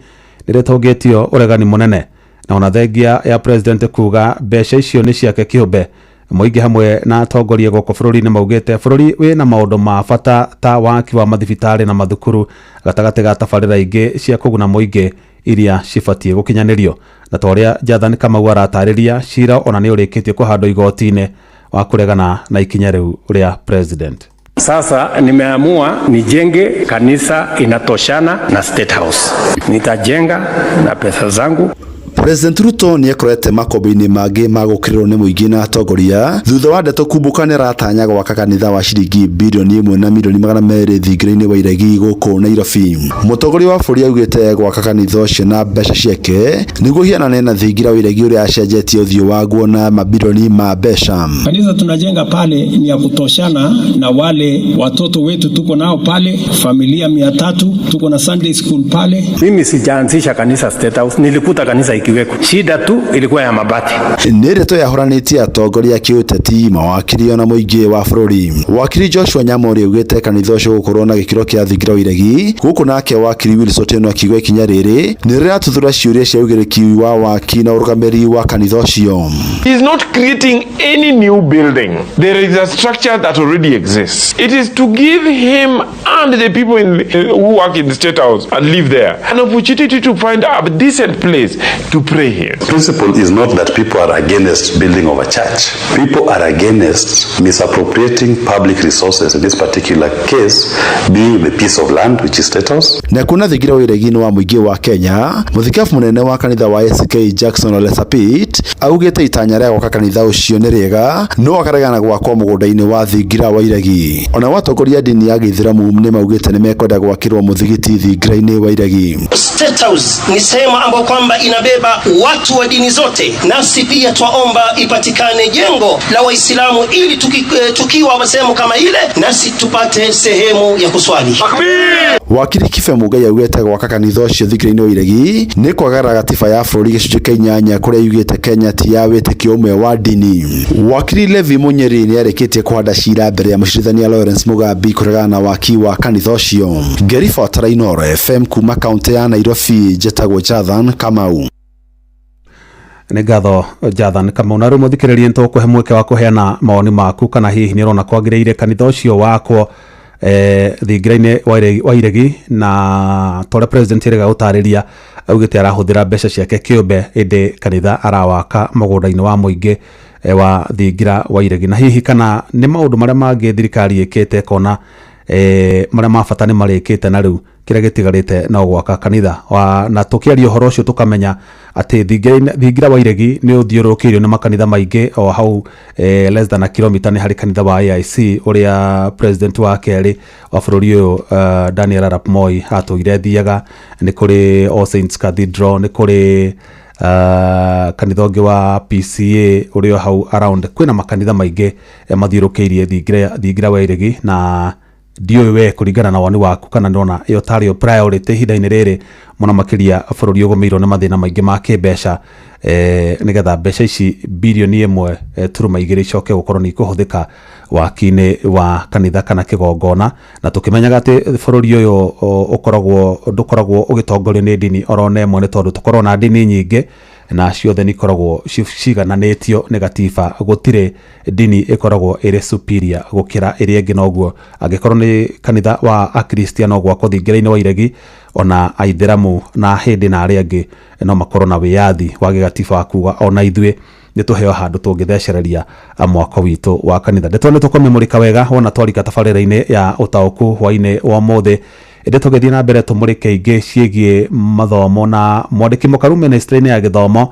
nĩ rĩtũngĩtio ũregani mũnene, na ona thengia ya President kuga mbeca icio nĩ ciake kĩũmbe, mũingĩ hamwe na atongoria gũkũ bũrũri-inĩ maugĩte bũrũri wĩna maũndũ ma bata ta waki wa mathibitarĩ na mathukuru gatagatĩ ga tabarĩra ingĩ cia kũguna mũingĩ iria cibatiĩ gũkinyanĩrio. Na ta ũrĩa Jathan Kamau aratarĩria, cira ona nĩ ũrĩkĩtie kũhandwo igoti-inĩ wa kũregana na ikinya rĩu rĩa President. Sasa nimeamua nijenge kanisa inatoshana na State House. Nitajenga na pesa zangu. President Ruto nĩ ekorete makombe-inĩ mangĩ ma gũkĩrĩrwo nĩ mũingĩ na atongoria thutha wa ndeto kumbũka nĩ aratanya gwaka kanitha wa ciringi bilioni 1 na milioni 200 thingira-inĩ wa Iregi gũkũ Nairobi. Mũtongoria wa bũrũri augĩte gwaka kanitha ũcio na mbeca ciake nĩguo hianane na thingira wa Iregi ũrĩa acenjetie ũthiũ waguo na mabilioni ma mbeca. Kanisa tunajenga pale ni ya kutoshana na wale watoto wetu tuko nao pale, familia 300, tuko na Sunday school pale. Mimi sijaanzisha kanisa State House, nilikuta kanisa ikiweko. Shida tu ilikuwa ya mabati. Nĩ ndeto yahũranĩtie atongoria kĩũteti, mawakiri ona mũingĩ wa bũrũri. Wakiri Joshua Nyamori augĩte kanitha ũcio gũkorwo na gĩkĩro kĩa thingira wa Iregi, gũkũ nake wakiri Wilson Otieno akiuga ikinya rĩrĩ nĩ rĩratuthũra ciũria cia ũgĩrĩki wa waki na ũrũgamĩrĩri wa kanitha ũcio. He is not creating any new building. There is a structure that already exists. It is to give him and the people who work in the State House and live there an opportunity to find a decent place to pray here. The principle is not that people are against building of a church. People are against misappropriating public resources, in this particular case being the piece of land which is State House. Na kuna thingira wa Iregi wa mũingĩ wa Kenya, mũthikabu mũnene wa kanitha wa SK Jackson Ole Sapit augĩte itanya rĩa gwaka kanitha ũcio nĩ rĩega, no akaregana gwakwo mũgũnda-inĩ wa thingira wa Iregi. Ona watongoria ndini ya Gĩithĩramu nĩ maugĩte nĩ mekwenda gwakĩrwo mũthigiti thingira-inĩ wa Iregi. State House ni sehemu ambayo kwamba inabeba watu wa dini zote, nasi pia twaomba ipatikane jengo la Waislamu ili tukiwa sehemu kama ile nasi tupate sehemu ya kuswali. Wakiri Kibe Muigai augĩte gwaka kanitha ũcio thingira-inĩ wa Iregi nĩ kwagara gatiba ya bũrũri gĩcunjĩ kĩa 8 kũrĩa yugĩte Kenya ti ya wĩtĩkio ũmwe wa ndini. Wakiri Levi Munyeri nĩ arĩkĩtie kũhanda cira mbere ya mũcirithania Lawrence Mugambi kũregana na waki wa kanitha ũcio. Ngĩribotera Inooro FM kuma kaũntĩ ya Nairobi, njĩtagwo Jathan Kamau. Nĩ ngatho Jathan Kamau. Na rĩu mũthikĩrĩrie, nĩtũkũhe mweke wa kũheana mawoni maku kana hihi nĩ ũrona kwagĩrĩire kanitha ũcio wakwo thingira-inĩ wa Iregi, na ta ũrĩa President erĩga gũtarĩria augĩte arahũthĩra mbeca ciake kĩũmbe, ĩndĩ kanitha arawaka mũgũnda-inĩ wa mũingĩ. wa thingira wa iregi, na hihi kana nĩ maũndũ marĩa mangĩ thirikari ĩkĩte ĩkona marĩa ma bata nĩ marĩkĩte na rĩu kĩrĩa gĩtigarĩte no gwaka kanitha na tũkĩaria ũhoro ũcio tũkamenya atĩ thingira wa iregi nĩ ũthiũrũrũkĩirio nĩ makanitha maingĩ o hau, less than a kilometer nĩ harĩ kanitha wa AIC ũrĩa president wa kerĩ wa bũrũri ũyũ, Daniel Arap Moi, atũire thiaga. Nĩ kũrĩ All Saints Cathedral, nĩ kũrĩ kanitha ũngĩ wa PCA ũrĩ o hau around. Kwĩna makanitha maingĩ mathiũrũrũkĩirie thingira wa iregi, na ndiũĩ we kũringana na woni waku kana ndona ĩyo tarĩ yo priority ihinda-inĩ rĩrĩ mũno makĩria bũrũri ũgũmĩirwo nĩ mathĩna maingĩ ma kĩmbeca, nĩgetha mbeca ici 1.2 birioni icoke gũkorwo nĩ ikũhũthĩka waki-inĩ wa kanitha kana kĩgongona, na tũkĩmenyaga atĩ bũrũri ũyũ ũkoragwo ndũkoragwo ũgĩtongorio nĩ ndini oro na ĩmwe, nĩ tondũ tũkoragwo na ndini nyingĩ na ciothe nĩ ikoragwo cigananĩtio nĩ gatiba. Gũtirĩ ndini ĩkoragwo ĩrĩ superior gũkĩra ĩrĩa ĩngĩ. Noguo angĩkorwo nĩ kanitha wa akristiano gwakwo thingira-inĩ wa iregi, ona aithĩramu na hĩndĩ na arĩa angĩ no makorwo na wĩyathi wa gĩgatiba wa kuga ona ithuĩ nĩ tũheo handũ tũngĩthecereria mwako witũ wa kanitha. Ndeto nĩ tũkũmĩmũrĩka wega wona twarika tabarĩra-inĩ ya ũtaũku hwainĩ wa ũmũthĩ. Ĩndĩ tũgĩthiĩ na mbere tũmũrĩke ingĩ ciĩgiĩ mathomo, na mwandĩki mũkaru ministry-inĩ ya gĩthomo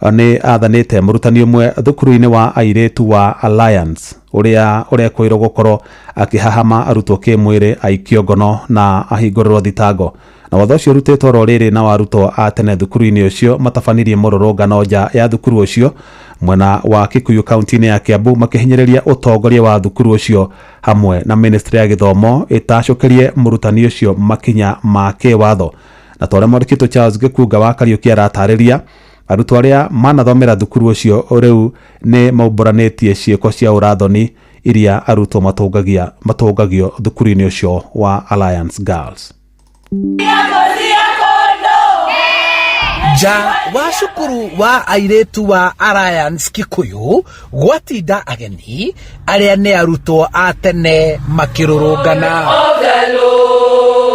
nĩ athanĩte mũrutani ũmwe thukuru-inĩ wa airĩtu wa Alliance ũrĩa ũrekwĩrwo gũkorwo akĩhahama arutwo kĩmwĩrĩ aikio ngono na ahingũrĩrwo thitango. Na watho ũcio ũrutĩtwo oro rĩrĩ na arutwo a tene thukuru-inĩ ũcio matabanirie mũrũrũngano nja ya thukuru ũcio mwena wa Kikuyu kaunti-inĩ ya Kiambu, makĩhinyĩrĩria ũtongoria wa thukuru ũcio hamwe na ministry ya gĩthomo ĩtacũkĩrie mũrutani ũcio makinya ma kĩwatho. Na ta ũrĩa mwandĩkĩtwo Charles Gĩkunga wa Kariũki aratarĩria, arutwo arĩa manathomera thukuru ũcio rĩu nĩ maumbũranĩtie ciĩko cia ũrathoni iria arutwo matũngagio thukuru-inĩ ũcio wa Alliance Girls. Nja wa cukuru wa airĩtu wa Alliance Kikuyu gwatinda ageni arĩa nĩ arutwo a tene makĩrũrũngana.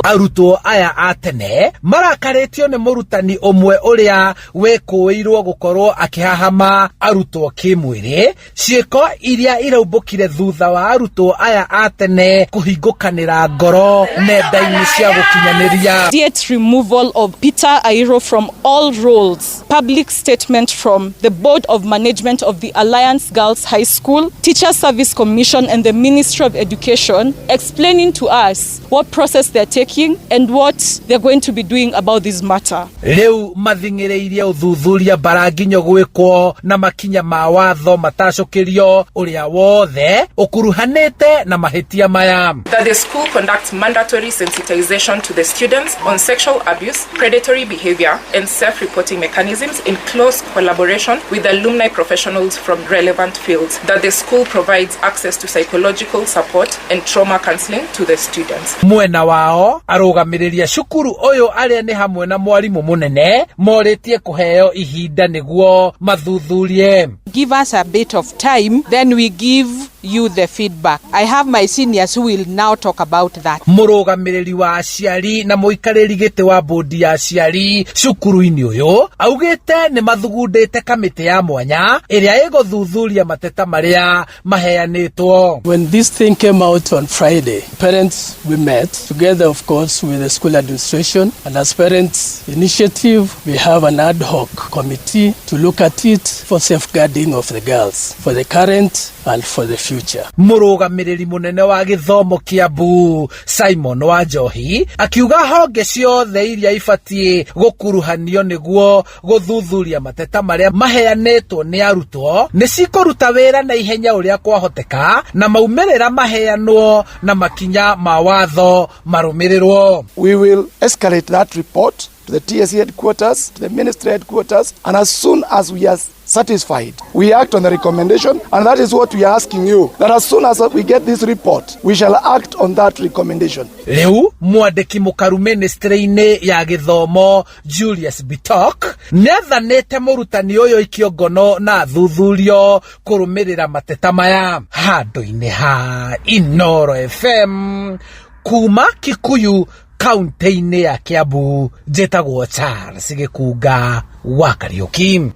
Arutwo aya a tene marakarĩtio nĩ mũrutani ũmwe ũrĩa wekũĩirwo gũkorwo akĩhahama arutwo kĩmwĩrĩ, ciĩko iria iraumbũkire thutha wa arutwo aya a tene kũhingũkanĩra ngoro nenda-inĩ cia gũkinyanĩria. Immediate removal of Peter Airo from all roles. Public statement from the Board of Management of the Alliance Girls High School, Teacher Service Commission, and the Ministry of Education explaining to us what process they're taking and what they're going to be doing about this matter. Rĩu mathing'ĩrĩirie ũthuthuria mbaranginyo gwĩkwo na makinya ma watho matacũkĩrio ũrĩa wothe ũkuruhanĩte na mahĩtia maya. That the school conducts mandatory sensitization to the students on sexual abuse, predatory behavior, and self reporting mechanisms in close collaboration with alumni professionals from relevant fields. That the school provides access to psychological support and trauma counseling to the students. Mwena wao arũgamĩrĩri a cukuru ũyũ arĩa nĩ hamwe na mwarimũ mũnene morĩtie kũheo ihinda nĩguo mathuthurie. Give us a bit of time, then we give you the feedback. I have my seniors who will now talk about that. Mũrũgamĩrĩri wa aciari na mũikarĩri gĩtĩ wa bodi ya aciari cukuru-inĩ ũyũ augĩte nĩ mathugundĩte kamĩtĩ ya mwanya ĩrĩa ĩgũthuthuria mateta marĩa maheanĩtwo. When this thing came out on Friday, parents, we met together, of course, with the school administration. And as parents' initiative, we have an ad hoc committee to look at it for safeguarding of the girls, for the current and for the future. Mũrũgamĩrĩri mũnene wa gĩthomo Kiambu Simon Wanjohi akiuga honge ciothe iria ibatiĩ gũkuruhanio nĩguo gũthuthuria mateta marĩa maheanĩtwo nĩ arutwo nĩ cikũruta wĩra na ihenya ũrĩa kwahoteka, na maumĩrĩra maheanwo na makinya ma watho marũmĩrĩrwo. We will escalate that report to the TSC headquarters, to the ministry headquarters, and as soon as we are satisfied, we act on the recommendation, and that is what we are asking you, that as soon as we get this report, we shall act on that recommendation. Rĩu mwandĩki mũkaru ministry-inĩ ya gĩthomo Julius Bitok nĩathanĩte mũrutani ũyũ aikio ngono na athuthurio kũrũmĩrĩra mateta maya. Handũ-inĩ ha Inoro FM kuma Kikuyu kaunti-inĩ ya Kiambu, njĩtagwo Charles Gĩkunga wa Kariũki.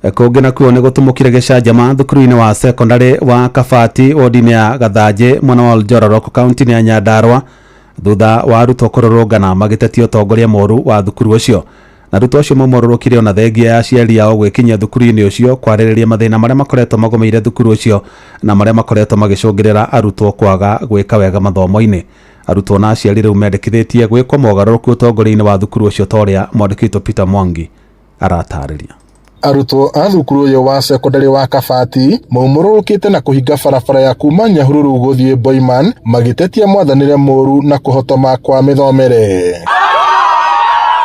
Kũngĩ nakuo nĩ gũtumũkire gĩcanjama thukuru-inĩ wa sekondarĩ wa Kabati wodi-inĩ ya Gathanjĩ mwena wa Oljororok kaunti-inĩ ya Nyandarua thutha wa arutwo kũrũrũngana magĩtetia ũtongoria mũru wa thukuru ũcio. Na arutwo acio maumũrũrũkire ona thengia ya aciari ao gwĩkinyia thukuru-inĩ ũcio kwarĩrĩria mathĩna marĩa makoretwo magũmĩire thukuru ũcio na marĩa makoretwo magĩcũngĩrĩra arutwo kwaga gwĩka wega mathomo-inĩ. Arutwo na aciari rĩu mendekithĩtie gwĩkwo mogarũrũku ũtongoria-inĩ wa thukuru ũcio ta ũrĩa mwandĩki witũ Peter Mwangi aratarĩria. Arutwo a thukuru ũyũ wa sekondarĩ wa Kabati maumũrũrũkĩte na kũhinga barabara ya kuma Nyahururu gũthiĩ Boiman magĩtetia mwathanĩre mũru na kũhotoma kwa mĩthomere.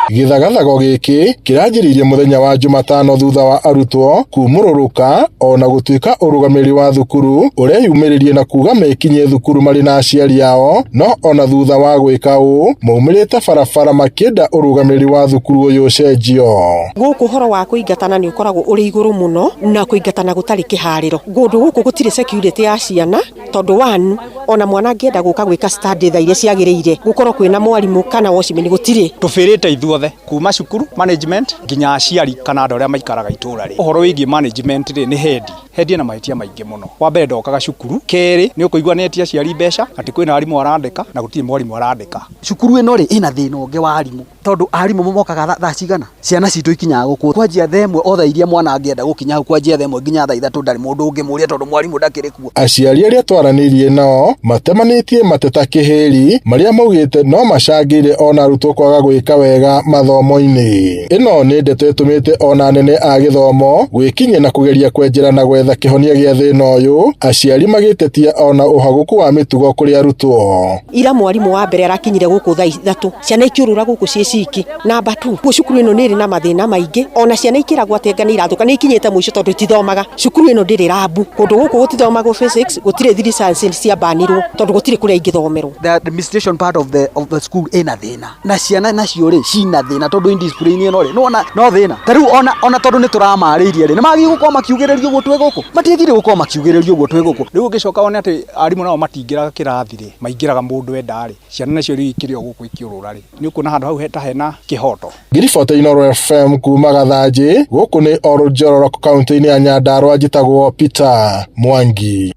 Gĩthagathago gĩkĩ kĩranjĩrĩirie mũthenya wa Jumatano thutha wa arutwo kumũrũrũka ona gũtuĩka ũrũgamĩrĩri wa thukuru ũreyumĩririe na kuga mekinyie thukuru marĩ na aciari ao, no ona thutha wa gwĩka ũũ maumĩrĩte barabara makĩenda ũrũgamĩrĩri wa thukuru ũyũ ũcenjio. Gũkũ ũhoro wa kũingatana nĩ ũkoragwo ũrĩ igũrũ mũno na kũingatana gũtarĩ kĩharĩro. Kũndũ gũkũ gũtirĩ security ya ciana tondũ one ona mwana angĩenda gũka gwĩka study thaa iria ciagĩrĩire gũkorwo kwĩna mwarimũ kana watchman gũtirĩ. Tũbĩrĩte ithuothe kuma cukuru management nginya aciari kana andũ arĩa maikaraga itũra rĩ. Ũhoro wĩgiĩ management rĩ nĩ hendi ena mahĩtia maingĩ mũno. Wa mbere ndokaga cukuru, kerĩ nĩ ũkũigua nĩ etia aciari mbeca atĩ kwĩna arimũ arandĩka na gũtirĩ mwarimũ arandĩka. Cukuru ĩno rĩ ĩna thĩna ũngĩ wa arimũ tondũ arimũ mokaga thaa cigana ciana citũ ikinyaga gũkũ kwanjia thaa ĩmwe o thaa iria mwana angĩenda gũkinya hau kwanjia thaa ĩmwe nginya thaa ithatũ ndarĩ mũndũ ũngĩmũria tondũ mwarimũ ndakĩrĩ kuo. Aciari arĩa twaranĩirie nao matemanĩtie mateta kĩhĩri marĩa maugĩte no macangĩire ona arutwo kwaga gwĩka wega mathomo-inĩ. Ĩno nĩ ndeto ĩtũmĩte ona anene a gĩthomo gwĩkinyia na kũgeria kwenjera na gwetha kĩhonia gĩa thĩna ũyũ, aciari magĩtetia ona ũhagũku wa mĩtugo kũrĩ arutwo. Ira mwarimũ wa mbere arakinyire gũkũ thaa ithatũ ciana ikĩũrũra gũkũ ciĩ ciki. Namba 2 cukuru ĩno nĩ ĩrĩ na mathĩna maingĩ ona ciana ikĩragwo atĩ anga nĩ irathũka nĩ ikinyĩte mũico tondũ itithomaga. Cukuru ĩno ndĩrĩ rabu kũndũ gũkũ gũtithomagwo physics gũtirĩ 3 science ciambanirwo tondũ gũtirĩ kũrĩa ingĩthomerwo. The administration part of the school ĩna thĩna na ciana nacio rĩ cina thĩna tondũ indiscipline ĩno rĩ nĩwona no thĩna ta rĩu ona tondũ nĩ tũramarĩirie rĩ nĩ magĩrĩirwo gũkorwo makiugĩrĩrio ũguo twĩ gũkũ matiagĩrĩirwo gũkorwo makiugĩrĩrio ũguo twĩ gũkũ. Rĩu ũngĩcoka wone atĩ arimũ nao matingĩraga kĩrathi rĩ maingĩraga mũndũ enda rĩ ciana nacio rĩu ikĩrĩ o gũkũ ikĩũrũra rĩ nĩ ũkuona handũ hau ta hena kĩhoto. Ngiribota Inooro FM kuma Gathanjĩ gũkũ nĩ Oljororok kaunti-inĩ ya Nyandarua njĩtagwo Peter Mwangi.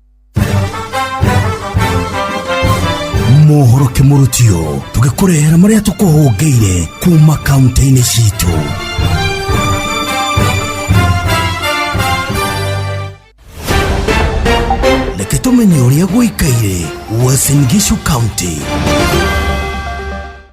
Mohoro kĩmũrutio tũgĩkũrehera marĩa tũkũhũngĩire kuma kaunti-inĩ citũ. Reke tũmenye ũrĩa gũikaire Uasin Gishu County.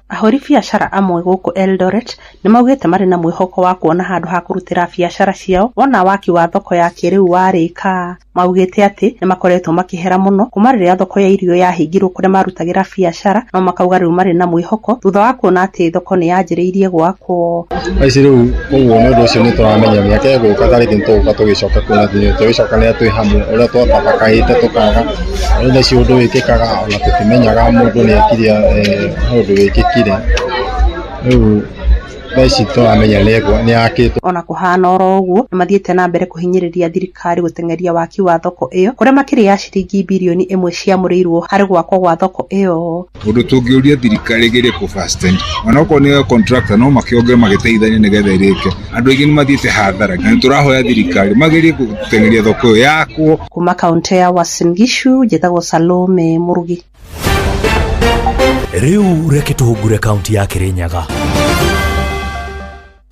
Ahũri biacara amwe gũkũ Eldoret nĩmaugĩte marĩ na mwĩhoko wa kuona handũ ha kũrutĩra biacara ciao wona waki wa thoko ya kĩrĩu warĩka. Maugĩte atĩ nĩmakoretwo makĩhera mũno kuma rĩrĩa thoko ya irio yahingirwo kũrĩa marutagĩra biacara, no makauga rĩu marĩ na mwĩhoko thutha wa kuona atĩ thoko nĩ yanjĩrĩirie gwakwo. Aici rĩu ũguo nĩ ũndũ ũcio nĩ tũramenya mĩaka ĩgũka tarĩngĩ nĩ tũgũka tũgĩcoka kuona tũgĩcokanĩra twĩ hamwe ũrĩa twatabakaĩte tũkaga rĩu thaa ici ũndũ wĩkĩkaga ona tũtimenyaga mũndũ nĩ ekire ũndũ wĩkĩkire rĩu thaa ici tũramenya nĩ yakĩtwo. Ona kũhana oro ũguo nĩmathiĩte na mbere kũhinyĩrĩria thirikari gũteng'eria waki wa thoko ĩyo kũrĩa makĩria ya ciringi birioni 1 ciamũrĩirwo harĩ gwakwo gwa thoko ĩyo. Ũndũ tũngĩũria thirikari ĩgerie kũ fasten onokorwo nĩ contractor no makĩongerere magĩteithania nĩgetha ĩrĩke. Andũ aingĩ nĩmathiĩte hathara na nĩtũrahoya thirikari magerie gũteng'eria thoko ĩyo yakwo. Kuma kaunti ya Uasin Gishu njĩtagwo Salome Mũrugi. Rĩu reke tũhungure kaunti ya Kirinyaga.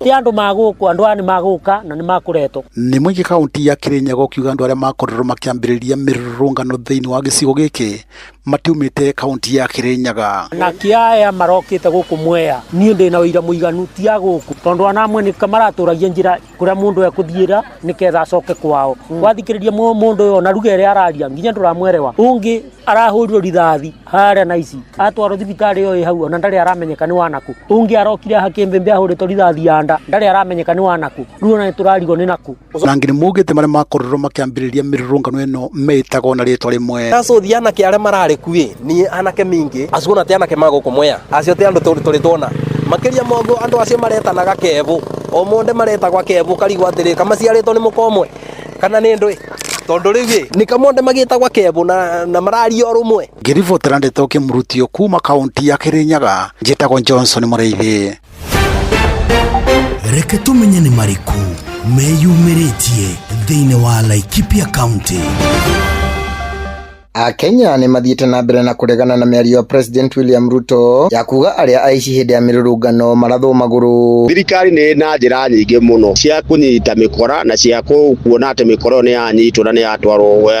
Ti andũ magũkũ andũ aya nĩ magũka na nĩ makũretwo. Nĩ mũingĩ kaunti ya Kirinyaga ũkiuga andũ arĩa makorirwo makĩambĩrĩria mĩrũrũngano thĩinĩ wa gĩcigo gĩkĩ matiumĩte kaunti ya Kirinyaga. Na kĩaya marokĩte gũkũ Mwea niĩ ndĩna ũira mũiganu ti a gũkũ tondũ ona amwe nĩ maratũragia njĩra kũrĩa mũndũ ekũthiĩra nĩketha acoke kwao. Wathikĩrĩria mũndũ ũyũ ona ruga ĩrĩa araria nginya ndũramwerewa. Ũngĩ arahũrirwo rithathi harĩa na ici atwarwo thibitarĩ ĩyo ĩ hau ona ndarĩ aramenyeka nĩ wanakũ. Ũngĩ arokire haha Kĩmbĩmbĩ ahũrĩtwo rithathi ya nda ndarĩ aramenyeka nĩ wanakũ. Rĩu ona nĩtũrarigwo nĩ nakũ. Na angĩ nĩmaugĩte marĩa makorirwo makĩambĩrĩria mĩrũrũngano ĩno metagwo na rĩtwa rĩmwe. Acuthi anake arĩa mararĩ kuĩ ni anake mingĩ acuona ti anake magũkũ Mwea acio ti andũ tũrĩ tuona makĩria moguo andũ acio maretanaga kebu o monde maretagwa kebu karigwo atĩrĩ kamaciarĩtwo nĩ mũka ũmwe kana nĩ ndũĩ tondũ rĩu ĩ nĩ kamonde magĩtagwa kebu na mararia o rũmwe. Ngĩribotera ndeto kĩmũrutio kuma kaunti ya Kirinyaga njĩtagwo Johnson Mũrĩithi. Reke tũmenye nĩ marĩkũ Meyumĩrĩtie thĩinĩ wa Laikipia County. Akenya nĩ mathiĩte na mbere na kũregana na mĩario ya President William Ruto ya kuga arĩa aici hĩndĩ ya mĩrũrũngano marathwo magũrũ. Thirikari nĩ na njĩra nyingĩ mũno cia kũnyita mĩkora na cia kuona atĩ mĩkora ĩyo nĩ yanyitwo na nĩ yatwarwo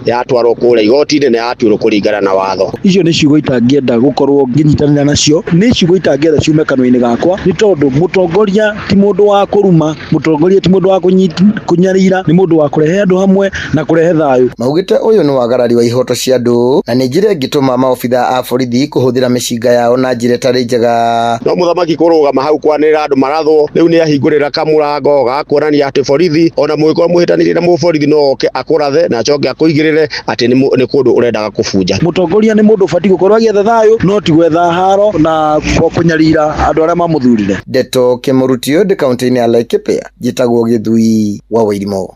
yatwarwo kũrĩa igoti-inĩ na yatuĩrwo kũringana na watho. Icio nĩ ciugo itangĩenda gũkorwo ngĩnyitanĩra nacio, nĩ ciugo itangĩenda ciume kanua-inĩ gakwa, nĩ tondũ mũtongoria ti mũndũ wa kũruma, mũtongoria ti mũndũ wa kũnyarira, nĩ mũndũ wa kũrehe andũ hamwe na kũrehe thayũ. Maugĩte ũyũ nĩ wagarari wa ihoto cia andũ na nĩ njĩra ĩngĩtũma maobitha a borithi kũhũthĩra mĩcinga yao na njĩra ĩtarĩ njega. No mũthamaki kũrũgama hau kwanĩrĩra andũ marathwo rĩu nĩ ahingũrĩra kamũrango ga kuonania atĩ borithi ona mũngĩkorwo mũhĩtanĩrie na mũborithi no oke akũrathe na acoke akũigĩrĩre atĩ nĩ kũndũ ũrendaga kũbunja. Mũtongoria nĩ mũndũ ũbatiĩ gũkorwo agĩetha thayũ no ti gwetha haro na kũnyarira andũ arĩa mamũthurire. Ndeto Kĩmũrutio ndĩ kaunti-inĩ ya Laikipia, njĩtagwo Gĩthui wa Wairimu.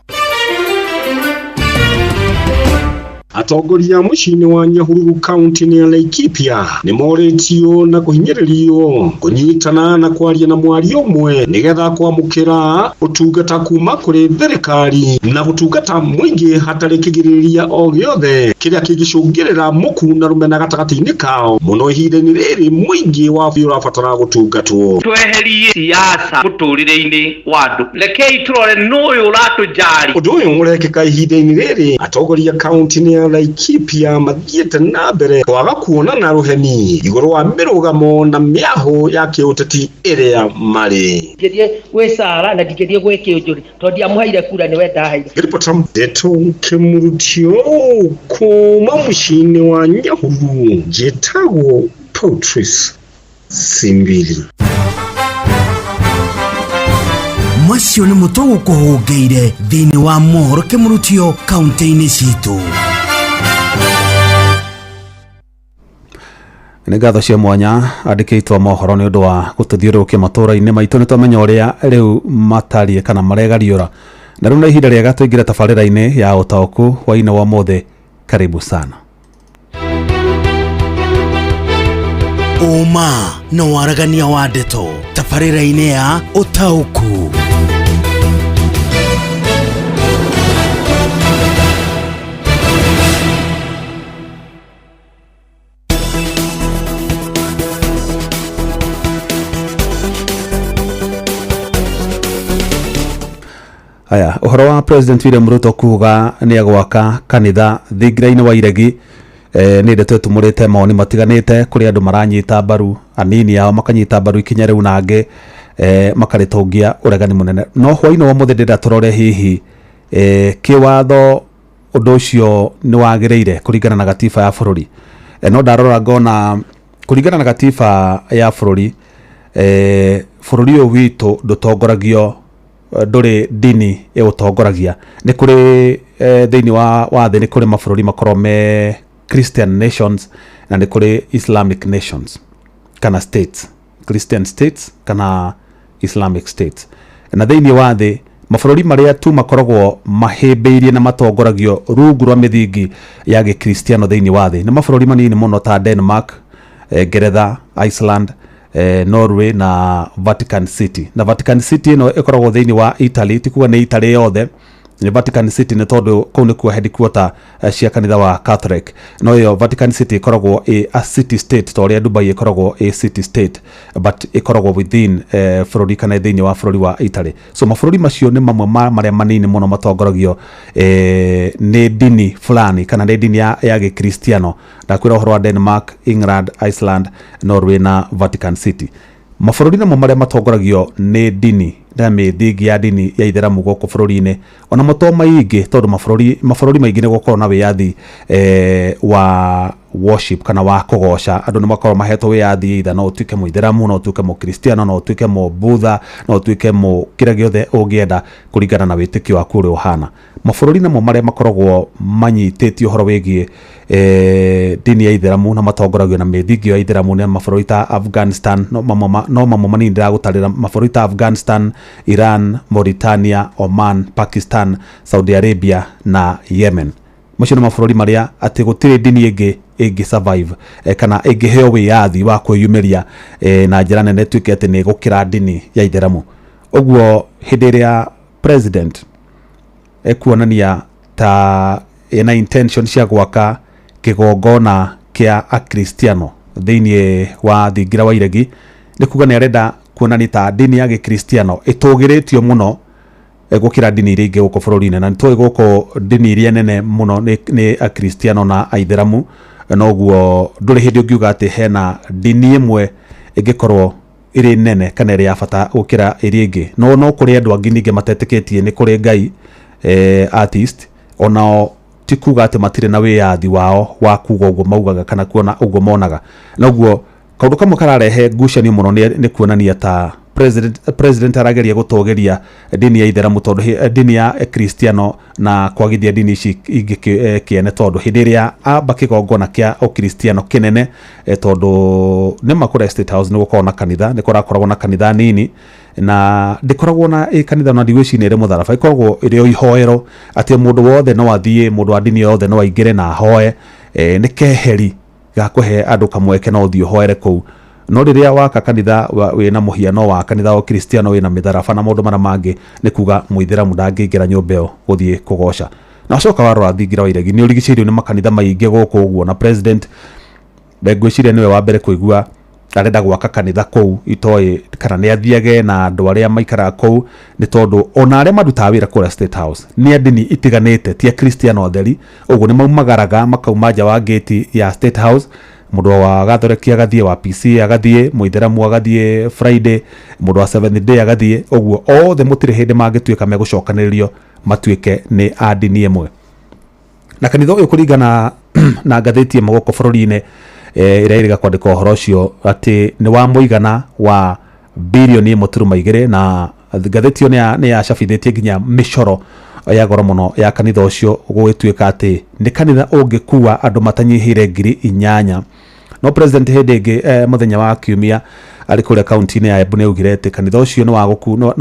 Atongoria mũciĩ-inĩ wa Nyahururu kaunti-inĩ ya Laikipia nĩ morĩtio na kũhinyĩrĩrio kũnyitana na kwaria na mwario ũmwe nĩgetha kwamũkĩra ũtungata kuma kũrĩ thirikari na gũtungata mũingĩ hatarĩ kĩgirĩrĩria o gĩothe kĩrĩa kĩngĩcũngĩrĩra mũku na rũmena gatagatĩ-inĩ kao mũno ihinda-inĩ rĩrĩ mũingĩ wa bũrũri ũrabatara gũtungatwo. Tweherie siasa mũtũrĩre-inĩ wa andũ, rekei tũrore nũ ũyũ ũratũjari. Ũndũ ũyũ ũrekĩka ihinda-inĩ rĩrĩ atongoria kaunti-inĩ ya Laikipia mathiĩte na mbere kwaga kuonana rũheni igũrũ wa mĩrũgamo na mĩahũ ya kĩũteti ĩrĩa marĩ. Ndingĩthiĩ gwĩ Sara na ndingĩthiĩ gwĩ Kĩũnjũri tondũ ndiamũheire kura nĩwe ndaheire. Ngĩribota Ndeto Kĩmũrutio kuma mũciĩ-inĩ wa Nyahururu, njĩtagwo Patrice Simbili. Macio nĩ mũtũ gũkũhũngĩire thĩinĩ wa mohoro Kĩmũrutio kaunti-inĩ citũ. Nĩ ngatho cia mwanya andĩkĩtwo mohoro nĩ ũndũ wa gũtũthiũrũrũkia matũũra-inĩ maitũ nĩ twamenya ũrĩa rĩu matariĩ kana maregariũra. Na rĩu nĩ ihinda rĩega tũingĩre tabarĩra-inĩ ya ũtaũku hwaĩ-inĩ wa ũmũthĩ. Karibu sana. Ũma na waragania wa ndeto tabarĩra-inĩ ya ũtaũku. Aya, ũhoro wa President William Ruto kuga nĩ egwaka kanitha thingira-inĩ wa Iregi nĩ ndeto ĩtumũrĩte mawoni matiganĩte kũrĩ andũ maranyita mbaru, anini ao makanyita mbaru ikinya rĩu na angĩ makarĩtũngia ũregani mũnene. No hwaĩ-inĩ wa ũmũthĩ ndĩrenda tũrore hihi kĩwatho ũndũ ũcio nĩ wagĩrĩire kũringana na gatiba ya bũrũri. No ndarora ngona kũringana na gatiba ya bũrũri, bũrũri ũyũ witũ ndũtongoragio, ndũrĩ dini ĩũtongoragia. Nĩ kũrĩ thĩinĩ wa thĩ nĩ kũrĩ mabũrũri makoragwo me Christian nations na nĩ kũrĩ Islamic nations kana states, Christian states kana Islamic states. Na thĩinĩ wa thĩ mabũrũri marĩa tu makoragwo mahĩmbĩirie na matongoragio rungu rwa mĩthingi ya gĩkristiano thĩinĩ wa thĩ nĩ mabũrũri manini mũno ta Denmark, Ngeretha, Iceland, Norway na Vatican City. Na Vatican City ĩno ĩkoragwo thĩinĩ wa Italy, ti kuga nĩ Italy yothe, nĩ Vatican City nĩ tondũ kũu nĩkuo headquarter cia kanitha wa Catholic. No ĩyo Vatican City ĩkoragwo ĩ a city state ta ũrĩa Dubai ĩkoragwo ĩ city state, but ĩkoragwo within bũrũri kana thĩinĩ wa bũrũri wa Italy. So mabũrũri macio nĩ mamwe ma marĩa manini mũno matongoragio nĩ dini fulani kana nĩ dini ya gĩkristiano. Ndakwĩra ũhoro wa Denmark, England, Iceland, Norway na Vatican City. Mabũrũri namo marĩa matongoragio nĩ dini na mĩthingi ya dini ya itheramu gũkũ bũrũri-inĩ onamo to maingĩ tondũ mabũrũri maingĩ nĩ gũkorwo na wĩyathi wa worship kana wa kũgoca. Andũ nĩ makoragwo mahetwo wĩyathi, either no ũtuĩke mũitheramu, no ũtuĩke mũkristiano, no ũtuĩke mũbudha, no ũtuĩke kĩrĩa gĩothe ũngĩenda kũringana na wĩtĩkio waku ũrĩa ũhana. Mabũrũri namo marĩa makoragwo manyitĩtie ũhoro wĩgiĩ dini ya itheramu na matongoragio na mĩthingi ya itheramu nĩ mabũrũri ta Afghanistan, no mamwe manini ndĩragũtarĩra, mabũrũri ta Afghanistan, Iran, Mauritania, Oman, Pakistan, Saudi Arabia na Yemen. Macio nĩ mabũrũri marĩa atĩ gũtirĩ dini ĩngĩ ĩngĩ survive kana ĩngĩheo wĩyathi wa kwĩyumĩria na njĩra nene ĩtuĩke atĩ nĩ ĩgũkĩra dini ya itheramu. Ũguo hĩndĩ ĩrĩa president ekuonania ta ena intention cia gwaka kĩgongona kĩa akristiano thĩinĩ wa thingira wa iregi nĩ kuga nĩ arenda kuonania ta ndini ya gĩkristiano ĩtũgĩrĩtio mũno gũkĩra ndini iria ingĩ gũkũ bũrũri-inĩ. Na nĩtũĩ gũkũ ndini iria nene mũno nĩ akristiano na aithĩramu, noguo ndũrĩ hĩndĩ ũngiuga atĩ hena ndini ĩmwe ĩngĩkorwo ĩrĩ nene kana ĩrĩ ya bata gũkĩra ĩrĩa ĩngĩ. No kũrĩ andũ angĩ ningĩ matetĩkĩtie nĩ kũrĩ Ngai, atheist, onao ti kuga atĩ matirĩ na wĩyathi wao wa kuga ũguo maugaga kana kuona ũguo monaga. Noguo kaũndũ kamwe kararehe ngucanio mũno nĩ kuonania ta president arageria gũtũgĩria ndini ya itheramu tondũ ndini ya kristiano na kwagithia ndini ici ingĩ kĩene, tondũ hĩndĩ ĩrĩa amba kĩgongona kĩa ũkristiano kĩnene, tondũ nĩ ma kũrĩa State House nĩ gũkoragwo na kanitha, nĩ kũrakoragwo na kanitha nini na ndĩkoragwo na ĩ kanitha na ndigwĩciria ĩrĩ mũtharaba, ĩkoragwo ĩrĩ o ihoero atĩ mũndũ wothe no athiĩ, mũndũ wa ndini yothe no aingĩre na ahoe. Nĩ keheri ga kũhe andũ kamweke no ũthiĩ ũhoere kũu. No rĩrĩa waka kanitha wĩna mũhiano wa kanitha wa kristiano wĩna mĩtharaba na maũndũ marĩa mangĩ, nĩ kuga mũithĩramu ndangĩingĩra nyũmba ĩyo gũthiĩ kũgoca. Na wacoka warora thingira wa iregi nĩ ũrigicĩirio nĩ makanitha maingĩ gũkũ ũguo, na president ngwĩciria nĩwe wa mbere kũigua arenda gwaka kanitha kũu, itoĩ kana nĩ athiage na andũ arĩa maikaraga kũu, nĩ tondũ ona arĩa marutaga wĩra kũrĩa State House nĩ a ndini itiganĩte, ti akristiano atheri. Ũguo nĩ maumagaraga makauma nja wa gate ya State House, mũndũ wa Gathoreki agathiĩ, wa PC agathiĩ, mũithĩramu agathiĩ Friday, mũndũ wa Seventh Day agathiĩ, ũguo othe mũtirĩ hĩndĩ mangĩtuĩka megũcokanĩrĩrio matuĩke nĩ a ndini ĩmwe. Na kanitha ũyũ kũringana na ngathĩti ĩmwe gũkũ bũrũri-inĩ ĩrĩa ĩrĩga kwandĩka ũhoro ũcio atĩ nĩ wa mũigana wa birioni 1.2, na ngathĩti ĩyo nĩ yacabithĩtie nginya mĩcoro ya goro mũno ya kanitha ũcio, gũgĩtuĩka atĩ nĩ kanitha ũngĩkua andũ matanyihĩire 8,000. No president hĩndĩ ĩngĩ mũthenya wa kiumia arĩ kũrĩa kaunti-inĩ ya Embu nĩ augire atĩ kanitha ũcio nĩ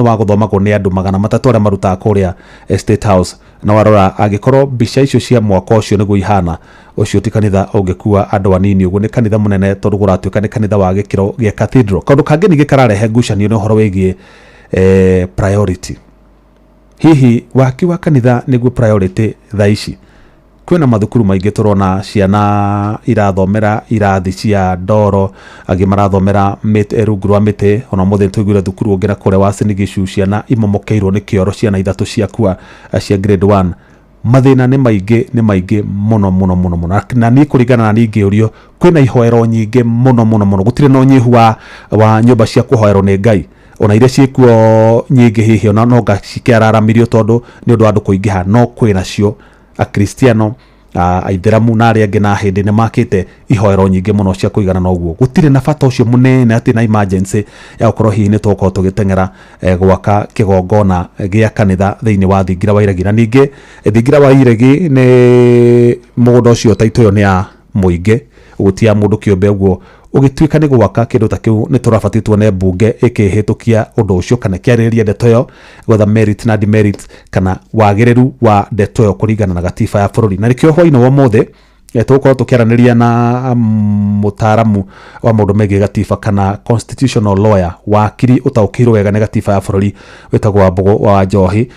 wa gũthomagwo nĩ andũ 300 arĩa marutaga kũrĩa State House. Na warora angĩkorwo mbica icio cia mwaka ũcio nĩguo ihana, ũcio ti kanitha ũngĩkua andũ anini ũguo, nĩ kanitha mũnene tondũ kũratuĩka nĩ kanitha wa gĩkĩro gĩa cathedral. Kaũndũ kangĩ ningĩ kararehe ngucanio nĩ ũhoro wĩgiĩ priority. Hihi waki wa kanitha nĩguo priority thaa ici? Kwĩna mathukuru maingĩ tũrona ciana irathomera irathi cia ndoro, angĩ marathomera mĩtĩ rungu rwa mĩtĩ. Ona ũmũthĩ nĩtũiguire thukuru ũngĩ na kũrĩa wa Sinigishu ciana imomokeirwo nĩ kĩoro, ciana 3 ciakua cia grade 1. Mathĩna nĩ maingĩ, nĩ maingĩ mũno mũno mũno mũno. Na niĩ kũringana na niĩ ngĩũrio, kwĩna ihoero nyingĩ mũno mũno mũno, gũtirĩ na ũnyihu wa nyũmba cia kũhoerwo nĩ Ngai, ona iria ciĩkuo nyingĩ hihi ona no cikĩararamirio tondũ nĩ ũndũ wa andũ kũingĩha, no kwĩna cio akristiano, aithĩramu na arĩa angĩ na hĩndĩ nĩ makĩte ihoero nyingĩ mũno cia kũigana. Na ũguo gũtirĩ na bata ũcio mũnene atĩ na emergency ya gũkorwo hihi nĩ tũgũkorwo tũgĩteng'era gwaka kĩgongona gĩa kanitha thĩinĩ wa thingira wa iregi. Na ningĩ thingira wa iregi nĩ mũgũnda ũcio taitũ ĩyo nĩ ya mũingĩ, ũguo ti ya mũndũ kĩũmbe. Ũguo ũgĩtuĩka nĩ gwaka kĩndũ ta kĩu nĩ tũrabatiĩ tuone mbunge ĩkĩhĩtũkia ũndũ ũcio kana kĩarĩrĩria ndeto ĩyo, gwetha merit na demerit kana wagĩrĩru wa ndeto ĩyo kũringana na gatiba ya bũrũri. Na nĩkĩo hwaĩ-inĩ wa ũmũthĩ tũgũkorwo tũkĩaranĩria na mũtaaramu wa maũndũ megiĩ gatiba kana constitutional lawyer, wakiri ũtaũkĩirwo wega nĩ gatiba ya bũrũri wĩtagwo Wambũgũ wa Njohi.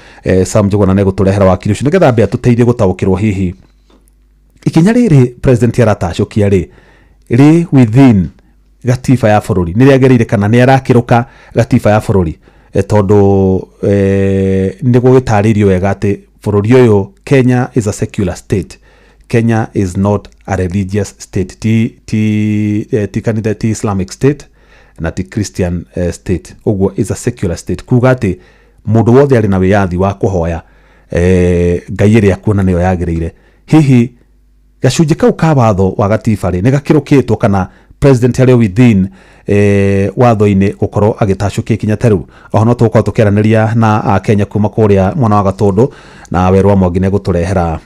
Sam Njuguna nĩ egũtũrehera wakiri ũcio nĩgetha ambe atũteithie gũtaũkĩrwo hihi ikinya rĩrĩ president aratacũkia rĩ rĩ within gatiba ya bũrũri nĩ rĩagĩrĩire kana nĩ arakĩrũka gatiba ya bũrũri, tondũ nĩ gũgĩtarĩirio wega atĩ bũrũri ũyũ Kenya is a secular state, Kenya is not a religious state, ti kanitha, ti Islamic state na ti Christian state, ũguo is a secular state, kuga atĩ mũndũ wothe arĩ na wĩyathi wa kũhoya Ngai ĩrĩa akuona nĩyo yagĩrĩire. Hihi gacunjĩ kau ka watho wa gatiba rĩ nĩ gakĩrũkĩtwo kana president arĩ within watho-inĩ gũkorwo agĩtacũkia ikinya ta rĩu? Oho no tũgũkorwo tũkĩaranĩria na akenya kuma kũrĩa mwena wa Gatũndũ, na Werũ wa Mwangi nĩegũtũrehera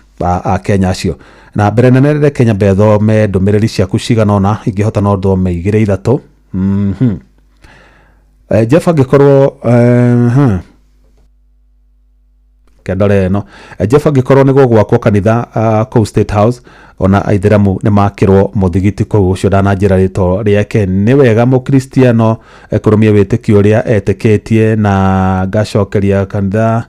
akenya acio. Na mbere nene reke nyambe thome ndũmĩrĩri ciaku cigana ũna, ingĩhota no thome 2 3. Jeff angĩkorwo kendore ĩno, Jeff angĩkorwo nĩ gũgwakwo kanitha kũu State House, ona aithĩramu nĩ makĩrwo mũthigiti kũu, ũcio ndananjĩra rĩtwa rĩake. Nĩ wega mũkristiano kũrũmia wĩtĩkio ũrĩa etĩkĩtie, na ngacokeria kanitha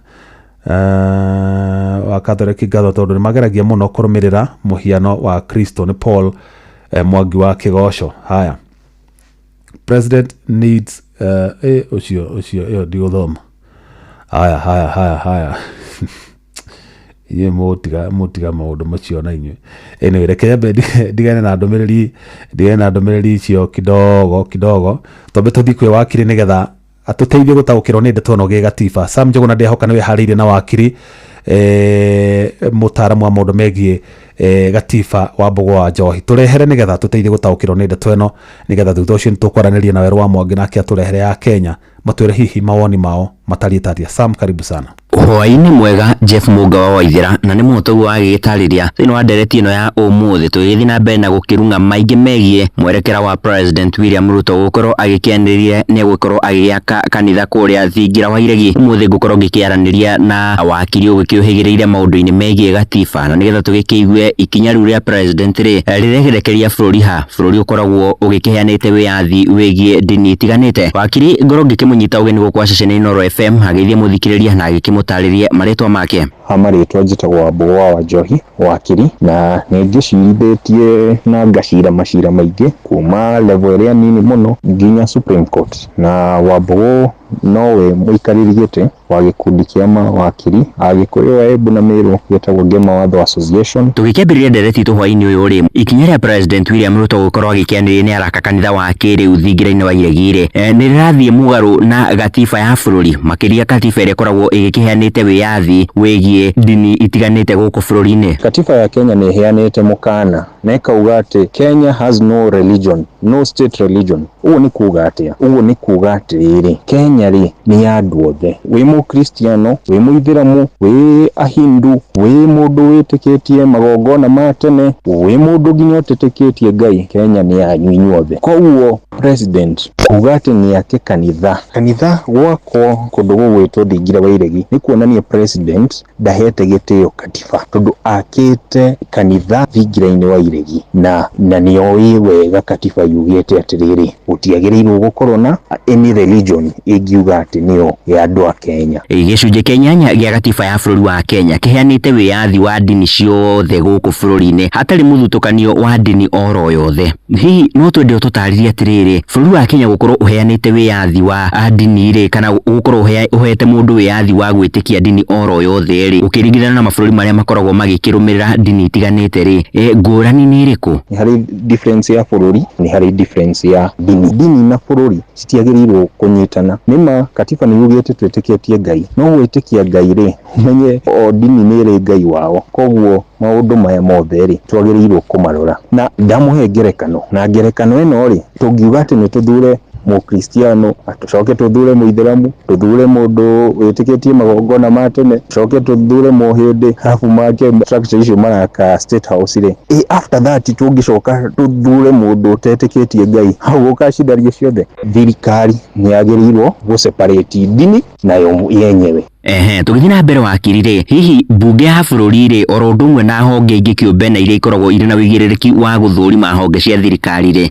Wa Katholeki ngatho tondũ nĩ mageragia mũno kũrũmĩrĩra mũhiano wa Kristo. Nĩ Paul Mwangi wa Kĩgoco. Haya, president needs ũcio ũcio ĩyo ndigũthoma. Haya haya haya haya, inyuĩ mũtiga mũtiga maũndũ macio na inyuĩ. Anyway, reke nyambe ndigane na ndũmĩrĩri, ndigane na ndũmĩrĩri icio kidogo kidogo, twambe tũthiĩ kwĩ wakiri nĩgetha atũteithie gũtaũkĩrwo nĩ ndeto ĩno gĩgatiba. Sam Njũgũna, ndĩhoka nĩ wĩharĩirie na wakiri mũtaaramu wa maũndũ megiĩ gatiba wa Mbũgũ wa Njohi, tũrehere nĩgetha tũteithie gũtaũkĩrwo nĩ ndeto ĩno, nĩgetha thutha ũcio nĩ tũkwaranĩria na Werũ wa Mwangi nake atũrehere ya Kenya, matwĩre hihi mawoni mao matariĩ tatia. Sam, karibu sana. Hwaĩ-inĩ mwega, Jeff Mũnga wa Waithĩra, na nĩ mũhotoguo wa gĩgĩtarĩria thĩinĩ wa ndereti ĩno ya ũmũthĩ tũgĩgĩthiĩ na mbere na gũkĩrung'a maingĩ megiĩ mwerekera wa President William Ruto gũkorwo agĩkĩanĩrĩria nĩ egũkorwo agĩaka kanitha kũrĩa Thingira wa Iregi. Ũmũthĩ ngũkorwo ngĩkĩaranĩria na wakiri ũgĩkĩũhĩgĩrĩire maũndũ-inĩ megiĩ gatiba, na nĩgetha tũgĩkĩigue ikinya rĩu rĩa president rĩ rĩrerekeria bũrũri ha bũrũri ũkoragwo ũgĩkĩheanĩte wĩyathi wĩgiĩ ndini itiganĩte. Wakiri ngorwo ngĩkĩmũnyita ũgeni gũkũ ceceni Inooro FM agĩthiĩ mũthikĩrĩria na agĩkĩmũtarĩrie marĩtwa make. Ha marĩtwa njĩtagwo Wambũgũ wa Wanjohi wakiri, na nĩ ngĩcirithĩtie na ngacira macira maingĩ kuma level ĩrĩa nini mũno nginya Supreme Court, na Wambũgũ nowe mũikarĩri gĩtĩ wa gĩkundi kĩa mawakiri a Gĩkũyũ, a Embu na Meru gĩtagwo Ngema Watho Association. Tũgĩkĩambĩrĩria ndereti itũ hwaĩ-inĩ ũyũ rĩ, ikinya rĩa President William Ruto gũkorwo agĩkĩanĩrĩria nĩ araka kanitha wa kĩrĩu thingira-inĩ wa Iregi rĩ, nĩ rĩrathiĩ mũgarũ na gatiba ya bũrũri, makĩria katiba ĩrĩa ĩkoragwo ĩgĩkĩheanĩte wĩyathi wĩgiĩ ndini itiganĩte gũkũ bũrũri-inĩ. Katiba ya Kenya nĩ ĩheanĩte mũkana na ĩkauga atĩ Kenya has no religion, no state religion. Ũguo nĩ kuga atĩa? Ũguo nĩ kuga atĩrĩrĩ, Kenya rĩ nĩ ya andũ othe, wĩ mũkristiano, wĩ mũithĩramu, wĩ ahindu, wĩ mũndũ wĩtĩkĩtie magongona ma tene, wĩ mũndũ nginya ũtetĩkĩtie Ngai, Kenya nĩ yanyu inyuothe. Koguo president kuga atĩ nĩ ake kanitha, kanitha gwakwo kũndũ gũgwĩtwo Thingira wa Iregi nĩ kuonania president ndahete gĩtĩo katiba, tondũ akĩte kanitha thingira-inĩ wa Iregi na nĩoĩ wega katiba yugĩte atĩrĩrĩ, gũtiagĩrĩirwo gũkorwo na any religion ĩngiuga atĩ nĩyo ya andũ a Kenya. Gĩcunjĩ kĩa inyanya gĩa gatiba ya bũrũri wa Kenya kĩheanĩte wĩyathi wa ndini ciothe gũkũ bũrũri-inĩ hatarĩ mũthutũkanio wa ndini oro yothe. Hihi no twende ũtũtarĩrie atĩrĩrĩ, bũrũri wa Kenya gũkorwo ũheanĩte wĩyathi wa ndini rĩ, kana gũkorwo ũhete mũndũ wĩyathi wa gwĩtĩkia ndini oro yothe rĩ, ũkĩringithania na mabũrũri marĩa makoragwo magĩkĩrũmĩrĩra ndini itiganĩte rĩ, ngũrani nĩ ĩrĩkũ? Nĩ harĩ difference ya bũrũri, nĩ harĩ difference ya ndini. Ndini na bũrũri citiagĩrĩirwo kũnyitana. Nĩma katiba nĩ yugĩte twĩtĩkĩtie Ngai, no gwĩtĩkia Ngai rĩ, ũmenye o ndini nĩ ĩrĩ Ngai wao, koguo maũndũ maya mothe rĩ twagĩrĩirwo kũmarora. Na ndamũhe ngerekano, na ngerekano ĩno rĩ, tũngiuga atĩ nĩ tũthure mũkristiano, tũcoke tũthure mũithĩramu, tũthure mũndũ wĩtĩkĩtie magongona ma tene, tũcoke tũthure mũhĩndĩ, arabu make structure icio maraka State House rĩ, after that tũngĩcoka tũthure mũndũ ũtetĩkĩtie Ngai, hau gũkacindaria ciothe. Thirikari nĩ yagĩrĩirwo gũ separate ndini nayo yenyewe. Ehe, tũgĩthiĩ na mbere wakiri rĩ, hihi mbunge ya bũrũri rĩ, oro ũndũ ũmwe na honge ingĩ kĩũmbe na iria ikoragwo irĩ na ũigĩrĩrĩki wa gũthũrima honge cia thirikari rĩ,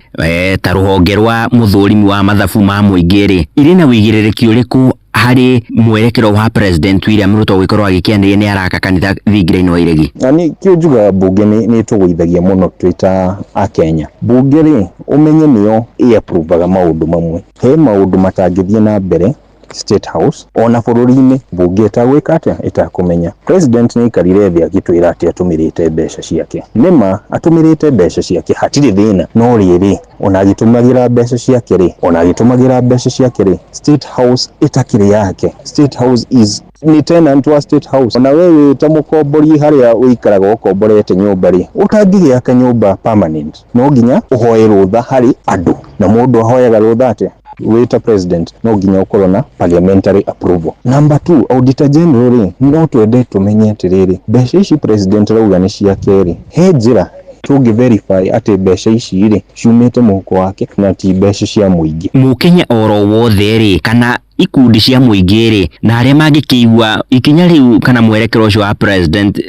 ta rũhonge rwa mũthũrimi wa mathabu ma mũingĩ rĩ, irĩ na ũigĩrĩrĩki ũrĩkũ harĩ mwerekero wa President William Ruto gũgĩkorwo agĩkĩanĩrĩria nĩ araka kanitha thingira-inĩ wa Iregi? Na nĩ kĩo njugaga mbunge nĩ ĩtũgũithagia mũno twĩ ta Akenya. Mbunge rĩ, ũmenye nĩyo ĩ-approvaga maũndũ mamwe. He maũndũ matangĩthiĩ na mbere State House ona bũrũri-inĩ mbunge ĩtagwĩka atĩa, ĩtakũmenya. President nĩ aikarire thĩ agĩtwĩra atĩ atũmĩrĩte mbeca ciake. Nĩma atũmĩrĩte mbeca ciake, hatirĩ thĩna, no rĩrĩ, ona agĩtũmagĩra mbeca ciake rĩ, ona agĩtũmagĩra mbeca ciake rĩ, State House ĩtakĩrĩ yake. State House is nĩ tenant wa State House. Ona we wĩ ta mũkombori harĩa ũikaraga ũkomborete nyũmba rĩ, ũtangĩgĩaka nyũmba permanent, no nginya ũhoe rũtha harĩ andũ. Na mũndũ ahoyaga rũtha atĩa? Wĩ ta president no nginya ũkorwo na parliamentary approval. Number 2, Auditor General rĩ, no twende tũmenye atĩrĩrĩ, mbeca ici president arauga nĩ ciake rĩ, he njĩra tũngĩ verify atĩ mbeca ici rĩ ciumĩte mũhuko wake na ti mbeca cia mũingĩ? Mũkenya oro wothe rĩ, kana ikundi cia mũingĩ rĩ, na arĩa mangĩkĩigua ikinya rĩu kana mwerekero ũcio wa president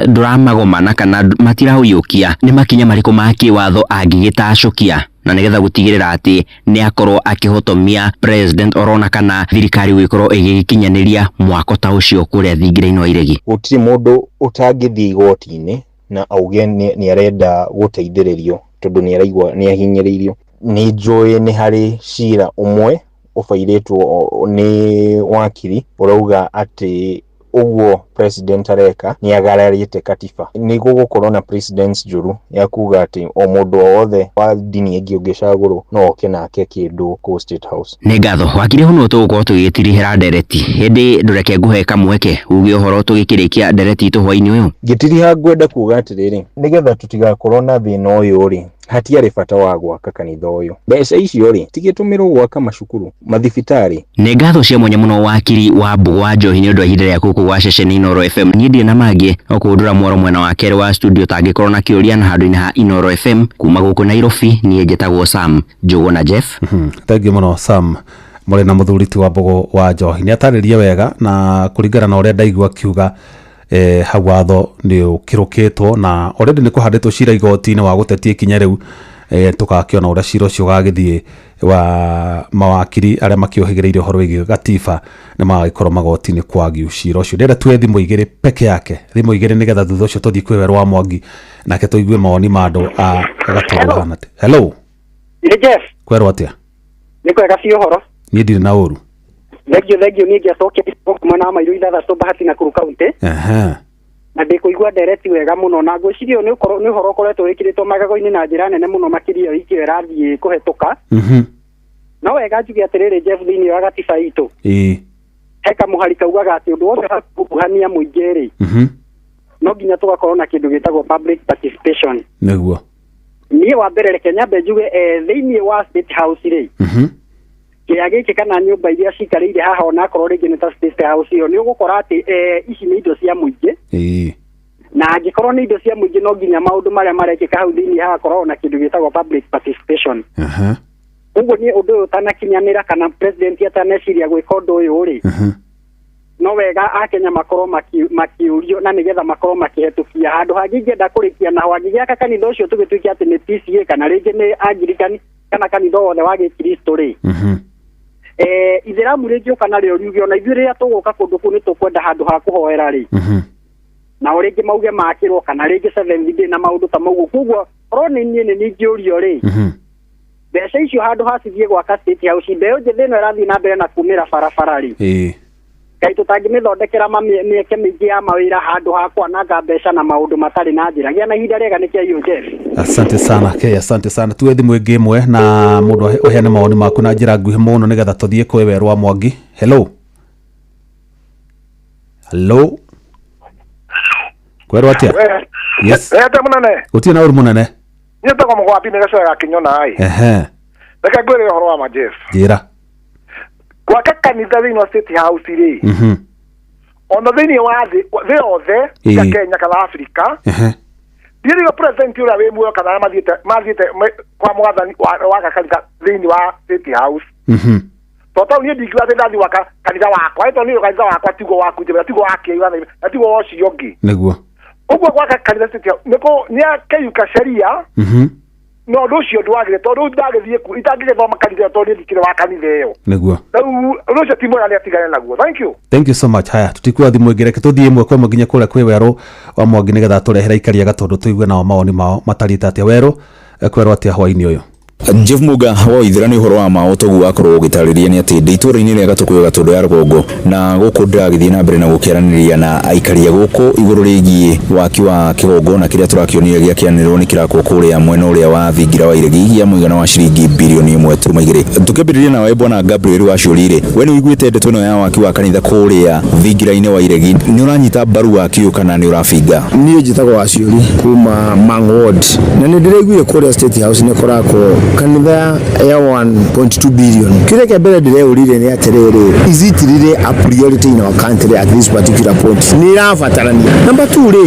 ndũramagomana kana matiraũiyũkia, nĩ makinya marĩkũ ma kĩwatho angĩgĩtacũkia na nĩgetha gũtigĩrĩra atĩ nĩ akorwo akĩhotomia president orona kana thirikari gũgĩkorwo ĩgĩgĩkinyanĩria mwako ta ũcio kũrĩa thingira-inĩ wa iregi. Gũtirĩ mũndũ ũtangĩthiĩ igoti-inĩ na auge nĩ arenda gũteithĩrĩrio tondũ nĩ araigua nĩ ahinyĩrĩirio. Nĩ njũĩ nĩ harĩ cira ũmwe ũbairĩtwo nĩ wakiri ũrauga atĩ ũguo president areka nĩ agararĩte katiba. Nĩ gũgũkorwo na precedence njũru ya kuga atĩ o mũndũ o wothe wa ndini ĩngĩ ũngĩcagũrwo no oke nake kĩndũ kũu State House. Nĩ ngatho wakiri huno tũgũkorwo tũgĩgĩtirihĩra ndereti hĩndĩ ndũreke ngũhe kamweke uge ũhoro tũgĩkĩrĩkia ndereti itũ hwainĩ ũyũ. Ngĩtiriha ngwenda kuga atĩrĩrĩ, nĩgetha tũtigakorwo na thĩna ũyũ rĩ, hatiarĩ bata wa gwaka kanitha ũyũ. Mbeca icio rĩ, tigĩtũmĩrwo gwaka macukuru, mathibitarĩ. Nĩ ngatho cia mwanya mũno wakiri wa Mbũgũ wa Njohi nĩ ũndũ wa ihinda rĩaku gũkũ gwa ceceni Inooro FM. Niĩ ndirĩ na mangĩ no kũhũndũra mwaro mwena wa kerĩ wa studio tangĩkorwo na kĩũria na handũ-inĩ ha Inooro FM kuma gũkũ Nairobi. Niĩ njĩtagwo Sam Njũgũ na Jeff. Thengiũ mũno Sam mũrĩ na mũthuri ti wa Mbũgũ wa Njohi nĩ atarĩrie wega na kũringana na ũrĩa ndaigua akiuga hau watho nĩ ũkĩrũkĩtwo na already nĩ kũhandĩtwo cira igoti-inĩ wa gũtetia ikinya rĩu. Tũgakĩona ũrĩa cira ũcio ũgagĩthiĩ wa mawakiri arĩa makĩũhĩgĩrĩire ũhoro wĩgiĩ gatiba nĩ magagĩkorwo magoti-inĩ kwagiu cira ũcio. Ndĩrenda tuoe thimũ igĩrĩ peke yake, thimũ igĩrĩ nĩgetha thutha ũcio tũthiĩ kwĩ Werũ wa Mwangi nake tũigue mawoni ma andũ a Gatũndũ hana atĩa. Hello. Nĩ Jeff. Kwerwo atĩa? Nĩ kwega biũ ũhoro. Niĩ ndirĩ na ũru. Thengio thengio, niĩ ngĩacokia mwena wa Mairũ ithathatũ Bahati Nakuru County. Na ndĩkũigua ndereti wega mũno na ngwĩciria ũyũ nĩ ũhoro ũkoretwo wĩkĩrĩtwo magego-inĩ na njĩra nene mũno makĩria wiki ĩyo ĩrathiĩ kũhetũka. No wega njuge atĩrĩrĩ Jeff, thĩinĩ wa gatiba itũ he kamũhari kaugaga atĩ ũndũ wothe wa kũkuruhania mũingĩ rĩ, no nginya tũgakorwo na kĩndũ gĩtagwo public participation. Nĩguo. Niĩ wa mbere reke nyambe njuge thĩinĩ wa State House rĩ, kĩrĩa gĩkĩ kana nyũmba iria cikarĩire haha onakorwo rĩngĩ nĩ ta State House ĩyo, nĩ ũgũkora atĩ ici nĩ indo cia mũingĩ. Na angĩkorwo nĩ indo cia mũingĩ no nginya maũndũ marĩa marekĩka hau thĩinĩ hagakorwo na kĩndũ gĩtagwo public participation. Ũguo niĩ ũndũ ũyũ ũtanakinyanĩra kana president ataneciria gwĩka ũndũ ũyũ rĩ, no wega akenya makorwo makĩũrio na nĩgetha makorwo makĩhetũkia handũ hangĩ. Ingĩenda kũrĩkia naho angĩgĩaka kanitha ũcio tũgĩtuĩke atĩ nĩ PCA kana rĩngĩ nĩ Anglican kana kanitha wothe wa gĩkristo rĩ, ithĩramu rĩngĩũka narĩo riuge ona ithuĩ rĩrĩa tũgũka kũndũ kũu nĩ tũkwenda handũ ha kũhoera rĩ, nao rĩngĩ mauge makĩrwo kana rĩngĩ Seventh Day na maũndũ ta mau. Koguo korwo nĩ niĩ nĩ ningĩũrio rĩ, mbeca icio handũ ha cithiĩ gwaka State House, mbeũ njĩthĩ ĩno ĩrathiĩ na mbere na kumĩra barabara rĩ, kaĩ tũtangĩmĩthondekera mĩeke mĩingĩ ya mawĩra handũ ha kwananga mbeca na maũndũ matarĩ na njĩra. Gĩa na ihinda rĩega nĩ kĩaiyũ Jeff. Asante sana Kay, asante sana. Tuwe thimũ ĩngĩ ĩmwe na mũndũ ũheane mawoni maku na njĩra nguhĩ mũno nĩgetha tũthiĩ kwĩ Werũ wa Mwangi. Hello. Hello. Kwerwo atĩa? Yes. Ete munene. Gũtirĩ na ũru mũnene. Nyĩtagwo mũgwati nĩ gacũa ga kĩnyona ĩ. Reke ngwĩre ũhoro wa ma Jeff. Njĩra. Gwaka kanitha thĩinĩ wa State House rĩ, ona thĩinĩ wa thĩ yothe ya Kenya kana Afrika, ndirĩ president ũrĩa wĩ muoyo kana arĩa mathiĩte kwa mwathani waka kanitha thĩinĩ wa State House. Tondũ tau niĩ ndingiuga atĩ ndathiĩ gwaka kanitha wakwa, tondũ niĩ kanitha wakwa tiguo waku njĩra, tiguo wa kĩu, na tiguo wa ũcio ũngĩ. Nĩguo. Ũguo gwaka kanitha State House nĩ akĩiuka sheria, no ũndũ ũcio ndwagĩrĩire tondũ rĩu ndagĩthiĩ kuo itangĩgĩthoma kanitha ĩyo tondũ niĩ ndikĩrĩ wa kanitha ĩyo. Nĩguo. Rĩu ũndũ ũcio ti mwega, nĩ atigane naguo. Thank you. Thank you so much. Haya, tutikuwa thimũ ĩngĩ, reke tũthiĩ ĩmwe kwa ĩmwe nginya kũrĩa kwĩ Werũ wa Mwangi nĩgetha tũrehere aikari a Gatũndũ tũigue nao mawoni mao matariĩ ta atĩa. Werũ, kwerwo atĩa hwainĩ ũyũ? Jeff Muga wa Waithera nĩ ũhoro wa ma ũtogu wakorwo ũgĩtarĩria nĩ atĩ ndĩ itũũra-inĩ rĩa Gatũkũyũ Gatũndũ ya rũgongo na gũkũ ndĩragĩthiĩ na mbere na gũkĩaranĩria na aikari a gũkũ igũrũ rĩgiĩ waki wa kĩgongona kĩrĩa tũrakĩonire gĩakĩanĩrĩrwo nĩ kĩrakwo kũrĩa mwena ũrĩa wa thingira wa iregi gĩa mũigana wa ciringi bilioni 1.2. Tũkĩambĩrĩria nawe bwana Gabriel wa Ciũri-rĩ, we nĩ ũiguĩte ndeto ĩno ya waki wa kanitha kũrĩa thingira-inĩ wa iregi, nĩ ũranyita mbaru waki ũyũ kana nĩ ũrabinga? Niĩ njĩtagwo Waciũri kuma Mang Ward na nĩ ndĩraiguire kũrĩa State House nĩ kũrakwo kanitha ya 1.2 billion. Kĩrĩa kĩa mbere ndĩreũrire nĩ atĩrĩrĩ, is it really a priority in our country at this particular point? Nĩ ĩrabatarania. Number 2 rĩ,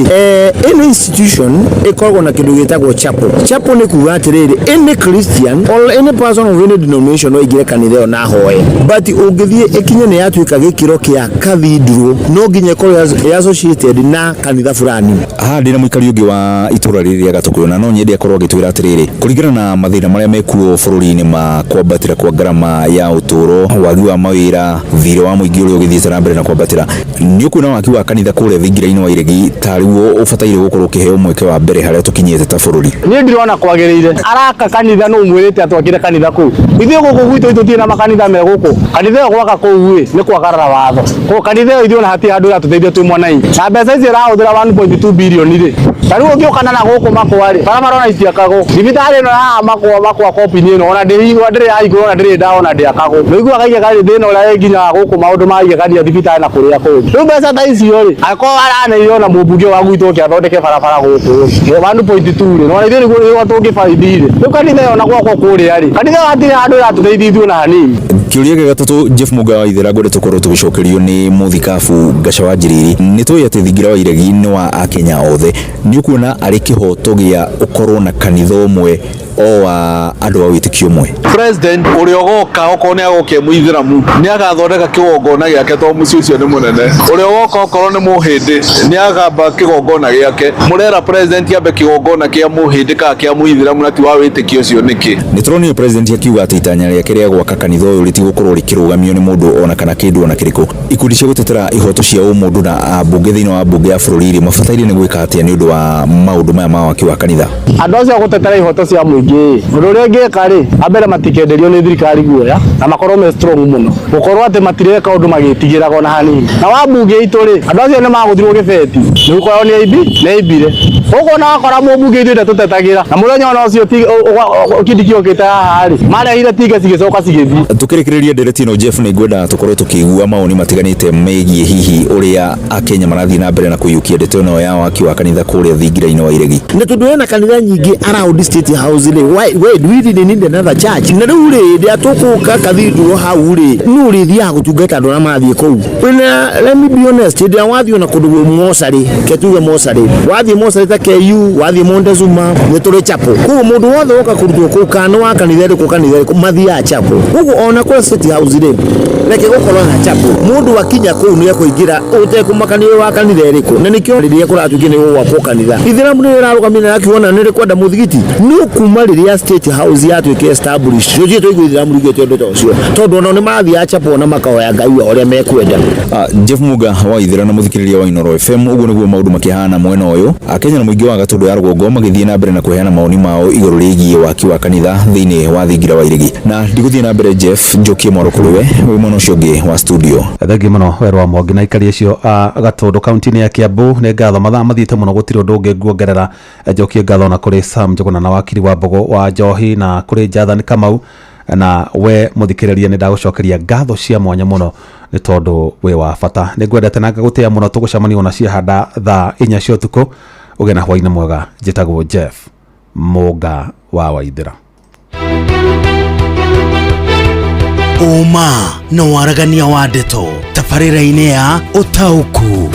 any institution ĩkoragwo na kĩndũ gĩtagwo chapel. Chapel nĩ kuga atĩrĩrĩ, any Christian or any person of any denomination no aingĩre kanitha ĩyo na ahoe, but ũngĩthiĩ ĩkinye nĩ yatuĩka gĩkĩro kĩa cathedral no nginya ĩkorwo associated na kanitha fulani. Haha ndĩna mũikari ũngĩ wa itũra rĩrĩ rĩa Gatũkũyũ na no nyende akorwo agĩtwĩra atĩrĩrĩ, kũringana na mathĩna marĩa mekuo bũrũri-inĩ ma kwambatĩra kwa ngarama ya ũtũũro, wagi wa mawĩra, thirĩ wa mũingĩ ũrĩa ũgĩthiĩte na mbere na kwambatĩra, nĩ ũkuona waki wa kanitha kũrĩa thingira-inĩ wa iregi tarĩguo ũbataire gũkorwo ũkĩheo mweke wa mbere harĩa tũkinyĩte ta bũrũri? Niĩ ndirona kwagĩrĩire. Araka kanitha nũ ũmwĩrĩte atwakĩre kanitha kũu? Ithuĩ gũkũ gwitũ tũtirĩ na makanitha me gũkũ. Kanitha ĩyo gwaka kũu ĩ nĩ kwagarara watho. Kanitha ĩyo ithuĩ ona hatirĩ handũ ĩratũteithia twĩ mwananchi. Na mbeca icio ĩrahũthĩra 1.2 billion rĩ, ta rĩu ũngĩũkana na gũkũ Makwa rĩ, barabara ona itiakagwo. Thibitarĩ ĩno ya Makwa Makwa Kopi-inĩ ĩno ona ndĩrĩ yahingũrwo ona ndĩrĩ ndawa ona ndĩakagwo. Nĩũiguaga igegania thĩna ũrĩa wĩ nginya gũkũ maũndũ ma igegania thibitarĩ na kũrĩa kũngĩ. Rĩu mbeca ta icio rĩ, angĩkorwo araneire ona mũmbunge wa gwitũ oke athondeke barabara gũkũ rĩ, 1.2 rĩ, nĩwona ithuĩ nĩguo tũngĩbaidi rĩ. Rĩu kanitha ĩyo ona gwakwo kũrĩa rĩ, kanitha ĩyo hatirĩ handũ ĩratũteithia ithuĩ ona hanini. Kĩũria gĩa gatatũ Jeff Mũga wa Ithera ngwenda tũkorwo tũgĩcokerio nĩ mũthikabu Ngaca wa Njiriri. Nĩ tũĩ atĩ thingira wa iregi nĩ wa akenya othe, nĩ ũkuona arĩ kĩhoto gĩa ũkorwo na kanitha ũmwe o wa andũ a wĩtĩkio ũmwe? President ũrĩa ũgoka okorwo nĩ agoka e mũithĩramu nĩ agathondeka kĩgongona gĩake tondũ mũciĩ ũcio nĩ mũnene. Ũrĩa ũgoka okorwo nĩ mũhĩndĩ nĩ agamba kĩgongona gĩake. Mũrera president ambe kĩgongona kĩa mũhĩndĩ kana kĩa mũithĩramu na ti wa wĩtĩkio ũcio nĩkĩ? Nĩ tũronire president akiuga atĩ itanya rĩake rĩa gwaka kanitha ũyũ rĩtigũkorwo rĩkĩrũgamio nĩ mũndũ ona kana kĩndũ ona kĩrĩkũ. Ikundi cia gũtetera ihoto cia ũmũndũ na ambunge thĩinĩ wa mbunge ya bũrũri rĩ, mabataire nĩ gwĩka atĩa nĩ ũndũ wa maũndũ maya ma waki wa kanitha? Andũ acio a gũtetera ihoto cia mũingĩ, ũndũ ũrĩa ingĩka rĩ, ambere matikenderio nĩ thirikari guoya na makorwo me strong mũno, gũkorwo atĩ matireka ũndũ magĩtigĩraga ona hanini. Na wambunge itũ rĩ, andũ acio nĩ magũthirwo gĩbeti nĩ gũkorwo nĩ aibi, nĩ aibire. Koguo na wakora mũmbunge ithuĩ ndatũtetagĩra, na mũthenya ona ũcio Kindiki okĩte haha rĩ, marehire tinga cigĩcoka cigĩthiĩ. Tũkĩrĩkĩrĩria ndereti ĩno Jeff, nĩ ngwenda tũkorwo tũkĩigua mawoni matiganĩte megiĩ hihi ũrĩa akenya marathiĩ na mbere na kũiyũkia ndeto ĩno ya waki wa kanitha kũrĩa thingira-inĩ wa iregi. Na tondũ hena kanitha nyingĩ around State House rĩ, why do we really need another church? Na rĩu rĩ, rĩrĩa tũkũka cathedral hau rĩ, nũ ũrĩthiaga gũtungata andũ arĩa marathiĩ kũu? Na let me be honest, hĩndĩ ĩrĩa wathiĩ ona kũndũ mocarĩ, ke tuge mocarĩ, wathiĩ mocarĩ ta KU, wathiĩ Montezuma, nĩ tũrĩ chapel. Koguo mũndũ wothe woka kũrutwo kũu, kana nĩ wa kanitha ĩrĩkũ kanitha ĩrĩkũ, mathiaga chapel. Koguo ona kũrĩa State House rĩ, reke gũkorwo na chapel. Mũndũ akinya kũu nĩ ekũingĩra ũtekũmakania wa kanitha ĩrĩkũ. Na nĩkĩo rĩrĩa kũratuĩkire nĩ gũgwakwo kanitha, Ithĩramu nĩ rĩrarũgamire na rĩkiuga nĩ rĩkwenda mũthigiti. No kuma rĩrĩa State House yatuĩkire established, tũtirĩ twaigua Ithĩramu riugĩte ũndũ ta ũcio, tondũ onao nĩ marathiaga chapel na makahoya Ngai wao ũrĩa mekwenda. Jeff Muga wa Ithĩra na mũthikĩrĩria wa Inooro FM, ũguo nĩguo maũndũ makĩhana mwena ũyũ. Akenya na mũingĩ wa Gatũndũ ya rũgongo magĩthiĩ na mbere na kũheana mawoni mao igũrũ rĩgiĩ waki wa kanitha thĩinĩ wa thingira wa iregi. Na ndigũthiĩ na mbere Jeff, njokie mwaro kũrĩ we wĩ mwena ũcio ũngĩ wa studio. Thengiũ mũno werũ wa Mwangi na aikari acio a Gatũndũ kaunti-inĩ ya Kiambu. Nĩ ngatho, mathaa mathiĩte mũno, gũtirĩ ũndũ ũngĩ nguongerera. Njokie ngatho na kũrĩ Sam Njũgũna na wakiri wa Mbogo wa Njohi na kũrĩ Jathan Kamau, na we mũthikĩrĩria nĩ ndagũcokeria ngatho cia mwanya mũno nĩ tondũ wĩ wa bata. Nĩ ngwendete na ngagũtĩa mũno. Tũgũcemania ona ciahanda thaa 4 cia ũtukũ. Ũgĩe na hwaĩ-inĩ mwega. Njĩtagwo Jeff Mũnga wa Waithĩra. Ũma na waragania wa ndeto tabarĩra-inĩ ya ũtaũku.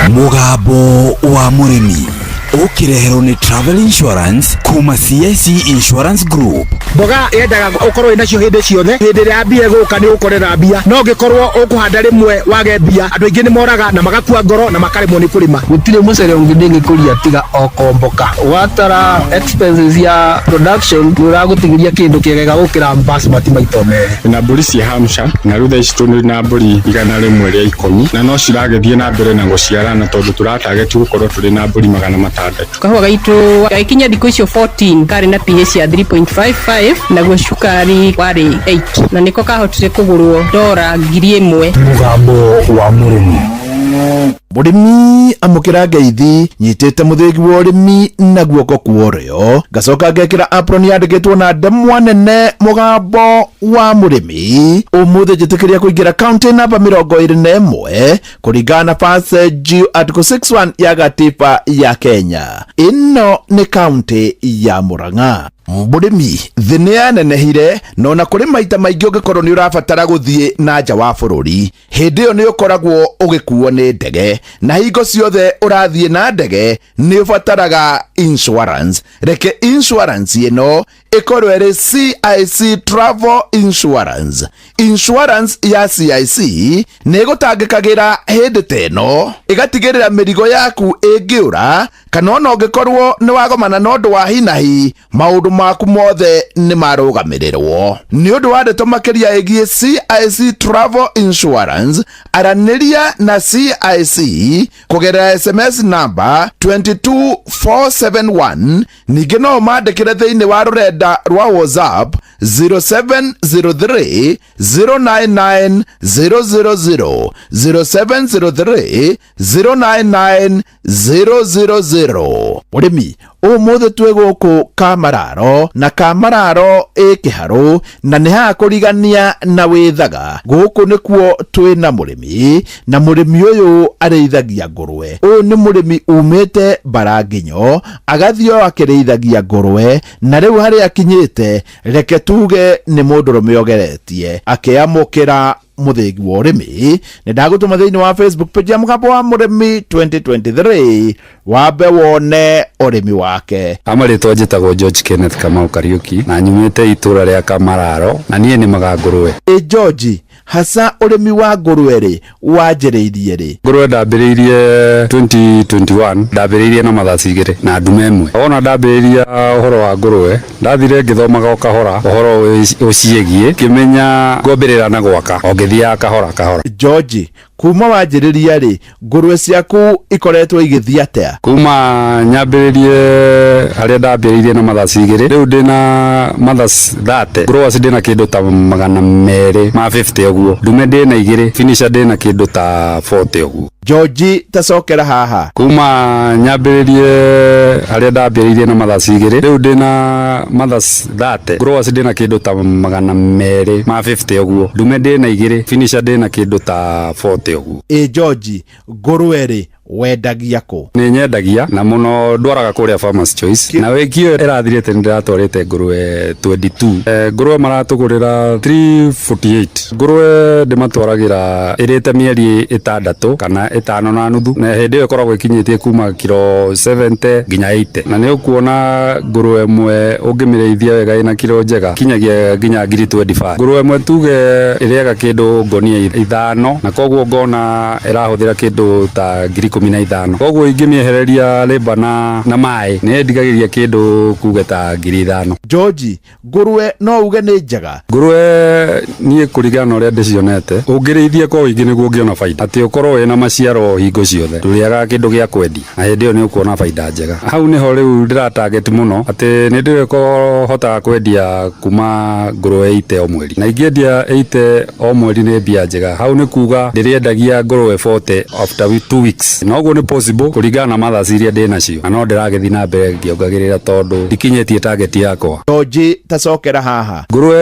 Mũgambo wa mũrĩmi ũkĩreherwo nĩ Travel Insurance kuma CIC Insurance Group. Mboga yendaga ũkorwo wĩ nacio hĩndĩ ciothe, hĩndĩ ĩrĩa mbia ĩgũka nĩ ũgũkorera mbia, no ũngĩkorwo ũkũhanda rĩmwe wage mbia, andũ aingĩ nĩ moraga na magakua ngoro na makaremwo nĩ kũrĩma. Gũtirĩ mũcere ũngĩ ndĩngĩkũria tiga o komboka. Watara expenses ya production nĩ ũragũtigĩria kĩndũ kĩega gũkĩra basmati maita merĩ. Na mbũri cia Hampshire, na rĩu thaa ici tũrĩ na mbũri 110, na no ciragĩthiĩ na mbere na gũciarana tondũ tũratageti gũkorwo tũrĩ na mbũri 600. Kahũa gaitũ gagĩkinya thikũ icio 14 karĩ na pH ya 3.55, naguo cukari warĩ 8, na nĩko kahotire kũgũrwo dora 1000. Mũgambo wa mũrĩmi. Mũrĩmi amũkĩra ngeithi nyitĩte mũthĩgi wa ũrĩmi na guoko kwa ũrĩo, ngacoka ngekĩra apron yandĩkĩtwo na ndemwa nene mũgambo wa mũrĩmi. Ũmũthĩ njĩtĩkĩria kũingĩra kaunti namba 21 kũringana na Passage Article 61 ya gatiba ya Kenya. Ĩno nĩ kaunti ya Murang'a. Mũrĩmi, thĩ nĩ yanenehire na ona kũrĩ maita maingĩ ũngĩkorwo nĩ ũrabatara gũthiĩ na nja wa bũrũri, hĩndĩ ĩyo nĩ ũkoragwo ũgĩkuo nĩ ndege, na hingo ciothe ũrathiĩ na ndege nĩ ũbataraga insurance. Reke insurance ĩno ĩkorwo ĩrĩ CIC Travel Insurance. Insurance ya CIC nĩ ĩgũtangĩkagĩra hĩndĩ ta ĩno, ĩgatigĩrĩra mĩrigo yaku ĩngĩũra kana ona ũngĩkorwo nĩ wagomana na ũndũ wa hinahi, maũndũ maku mothe nĩ marũgamĩrĩrwo. Nĩ ũndũ wa ndeto makĩria ĩgiĩ CIC Travel Insurance, aranĩria na CIC kũgerera SMS namba 22471. Ningĩ no ũmandĩkĩre thĩinĩ wa rũrenda rwa WhatsApp 0703 099 000, 0703 099 000. Mũrĩmi, ũmũthĩ twĩ gũkũ Kamararo, na Kamararo ĩ kĩharũ na nĩ haha kũrigania na wĩthaga. Gũkũ nĩkuo twĩ na mũrĩmi, na mũrĩmi ũyũ arĩithagia ngũrwe. Ũyũ nĩ mũrĩmi umĩte Mbaranginyo agathiĩ o akĩrĩithagia ngũrwe, na rĩu harĩa akinyĩte reke tuge nĩ mũndũrũme ũgeretie akĩamũkĩra mũthĩgi wa ũrĩmi. Nĩ ndagũtũma thĩinĩ wa Facebook page ya mũgambo wa mũrĩmi 2023 wambe wone ũrĩmi wake. Amarĩtwa njĩtagwo George Kenneth Kamau Kariuki na nyumĩte itũra rĩa Kamararo na niĩ nĩmaga ngũrwe. Ĩ George, hasa ũrĩmi wa ngũrwe rĩ wanjĩrĩirie rĩ? Ngũrwe ndambĩrĩirie 2021, ndambĩrĩirie na mathaci 2 na ndume ĩmwe. Wona ndambĩrĩria ũhoro wa ngũrwe, ndathire ngĩthomaga o kahora ũhoro ũciĩgiĩ, ngĩmenya ngwambĩrĩra na gwaka o ngĩthiaga kahora kahora. George, kuma wanjĩrĩria rĩ, ngũrwe ciaku ikoretwo igĩthiĩ atĩa? Kuma nyambĩrĩrie harĩa ndambĩrĩirie na mathaci 2, rĩu ndĩna mathaci 30. Growers ndĩna kĩndũ ta 250 ũguo, ndume ndĩna 2, finisher ndĩna kĩndũ ta 40 ũguo. George, tacokera haha. Kuma nyambĩrĩrie harĩa ndambĩrĩirie na mathaci 2, rĩu ndĩna mathaci 30. Growers ndĩna kĩndũ ta 250 ũguo, ndume ndĩna 2, finisher ndĩna kĩndũ ta 40 ũguo. Ĩ George, ngũrwe rĩ wendagia kũ? Nĩ nyendagia na mũno ndwaraga kũrĩa Farmers Choice, na wiki ĩyo ĩrathirĩte nĩ ndĩratwarĩte ngũrwe 22. Ngũrwe maratũgũrĩra 348. Ngũrwe ndĩmatwaragĩra ĩrĩte mĩeri 6 kana 5.5, na hĩndĩ ĩyo ĩkoragwo ĩkinyĩtie kuma kiro 70 nginya 80, na nĩ ũkuona ngũrwe ĩmwe ũngĩmĩrĩithia wega ĩna kiro njega kinyagia nginya ngiri 25. Ngũrwe ĩmwe tuge ĩrĩaga kĩndũ ngonia 5, na koguo ngona ĩrahũthĩra kĩndũ ta ngiri 15. Koguo ingĩmĩehereria rĩmba na maĩ nĩ ndigagĩria kĩndũ kuge ta ngiri 5. George, ngũrwe no uge nĩ njega? Ngũrwe niĩ kũringana na ũrĩa ndĩcionete, ũngĩrĩithia kwa ũingĩ nĩguo ũngĩona baida, atĩ ũkorwo wĩna maciaro hingo ciothe, ndũrĩagaga kĩndũ gĩa kwendia, na hĩndĩ ĩyo nĩ ũkuona baida njega. Hau nĩho rĩu ndĩra target mũno, atĩ nĩ ndĩrĩhotaga kwendia kuma ngũrwe 80 o mweri, na ingĩendia 80 o mweri nĩ mbia njega. Hau nĩ kuga ndĩrĩendagia ngũrwe 40 after 2 weeks, na ũguo nĩ possible kũringana na mathaci iria ndĩnacio, na no ndĩragĩthiĩ na mbere ngĩongagĩrĩra tondũ ndikinyĩtie target yakwa. George, tacokera haha. Ngũrwe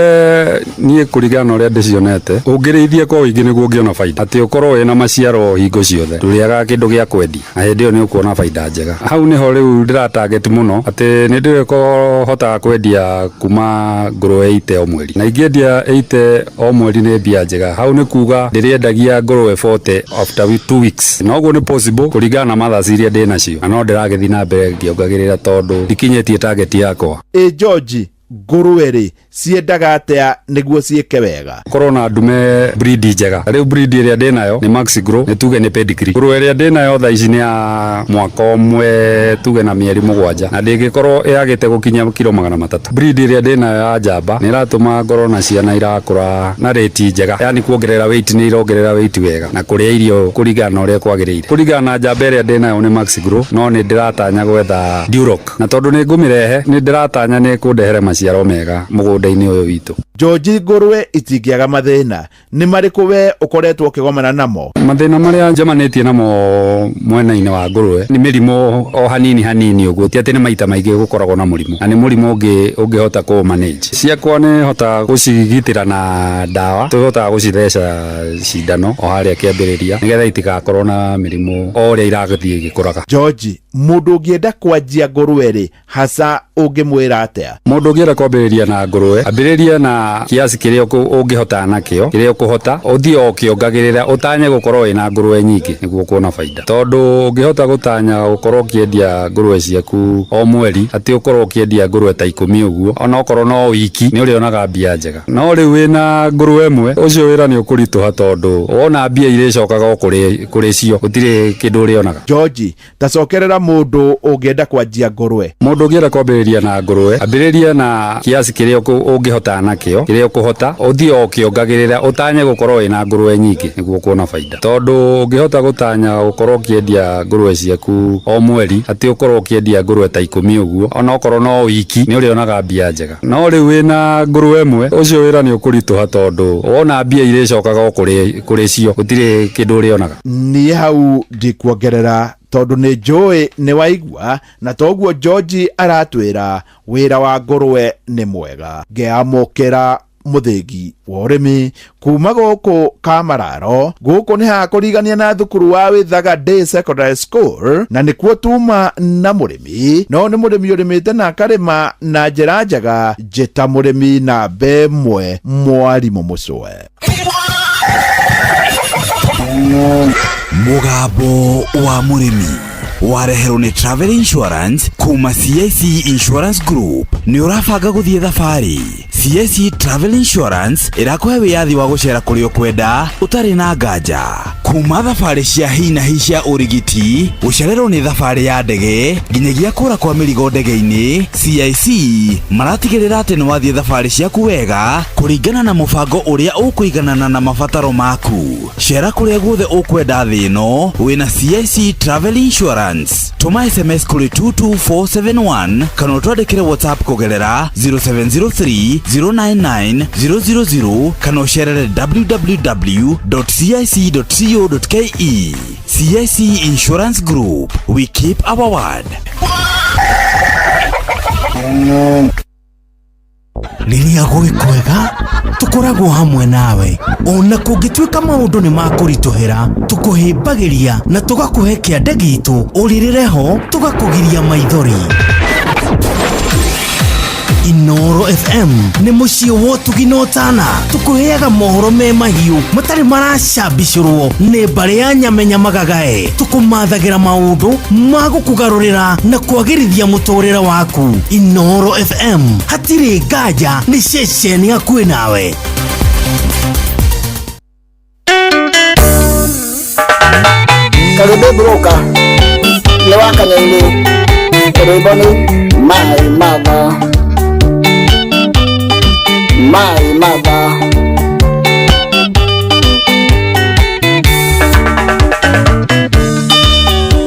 niĩ kũringana na ũrĩa ndĩcionete, ũngĩrĩithia kwa ũingĩ nĩguo ũngĩona baida, atĩ ũkorwo wĩna maciaro hingo ciothe, ndũrĩagaga kĩndũ gĩa kwendia, na hĩndĩ ĩyo nĩ ũkuona baida njega. Hau nĩho rĩu ndĩra target mũno, atĩ nĩ ndĩrĩhotaga kwendia kuma ngũrwe 80 o mweri, na ingĩendia 80 o mweri nĩ mbia njega. Hau nĩ kuga ndĩrĩendagia ngũrwe 40 after 2 weeks, na ũguo nĩ possible kũringana na mathaci iria ndĩnacio, na no ndĩragĩthiĩ na mbere ngĩongagĩrĩra tondũ ndikinyĩtie target yakwa. Ĩ George, ngũrwe rĩ ciendaga atĩa nĩguo ciĩke wega? Korwo na ndume breed njega. Rĩu breed ĩrĩa ndĩnayo nĩ Maxi Grow, nĩ tuge nĩ pedigree. Ngũrwe ĩrĩa ndĩnayo thaa ici nĩ ya mwaka ũmwe tuge na mĩeri 7, na ndĩngĩkorwo ĩagĩte gũkinya kiro 300. Breed ĩrĩa ndĩnayo ya njamba nĩ ĩratũma ngorwo na ciana irakũra na rate njega, yani kuongerera weight nĩ irongerera weight wega na kũrĩa irio kũringana na ũrĩa kwagĩrĩire. Kũringana na njamba ĩrĩa ndĩnayo nĩ Maxi Grow, no nĩ ndĩratanya gwetha Duroc, na tondũ nĩ ngũmĩrehe nĩ ndĩratanya nĩ kũndehere maciaro mega mũgũnda-inĩ ũyũ witũ. George, ngũrwe itingĩaga mathĩna, nĩ marĩkũ we ũkoretwo ũkĩgomana namo? Mathĩna marĩa njemanĩtie namo mwena-inĩ wa ngũrwe nĩ mĩrimũ o hanini hanini ũguo, ti atĩ nĩ maita maingĩ gũkoragwo na mũrimũ, na nĩ mũrimũ ũngĩhota kũ manage. Ciakwa nĩ hotaga gũcigitĩra na ndawa, tũhotaga gũcitheca cindano o harĩa kĩambĩrĩria nĩgetha itigakorwo na mĩrimũ o ũrĩa irathiĩ igĩkũraga. George, mũndũ ũngĩenda kwanjia ngũrwe rĩ, hasa ũngĩmwĩra atĩa? Mũndũ ũngĩenda kwambĩrĩria na ngũrwe, ambĩrĩria na kiasi kĩrĩa ũngĩhota nakĩo, kĩrĩa ũkũhota, ũthiĩ o ũkĩongagĩrĩra, ũtanye gũkorwo wĩna ngũrwe nyingĩ nĩguo kuona baida, tondũ ũngĩhota gũtanya gũkorwo ũkĩendia ngũrwe ciaku o mweri, atĩ ũkorwo ũkĩendia ngũrwe ta 10 ũguo, ona okorwo no wiki, nĩ ũrĩonaga mbia njega. No rĩu wĩna ngũrwe ĩmwe, ũcio wĩra nĩ ũkũritũha, tondũ wona mbia irĩcokaga o kũrĩ cio, gũtirĩ kĩndũ ũrĩonaga. George, tacokerera mũndũ ũngĩenda kwanjia ngũrwe. Mũndũ ũngĩenda kwambĩrĩria na ngũrwe, ambĩrĩria na kiasi kĩrĩa ũngĩhota nakĩo, kĩrĩa ũkũhota, ũthiĩ o ũkĩongagĩrĩra, ũtanye gũkorwo wĩna ngũrwe nyingĩ nĩguo kuona baida, tondũ ũngĩhota gũtanya gũkorwo ũkĩendia ngũrwe ciaku o mweri, atĩ ũkorwo ũkĩendia ngũrwe ta 10 ũguo, ona okorwo no wiki, nĩ ũrĩonaga mbia njega. No rĩu wĩna ngũrwe ĩmwe, ũcio wĩra nĩ ũkũritũha, tondũ wona mbia irĩcokaga o kũrĩ cio, gũtirĩ kĩndũ ũrĩonaga. Niĩ hau ndikuongerera, tondũ nĩ njũĩ nĩ waigua, na toguo George aratwĩra wĩra wa ngũrwe nĩ mwega. Ngeamũkĩra mũthĩgi wa ũrĩmi kuma gũkũ Kamararo. Gũkũ nĩ hakũrigania na thukuru wa Withaga Day Secondary School, na nĩkuo tuma na mũrĩmi, no nĩ mũrĩmi ũrĩmĩte na akarĩma na njĩra njega. Njĩta mũrĩmi namba ĩmwe, mwarimũ Mũcwe. Mũgambo wa mũrĩmi wareherwo nĩ Travel Insurance kuma CIC Insurance Group. Nĩ ũrabanga gũthiĩ thabarĩ? CIC Travel Insurance ĩrakũhe wĩyathi wa gũcera kũrĩa ũkwenda ũtarĩ na nganja, kuma thabarĩ cia hi na hi cia ũrigiti, gũcererwo nĩ thabarĩ ya ndege, nginyagia kũra kwa mĩrigo ndege-inĩ. CIC maratigĩrĩra atĩ nĩ wathiĩ thabarĩ ciaku wega kũringana na mũbango ũrĩa ũkũiganana na mabataro maku. Cera kũrĩa guothe ũkwenda thĩ ĩno wĩna CIC Travel Insurance. Tũma SMS kũrĩ 22471 kana ũtwandĩkĩre WhatsApp kũgerera 0703 099 000 kana ũcerere www.cic.co.ke. CIC Insurance Group, we keep our word. Rĩrĩa gwĩ kwega tũkoragwo hamwe nawe, ona kũngĩtuĩka maũndũ nĩ makũritũhĩra, tũkũhĩmbagĩria na tũgakũhe kĩande gitũ, ũrĩrĩre ho tũgakũgiria maithori. Inoro FM nĩ mũciĩ wa ũtugi na ũtana, tũkũheaga mohoro me mahiũ matarĩ maracambicũrwo nĩ mbarĩ ya nyamenya magagae, tũkũmathagĩra maũndũ ma gũkũgarũrĩra na kwagĩrithia mũtũrĩre waku. Inoro FM hatirĩ nganja nĩ ceceni hakuhĩ nawe. Karũmbe broka nĩ wa Kanyainĩ, rwĩmbo nĩ Maĩ Matha, Maĩ Matha.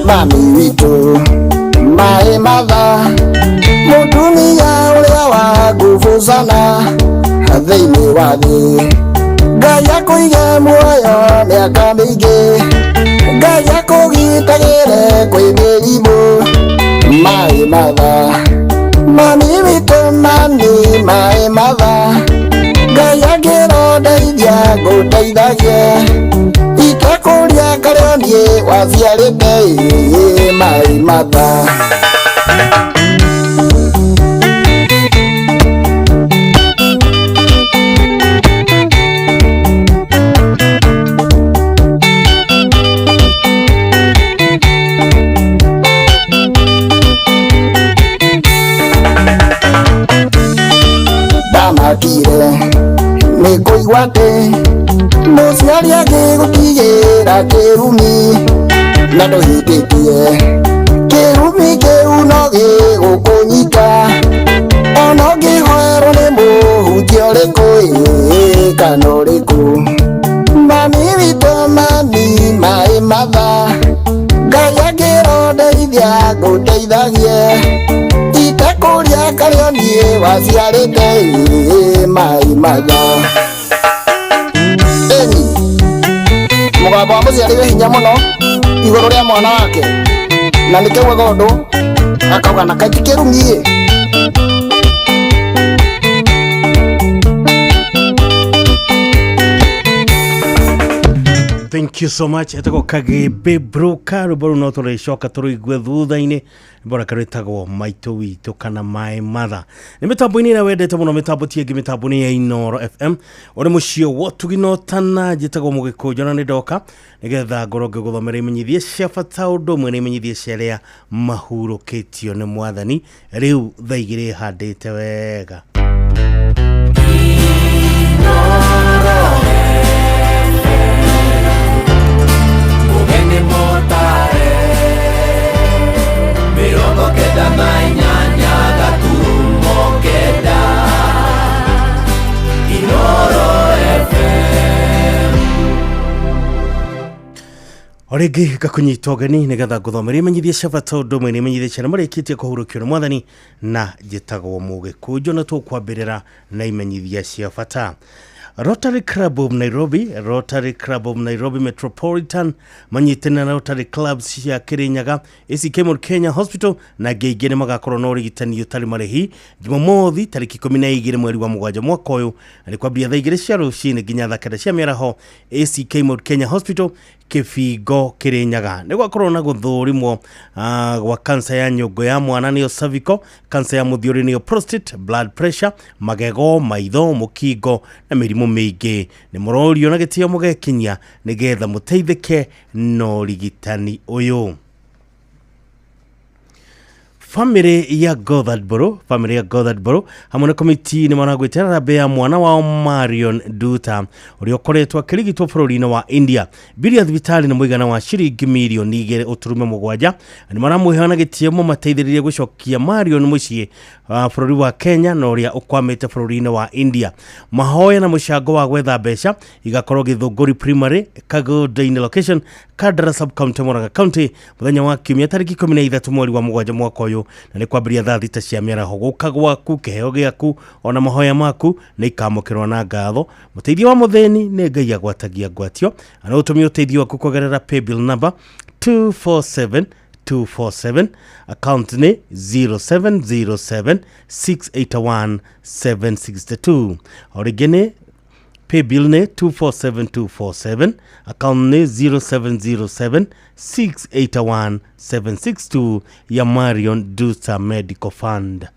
Mami witũ Maĩ Matha, mũtumia ũrĩa wa nguvu sana thĩinĩ wa thĩ, Ngai akũige muoyo mĩaka mĩingĩ, Ngai akũgitagĩre kwĩ mĩrimũ. Maĩ Matha, mami witũ, mami Maĩ Matha, Ngai angĩrondeithia ngũteithagie, itekũria karĩa niĩ waciarĩte. Maĩ Matha. Ndamakire nĩ kũigua atĩ mũciari angĩgũtigĩra kĩrumi na ndũhĩtĩtie, kĩrumi kĩu no gĩgũkũnyita, ona ũngĩhoerwo nĩ mũhunjia ũrĩkũ kana ũrĩkũ. Mami witũ, mami Maĩ Matha, Ngai angĩrondeithia ngũteithagie, itekũria. Arĩa niĩ waciarĩte mai matha. Ĩni mũgambo wa mũciari wĩ hinya mũno igũrũ rĩa mwana wake, na nĩkĩo augaga ũndũ akauga na kaĩ ti kĩrumi. Thank you so much. Etagwo Kagĩmbĩ Broka, rwĩmbo rũu no tũrĩcoka tũrũigue thutha-inĩ. Rwĩmbo rwake rwĩtagwo Maitũ Witũ kana My Mother. Nĩ mĩtambo-inĩ ĩrĩa wendete mũno, mĩtambo ti ĩngĩ, mĩtambo nĩ ya Inooro FM. Ũrĩ mũciĩ wa ũtugi na ũtana, njĩtagwo Mũgĩkũnjo na nĩ ndoka nĩgetha ngorwo ngĩgũthomera imenyithia cia bata ũndũ ũmwe na imenyithia cia arĩa mahurũkĩtio nĩ mwathani. Rĩu thaa igĩrĩ handĩte wega. Mũgeni mũtare 98 gaturumo 9 Inooro FM. O rĩngĩ ngakũnyita ũgeni nĩgetha ngũthomere imenyithia cia bata ũndũ ũmwe na imenyithia cia arĩa marĩkĩtie kũhurũkio nĩ mwathani, na njĩtagwo Mũgĩkũnjo na tũkwambĩrĩra na imenyithia cia bata. Rotary Club of Nairobi, Rotary Club of Nairobi Metropolitan manyitanĩra na Rotary Clubs cia Kirinyaga, ACK Mount Kenya Hospital na angĩ aingĩ nĩ magakorwo na ũrigitani ũtarĩ marĩhi Jumamothi tarĩki 12 mweri wa 7 mwaka ũyũ, na nĩ kwambia thaa 2 cia rũcinĩ nginya thaa 9 cia mĩaraho ACK Mount Kenya Hospital Kĩbingo Kirinyaga. Nĩ gwakorwo na gũthũrimwo gwa kansa ya nyũngũ ya mwana nĩyo cervical, kansa ya mũthiũrĩ nĩyo prostate, blood pressure, magego, maitho, mũkingo na mĩrimũ mĩingĩ. Nĩ mũrorio na gĩtĩo mũgekinyia nĩgetha mũteithĩke na ũrigitani ũyũ. Family ya Goddard Boro, family ya Goddard Boro hamwe na komiti nĩ maragwĩte harambee ya mwana wao Marion Duta ũrĩa ũkoretwo akĩrigitwo bũrũri-inĩ wa India. Mbiri ya thibitarĩ nĩ mũigana wa ciringi mirioni 2.7. Nĩ maramwĩhoya na gĩtĩo mũmateithĩrĩrie gũcokia Marion mũciĩ bũrũri wa Kenya na ũrĩa ũkwamĩte bũrũri-inĩ wa India. Mahoya na mũcango wa gwetha mbeca igakorwo Gĩthũngũri Primary, Kagundainĩ location, Kandara sub county, Murang'a County, mũthenya wa kiumia tarĩki 13 mweri wa 7 mwaka ũyũ, na nĩ kwambĩrĩria thaa 6 cia mĩaraho. Gũka gwaku, kĩheo gĩaku ona mahoya maku nĩ ikamũkĩrwo na ngatho. Mũteithio wa mũthĩni nĩ Ngai agwatagia ngwatio. Na no ũtũmie ũteithio waku kũgerera paybill number 247 247, account nĩ 0707 681 762. O rĩngĩ nĩ paybill nĩ 247247, account nĩ 0707 681 762 ya Marion Duta Medical Fund.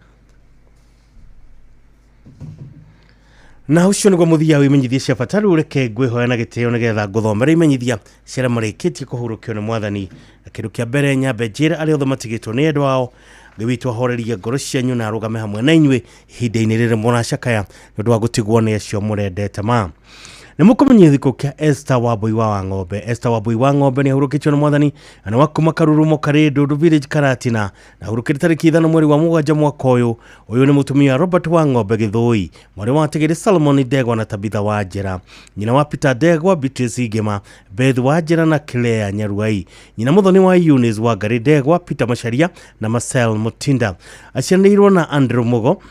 Na ũcio nĩguo mũthia wa imenyithia cia bata. Rĩu reke ngwĩhoya na gĩtĩo nĩgetha ngũthomere imenyithia cia arĩa marĩkĩtie kũhurũkio nĩ mwathani. Na kĩndũ kĩa mbere nyambe njĩre arĩa othe matigĩtwo nĩ endwa ao, Ngai witũ ahorerie ngoro cianyu na arũgame hamwe na inyuĩ ihinda-inĩ rĩrĩ mũracakaya nĩ ũndũ wa gũtigwo nĩ acio mũrendete ma. Nĩ mũkũmenyithia gĩkuũ kĩa Esther Wambui wa Wang'ombe. Esther Wambui wa Ng'ombe nĩ ahurũkĩtio nĩ mwathani na nĩ wa kuma Karurumo karĩ Ndundu Village Karatina, na ahurũkĩte tarĩki 5 mweri wa 7 mwaka ũyũ. Ũyũ nĩ mũtumia Robert wa Ng'ombe Gĩthũi, mwarĩ wa Tigĩrĩ Solomon Ndegwa na Tabitha wa Njĩra, nyina wa Peter Ndegwa, Beatrice Ngĩma, Beth wa Njĩra na Claire Nyaruai, nyina mũthoni wa Eunice wa Ngarĩ Ndegwa, Peter Macharia na Marcel Mutinda. Aciaranĩirwo na Andrew Mugo,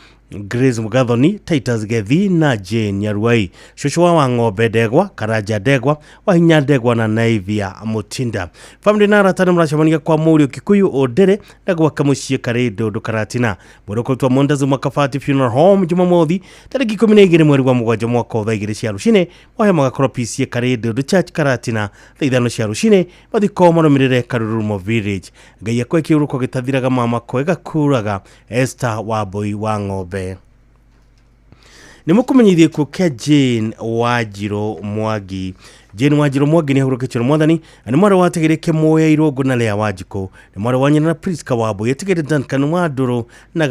Grace Mugathoni, Titus Gethi na Jane Nyaruai, cũcũ wa Wang'ombe Ndegwa, Karanja Ndegwa, Wahinya Ndegwa na Naivia Mutinda. Family na arata nĩ maracemania kwa mũriũ Kikuyu Ũndĩrĩ na gwake mũciĩ karĩ Ndũndũ Karatina. Mwĩrĩ ũkũrutwo Montezuma Kabati Funeral Home Jumamothi tarĩki 12 mweri wa 7 mwaka wa thaa 2 cia rũcinĩ. Mahoya magakorwo PCA karĩ Ndũndũ Church Karatina thaa 5 cia rũcinĩ. Mathiko marũmĩrĩre Karurumo Village. Ngai akwe kĩũrũko gĩtathiraga mama kwega kuraga. Esther Wambui wa Ng'ombe. Nĩ mũkũmenyithia gĩkuũ kĩa Jane Wanjirũ Mwangi. Jane Wanjirũ Mwangi nĩ ahurũkĩtio nĩ mwathani na nĩ mwarĩ wa Tigĩrĩ Kĩmũya Irũngũ na Lea Wanjikũ. Nĩ mwarĩ wa nyina na Priska Wambui, Tigĩrĩ Duncan wa Ndũrũ na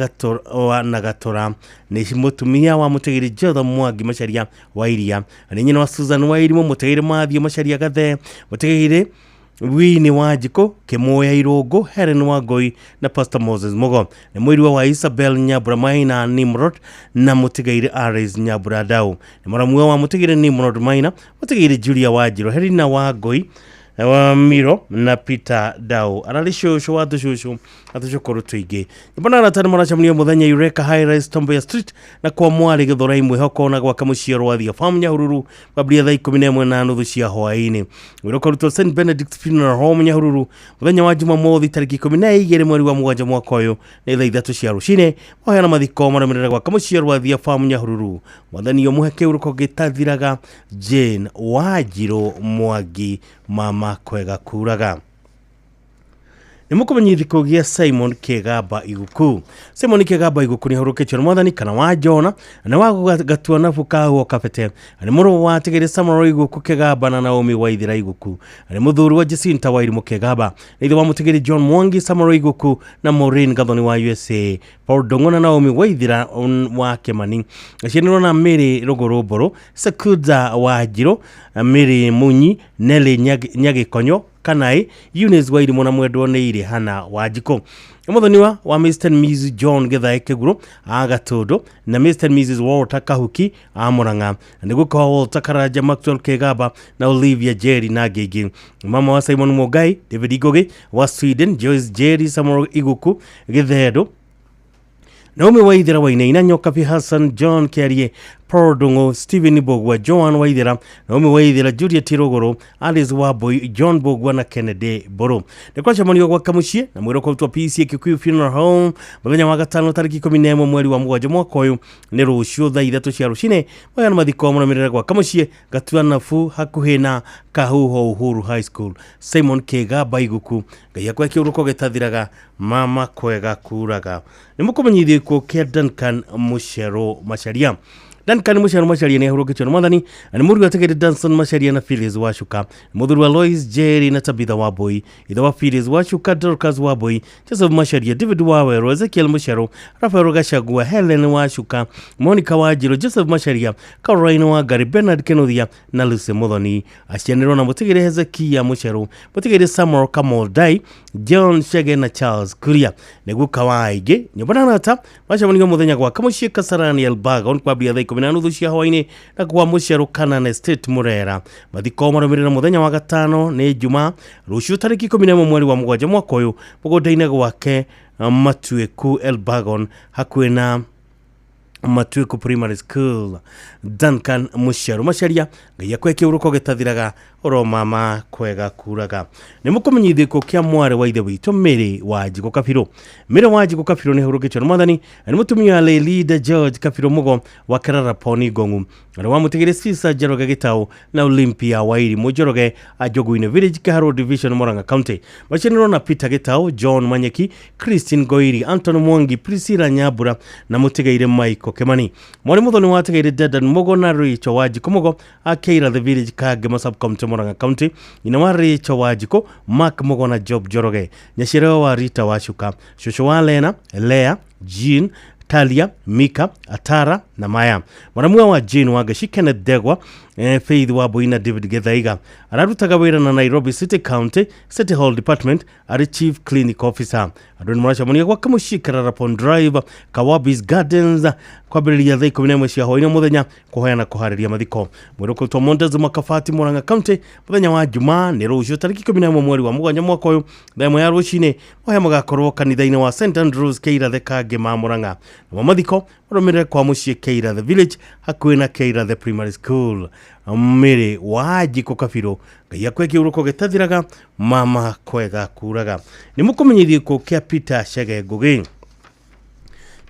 Gatũra. Nĩ mũtumia wa Mũtigĩrĩ Jotham Mwangi Macharia wa Iria. Nĩ nyina wa Susan wa Irimũ, Mũtigĩrĩ Mathiũ Macharia Gathee, Mũtigĩrĩ Winnie Wanjikũ, Kĩmũya Irũngũ, Helen Wangũi na Pastor Moses Mugo. Nĩ mũirua wa Isabel Nyambura Maina Nimrod na Mũtigairĩ Aris Nyambura Ndau. Nĩ mũramua wa Mũtigairĩ Nimrod Maina, Mũtigairĩ Julia Wanjirũ, Helena Wangũi, Wa Miro na Peter Dau ararĩ cũcũ wa tũcũcũ na tũcũkũrũ tũingĩ. Nyũmba na arata nĩ maracemania mũthenya Eureka High Rise Tomboya Street na kwa mwarĩ Gĩthũrai Mwĩhoko na gwaka mũciĩ Rwathia Farm Nyahururu kwambĩrĩria thaa 11:30 cia hwaĩ-inĩ. Wĩra ũkarutwo St Benedict Funeral Home Nyahururu mũthenya wa Jumamothi tarĩki 12 mweri wa 7 mwaka ũyũ nĩ thaa 3 cia rũcinĩ. Mahoya na mathiko marũmĩrĩre gwaka mũciĩ Rwathia Farm Nyahururu. Mwathani ũmũhe kĩhurũko gĩtathiraga. Jane Wanjirũ Mwangi mama kwega kuraga. Nĩ mũkũmenyithia gĩkuũ gĩa Simon Kĩgamba Iguku. Simon Kĩgamba Iguku nĩ ahurũkĩtio nĩ mwathani kana wa Jona na wa gatua nabu kahuo kabete. Nĩ mũrũ wa Tigiri Samuel Iguku Kĩgamba na Naomi Waithira Iguku. Nĩ mũthuri wa Jacinta Wairimu Kĩgamba. Nĩ ithe wa Mũtigiri John Mwangi Samuel Iguku na Maureen Gathoni wa USA. Paul Ndung'u na Naomi Waithira wa Kĩmani. Aciaranĩirwo na Mary Rũgũrũ Mbũrũ, Sekuda Wanjirũ, Mary Munyi, Nelly Nyagĩkonyo Kanai, Eunice Wairimu na mwendwo nĩ Irĩ Hana Wanjikũ. Mũthoniwa wa Mr and Mrs John Githae Kĩguro a Gatũndũ na Mr and Mrs Walter Kahuki a Murang'a. Nĩ guka wa Walter Karanja, Maxwell Kĩgamba na Olivia Jerry na angĩ aingĩ. Mama wa Simon Mũngai, David Ngugi wa Sweden, Joyce Jerry, Samuel Iguku Gĩthendũ, Naomi Waithera Wainaina, Nyokabi Hassan, John Kiarie, Paul Ndung'u, Stephen Mbugua, Joan Waithera, Naomi Waithera, Juliet Rũgũrũ, Alice Wambui, John Mbugua na Kennedy Mbũrũ. Nĩ kwacemanio gwa Kamuciĩ na mwĩrĩ ũkarutwo PCA Kikuyu Funeral Home mũthenya wa gatano tarĩki 11 mweri wa 7 mwaka ũyũ nĩ rũciũ thaa 3 cia rũcinĩ. Maya nĩ mathiko marũmĩrĩre gwa Kamuciĩ Gatua Nabu hakuhĩ na Kahuho Uhuru High School. Simon Kĩgamba Iguku, Ngai akwe kĩhurũko gĩtathiraga, mama kwega kuraga. Nĩ mũkũmenyithio gĩkuũ kĩa Duncan Mũcero Macharia. Duncan Mũcero Macharia nĩ ahurũkĩtio nĩ mwathani na nĩ mũriũ atigĩte Danson Macharia na Phyllis Wacuka, mũthuri wa Lois Jerry na Tabitha Wambui, ithe wa Phyllis Wacuka, Dorcas Wambui, Joseph Macharia, David Waweru, Ezekiel Mũcero, Rafael Gachagua, Helen Wacuka, Monica Wanjirũ, Joseph Macharia, Caroline Wangari, Bernard Kenothia na Lucy Muthoni. Acianĩrwo na mũtigĩre Hezekia Mũcero, mũtigĩre Samuel Kamoldai, John Chege na Charles Kuria. Nĩ guka wa aingĩ nyũmba na arata macemanio mũthenya gwa Kamuciĩ Kasarani Elbagon kwambia thaa 10:30 cia hwaĩ-inĩ na kwa Mũcero Canaan Estate Murera. Mathiko marũmĩrĩra mũthenya wa gatano nĩ Jumaa rũciũ tarĩki 11 mweri wa 7 mwaka ũyũ mũgũnda-inĩ gwake Matuĩku Elbagon hakuhĩ na Matuĩku Primary School. Duncan Mũcero Macharia, Ngai akwe kĩhurũko gĩtathiraga, oro mama kwega kuraga. Nĩ mũkũmenyithio gĩkuũ kĩa mwarĩ wa ithe witũ Mary Wanjikũ Kabirũ. Mary Wanjikũ Kabirũ nĩ ahurũkĩtio nĩ mwathani na nĩ mũtumia wa Lelida George Kabirũ Mũgo wa Kerara Poni Ngong'u. Arĩ wa mũtigĩrĩ Cisa Njoroge Gĩtaũ na Olympia Wairimu Njoroge a Njogu-inĩ Village, Kiharu Division, Murang'a County. Macianĩrwo na Peter Gĩtaũ, John Manyeki, Christine Ngoiri, Anton Mwangi, Priscilla Nyambura na mũtigaire Michael Kimani. Mwarĩ Muthoni wa atigĩrĩ Dedan Mugo na Rachel Wanjikũ Mugo a Keira the Village, Kangema Sub-County, Murang'a County. Nyina wa Rachel Wanjikũ, Mark Mugo na Job Njoroge. Nyaciarĩwe wa Rita Wacuka, cũcũ wa Lena, Lea, Jean, Talia, Mika, Atara na Maya. Mwaramua wa Jane Wangeci, Kenneth Ndegwa, Faith Wambui na David Githaiga. Ararutaga wĩra na Nairobi City County City Hall Department arĩ Chief Clinic Officer. Andũ nĩ maracemania gwa Kamuciĩ Kararapon Drive, Kawabis Gardens kwambĩrĩria thaa 11 cia hwaĩ-inĩ mũthenya kũhoya na kũharĩria mathiko. Mwĩrĩ ũkũrutwo Montezuma Kabati, Murang'a County mũthenya wa Jumaa nĩ rũciũ tarĩki 11 mweri wa 7 mwaka ũyũ thaa 1 ya rũcinĩ. Mahoya magakorwo kanitha-inĩ wa St Andrews Keira Kangema Murang'a. Namo mathiko marũmĩrĩre kwa mũciĩ Keira the Village hakuhĩ na Keira the Primary School. Mary Wanjikũ Kabirũ, Ngai akwe kĩhurũko gĩtathiraga, mama kwega kuraga. Nĩ mũkũmenyithio gĩkuũ kĩa Peter Chege Ngugi.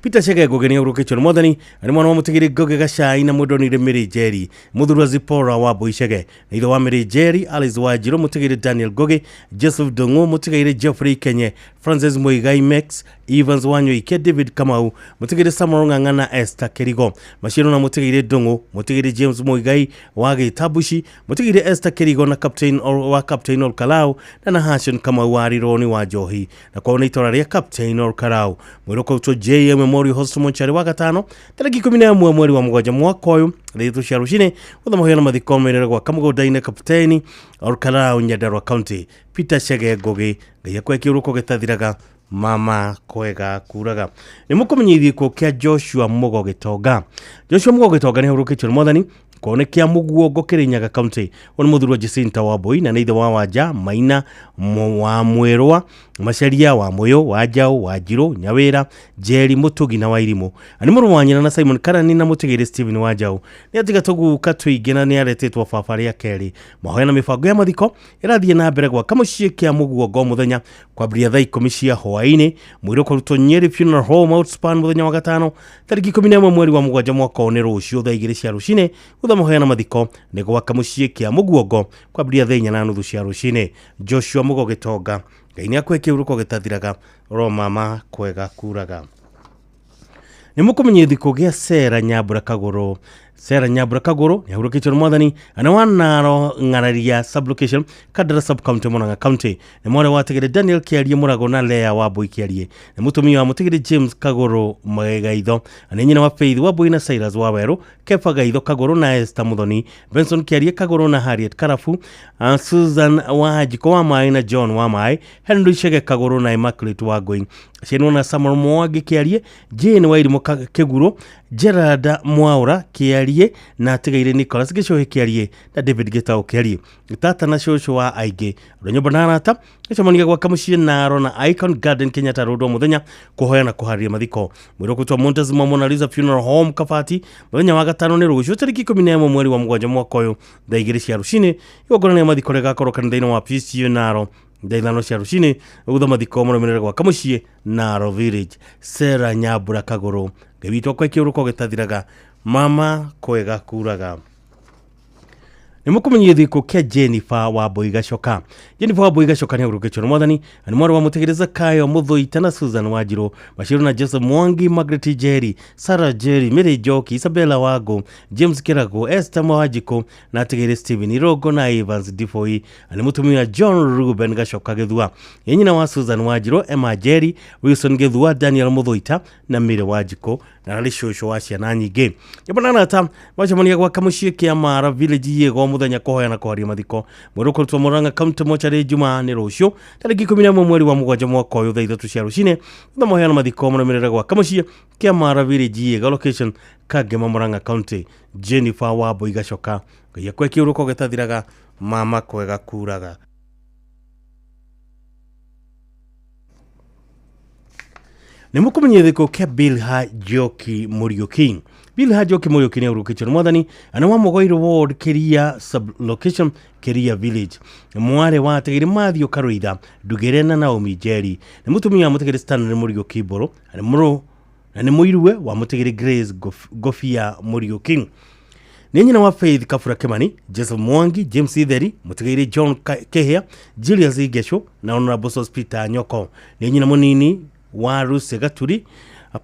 Peter Chege Ngugi nĩ ahurũkĩtio nĩ mwathani arĩ mwana wa mũtigĩrĩ Ngugi Gacai na mwendonire Mary Njeri, mũthuri wa Zipporah wa Mbui Chege, na ithe wa Mary Njeri, Alice Wanjirũ, mũtigĩrĩ Daniel Ngugi, Joseph Ndung'u, mũtigĩrĩ Geoffrey Kenye, Francis Muigai Max, Evans Wanyoike, David Kamau, mũtigĩrĩ Samuel Ng'ang'a na Esther Kĩrigo. Maciaro na mũtigĩrĩ Ndung'u, mũtigĩrĩ James Muigai wa Gĩtambuci, mũtigĩrĩ Esther Kĩrigo na Captain wa Captain Olkalau na Nahashon Kamau wa Rironi wa Njohi, na kwao nĩ itũra rĩa Captain Olkalau. Mwĩrĩ ũkarutwo JM Memorial Hospital Mortuary wa gatano tarĩki 11 mweri wa 7 mwaka ũyũ thaa 3 cia rũcinĩ. Gũtha mahoya na mathiko merĩre gwa kamũgũnda-inĩ Kapteni Olkalau, Nyandarua County. Peter Chege Ngugi, Ngai akwe kĩhurũko gĩtathiraga, mama kwega kuraga. Nĩ mũkũmenyithio gĩkuũ kĩa Joshua Mugo Gĩtonga. Joshua Mugo Gĩtonga nĩ ahurũkĩtio nĩ mwathani Kone kia Muguongo Kirinyaga County. Ũyũ nĩ mũthuri wa Jacinta Wambui na nĩ ithe wa Wanja Maina wa Mwĩrwa Macharia wa Mũyũ wa Njaũ wa Njirũ Nyawĩra Njeri Mũtugi na Wairimũ. Na nĩ mũrũ wa nyina na Simon Karani na mũtigĩrĩ Stephen wa Njaũ. Nĩ atiga tũguka tũingĩ na nĩ aretĩtwo baba rĩa kerĩ. Mahoya na mĩbango ya mathiko ĩrathiĩ na mbere gwaka mũciĩ kĩa Mũguongo mũthenya kwambĩrĩria thaa 10 cia hwaĩ-inĩ. Mwĩrĩ ũkũrutwo Nyeri Funeral Home Outspan mũthenya wa gatano tarĩki 11 mweri wa mũgwanja mwaka ũyũ nĩ rũciũ thaa 2 cia rũcinĩ. Thutha mahoya na mathiko nĩ gwaka mũciĩ kĩa Mũguongo kwambĩrĩria thaa 4:30 cia rũcinĩ. Joshua Mũgo Gĩtonga, Ngai nĩ akũhe kĩhurũko gĩtathiraga, ro mama kwega kuraga. Nĩ mũkũmenya gĩthiko gĩa Sera Nyambura Kagũrũ. Sera Nyambura Kagũrũ nĩ ahurũkĩtio nĩ mwathani na wa Naro Ng'araria sublocation Kandara sub-county Murang'a County. Nĩ mwarĩ wa Tigĩrĩ Daniel Kĩarie Mũrago na Lea Wambui Kĩarie. Nĩ mũtumia wa Mũtigĩrĩ James Kagũrũ Gaitho. Na nĩ nyina wa Faith Wambui na Cyrus Wawerũ, Kefa Gaitho Kagũrũ na Esther Muthoni, Benson Kĩarie Kagũrũ na Harriet Karabu, Susan Wanjikũ wa Maĩ na John wa Maĩ, Henry Chege Kagũrũ na Immaculate Wangũi. Cianwo na Samuel Mwangi Kĩarie, Jane Wairimũ Kĩgurũ, Gerard Mwaura Kĩarie na atigaire Nicholas Gĩcũhĩ Kĩarie na David Gĩtaũ Kĩarie. Tata na cũcũ wa aingĩ andũ a nyũmba na arata gĩcemania gwaka mũciĩ Naro na Icon Garden Kenyatta Road o mũthenya kũhoya na kũharĩria mathiko. Mwĩrĩ ũkũtwa Montezuma Mona Lisa Funeral Home Kabati mũthenya wa gatano nĩ rũciũ tarĩki 11 mweri wa mũgwanja mwaka ũyũ thaa 2 cia rũcinĩ. Igongona rĩa mathiko rĩgakorwo kanitha-inĩ wa PCU Naro thaa 5 cia rũcinĩ. Thutha mathiko marũmĩrĩre gwaka mũciĩ Naro Village. Sera Nyambura Kagũrũ, Ngai witũ akũhe kĩhurũko gĩtathiraga, mama kwega kuraga. Nĩ mũkũmenyithio gĩthiko kĩa Jennifer Wambui Gacoka. Jennifer Wambui Gacoka nĩ ahurũkĩtio nĩ mwathani na nĩ mwarĩ wa Mũtigĩrĩ Zakayo Mũthũita na Susan Wanjirũ, Bashir na Joseph Mwangi, Margaret Njeri, Sarah Njeri, Mary Njoki, Isabella Wangu, James Kĩrago, Esther Mwanjikũ na atigĩrĩ Stephen Irongo na Evans Difoi. Na nĩ mũtumia John Ruben Gacoka Gĩthua. Nĩ nyina wa Susan Wanjirũ, Emma Njeri, Wilson Gĩthua, Daniel Mũthũita na Mary Wanjikũ na arĩ cũcũ wa ciana nyingĩ. Nyũmba na arata macemania gwaka mũciĩ kĩa Mara Village Yego mũthenya kũhoya na kũharia mathiko. Mwĩrĩ ũkũrutwo Murang'a County Mortuary Jumaa nĩ rũciũ tarĩki 11 mweri wa mũgwanja mwaka ũyũ thaa 3 cia rũcinĩ. Thutha mahoya na mathiko marũmĩrĩre gwaka mũciĩ kĩa Mara Village Yego location Kangema Murang'a County. Jennifer Wambui Gacoka, Ngai akũhe kĩhurũko gĩtathiraga, mama kwega kuraga. Nĩ mũkũmenya gĩthiko kĩa Bilha Njoki Mũriũki. Bilha Njoki Mũriũki nĩ ahurũkĩtio nĩ mwathani na nĩ wa Mũgoirũ Ward Kĩria sublocation Kĩria Village. Mwarĩ wa Atigĩrĩ Mathiũ Karũitha Ndugĩre na Naomi Njeri. Nĩ mũtumia wa Mũtigĩrĩ Stanley Mũriũki Mbũrũ na nĩ mũrũ na nĩ mũiruwe wa Mũtigĩrĩ Grace Ngobia Mũriũki. Nĩ nyina wa Faith Kabura Kimani, Joseph Mwangi, James Itheri, Mũtigĩrĩ John Kehia, Julius Ingesho na Honorable Sospeter Nyoko. Nĩ nyina mũnini wa Lucy Gaturi,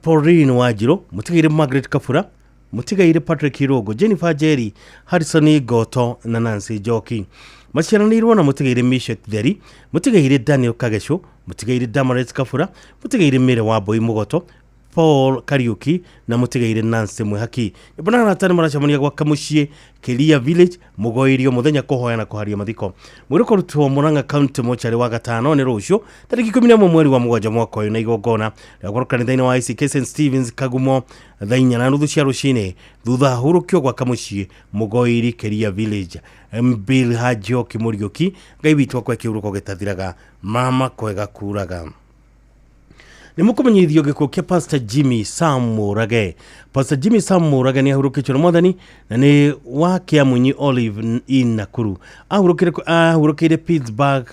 Pauline Wanjirũ, Mũtigĩrĩ Margaret Kabura, Mũtigĩrĩ Patrick Irongo, Jennifer Njeri, Harrison Ngoto na Nancy Njoki. Maciaranĩirwo na Mũtigĩrĩ Mishek Theri, Mũtigĩrĩ Daniel Kagesho, Mũtigĩrĩ Damaris Kabura, Mũtigĩrĩ Mary Wambui Mũgoto, Paul Kariuki na Mũtigĩrĩ Nancy Mwihaki. Nyũmba na arata nĩ maracemania gwaka mũciĩ Kĩria Village Mũgoirio mũthenya kũhoya na kũharia mathiko. Mwĩrĩ ũkũrutwo Murang'a County Mortuary wa gatano nĩ rũciũ tarĩki 11 mweri wa mũgwanja mwaka ũyũ na igongona rĩgakorwo kanitha-inĩ wa ICK St Stevens Kagumo thaa 4:30 cia rũcinĩ. Thutha hurũkio gwaka mũciĩ Mũgoiri Kĩria Village. Bilha Njoki Mũriũki, Ngai witũ akũhe kĩhurũko gĩtathiraga, mama kwega kuraga. Nĩ mũkũmenyithio gĩkuũ kĩa Pastor Jimmy Sam Mũrage. Pastor Jimmy Sam Mũrage nĩ ahurũkĩtio nĩ mwathani na nĩ wa Kĩamunyi Olive Inn Nakuru. Ahurũkĩire Pittsburgh,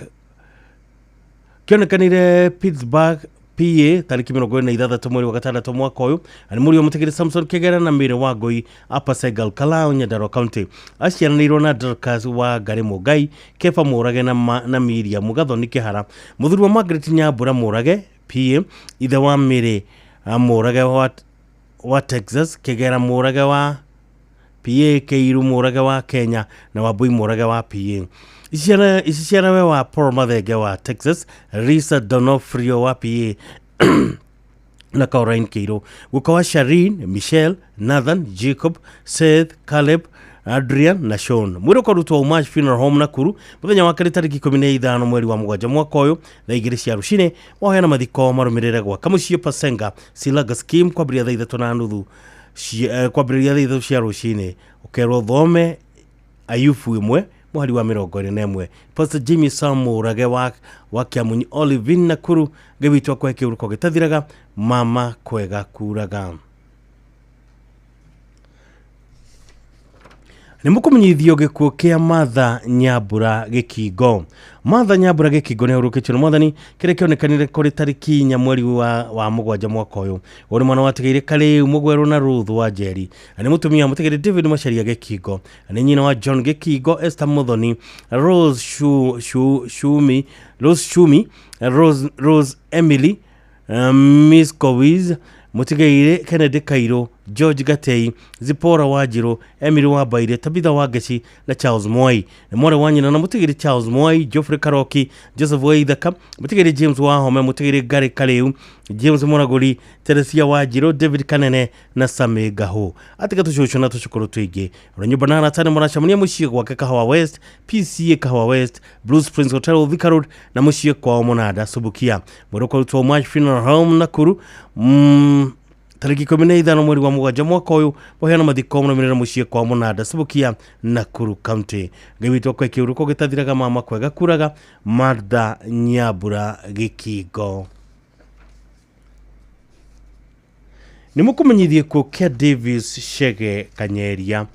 kĩonekanire Pittsburgh PA tarĩki 26 mweri wa gatandatũ mwaka ũyũ na nĩ mũriũ wa Mũtigĩrĩ Samson Kĩgera na Mary Wangũi Upper Segal Kalau Nyandarua County. Aciaranĩirwo na Dorcas wa Ngarĩ Mũngai, Kefa Mũrage na Miriam Gathoni Kĩhara. Mũthuri wa Margaret Nyambura Mũrage PA, ithe wa Mary Mũrage wa Texas, Kĩgera Mũrage wa PA, Keiru Mũrage wa Kenya na Wambui Mũrage wa PA. Ici cianawe wa Paul Mathenge wa Texas, Lisa Donofrio wa PA na Caroline Keiru. Guka wa Shareen, Michelle, Nathan, Jacob, Seth, Caleb, Adrian na Sean. Mwĩrĩ ũkarutwo Umash Funeral Home Nakuru mũthenya wa kerĩ tarĩki 15 mweri wa mũgwanja mwaka ũyũ thaa 2 cia rũcinĩ. Mahoya na mathiko marũmĩrĩre gwaka mũciĩ Pasenga Silaga Scheme kwambĩrĩria thaa 3:30 Kwambĩrĩria thaa 3 cia rũcinĩ ũkerwo thome Ayubu 1 mũhari wa 21. Pastor Jimmy Samurage wa Kiamunyi Olivin Nakuru, Ngai witũ akũhe kĩhuruko gĩtathiraga, mama kwega kuraga. Nĩ mũkũmenyithio gĩkuũ kĩa Martha Nyambura Gĩkingo. Martha Nyambura Gĩkingo nĩ ahurũkĩtio nĩ Mwathani, kĩrĩa kĩonekanire kũrĩ tarĩki 4 mweri wa 7 mwaka ũyũ. Ũyũ nĩ mwana watigĩire Karĩu Mũgwerũ na Ruth wa Njeri. Na nĩ mũtumia mũtigĩre David Macharia Gĩkingo. Na nĩ nyina wa John Gĩkingo, Esther Muthoni, Rose Shumi, Rose Emily, Miss Kowiz, Mũtigaire Kennedy Kairo, George Gatei, Zipora Wanjiru, Emily Wambaire, Tabitha Wangeci na Charles Mwai. Nĩ mwarĩ wa nyina na mũtigĩre Charles Mwai, Geoffrey Karoki, Joseph Waithaka, mũtigĩre James Wahome, mũtigĩre Gary Karĩu, James Mũragũri, Teresia Wanjiru, David Kanene na Sami Gahu. Atiga tũcũcũ na tũcũkũrũ tũingĩ. Ũrĩa nyũmba na arata nĩ mũracemania mũciĩ gwake Kahawa West, PCA Kahawa West, Blue Springs Hotel Thika Road na mũciĩ kwao Mũnanda Subukia. Mwĩrĩ ũkarutwo March Funeral Home Nakuru. Tarĩki 15 mweri wa 7 mwaka ũyũ, mũheana mathiko mũrũmĩrĩra mũciĩ kwa Mũnanda Subukia Nakuru County. Ngai witũ akũhe kĩhuruko gĩtathiraga, mama kwega kuraga, Martha Nyambura Gĩkingo. Nĩ mũkũmenyithie gĩkuũ kĩa Davis Chege Kanyeria.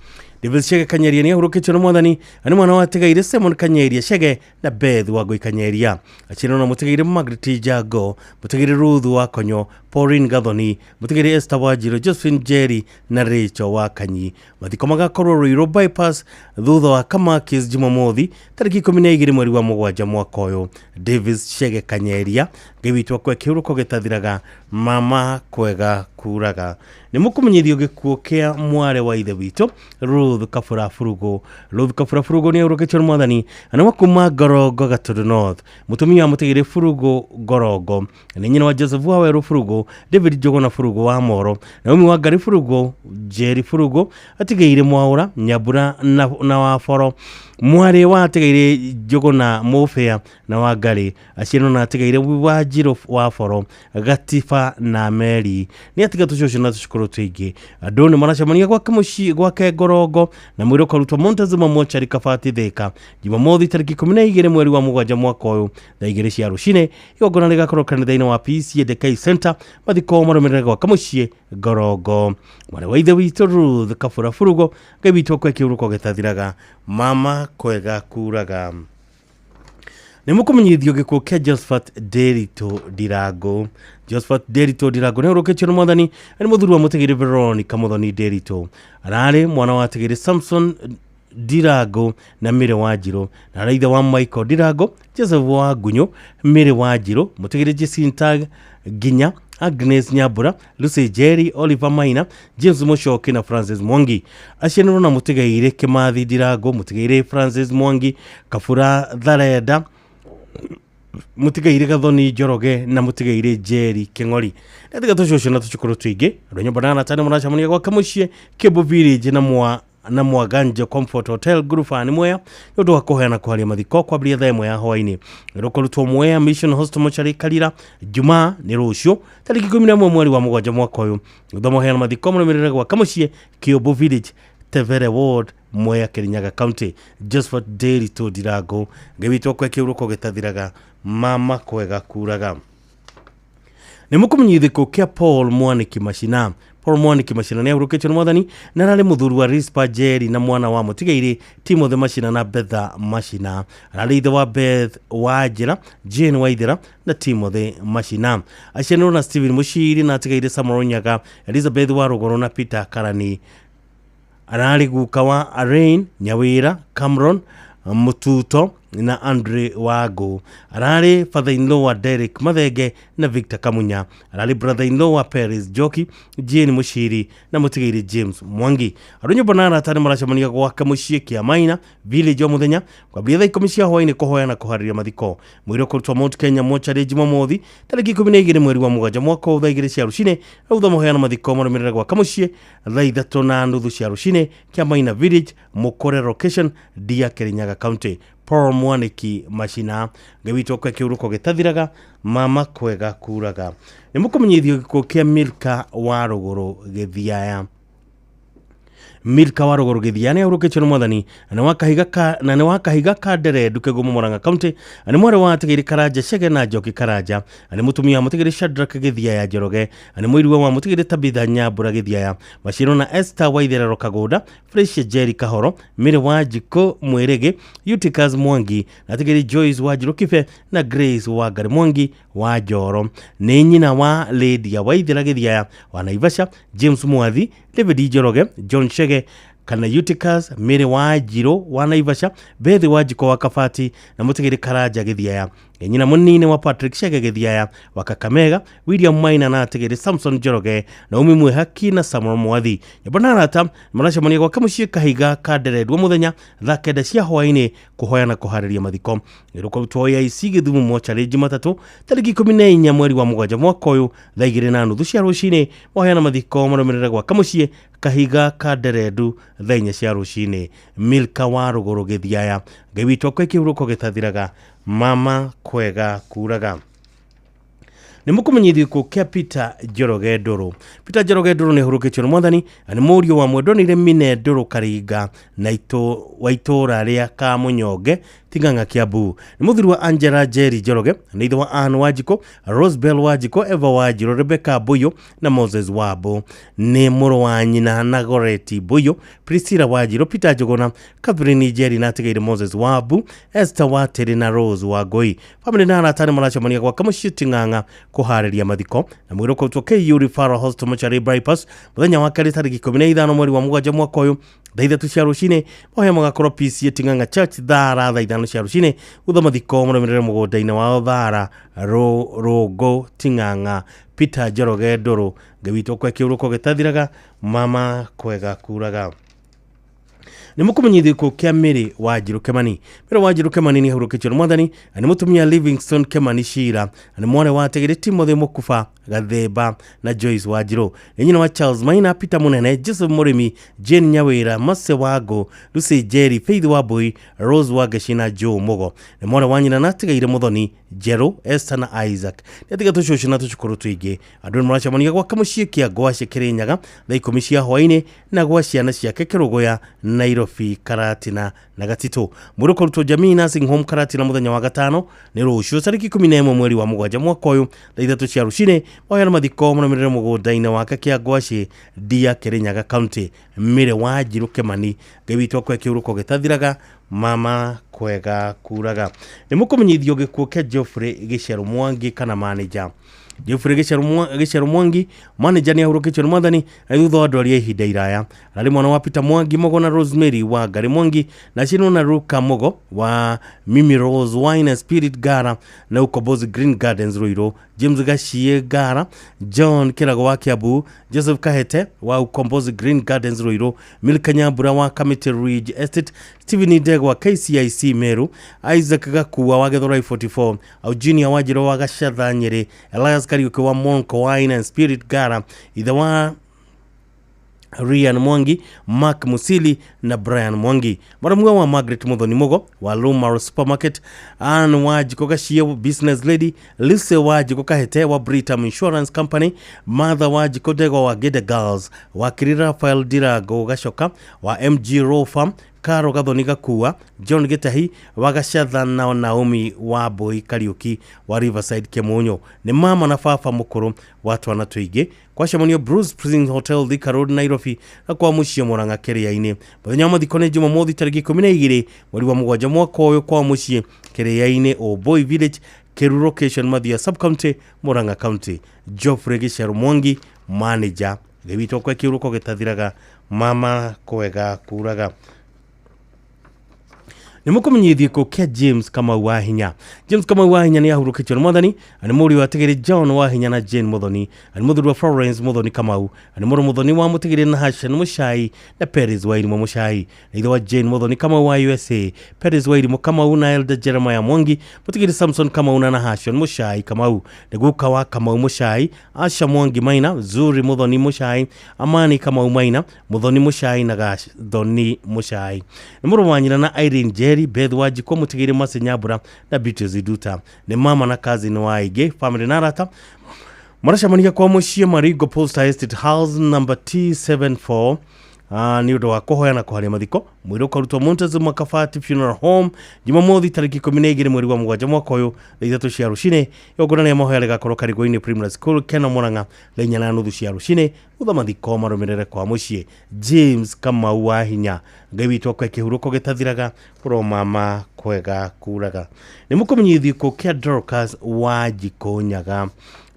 Davis Chege Kanyeria nĩ ahurũkĩtio nĩ Mwathani, na nĩ mwana watigaire Simon Kanyeria Chege na Beth Wangũi Kanyeria. Aciarĩrwo na mũtigaire Margaret Njango, mũtigaire Ruth Wakonyo, Pauline Gathoni, mũtigaire Esther Wanjiru, Josephine Njeri na Rachel Wakanyi. Mathiko magakorwo Ruiru Bypass thutha wa Kamakis Jumamothi tarĩki 12 mweri wa 7 mwaka ũyũ. Davis Chege Kanyeria, Ngai witũ akũhe kĩhuruko gĩtathiraga, mama kwega kuraga. Nĩ mũkũmenyithio gĩkuũ kĩa mwarĩ wa ithe witũ Ruth Kabura Furugo. Ruth Kabura Furugo nĩ ahurũkĩtio nĩ Mwathani, na nĩ wa kuma Ngorongo Gatũndũ North. Mũtumia wa mũtigĩre Furugo Ngorongo nĩ nyina wa Joseph Wawerũ Furugo, David Njuguna Furugo wa Moro, Naomi wa Ngari Furugo, Jerry Furugo, atigĩire Mwaũra Nyambura na Waboro. Mwarĩ wa atigĩire Njuguna Mũbĩa na Wangari, aciarĩrwo na atigĩire Wanjiru Waboro, Gatiba na Mary. Nĩ atiga tũcũcũ na tũcũkũrũ tũingĩ. Andũ nĩ maracemania gwake mũciĩ gwake Ngorongo na mwĩrĩ ũkarutwo Montezuma Mochari Kabati Thika Jumamothi tarĩki 12 mweri wa 7 mwaka ũyũ thaa 2 cia rũcinĩ. Igongona rĩgakorwo kanitha-inĩ wa PCA Dekai Center. Mathiko marũmĩrĩre gwake mũciĩ Ngorongo. Mwarĩ wa ithe witũ Ruth Kabura Furugo, Ngai witũ akũhe kĩhuruko gĩtathiraga, mama kwega kuraga. Nĩ mũkũmenyithio gĩkuũ kĩa Josephat Nderitu Ndirango. Josephat Nderitu Ndirango nĩ ahurũkĩtio nĩ Mwathani, nĩ mũthuri wa mũtigĩre Veronica Muthoni Nderitu. Ararĩ mwana wa atigĩre Samson Ndirango na Mary Wanjiru, na arĩ ithe wa Michael Ndirango, Joseph wa Ngunyu, Mary Wanjiru, mũtigĩre Jacinta Nginya, Agnes Nyambura, Lucy Jerry, Oliver Maina, James Muchoki na Francis Mwangi. Aciaranĩrwo na mũtigaire Kimathi Ndirango, mũtigaire Francis Mwangi, Kabura Tharenda, mũtigaire Gathoni Njoroge na mũtigaire Jerry Kĩng'ori. Natiga tũcũcũ na tũcũkũrũ tũingĩ. Andũ a nyũmba na arata nĩ mũracemania gwake mũciĩ Kĩambu Village na Mwaganjo Comfort Hotel Ngurubani Mwea nĩ ũndũ wa kũheana kũharia mathiko kwambĩrĩria thaa 1 ya hwaĩ-inĩ. Rũkũrutwo Mwea Mission Hospital Mortuary Karira Jumaa nĩ rũciũ tarĩki 11 mweri wa 7 mwaka ũyũ. Thutha wa kũheana mathiko mũrũmĩrĩre gwake mũciĩ Kĩũmbũ Village Tevere Ward Mwea Kirinyaga County. Josephat Nderitu Ndirango, Ngai witũ akũhe kĩhuruko gĩtathiraga, mama kwega kuraga. Nĩ mũkũmenyithio gĩkuũ kĩa Paul Mwaniki Machina. Paul Mwaniki Machina nĩ ahurũkĩtio nĩ Mwathani, na ararĩ mũthuri wa Rispa Njeri na mwana wa mũtigairĩ Timothy Machina na Betha Machina. Ararĩ ithe wa Beth Wanjĩra, Jane Waithera na Timothy Machina. Aciaranĩrwo na Stephen Mũciri na atigaire Samuel Nyaga, Elizabeth wa Rũgũrũ na Peter Karani. Ararĩ guka wa Arain Nyawĩra, Cameron Mututo na Andre Wago. Ararĩ father-in-law wa Derek Mathenge na Victor Kamunya. Ararĩ brother-in-law wa Paris Njoki, Jane Mushiri na mũtigairĩ James Mwangi. Andũ nyũmba na arata nĩ maracemania gwake mũciĩ Kĩamaina Village o mũthenya kwambĩrĩria thaa 10 cia hwaĩ-inĩ kũhoya na kũharĩria mathiko. Mwĩrĩ ũkũrutwo Mount Kenya Mortuary Jumamothi tarĩki 12 mweri wa 7 mwaka ũyũ thaa 2 cia rũcinĩ. Thutha mũheana mathiko marũmĩrĩre gwake mũciĩ thaa 3:30 cia rũcinĩ Kĩamaina Village, Mũkore location, Ndia, Kirinyaga County. Paul Mwaniki Machina, Ngai witũ akũhe kĩhuruko gĩtathiraga, mama kwega kuraga. Nĩ mũkũmenyithio gĩkuũ kĩa Milka wa Rũgũrũ Gĩthiaya. Milka wa Rũgũrũ Gĩthia nĩ ahurũkĩtio nĩ mwathani na nĩ wa Kahiga ka na nĩ wa Kahiga ka Ndere Nduke Gumo Murang'a County, na nĩ mwarĩ wa Atigĩrĩ Karanja Chege na Njoki Karanja, na nĩ mũtumia wa Mũtigĩrĩ Shadrack Gĩthiaya ya Njoroge, na nĩ mũirua wa Mũtigĩrĩ Tabitha Nyambura Gĩthiaya, Macirũ na Esther Waitherero Kagũnda, Fresia Jerry Kahoro, Mary Wanjikũ Mwĩrĩgĩ, Eutychus Mwangi, na Atigĩrĩ Joyce Wanjirũ Kibe na Grace Wangari Mwangi wa Njoro. Nĩ nyina wa Lydia Waithera Gĩthiaya wa Naivasha, James Mwathi, David Njoroge, John Chege kana Eutychus, Mary Wanjirũ wa Naivasha, Beth Wanjikũ wa Kabati na Mũtigĩrĩ Karanja Gĩthiaya. Nĩ nyina mũnini wa Patrick Chege Gĩthiaya wa Kakamega, William Maina na Atigĩrĩ Samson Njoroge, Naomi Mwĩhaki na Samuel Mwathi. Nyũmba na arata maracemania gwake mũciĩ Kahiga ka Nderendwa mũthenya thaa 9 cia hwaĩ-inĩ kũhoya na kũharĩria mathiko. Nĩ rũkarutwo AIC Gĩthumo mocarĩ Jumatatũ tarĩki 14 mweri wa 7 mwaka ũyũ thaa 2:30 cia rũcinĩ. Mahoya na mathiko marũmĩrĩre gwake mũciĩ Kahiga ka Nderendu thaa 4 cia rũcinĩ. Milka wa Rũgũrũ Gĩthiaya, Ngai witũ akwe kĩhurũko gĩtathiraga, mama kwega kuraga. Nĩ mũkũmenyithio gĩkuũ kĩa Peter Njoroge Ndũrũ. Peter Njoroge Ndũrũ nĩ ahurũkĩtio nĩ mwathani na nĩ mũriũ wa Mwendonire Mine Ndũrũ Karinga na wa itũũra rĩa Kamũnyonge Ting'ang'a Kiambu. Nĩ mũthuri wa Angela Njeri Njoroge, nĩ ithe wa Ann Wanjikũ, Rosebell Wanjikũ, Eva Wanjirũ, Rebecca Mbuyu na Moses Wambu. Nĩ mũrũ wa nyina na Goreti Mbuyu, Priscilla Wanjirũ, Peter Njuguna, Catherine Njeri na atigĩire Moses Wambu, Esther Watĩrĩ na Rose Wangũi. Famĩlĩ na arata nĩ maracemania gwake mũciĩ Ting'ang'a kũharĩria mathiko na mwĩrĩ ũkarutwo KU Referral Hospital Mortuary Bypass mũthenya wa kerĩ tarĩki 15 mweri wa 7 mwaka ũyũ thaa 3 cia rũcinĩ. Mahoya magakorwo PCA Ting'ang'a Church Thara thaa 5 cia rũcinĩ. Thutha mathiko marũmĩrĩre mũgũnda-inĩ wao Thara Rũngũ Ting'ang'a. Peter Njoroge Ndũrũ, Ngai witũ akwe kĩhurũko gĩtathiraga, mama kwega kuraga. Nĩ mũkũmenyithio gĩkuũ kĩa Mary Wanjirũ Kĩmani. Mary Wanjirũ Kĩmani nĩ ahurũkĩtio nĩ mwathani na nĩ mũtumia Livingstone Kĩmani Shira na nĩ mwarĩ wa Atigĩrĩ Timothy Mũkuba Gathemba na Joyce Wanjirũ. Nĩ nyina wa Charles Maina, Peter Mũnene, Joseph Mũrĩmi, Jane Nyawĩra, Mercy Wangũ, Lucy Njeri, Faith Wambui, Rose Wangeci na Joe Mũgo. Nĩ mwarĩ wa nyina na atigaire Mũthoni, Njerũ, Esther na Isaac. Nĩ atiga tũcũcũ na tũcũkũrũ tũingĩ. Andũ nĩ maracemania gwake mũciĩ kĩa Ngwacĩ Kĩrĩnyaga thaa 10 cia hwaĩ-inĩ na gwa ciana ciake Kĩrũgũya, Nairobi, Karatina na Gatitũ. Mwĩrĩ ũkarutwo Jamii Nursing Home Karatina mũthenya wa gatano nĩ rũciũ tarĩki 11 mweri wa 7 mwaka ũyũ thaa 3 cia rũcinĩ. Mahoya na mathiko marũmĩrĩre mũgũnda-inĩ wake kĩa Ngwacĩ Ndia Kĩrĩnyaga County. Mary Wanjirũ Kĩmani, Ngai witũ akwe kĩhurũko gĩtathiraga, mama kwega kuraga. Nĩ mũkũmenyithio gĩkuũ kĩa Geoffrey Gĩcerũ Mwangi kana manager. Geoffrey Gĩcerũ Mwangi manager nĩ ahurũkĩtio nĩ mwathani na thutha wa ndwari ya ihinda iraya. Ararĩ mwana wa Peter Mwangi Mogo na Rosemary wa Ngari Mwangi na Cinũ na Ruka Mogo wa Mimi Rose Wine and Spirit Gara na Ukombozi Green Gardens Ruiru, James Gachie Gara, John Kirago wa Kiambu, Joseph Kahete wa Ukombozi Green Gardens Ruiru, Milka Nyambura wa Kamiti Ridge Estate, Stephen Ndegwa KCIC Meru, Isaac Gakua wa Githurai 44, Eugenia Wanjirũ wa Gacatha Nyeri, Elias Kariuki wa Monko Wine and Spirit Gara, ithe wa Rian Mwangi, Mark Musili na Brian Mwangi. Mwaramwe wa Margaret Muthoni Mugo wa Lumaro Supermarket, Ann Wanjikũ Gachie Business Lady, Lucy Wanjikũ Kahete wa Britam Insurance Company, Martha Wanjikũ Ndegwa wa Gede Girls, Wakiri Rafael Dirago Gacoka wa MG Raw Farm, Karo Gathoni Gakua, John Gitahi wa Gacatha na Naomi wa Mbui Kariuki wa Riverside Kĩmũnyũ. Nĩ mama na baba mũkũrũ wa twana tũingĩ. Kwacemanio Bruce Prison Hotel Thika Road Nairobi na kwa mũciĩ Murang'a Kĩrĩa-inĩ. Mũthenya wa mathiko nĩ Jumamothi tarĩki 12 mweri wa 7 mwaka ũyũ kwa mũciĩ Kĩrĩa-inĩ Oboi Village, Keru Location, Mathia Sub-County, Murang'a County. Geoffrey Gĩcerũ Mwangi manager. Ngai witũ akwe kĩhurũko gĩtathiraga, mama kwega kuraga. Nĩ mũkũmenyithio gĩkuũ kĩa James Kamau wa Hinya. James Kamau wa Hinya nĩ ahurũkĩtio nĩ mwathani na nĩ mũriũ wa Atigĩrĩ John wa Hinya na Jane Muthoni, na nĩ mũthuri wa Florence Muthoni Kamau, na nĩ mũrũ Muthoni wa Mũtigĩrĩ na Hassan Mũcai na Perez wa Irimũ Mũcai, na ithe wa Jane Muthoni Kamau wa USA, Perez wa Irimũ Kamau na Elder Jeremiah Mwangi, Mũtigĩrĩ Samson Kamau na Nahashon Mũcai Kamau, nĩ guka wa Kamau Mũcai, Asha Mwangi Maina, Zuri Muthoni Mũcai, Amani Kamau Maina, Muthoni Mũcai na Gathoni Mũcai. Nĩ mũrũ wa nyina na Irene Njeri, Beth Wanjikũ, Mũtigĩrĩ Mercy Nyambura na Beatrice Nduta. Nĩ mama na cousin wa aingĩ, family na arata. Maracemania kwa mũciĩ Marigo Posta Estate House number T74 Nĩ ũndũ wa kũhoya na kũharia mathiko mwĩrĩ ũkarutwo Montezuma Kabati Funeral Home Jumamothi tarĩki 12 mweri wa mũgwanja mwaka ũyũ thaa 3 cia rũcinĩ. Igongona rĩa mahoya rĩgakorwo Karigũ-inĩ Primary School Keno Murang'a thaa 4:30 cia rũcinĩ, thutha mathiko marũmĩrĩre kwa mũciĩ. James Kamau wa Hinya, Ngai witũ akwe kĩhurũko gĩtathiraga, kũromama kwega kuraga. Nĩ mũkũmenyithio gĩkuũ kĩa Dorcas Wanjikũ Nyaga.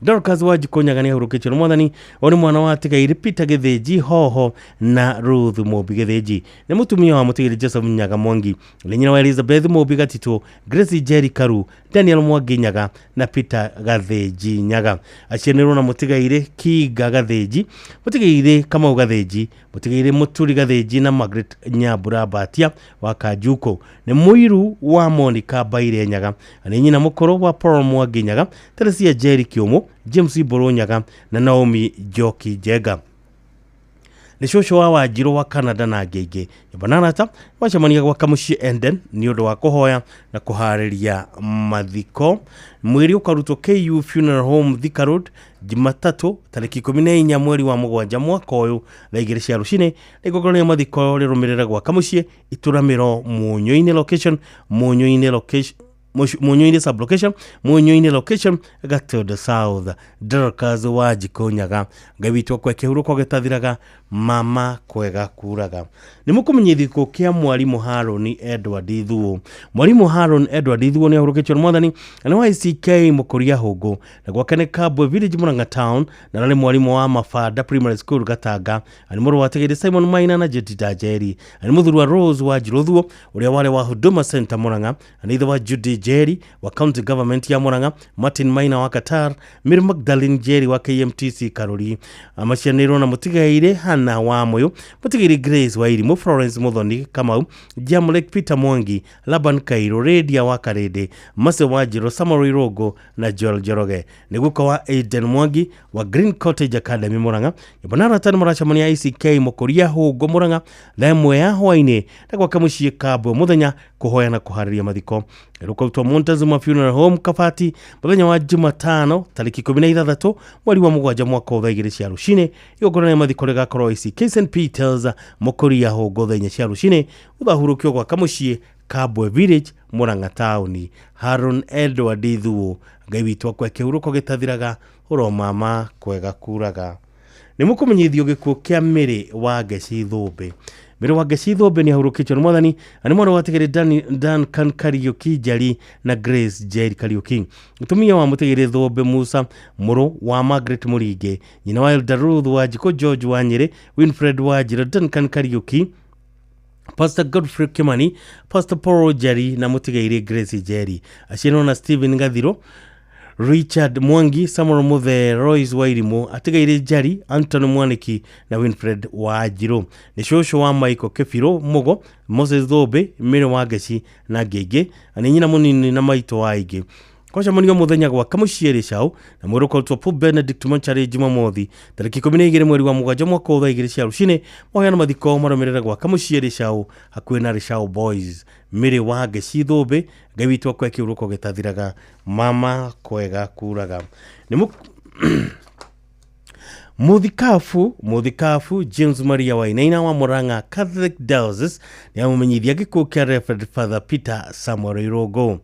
Dorcas Wanjikũ Nyaga nĩ ahurũkĩtio nĩ mwathani. Ũyũ nĩ mwana wa Atigaire Peter Gĩthĩnji Hoho na Ruth Mũmbi Gĩthĩnji. Nĩ mũtumia wa mũtigĩri Joseph Nyaga Mwangi, nĩ nyina wa Elizabeth Mũmbi Gatitũ, Grace Njeri Karu, Daniel Mwangi Nyaga na Peter Gathĩnji Nyaga. Acianĩrwo na mũtigaire Kinga Gathĩnji, mũtigaire Kamau Gathĩnji, mũtigaire Mũturi Gathĩnji na Margaret Nyambura Mbatia wa Kanjuko. Nĩ mũiru wa Monica Mbaire Nyaga, nĩ nyina mũkũrũ wa Paul Mwangi Nyaga, Teresia Njeri Kĩũmũ, James Mbũrũ Nyaga na Naomi Njoki Njenga. Nĩ cũcũ wa Wanjirũ wa Canada na angĩ aingĩ. Nyũmba na arata macemania gwa Kamũciĩ Enden nĩ ũndũ wa kũhoya na kũharĩria mathiko. Mwĩrĩ ũkarutwo KU Funeral Home Thika Road Jumatatũ tarĩki 14 mweri wa mũgwanja mwaka ũyũ thaa 2 cia rũcinĩ. Na igongona rĩa mathiko rĩrũmĩrĩre gwa Kamũciĩ Itũramĩro Mũnyũ-inĩ location, Mũnyũ-inĩ location, Mũnyũ-inĩ sub-location, Mũnyũ-inĩ location, Gatũndũ South. Dorcas Wanjikũ Nyaga, Ngai witũ akwe kĩhurũko gĩtathiraga, mama kwega kuraga. Nĩ mũkũmenyithio gĩkuũ kĩa mwarimũ Harũni Edward Thuo. Mwarimũ Harũni Edward Thuo nĩ ahurũkĩtio nĩ mwathani na nĩ wa ICK Mũkũria Hũngũ, na gwake nĩ Kabwe Village Murang'a Town, na arĩ mwarimũ wa Mabanda Primary School Gatanga. Arĩ mũrũ wa Tigĩrĩ Simon Maina na Jedida Njeri. Arĩ mũthuri wa Rose Wanjirũ Thuo ũrĩa warĩ wa Huduma Center Murang'a, na nĩ ithe wa Judy Njeri wa County Government ya Murang'a, Martin Maina wa Qatar, Mary Magdalene Njeri wa KMTC Karuri. Macianĩirwo na mũtigaire Hannah wa Mũyũ, mũtigaire Grace wa Irimũ, Florence Muthoni Kamau, Jamlek Peter Mwangi, Laban Kairo, Radia wa Karĩndĩ, Mercy Wanjirũ, Samuel Irũngũ na Joel Njoroge. Nĩ guka wa Aiden Mwangi wa Green Cottage Academy Murang'a. Nyũmba na arata nĩ maracemania ICK Mũkũria Hũngũ Murang'a thaa 1 ya hwaĩ-inĩ na gwake mũciĩ Kabwe mũthenya kũhoya na kũharĩria mathiko. Rũkautwo Montezuma Funeral Home Kabati mũthenya wa Jumatano tarĩki 16 mweri wa mũgwanja mwaka wa thaa 2 cia rũcinĩ. Igongona rĩa mathiko rĩgakorwo ICK St Peters Mũkũria Hũngũ thaa 4 cia rũcinĩ, ũthahurũkio gwa Kamũciĩ Kabwe Village Murang'a Town. Haron Edward Thuo, Ngai witũ akwe kĩhurũko gĩtathiraga, ũromama kwega kuraga. Nĩ mũkũmenyithio gĩkuũ kĩa Mary wa Ngeci Thũmbĩ. Mary wa Ngeci Thũmbĩ nĩ ahurũkĩtio nĩ mwathani, na nĩ mwana wa Tigĩrĩ Duncan Kariũki Njeri na Grace Njeri Kariũki. Mũtumia wa Mũtigĩrĩ Thũmbĩ Musa, mũrũ wa Margaret Mũringĩ, nyina wa Elder Ruth Wanjikũ, George wa Nyĩrĩ, Winfred Wanjirũ, Duncan Kariũki, Pastor Godfrey Kimani, Pastor Paul Njeri na mũtigairĩ Grace Njeri. Aciarĩrwo na Stephen Gathiro, Richard Mwangi, Samuel Muthe, Royce Wairimu, atigaire Njeri, Anthony Mwaniki na Winfred Wanjirũ. Nĩ cũcũ wa Michael Kĩbirũ Mũgo, Moses Thũmbĩ, Mary wa Ngeci na angĩ aingĩ, na nĩ nyina mũnini na maitũ wa aingĩ. Kwacemanio mũthenya gwa Kamũciĩ Rĩcaũ na mwĩrĩ ũkarutwo Pope Benedict Mochari Jumamothi tarĩki 12 mweri wa mũgwanja mwaka wa thaa 2 cia rũcinĩ. Mahoya na mathiko marũmĩrĩre gwa Kamũciĩ Rĩcaũ hakuhĩ na Rĩcaũ Boys. Mary wa Ngeci Thũmbĩ, Ngai witũ akwe kĩhurũko gĩtathiraga, mama kwega kuraga. Nĩ Mũthikabu James Maria Wainaina wa Murang'a Catholic Diocese nĩ amũmenyithia gĩkuũ kĩa Reverend Father Peter Samuel Irũngũ.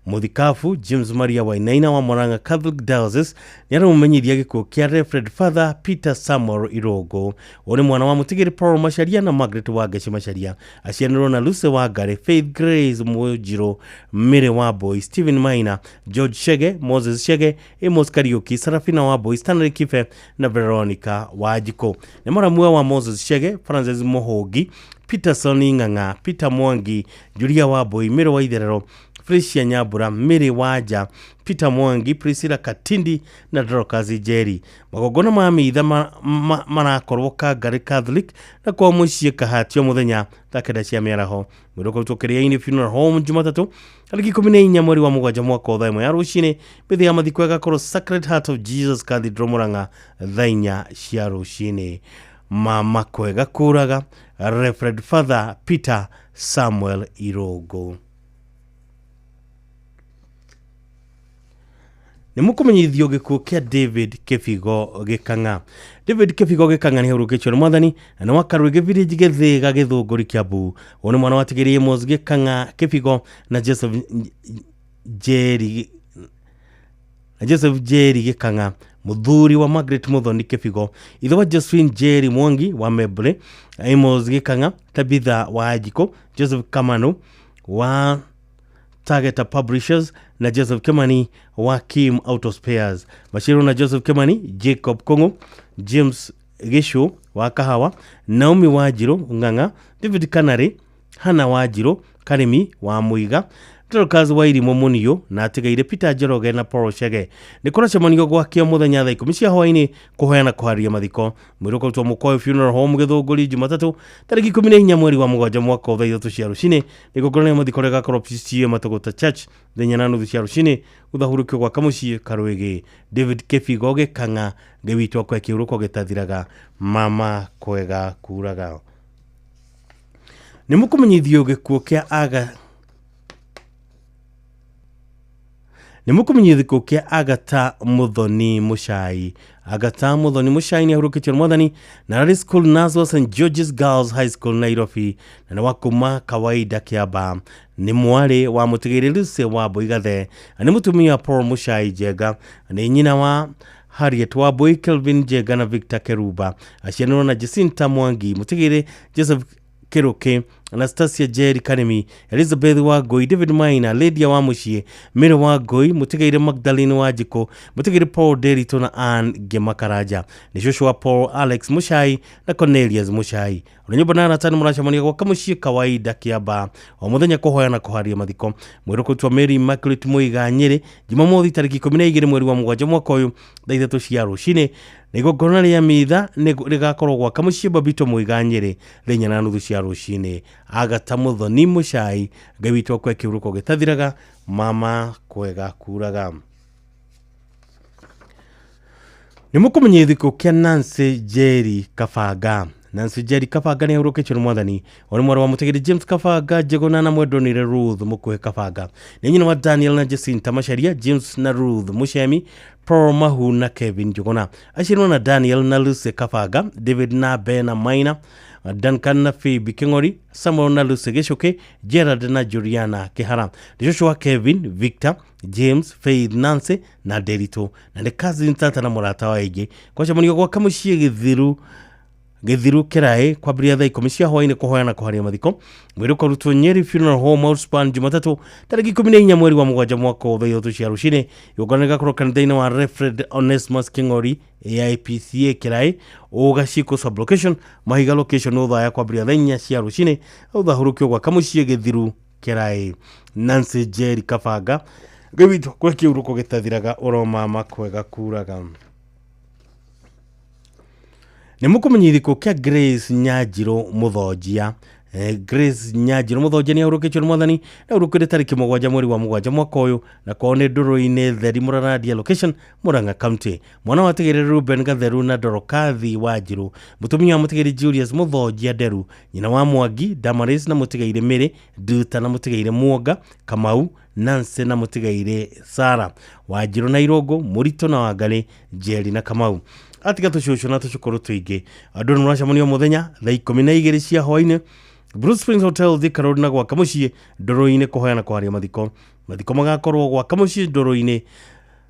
Mũthikabu James Maria Wainaina wa Murang'a Catholic Diocese nĩ aramũmenyithia gĩkuũ kĩa Reverend Father Peter Samuel Irũngũ. Ũyũ nĩ mwana wa Mũtigĩrĩ Paul Macharia na Margaret Wangeci Macharia. Aciaranĩirwo na Lucy Wangari, Faith Grace Mũnjirũ, Mary Wambui, Stephen Maina, George Chege, Moses Chege, Amos Kariũki, Sarafina Wambui, Stanley Kibe na Veronica Wanjikũ. Nĩ mũramua wa Moses Chege, Francis Mũhũngi, Peterson Ng'ang'a, Peter Mwangi, Julia Wambui, Mary Waitherero, Felicia Nyambura, Mary Wanja, Peter Mwangi, Priscilla Katindi na Dorcas Njeri. Magongona ma mitha marakorwo Kangari Catholic na kwa mũciĩ Kahatio mũthenya thaa 9 cia mĩaraho. Mwĩrĩ ũkarutwo Kĩrĩa-inĩ Funeral Home Jumatatũ tarĩki 14 mweri wa mũgwanja mwaka wa thaa 1 ya rũcinĩ. Mĩthĩ ya mathiko ĩgakorwo Sacred Heart of Jesus Cathedral Murang'a thaa 4 cia rũcinĩ. Mama kwega kuraga, Reverend Father Peter Samuel Irũngũ. Nĩ mũkũmenyithio gĩkuũ kĩa David Kĩbigo Gĩkang'a. David Kĩbigo Gĩkang'a nĩ ahurũkĩtio nĩ mwathani na nĩ wa Karũĩ Village Gĩthĩga Gĩthũngũri Kĩambu. Ũyũ nĩ mwana wa Tigĩrĩ Amos Gĩkang'a Kĩbigo na Joseph Njeri na Joseph Njeri Gĩkang'a, mũthuri wa Margaret Muthoni Kĩbigo, ithe wa Josephine Njeri Mwangi wa Mebre, Amos Gĩkang'a, Tabitha wa Anjikũ, Joseph Kamanu wa Target Publishers na Joseph Kimani wa Kim Auto Spares. Bashiru na Joseph Kimani, Jacob Kongo, James Gishu wa Kahawa, Naomi Wanjiru Ng'ang'a, David Kanari, Hana Wanjiru Karimi wa Muiga, Dorcas Wairimu Muniu na atigaire Peter Njoroge na Paul Chege. Nĩ kũracemanio gwake o mũthenya thaa 10 cia hwaĩ-inĩ kũheana kũharia mathiko. Mwĩrĩ ũkarutwo Mũkwaũ Funeral Home Gĩthũngũri Jumatatũ tarĩki 14 mweri wa 7 mwaka thaa 3 cia rũcinĩ. Igongona rĩa mathiko rĩgakorwo PCEA Matũgũta Church thaa 4:30 cia rũcinĩ. Gũthahũrũkio gwaka mũciĩ Karũĩgĩ. David Kĩbigo Gĩkang'a, Ngai witũ akwe kĩhurũko gĩtathiraga, mama kwega kuraga. Nĩ mũkũmenyithio gĩkuũ kĩa aga nĩ mũkũmenyithio gĩkuũ kĩa Agata Muthoni Muchai. Agata Muthoni Muchai nĩ ahurũkĩtio nĩ mwathani na ararĩ school nurse wa St George's Girls High School Nairobi na nĩ wa kuma Kawaida Kĩamba. Nĩ mwarĩ wa mũtigĩrĩ Lucy wa Mboigathe na nĩ mũtumia Paul Muchai Njenga, nĩ nyina wa Harriet Wambui, Kelvin Njenga na Victor Keruba. Aciaranĩirwo na Jacinta Mwangi, mũtigĩrĩ Joseph Kiruki, Anastasia Jerry Karimi, Elizabeth Wangui, David Maina, Lydia wa Muciĩ, Mary Wangui, mũtigaire Magdalene Wanjikũ, mũtigaire Paul Nderitu na Ann Ngema Karanja. Nĩ cũcũ wa Paul Alex Muchai na Cornelius Muchai. Ona nyũmba na arata nĩ mũracemania gwaka mũciĩ Kawaida Kĩamba o mũthenya kũhoya na kũharia mathiko. Mwĩrĩ ũkũrutwo Mary Immaculate Muiga Nyĩrĩ Jumamothi tarĩki 12 mweri wa 7 mwaka ũyũ thaa 3 cia rũcinĩ. Na igongona rĩa mitha rĩgakorwo gwaka mũciĩ Babito Muiga Nyĩrĩ thaa 4:30 cia rũcinĩ. Agata Muthoni Muchai, Ngai witũ akwe kĩhurũko gĩtathiraga, mama kwega kuraga. Nĩ mũkũmenyithio gĩkuũ kĩa Nancy Njeri Kabanga. Nancy Njeri Kabanga nĩ ahurũkĩtio nĩ mwathani. Ũyũ nĩ mwarĩ wa mũtigĩrĩ James Kabanga Njĩgũna na mwendonire Ruth Mũkuhĩ Kabanga. Nĩ nyina wa Daniel na Jacinta Macharia, James na Ruth Muchemi, Paul Mahu na Kevin Njũgũna. Aciarirwo na Daniel na Lucy Kabanga, David na Bena Maina, Duncan na Phoebe King'ori, Samuel na Lucy Gĩcũkĩ, Gerald na Juliana Kĩhara. Nĩ cũcũ wa Kevin, Victor, James, Faith, Nancy na Nderitu. Na nĩ cousin tata na mũrata wa aingĩ. Kwacemanio gwaka mũciĩ Gĩthiru Kĩraĩ kwambĩrĩria thaa 10 cia hwaĩ-inĩ kũhoya na kũharia mathiko. Mwĩrĩ ũkarutwo Nyeri Funeral Home Outspan Jumatatũ tarĩki 14 mweri wa 7 mwaka thaa 3 cia rũcinĩ. Igongona rĩgakorwo kanitha-inĩ wa Reverend Onesmus King'ori AIPCA Kĩraĩ Ũgacikũ sub-location Mahiga location Othaya kwambĩrĩria thaa 4 cia rũcinĩ. Ũthahũrũkio gwaka mũciĩ Gĩthiru Kĩraĩ. Nancy Njeri Kabanga, Ngai witũ akwe kĩhurũko gĩtathiraga, ũromama kwega kuraga. Nĩ mũkũmenyithio gĩkuũ kĩa Grace Nyanjirũ Mũthonjia. Grace Nyanjirũ Mũthonjia nĩ ahurũkĩtio nĩ mwathani na ahurũkire tarĩki 7 mweri wa 7 mwaka ũyũ na kwao nĩ Ndũrũ-inĩ Theri Mũrarandia location Murang'a County. Mwana wa Tigĩrĩ Ruben Gatheru na Dorokathi Wanjirũ, mũtumia wa Mũtigĩrĩ Julius Mũthonjia Nderu, nyina wa Mwangi Damaris na mũtigaire Mary Nduta na mũtigaire Mwonga Kamau Nancy na mũtigaire Sara Wanjirũ na Irũngũ Mũritũ na Wangarĩ Njeri na Kamau. Atiga tũcũcũ na tũcũkũrũ tũingĩ. Andũ nĩ mũracemanio mũthenya thaa 12 cia hwaĩ-inĩ Blue Springs Hotel Thika Road na gwaka mũciĩ Ndũrũ-inĩ kũhoya na kũharia mathiko. Mathiko magakorwo gwaka mũciĩ Ndũrũ-inĩ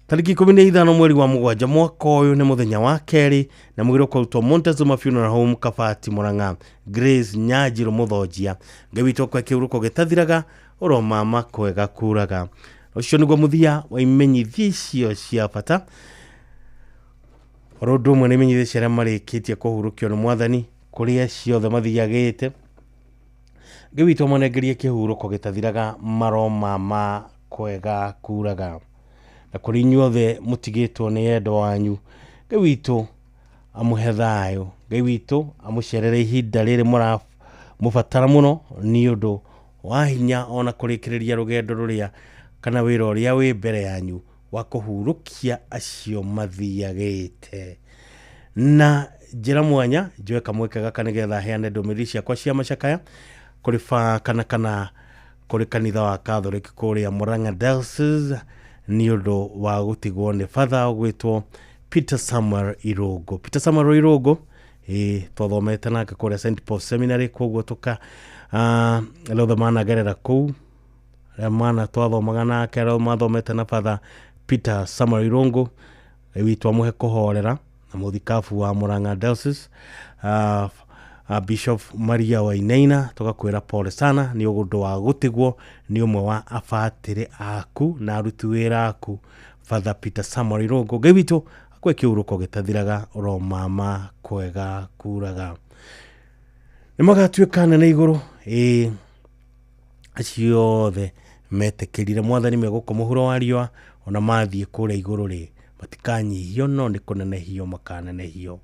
tarĩki 15 mweri wa 7 mwaka ũyũ nĩ mũthenya wa kerĩ na mwĩrĩ ũkarutwo Montezuma Funeral Home Kabati Murang'a. Grace Nyanjirũ Mũthonjia, Ngai witũ akwe kĩhurũko gĩtathiraga, ũromama kwega kuraga. Ũcio nĩguo mũthia wa imenyithia icio cia bata. Oro ũndũ ũmwe nĩ imenyithia cia arĩa marĩkĩtie kũhurũkio nĩ mwathani kũrĩa ciothe mathiagĩte. Ngai witũ amanengerie kĩhurũko gĩtathiraga, maromama kwega kuraga. Na kũrĩ inyuothe mũtigĩtwo nĩ endwa wanyu, Ngai witũ amũhe thayũ. Ngai witũ amũcerere ihinda rĩrĩ mũbatara mũno nĩ ũndũ wa hinya ona kũrĩkĩrĩria rũgendo rũrĩa kana wĩra ũrĩa wĩ mbere yanyu wa kũhurũkia acio mathiagĩte. Na njĩra mwanya njoe kamweke gaka nĩgetha heane ndũmĩrĩri ciakwa cia macakaya kũrĩ kana kũrĩ kanitha wa Catholic kũrĩa Murang'a Diocese. Nĩ ũndũ wa gũtigwo nĩ batha ũgwĩtwo Peter Samuel Irũngũ. Peter Samuel Irũngũ ĩ twathomete nake kũrĩa St Paul Seminary, koguo tũka arĩa othe managerera kũu, arĩa mana twathomaga nake, arĩa mathomete na batha Peter Samuel Irũngũ, Ngai witũ amũhe kũhorera. Na mũthikabu wa Murang'a Diocese Bishop Maria Wainaina, tũgakwĩra pole sana nĩ ũndũ wa gũtigwo nĩ ũmwe wa abatĩrĩ aku na aruti wĩra aku Father Peter Samuel Irũngũ. Ngai witũ akwe kĩhurũko gĩtathiraga, oro mama kwega kuraga. Nĩ magatuĩka nene igũrũ ĩ acio othe metĩkĩrire mwathani megũkũ mũhuro wa riũa, ona mathiĩ kũrĩa igũrũ rĩ matikanyihio, no nĩ kũnenehio makanenehio.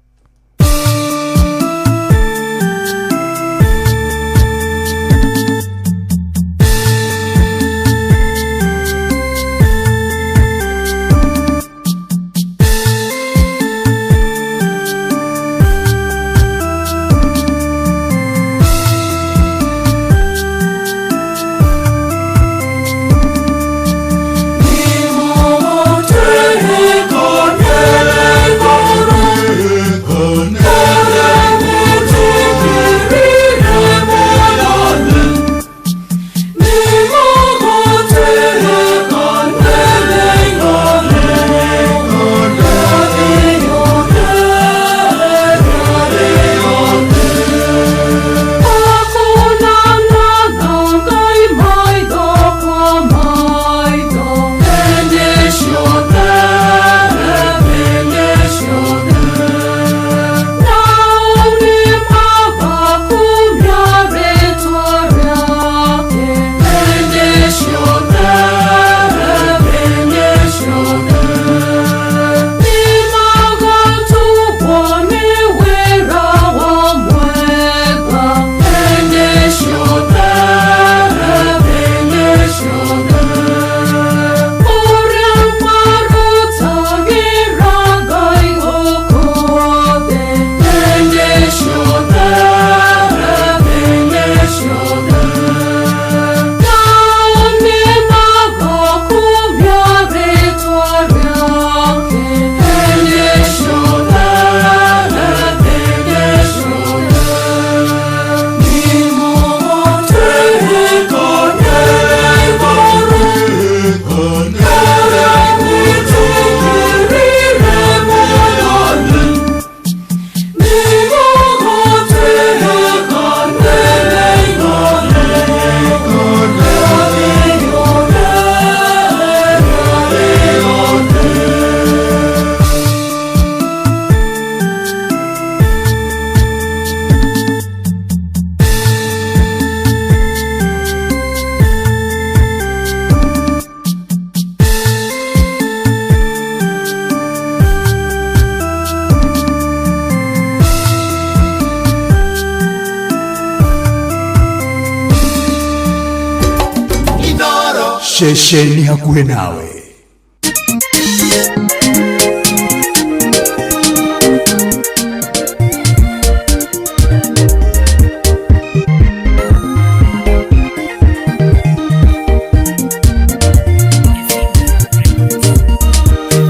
Ceceni hakuhĩ nawe.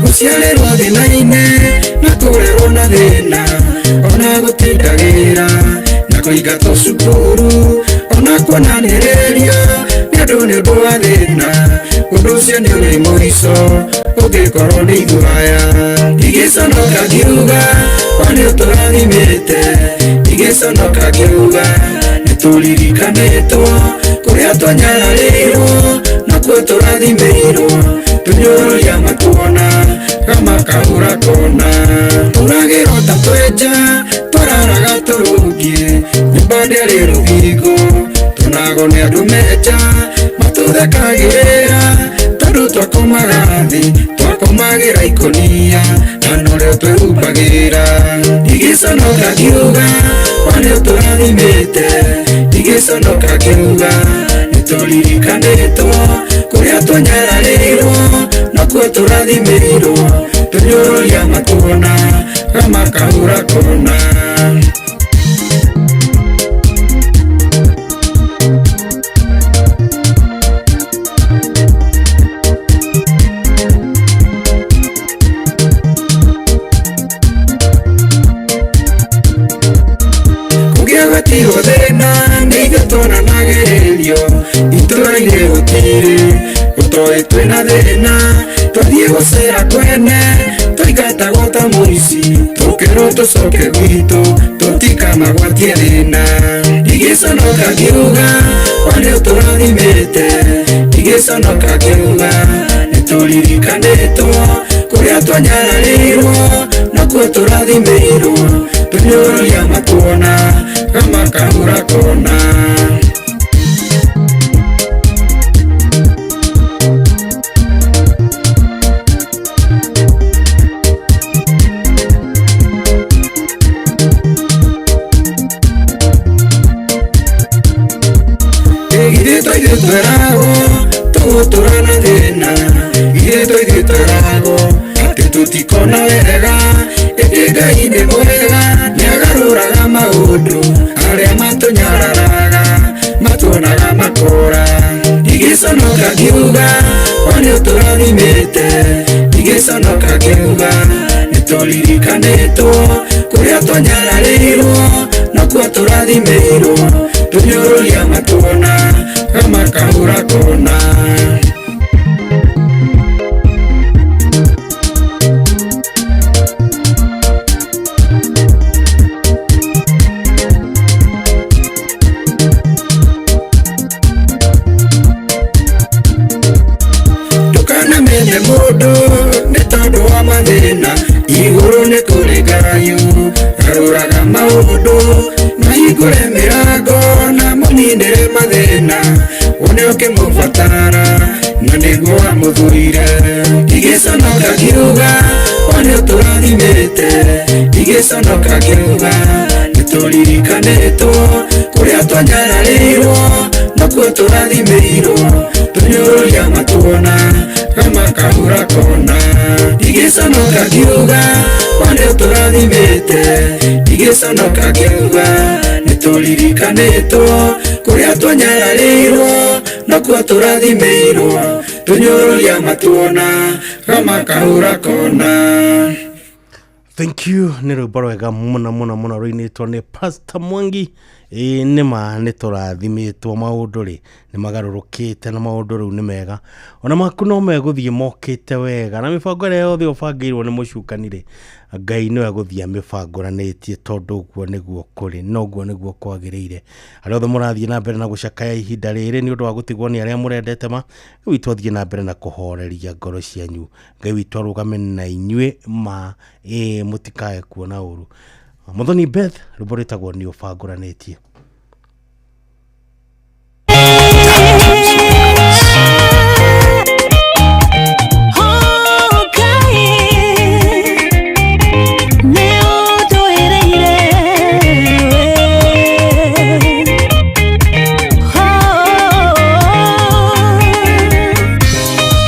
Gũciarĩrwo thĩna-inĩ na kũrerwo na thĩna, ona gũtindagĩra na kũingatwo cukuru, ona kuonanĩrĩria nĩ andũ nĩ ũndũ wa thĩna. Ũndũ ũcio nĩ ũrĩ mũico ũngĩkorwo nĩ ithuaya. Ndigĩconoka ngiuga kwa nĩ ũtũrathimĩte, ndigĩconoka ngiuga nĩ tũririkanĩtwo kũrĩa twanyararĩirwo nakuo tũrathimĩirwo. Tũnyũrũria matuona kama kahũra kona, tũragĩrwo ta twenja twararaga tũrũngie, nyũmba ndĩarĩ rũthingo tũnagwo nĩ andũ menja matũthekagĩrĩra tondũ twakomaga thĩ, twakomagĩra ikũnia na norĩo twĩhumbagĩra. Ndigĩconoka ngiuga kwa nĩ ũtũrathimĩte, ndigĩconoka ngiuga nĩ tũririkanĩtwo kũrĩa twanyararĩirwo nakuo tũrathimĩirwo. Tũnyũrũria matuona kama kahũra kona. Twaretirwo thĩna nĩ ithuĩ tuonanagĩrĩrio itũra-inĩ gũtirĩ ũtoĩ twĩna thĩna twathiĩ gũcera kwene twaingatagwo ta mũici tũkerwo tũcoke gwitũ tũtikamagwatie thĩna ndigĩconoka ngiuga kwa nĩ ũtũrathimĩte ndigĩconoka ngiuga nĩtũririkanĩtwo kũrĩa twanyararĩirwo nakuo tũrathimĩirwo tũnyũrũria matuona gamakahũra kona. Githĩ ithuĩ tweragwo tũgũtũra na thĩna githĩ to ithuĩ tweragwo atĩ tũtikona wega ĩndĩ Ngai nĩ mwega nĩagarũraga maũndũ arĩa matũnyararaga matuonaga makora ndigĩconoka ngiuga kwa nĩ ũtũrathimĩte ndigĩconoka ngiuga nĩtũririkanĩtwo kũrĩa twanyararĩirwo nakuo tũrathimĩirwo tũnyũrũria matuona gamakahũra kona. Ndũkanamene mũndũ nĩ tondũ wa mathĩna igũrũ nĩ kũrĩ Ngai arũraga maũndũ mahingũre mĩrango na mũninĩre mathĩna wone ũkĩmũbatara na nĩguo amũthũire ndigĩconoka ngiuga kwa nĩ ũtũrathimĩte ndigĩconoka ngiuga nĩtũririkanĩtwo kũrĩa twanyararĩirwo nakuo tũrathimĩirwo tũnyũrũria matuona gamakahũra kona ndigĩconoka ngiuga kwa nĩ ũtũrathimĩte ndigĩconoka ngiuga nĩtũririkanĩtwo kũrĩa twanyararĩirwo nakuo tũrathimĩirwo tũnyũrũria matuona gamakahũra kona. Thank you nĩ rwĩmbo rwega mũno mũno mũno rũinĩtwo nĩ Pastor Mwangi. Ĩĩ nĩma nĩ tũrathimĩtwo maũndũ rĩ nĩ magarũrũkĩte na maũndũ rĩu nĩ mega ona maku no megũthiĩ mokĩte wega na mĩbango ĩrĩa yothe ũbangĩirwo nĩ mũcukani rĩ Ngai nĩwe gũthiĩ amĩbangũranĩtie tondũ ũguo nĩguo kũrĩ na ũguo nĩguo kwagĩrĩire. Arĩa othe mũrathiĩ na mbere na gũcakaya ihinda rĩrĩ nĩ ũndũ wa gũtigwo nĩ arĩa mũrendete ma Ngai witũ athiĩ na mbere na kũhoreria ngoro cianyu. Ngai witũ arũgame na inyuĩ ma ĩĩ mũtikae kuona ũru. Muthoni Beth rwĩmbo rwĩtagwo nĩ ũbangũranĩtie.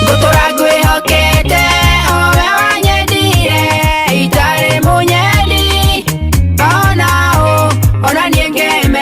Ngũtũra ngwĩhokete o we wanyendire itarĩ mũnyendi ona ũ ona niĩ ngeme.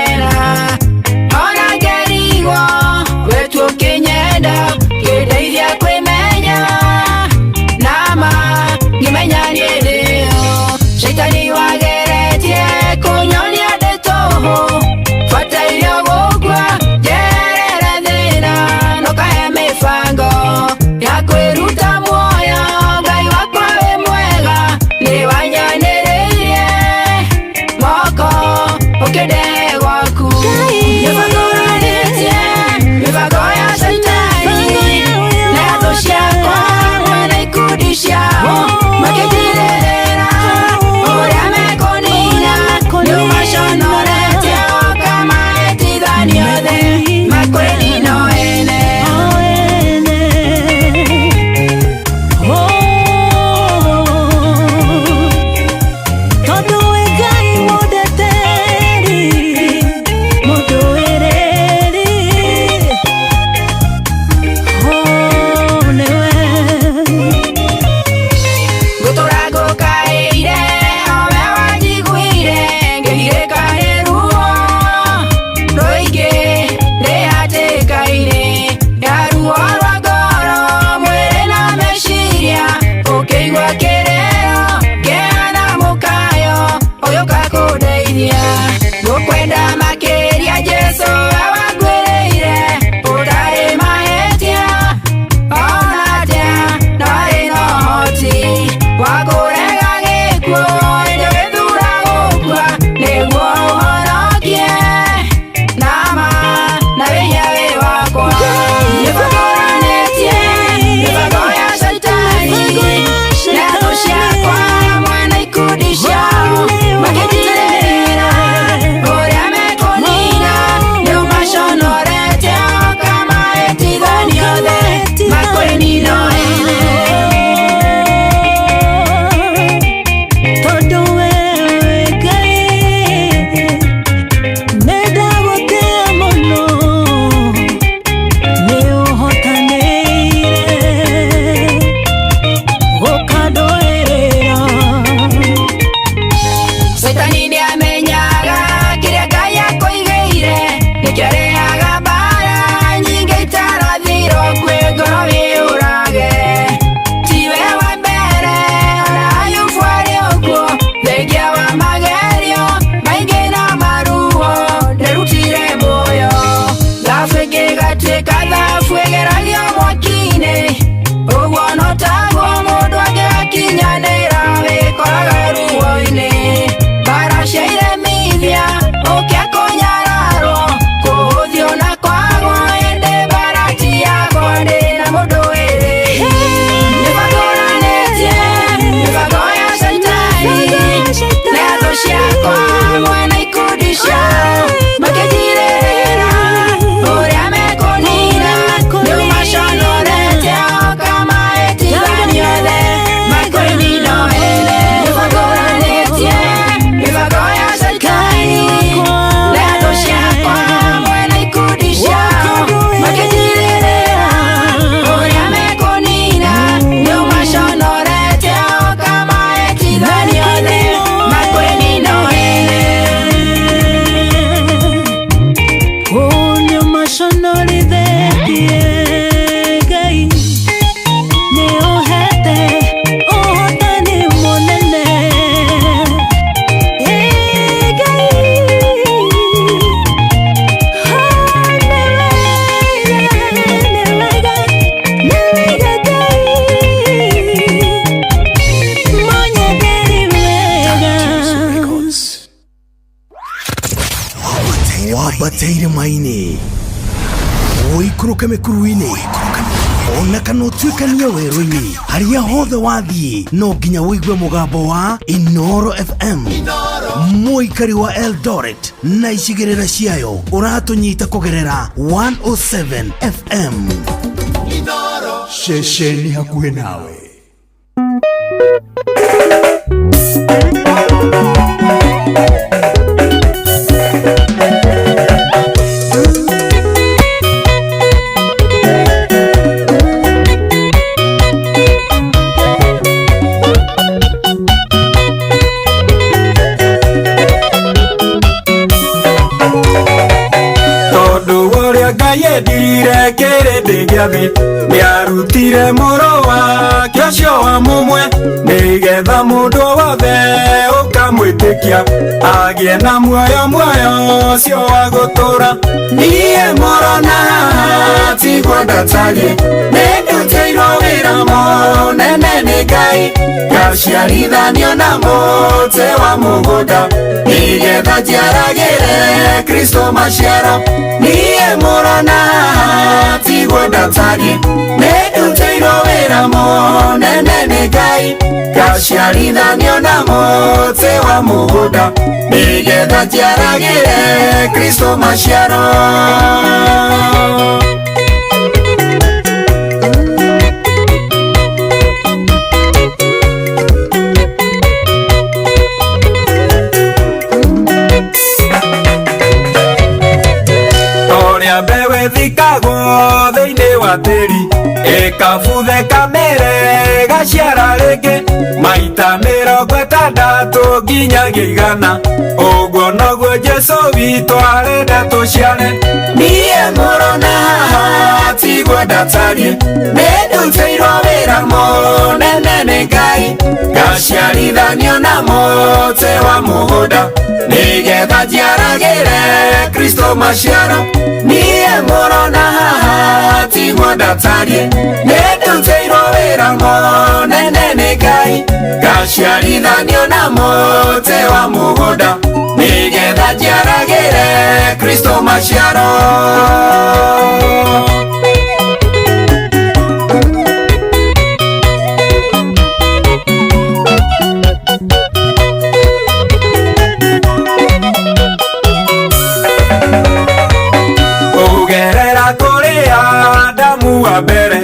Wambate irĩma-inĩ, ũikũrũke mĩkuru-inĩ, ona kana ũtuĩkanie werũ-inĩ, harĩa hothe wathiĩ no nginya ũigue mũgambo wa Inoro FM. Mũikari wa Eldoret na icigĩrĩra ciayo ũratũnyita kũgerera 107 FM. Ceceni hakuhĩ nawe. Tondũ ũrĩa Ngai endire kĩrĩndĩ gĩa thĩ, nĩarutire mũrũ wake ũcio wa mũmwe, nĩgetha mũndũ wothe ũkamwĩtĩkia agĩe na muoyo, muoyo ũcio wa gũtũũra. Niĩ mũrona tiguo ndatariĩ, nĩndutĩirwo wĩra mũnene nĩ Ngai, ngaciarithanio na mũtĩ wa mũgũnda, nĩgetha njiaragĩre Kristo maciaro. Niĩ mũrona tiguo ndatariĩ, nĩndutĩirwo wĩra mũnene nĩ Ngai, ngaciarithanio na mũtĩ wa mũgũnda, nĩgetha njiaragĩre Kristo maciaro. Ũrĩa mbeũ ĩthikagwo thĩinĩ wa tĩri, ĩkabuthe kamere gaciara rĩngĩ maita 60 nginyagia 100, ũguo noguo Jesũ witũ arenda tũciare. Niĩ mũrona tiguo ndatariĩ, nĩndutĩirwo wĩra mũnene nĩ Ngai, ngaciarithanio na mũtĩ wa mũgũnda, nĩgetha njiaragĩre Kristo maciaro. Niĩ mũrona tiguo ndatariĩ, nĩndutĩirwo wĩra mũnene nĩ Ngai, ngaciarithanio na mũtĩ wa mũgũnda, nĩgetha njiaragĩre Kristo maciaro. Kũgerera kũrĩ Adamu wa mbere,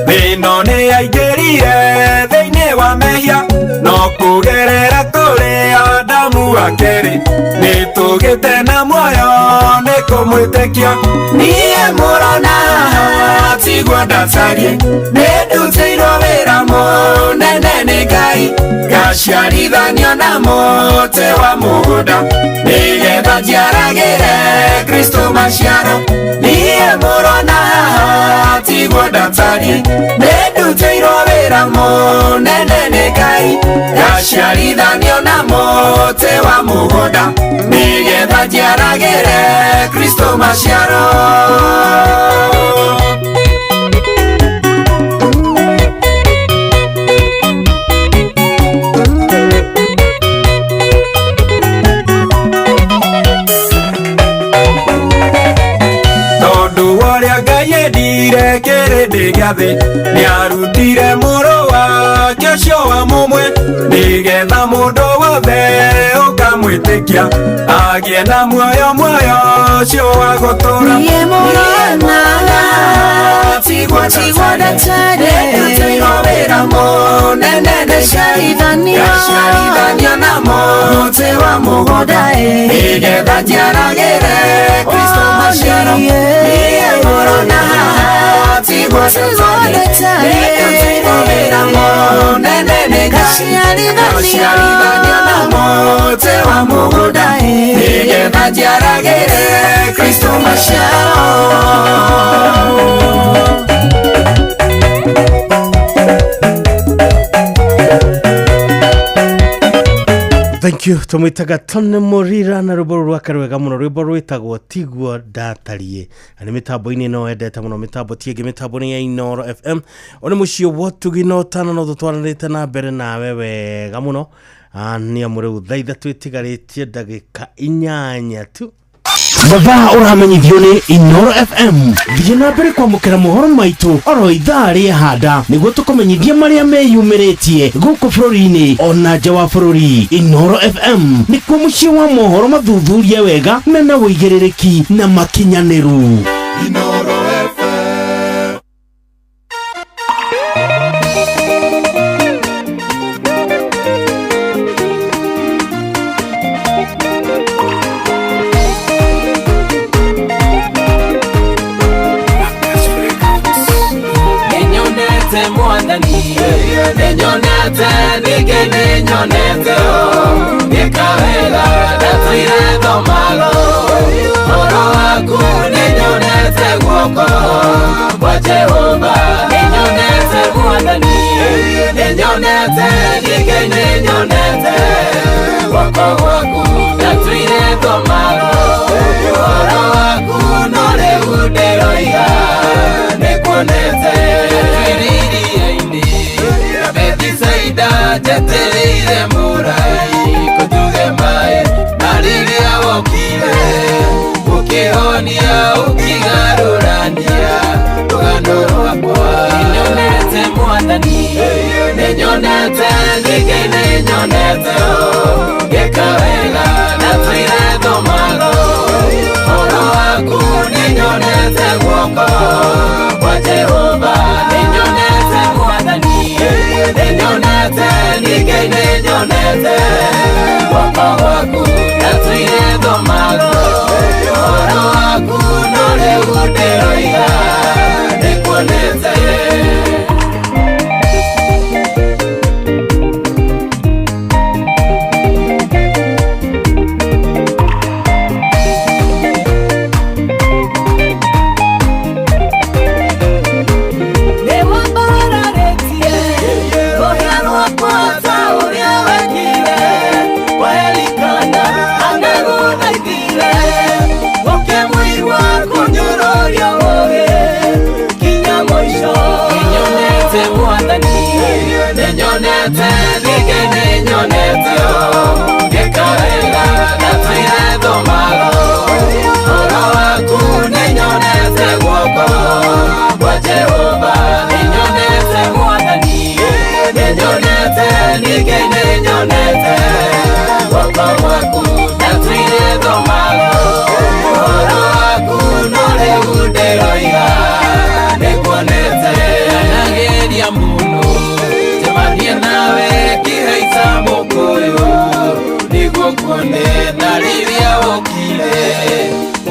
thĩno nĩ aingĩrire thĩinĩ wa mehia, no kũgerera kũrĩ Adamu wa kerĩ, nĩ tũgĩte na muoyo nĩ kũmwĩtĩkia. Niĩ mũrona tiguo ndatariĩ, nĩndutĩirwo wĩra mũnene nĩ Ngai, ngaciarithanio na mũtĩ wa mũgũnda, nĩgetha njiaragĩre Kristo maciaro. Niĩ mũrona tiguo ndatariĩ, nĩndutĩirwo wĩra mũnene nĩ Ngai, ngaciarithanio na mũtĩ wa mũgũnda, nĩgetha njiaragĩre Kristo maciaro. Tondũ ũrĩa Ngai endire kĩrĩndĩ gĩa thĩ, nĩarutire mũrũ wake ũcio wa mũmwe, nĩgetha mũndũ wothe ũkamwĩtĩkia agĩe na muoyo, muoyo ũcio wa gũtũũra. Niĩ mũrona tiguo tiguo ndatariĩ, nĩndutĩirwo wĩra mũnene nĩ Ngai, ngaciarithanio na mũtĩ wa mũgũnda, nĩgetha njiaragĩre Kristo maciaro. Niĩ mũrona tiguo ndatariĩ, nĩndutĩirwo wĩra mũnene nĩ Ngai, ngaciarithanio na mũtĩ wa mũgũnda, nĩgetha njiaragĩre Kristo maciaro. Thank you. Tumwitaga Tony Murira na rwĩmbo rwake rwega mũno, rwĩmbo rwĩtagwo tiguo ndatariĩ. Na nĩ mĩtambo-inĩ ĩno wendete mũno, mĩtambo ti ĩngĩ, mĩtambo nĩ ya Inoro FM. Ũyũ nĩ mũciĩ wa ũtugi na ũtana, no tũtwaranĩte na mbere nawe wega mũno. Nĩ amu rĩu thaa 3 ĩtigarĩtie ndagĩka 8 tu. Mathaa ũramenyithio nĩ Inoro FM. Thiĩ na mbere kwamũkĩra mohoro maitũ oro ithaa rĩa handa nĩguo tũkũmenyithie marĩa meyumĩrĩtie gũkũ bũrũri-inĩ ona nja wa bũrũri. Inoro FM nĩkuo mũciĩ wa mohoro mathuthurie wega mena ũigĩrĩrĩki na makinyanĩru. Inoro FM. Ninyonete mwathani, ninyonete ningĩ ninyonete ngĩka wega ndatũire thomago ũhoro waku, ninyonete guoko kwa Jehova, ninyonete mwathani, ninyonete ningĩ ninyonete guoko gwaku, ndatũire thomago ũhoro waku, no rĩu ndĩroiga nĩkuonete. Iria-inĩ Bethisaida njetereire mũrai kũnjuge maĩ, na rĩrĩa wokire ũkĩhonia ũkĩgarũrania rũgano rwakwa. Nĩnyonete mwathani, nĩnyonete ningĩ nĩnyonete ngĩka wega ndatũire thomago ũhoro waku, nĩnyonete guoko kwa Jehova, nĩnyonete mwathani, nĩnyonete ningĩ nĩnyonete guoko gwaku, ndatũire thomago ũhoro waku, no rĩu ndĩroiga nĩkuonete. Nĩwambararĩtie rũhĩa rwakwa ta ũrĩa wekire kwa Elikana, anagũthaithire ũkĩmũigua kũnyũrũrio ũgĩ kinya mũico. Nĩnyonete mwathani, nĩnyonete ningĩ nĩnyonete ngĩka wega ndatũire thomago ũhoro waku, nĩnyonete guoko kwa Jehova, nĩnyonete mwathani, nĩnyonete ningĩ nĩnyonete guoko gwaku, ndatũire thomago ũhoro waku, no rĩu ndĩroiga nĩkuonete. Ndanageria mũno njemanie nawe ngĩhaica mũkũyũ nĩguo kuone, na rĩrĩa wokire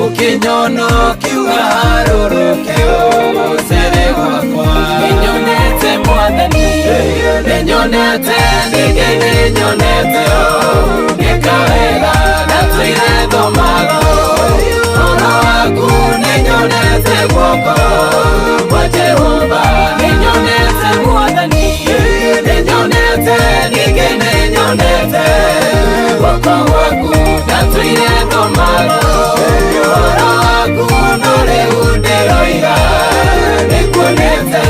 ũkĩnyona ũkiuga harũrũke ũcere gwakwa. Nĩnyonete mwathani, nĩnyonete ningĩ nĩnyonete ngĩka wega ndatũire thomago ũhoro waku, nĩnyonete guoko kwa Jehova, nĩnyonete mwathani, nĩnyonete ningĩ nĩnyonete guoko gwaku, ndatũire thomago ũhoro waku, no rĩu ndĩroiga nĩkuonete.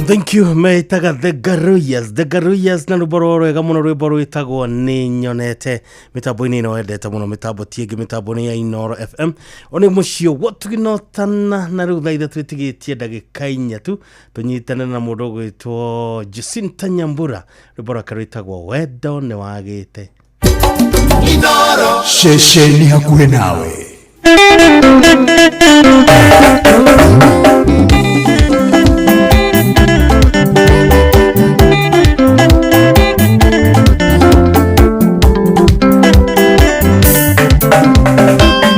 Thank you metaga The Garuyas, The Garuyas na rwĩmbo rwao rwega mũno, rwĩmbo rwĩtagwo nĩ nyonete. Mĩtambo-inĩ ĩno wendete mũno, mĩtambo ti ĩngĩ, mĩtambo nĩ ya Inoro FM. O nĩ mũciĩ wotũginotana na rĩu thaa ithatũ ĩtigĩtie ndagĩka inya tu tũnyitane na mũndũ ũgwĩtwo Jacinta Nyambura, rwĩmbo rwake rwĩtagwo wendo nĩ wagĩte. Inoro ceceni hakuhĩ nawe.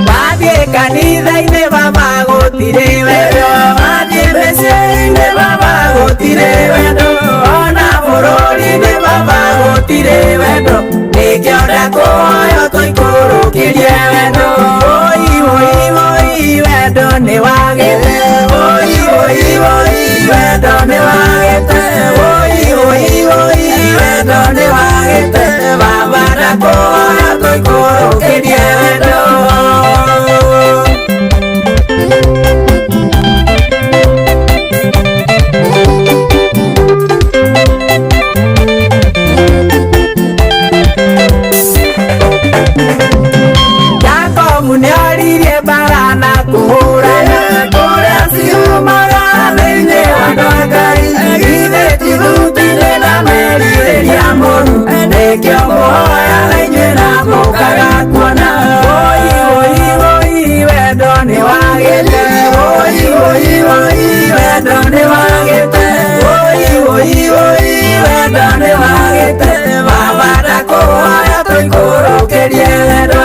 Wathiĩ kanitha-inĩ baba gũtirĩ wendo, wathiĩ mĩciĩ-inĩ baba gũtirĩ wendo, ona bũrũri-inĩ baba gũtirĩ wendo, nĩkĩo ndakũhoya tũikũrũkĩrie wendo. Wũi wũi wũi wendo nĩ wagĩte, wũi wũi wũi wendo nĩ wagĩte, wũi wũi wũi wendo nĩ wagĩte, baba ndakũhoya tũikũrũkĩrie wendo. wagĩte Woi woi woi wendo nĩ wagĩte Woi woi woi wendo nĩ wagĩte Baba ndakũhoya tũikũrũkĩrie wendo.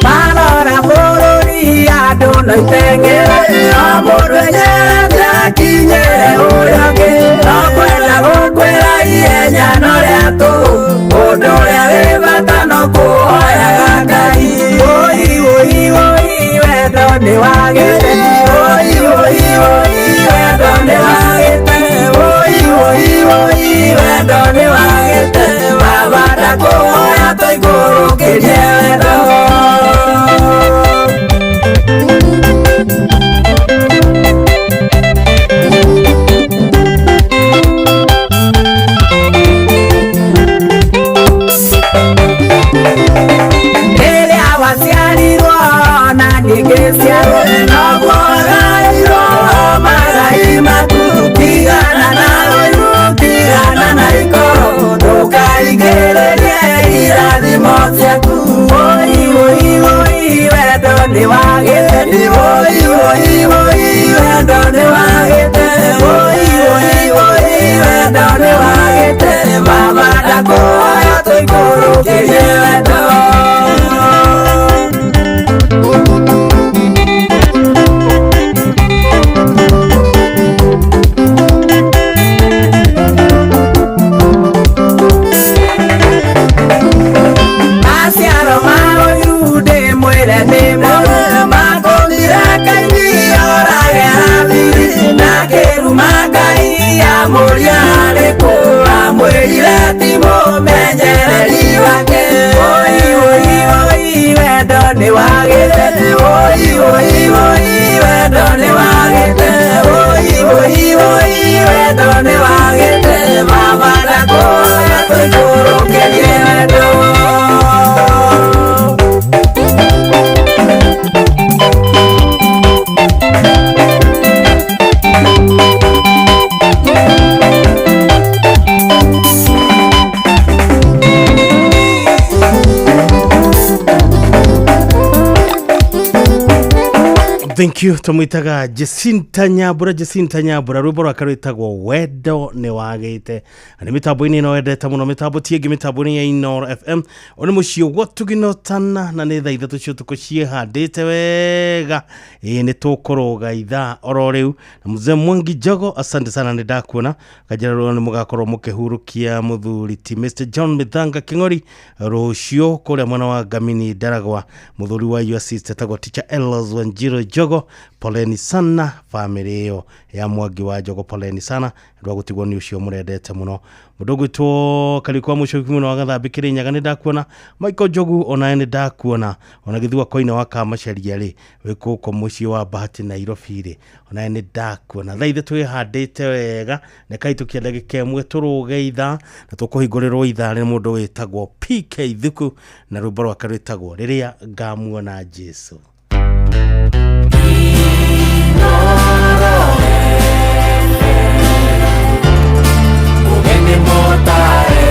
Marora bũrũri andũ no iteng'ere no mũndũ enyerete akinyĩre ũrĩa ũngĩ no kwenda gũkwĩra ihenya no rĩa tũhũ ũndũ ũrĩa wĩ bata no kũhoyaga Ngai. Woi woi woi wendo nĩ wagĩte Woi woi woi wendo nĩ wagĩte Woi woi woi wendo nĩ wagĩte Baba ndakũhoya tũikũrũkĩrie wendo. Rĩrĩa waciarirwo na ngĩgĩciarwo noguo wagairwo magai maku tigana na ũiru tigana na ikoro ndũkaingĩrĩrie irathimo ciaku. Woi woi woi wendo nĩ wagĩte Woi woi woi wendo nĩ wagĩte Woi woi woi wendo nĩ wagĩte Baba ndakũhoya tũikũrũkĩrie wendo. Maciaro ma ũiru ndĩmwĩre nĩ moru makũmira Kaini orage Habili na kĩruma Ngai amũria arĩkũ amwĩrire ti mũmenyereri wake. Woi woi woi wendo nĩ wagĩte Woi woi woi wendo nĩ wagĩte Woi woi woi wendo nĩ wagĩte Baba ndakũhoya tũikũrũkĩrie wendo. Thank you tumwitaga Jacinta Nyambura. Jacinta Nyambura rwimbo rwake rwitagwo wendo nĩ wagĩte na nĩ mĩtambo-inĩ ĩno wendete mũno mĩtambo ti ĩngĩ mĩtambo-inĩ ya Inooro FM ũyũ nĩ mũciĩ gwatunginotana na nĩ thaa 3 cia ũtukũ ciĩhandĩte wega ĩĩ nĩ tũkũrũga ithaa oro rĩu na mzee Mwangi Njogo asante sana nĩ ndakuona kanjĩra rũrũ nĩ mũgakorwo mũkĩhurũkia mũthuri ti Mr John Mithanga Kĩng'ori rũciũ kũrĩa mwena wa Ngamini Ndaragwa mũthuri wa your sister etagwo Teacher Elos Wanjiro Njogo poleni sana family ĩyo ya Mwangi wa Njogo poleni sana rwa gũtigwo nĩ ũcio mũrendete mũno mũndũ ũgwĩtwo Kariũki wa Mũcũki mũno wa Gathambi Kĩrĩnyaga nĩ ndakuona Michael Njogu onawe nĩ ndakuona ona Gĩthua Koine wa Kamacaria rĩ wĩ gũkũ mũciĩ wa Bahati Nairobi rĩ onawe nĩ ndakuona thaa 3 twĩhandĩte wega nekaitũkia ndagĩka 1 tũrũge ithaa na tũkũhingũrĩrwo ithaa nĩ mũndũ wĩtagwo PK Thuku na rwĩmbo rwake rwĩtagwo rĩrĩa ngamuona Jesu. Ugeni motare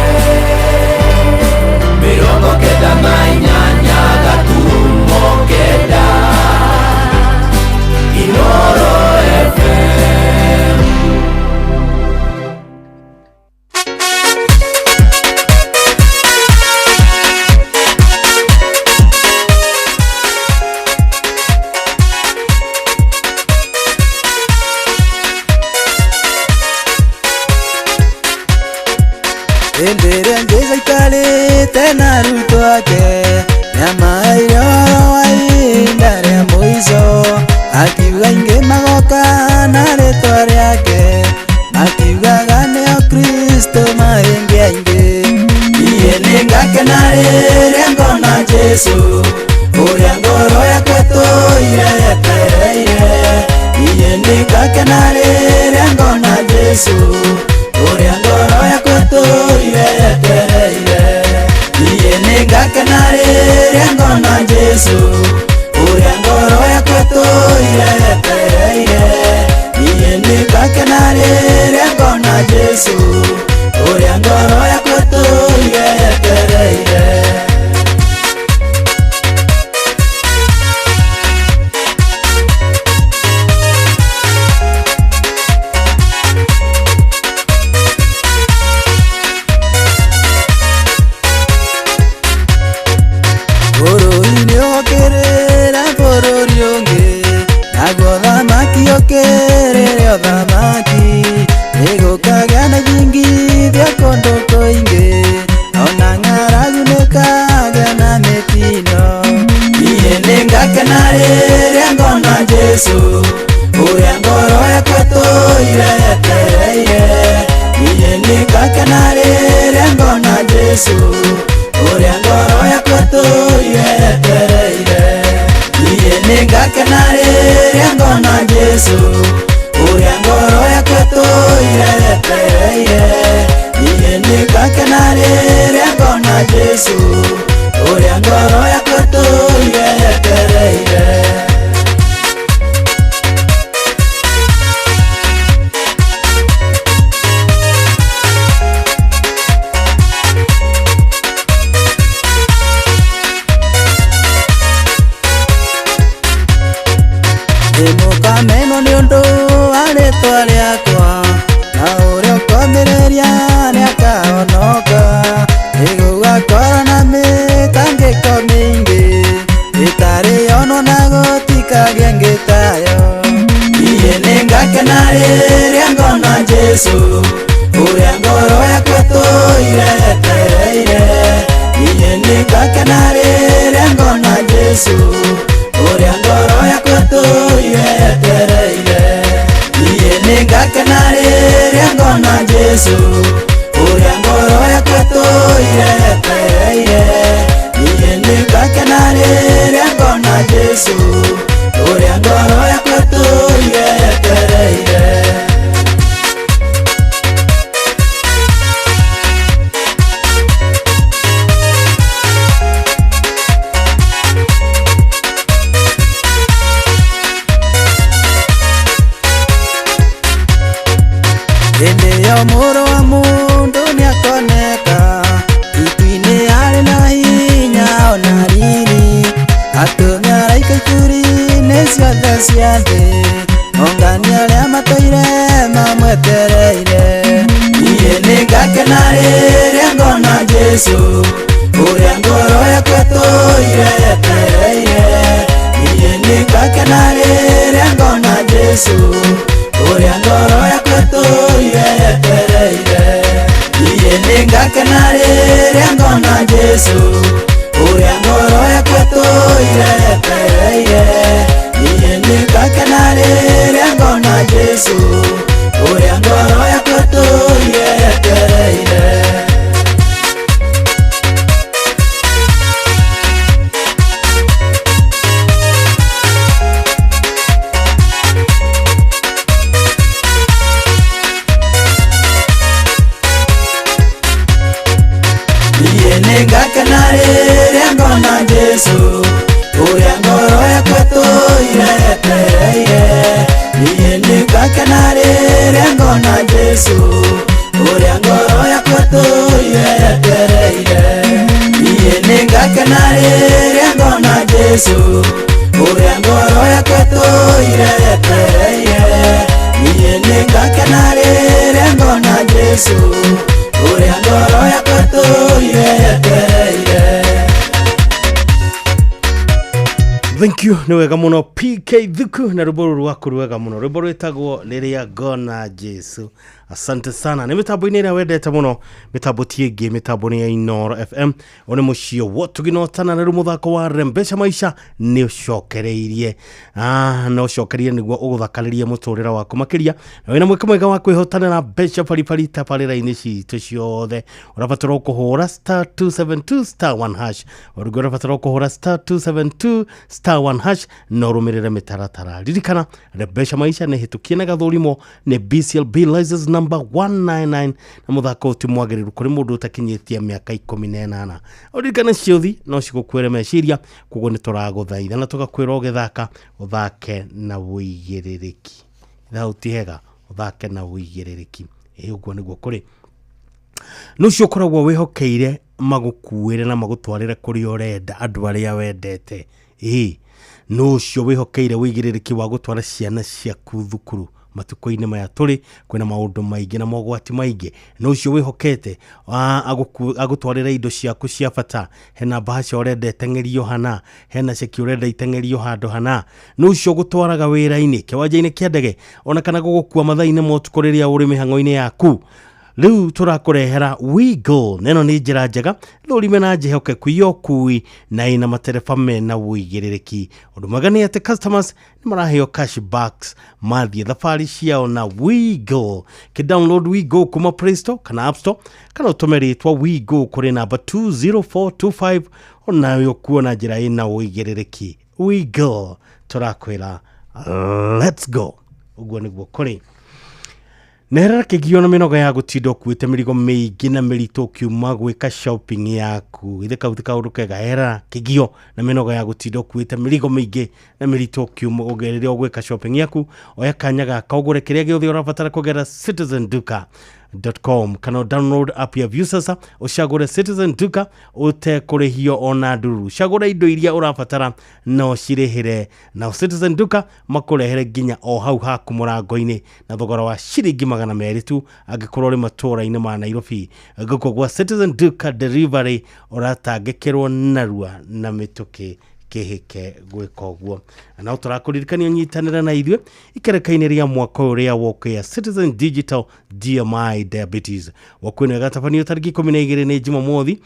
98.9 Inooro FM. Hĩndĩ ĩrĩa Jesũ aikarĩte na arutwo ake nĩamaheire ũhoro wa ihinda rĩa mũico akiuga aingĩ magoka na rĩtwa rĩake makiugaga nĩo Kristo mahĩngĩ aingĩ. Niĩ nĩngakena rĩrĩa ngona Jesũ ũrĩa ngoro yakwa ĩtũire yetereire. Niĩ nĩngakena rĩrĩa ngona Jesũ ũrĩa ngoro yakwa ĩtũire yetereire. Niĩ nĩngakena rĩrĩa ngona Jesũ ũrĩa ngoro yakwa ĩtũire yetereire. Jesu ũrĩa ngoro yakwa ĩtũire yetereire. Bũrũri-inĩ ũkĩrĩra bũrũri ũngĩ, naguo thamaki ũkĩrĩre ũthamaki, nĩgũkagĩa na ithingithia kũndũ kũingĩ, ona ng'aragu nĩkagĩa na mĩtino. Niĩ nĩngakena rĩrĩa ngona Jesu ũrĩa ngoro yakwa ĩtũire yetereire. Niĩ nĩngakena rĩrĩa ngona Jesu ũrĩa ngoro yakwa ĩtũire yetereire. Niĩ nĩngakena rĩrĩa ngona Jesu ũrĩa ngoro yakwa ĩtũire yetereire. Niĩ nĩngakena rĩrĩa ngona Jesu ũrĩa ngoro yakwa ĩtũire yetereire. Ndĩmũkameno nĩ ũndũ wa rĩtwa rĩakwa, na ũrĩa ũkomĩrĩria nĩakahonoka. Nĩgũgakorwo na mĩtangĩko mĩingĩ ĩtarĩ yonwo na gũtikagĩa ĩngĩ tayo. Niĩ nĩngakena rĩrĩa ngona Jesu ũrĩa ngoro yakwa ĩtũire yetereire. Niĩ nĩngakena rĩrĩa ngona Jesu ũrĩa ngoro yakwa ĩtũire yetereire. Niĩ nĩngakena rĩrĩa ngona Jesu ũrĩa ngoro yakwa ĩtũire yetereire. Niĩ nĩngakena rĩrĩa ngona Jesu ũrĩa ngoro yakwa ĩtũire yetereire. Hĩndĩ ĩyo mũrũ wa mũndũ nĩakoneka itu-inĩ arĩ na hinya ona riri, atũmia araika ituri-inĩ ciothe cia thĩ, ongania arĩa matũire mamwetereire. Niĩ nĩngakena rĩrĩa ngona Jesu ũrĩa ngoro yakwa ĩtũire yetereire. Niĩ nĩngakena rĩrĩa ngona Jesu ũrĩa ngoro yakwa ĩtũire yetereire. Niĩ nĩngakena rĩrĩa ngona Jesu ũrĩa ngoro yakwa ĩtũire yetereire. Niĩ nĩngakena rĩrĩa ngona Jesu ũrĩa ngoro yakwa ĩtũire yetereire. Niĩ nĩngakena rĩrĩa ngona Jesu ũrĩa ngoro yakwa ĩtũire yetereire. Niĩ nĩngakena rĩrĩa ngona Jesu ũrĩa ngoro yakwa ĩtũire yetereire. Niĩ nĩngakena rĩrĩa ngona Jesu ũrĩa ngoro yakwa ĩtũire yetereire. Niĩ nĩngakena rĩrĩa ngona Jesu ũrĩa ngoro yakwa ĩtũire yetereire. Thank you nĩ wega mũno PK Thuku na rwĩmbo rũrũ rwaku rwega mũno, rwĩmbo rwĩtagwo rĩrĩa ngona Jesu. Asante sana. Nĩ mĩtambo-inĩ ĩrĩa wendete mũno, mĩtambo ti ĩngĩ, mĩtambo nĩ ya Inooro FM. Ũyũ nĩ mũciĩ wotuginotana na rĩu mũthako wa Rembesha Maisha nĩ ũcokereirie. Na ũcokereirie nĩguo ũgũthakarĩrie mũtũrĩre waku makĩria, na wĩna mweke mwega wa kwĩhotanĩra mbeca baribari tabarĩra-inĩ citũ ciothe. Ũrabatara kũhũra star 272 star 1 hash, ũrĩngĩ ũrabatara kũhũra star 272 star 1 hash na ũrũmĩrĩre mĩtaratara. Ririkana Rembesha Maisha nĩ hĩtũkie na gathũrimwo nĩ BCLB license number 199 na mũthako ũyũ ti mwagĩrĩru kũrĩ mũndũ ũtakinyĩtie mĩaka 18. Ũririkane ciũthi no cigũkuĩre meciria, koguo nĩ tũragũthaitha na tũgakwĩra ũgĩthaka ũthake na ũigĩrĩrĩki. Ithaa ti hega, ũthake na ũigĩrĩrĩki. Ĩ ũguo nĩguo kũrĩ. Nũ ũcio ũkoragwo wĩhokeire magũkuĩre na magũtwarĩre kũrĩa ũrenda andũ arĩa wendete? Ĩ nũ ũcio wĩhokeire ũigĩrĩrĩki wa gũtwara ciana ciaku thukuru? Matukũ-inĩ maya tũrĩ kwĩna maũndũ maingĩ na mogwati maingĩ. Nũ ũcio wĩhokete agũtwarĩre indo ciaku cia bata? Hena mbahaca ũrenda ĩteng'erio hana, hena ceki ũrenda iteng'erio handũ hana. Nũ ũcio ũgũtwaraga wĩra-inĩ, kĩwanja-inĩ kĩa ndege, ona kana gũgũkua mathaa-inĩ ma ũtukũ rĩrĩa ũrĩ mĩhang'o-inĩ yaku? Rĩu tũrakũrehera WeGo, na ĩno nĩ njĩra njega thũrime na njĩhokeku ya ũkui na ĩna matereba mena ũigĩrĩrĩki. Ũndũ mwega nĩ atĩ customers nĩ maraheo cashbacks mathiĩ thabarĩ ciao na WeGo. Kĩ-download WeGo kuma Play Store kana App Store, kana ũtũme rĩtwa WeGo kũrĩ namba 20425, onawe ũkuo na njĩra ĩna ũigĩrĩrĩki. WeGo, tũrakwĩra let's go. Ũguo nĩguo kũrĩ. Neherera kĩgio na mĩnoga ya gũtinda ũkuĩte mĩrigo mĩingĩ na mĩritũ ũkiuma gwĩka shopping yaku. Githĩ kau ti kaũndũ kega? Eherera kĩgio na mĩnoga ya gũtinda ũkuĩte mĩrigo mĩingĩ na mĩritũ ũkiuma rĩrĩa ũgwĩka shopping yaku. Oya kanya gaka ũgũre kĩrĩa gĩothe ũrabatara kũgerera Citizen Duka com kana download app ya Viusasa ũcagũre Citizen Duka ũtekũrĩhio ona ndururu. Cagũra indo iria ũrabatara na ũcirĩhĩre, na Citizen Duka makũrehere nginya o hau haku mũrango-inĩ na thogora wa ciringi 200 tu angĩkorwo ũrĩ matũũra-inĩ ma Nairobi. Gũkũ gwa Citizen Duka Delivery ũratangĩkĩrwo narua na mĩtũkĩ kĩhĩke gwĩka ũguo. Na no tũrakũririkania ũnyitanĩre na ithuĩ ikereka-inĩ rĩa mwaka ũyũ rĩa walk ya Citizen Digital DMI Diabetes. Walk ĩno ĩgatabanio tarĩki 12 nĩ Jumamothi,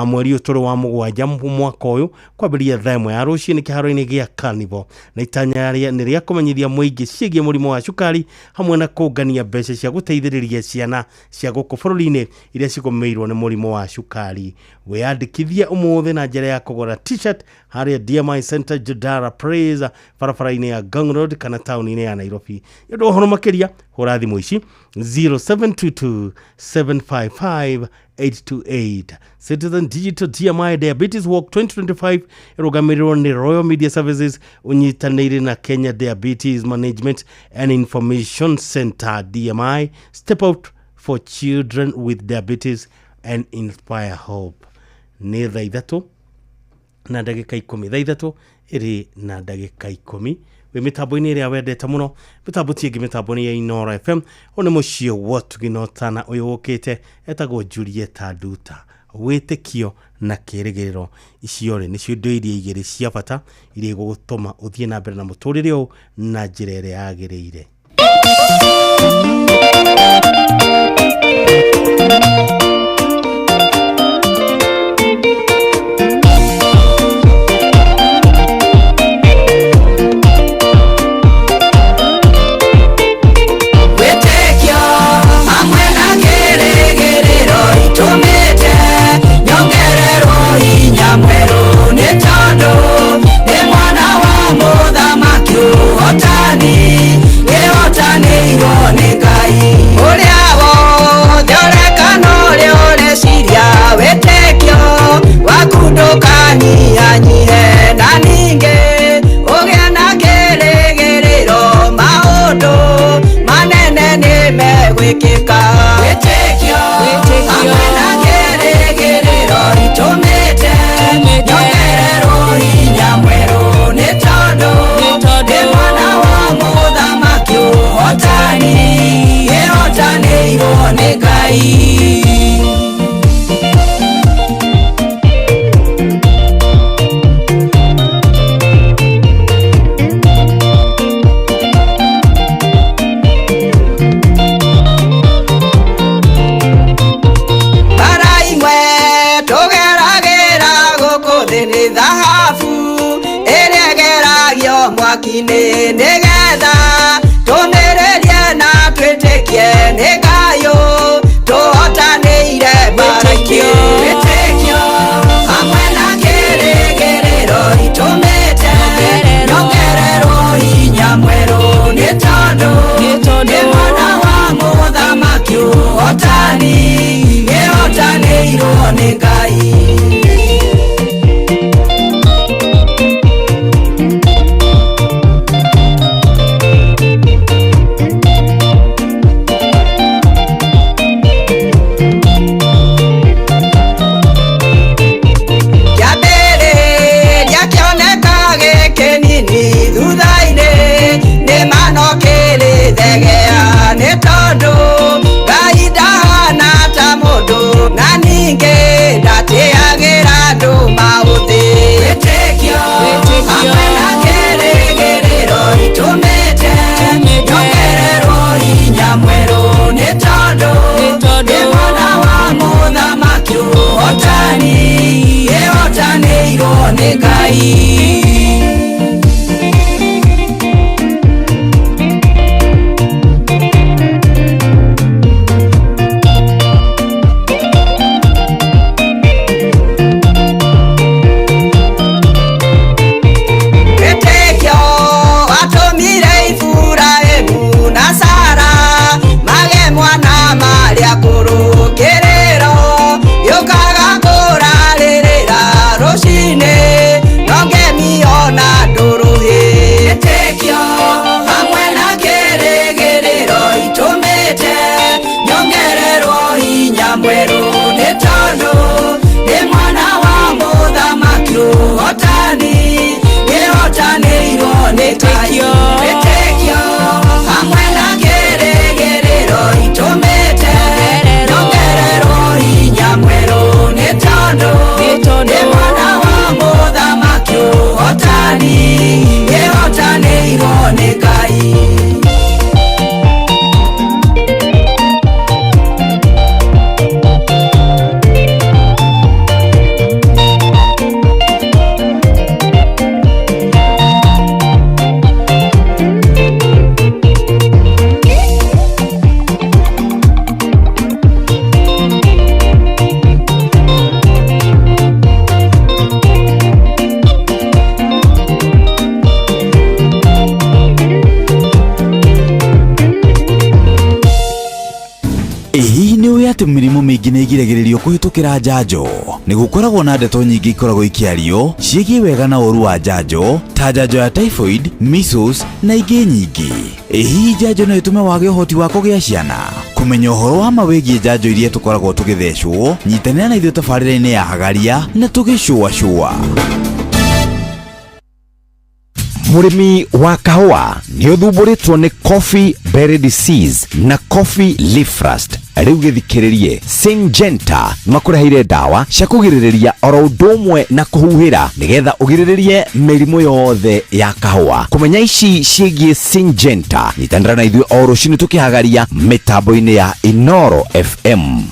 mweri ũyũ tũrĩ wa 7 mwaka ũyũ, kwambĩrĩria thaa 1 ya rũcinĩ kĩharo-inĩ gĩa Carnival. Na itanya nĩ rĩa kũmenyithia mũingĩ ciĩgiĩ mũrimũ wa cukari hamwe na kũngania mbeca cia gũteithĩrĩria ciana cia gũkũ bũrũri-inĩ iria cigũmĩirwo nĩ mũrimũ wa cukari. Wĩyandĩkithie ũmũthĩ na njĩra ya kũgũra t-shirt harĩa DMI Center, Jodara Praise, barabara-inĩ ya Ngong Road kana taũni-inĩ ya Nairobi. Nĩ ũndũ wa ũhoro makĩria hũra thimũ ici 0722 755 828. Citizen Digital DMI Diabetes Walk 2025 ĩrũgamĩrĩrwo nĩ Royal Media Services ũnyitanĩire na Kenya Diabetes Management and Information Center DMI. Step out for children with diabetes and inspire hope. Nĩ thaa 3:10, thaa 3:10 wĩ mĩtambo-inĩ ĩrĩa wendete mũno. Mĩtambo ti ĩngĩ, mĩtambo nĩ ya Inooro FM. Ũyũ nĩ mũciĩ wa ũtugi na ũtana. Ũyũ ũkĩte etagwo Julieta Nduta. Wĩtĩkio na kĩĩrĩgĩrĩro, icio rĩ nĩcio indo iria igĩrĩ cia bata iria igũgũtũma ũthiĩ na mbere na mũtũrĩre ũyũ na njĩra ĩrĩa yagĩrĩire. Wĩtĩkio hamwe na kĩĩrĩgĩrĩro itũmĩte nyongererwo hinya mwerũ, nĩ tondũ nĩ mwana wa mũthamaki ũhotani kĩhotanĩirwo nĩ Ngai. Ũrĩa wothe ũreka na ũrĩa ũreciria, wĩtĩkio waku ndũkanyihanyihe, na ningĩ ũgĩe na kĩĩrĩgĩrĩro, maũndũ manene nĩ megwĩkĩka. Wĩtĩkio hamwe na kĩĩrĩgĩrĩro itũmĩte nyongererwo hinya mwerũ, nĩ tondũ nĩ mwana wa mũthamaki ũhotani kĩhotanĩirwo nĩ Ngai. Bara imwe tũgeragĩra gũkũ thĩ nĩ thahabu ĩrĩa ĩgeragio mwaki-inĩ, nĩgetha tũmĩrĩrie na twĩtĩkie nĩ Ngai tũhotanĩire mbara-inĩ. Wĩtĩkio hamwe na kĩĩrĩgĩrĩro itũmĩte nyongererwo hinya mwerũ, nĩ tondũ nĩ mwana wa mũthamaki ũhotani kĩhotanĩirwo nĩ Ngai. nĩ Ngai. Wĩtĩkio watũmire Iburahĩmu na Sara mage mwana marĩ akũrũ. Kĩrĩro gĩũkaga kũrarĩrĩra rũcinĩ, no ngemi ona ndũrũhĩ. Wĩtĩkio hamwe na kĩrĩgĩrĩro itũmĩte nyongererwo hinya mwerũ, nĩ tondũ nĩ mwana wa mũthamaki ũhotani kĩhotanĩirwo nĩ Ngai. Wĩtĩkio hamwe na kĩrĩgĩrĩro itũmĩte nyongererwo hinya mwerũ, nĩ tondũ nĩ mwana wa mũthamaki ũhotani kĩhotanĩirwo nĩ Ngai. Ĩ hihi nĩ ũĩ atĩ mĩrimũ mĩingĩ nĩ ĩgiragĩrĩrio kũhĩtũkĩra njanjo? Nĩ gũkoragwo na ndeto nyingĩ ikoragwo ikĩario ciĩgiĩ wega na ũũru wa njanjo, ta njanjo ya typhoid, measles na ingĩ nyingĩ. Ĩ hihi njanjo no ĩtũme wage ũhoti wa kũgĩa ciana? Kũmenya ũhoro wa ma wĩgiĩ njanjo iria tũkoragwo tũgĩthecwo, nyitanĩra na ithuĩ tabarĩra-inĩ ya Hagaria na tũgĩcũacũa. Mũrĩmi wa kahũa nĩ ũthumbũrĩtwo nĩ coffee berry disease na coffee leaf rust. Rĩu gĩthikĩrĩrie, Syngenta makũreheire ndawa cia kũgirĩrĩria oro ũndũ ũmwe na kũhuhĩra nĩgetha ũgirĩrĩrie mĩrimũ yothe ya kahũa. Kũmenya ici ciĩgiĩ Syngenta, nyitanĩra na ithuĩ o rũcinĩ tũkĩhagaria mĩtambo-inĩ ya Inoro FM.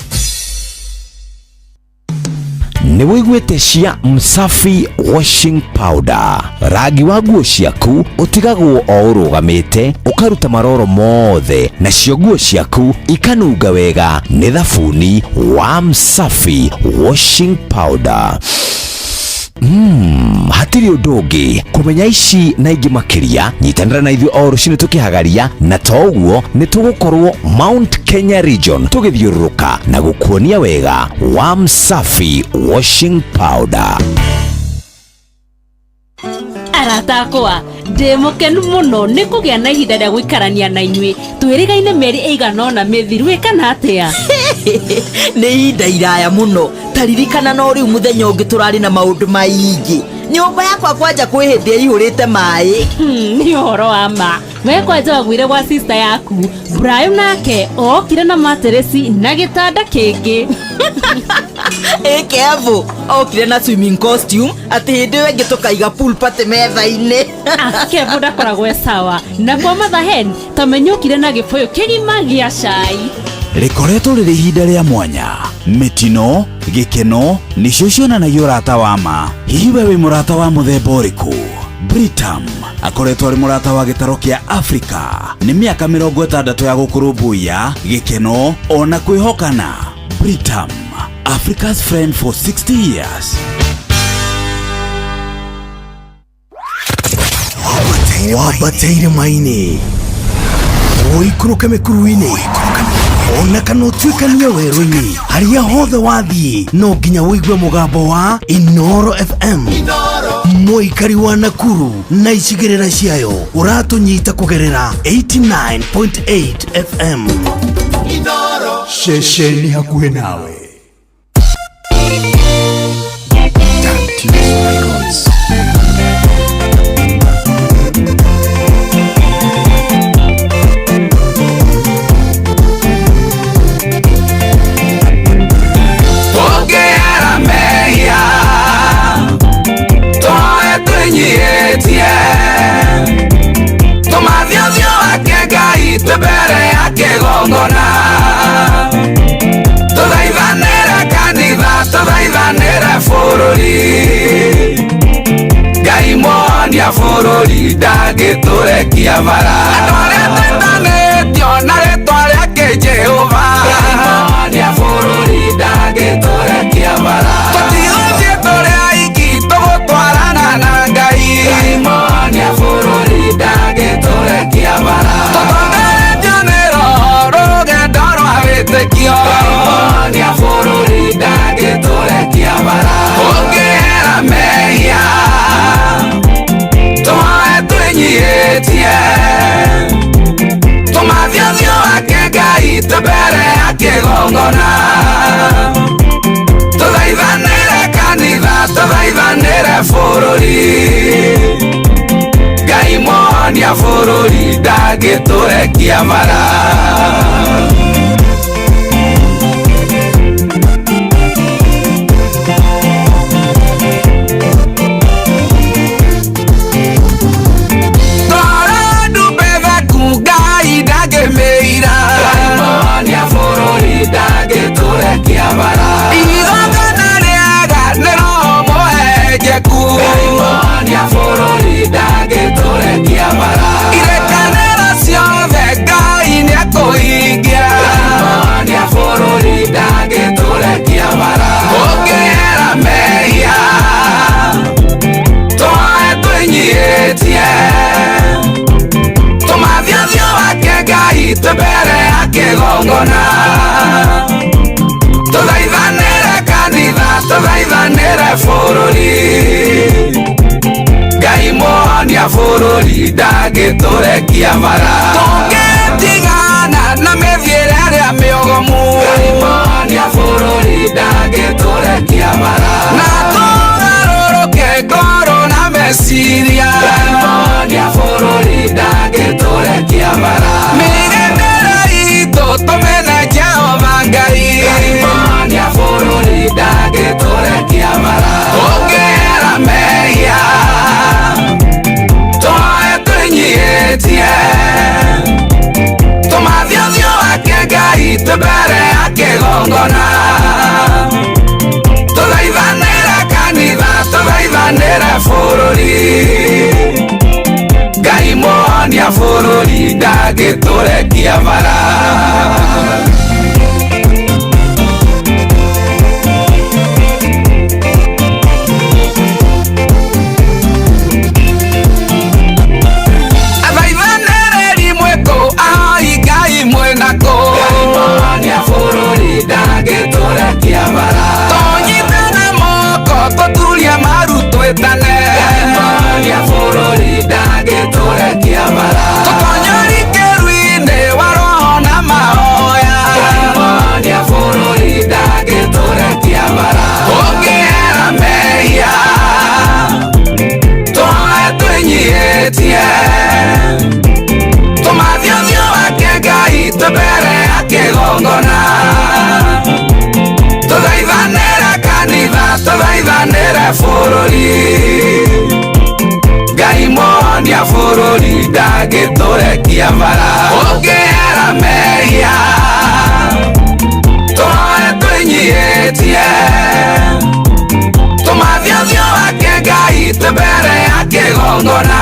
Nĩ wĩiguĩte cia Msafi washing powder? Rangi wa nguo ciaku ũtigagwo o ũrũgamĩte, ũkaruta maroro mothe, nacio nguo ciaku ikanunga wega nĩ thabuni wa Msafi washing powder. Hatirĩ ũndũ ũngĩ. Kũmenya ici na ingĩ makĩria, nyitanĩra na ithuĩ o rũcinĩ tũkĩhagaria, na to ũguo nĩ tũgũkorwo Mount Kenya region tũgĩthiũrũrũka na gũkuonia wega wa Msafi washing powder. Arata akwa, ndĩ mũkenu mũno nĩ kũgĩa na ihinda rĩa gũikarania na inyuĩ. Twĩrĩgaine mĩeri ĩigana ũna mĩthiru, ĩ kana atĩa? Nĩ ihinda iraya mũno. Taririkana no rĩu mũthenya ũngĩ tũrarĩ na maũndũ maingĩ. Nyũmba yakwa kwanja kwĩ hĩndĩ ĩihũrĩte maĩ. Nĩ ũhoro wa ma. We kwanja waguire gwa sister yaku Brian, nake okire na materesi na gĩtanda kĩngĩ. Ĩ Kevo okire na swimming costume, atĩ hĩndĩ ĩyo ĩngĩ tũkaiga pool party metha-inĩ. Kevo ndakoragwo e sawa. Na kwa Mother Hen tamenya okire na gĩbũyũ kĩgima gĩa cai. Rĩkoretwo rĩrĩ ihinda rĩa mwanya. Mĩtino, gĩkeno nĩcio cionanagia ũrata wa ma. Hihi we wĩ mũrata wa mũthemba ũrĩkũ? Britam akoretwo arĩ mũrata wa gĩtaro kĩa Afrika nĩ mĩaka 60 ya gũkũrũmbũiya, gĩkeno ona kwĩhokana. Britam, Africa's friend for 60 years. Wambate irĩma-inĩ, ũikũrũke mĩkuru-inĩ, ona kana ũtuĩkanie werũ-inĩ, harĩa hothe wathiĩ no nginya ũigue mũgambo wa Inoro FM. Mũikari wa Nakuru na icigĩrĩra ciayo, ũratũnyita kũgerera 89.8 FM. Ceceni hakuhĩ nawe. Records. Tũngĩera mehia tũhoe twĩnyihĩtie, tũmathe ũthiũ wake Ngai twĩ mbere ya kĩgongona, tũthaithanĩre kanitha, tũthaithanĩre bũrũri. bũrũri ndangĩtũrekia bara. Andũ arĩa twetanĩtio na rĩtwa rĩake Jehova, Ngai monia bũrũri ndangĩtũrekia bara. Tũtigũthiĩ tũrĩ aiki, tũgũtwarana na Ngai. Ngai monia bũrũri ndangĩtũrekia bara. Tũtongoretio nĩ Roho rũgendo rwa wĩtĩkio. Ngai monia bũrũri ndangĩtũrekia bara. Ũngĩhera mehia tũhoe twĩnyihĩtie, tũmathe ũthiũ wake Ngai twĩ mbere ya kĩgongona. Tũthaithanĩre kanitha, tũthaithanĩre bũrũri. Ngai monia bũrũri ndangĩtũrekia bara. Twara ndumbe thaku Ngai ndangĩmĩira. Ngai monia bũrũri ndangĩtũrekia bara. Igongona rĩega nĩ Roho mũhehenjeku. Ngai monia bũrũri ndangĩtũrekia bara. Irĩkanĩro ciothe Ngai nĩekũhingia. Ngai monia bũrũri ndangĩtũrekia bara. Ũngĩhera mehia tũhoe twĩnyihĩtie, tũmathe ũthiũ wake Ngai twĩ mbere ya kĩgongona. Tũthaithanĩre kanitha, tũthaithanĩre bũrũri. Ngai monia bũrũri ndangĩtũrekia bara. Tũngĩtigana na mĩthiĩre ĩrĩa mĩogomu, Ngai monia bũrũri ndangĩtũrekia bara. Na tũgarũrũke ngoro na meciria, Ngai monia bũrũri ndangĩtũrekia bara. Mĩgendere itũ tũmene Jehova Ngai, Ngai monia bũrũri ndangĩtũrekia bara. Ũngĩhera mehia tũhoe twĩnyihĩtie, tũmathe ũthiũ wake Ngai twĩ mbere ya kĩgongona. Tũthaithanĩre kanitha, tũthaithanĩre bũrũri. Ngai monia bũrũri ndangĩtũrekia bara. Athaithanĩrĩri mwĩkũ, ahoi Ngai mwĩnakũ. Ngai monia bũrũri ndangĩtũrekia bara. Tũnyitane moko tũturie maru twĩtane. Ngai monia bũrũri ndangĩtũrekia bara. Tũtonyori kĩrui-inĩ wa Roho na mahoya. Ngai monia bũrũri ndangĩtũrekia bara. Ũngĩhera mehia tũhoe twĩnyihĩtie, tũmathe ũthiũ wake Ngai twĩ mbere ya kĩgongona. Tũthaithanĩre kanitha, tũthaithanĩre bũrũri. Ngai monia bũrũri ndangĩtũrekia bara. Ũngĩhera mehia tũhoe twĩnyihĩtie, tũmathe ũthiũ wake Ngai twĩ mbere ya kĩgongona.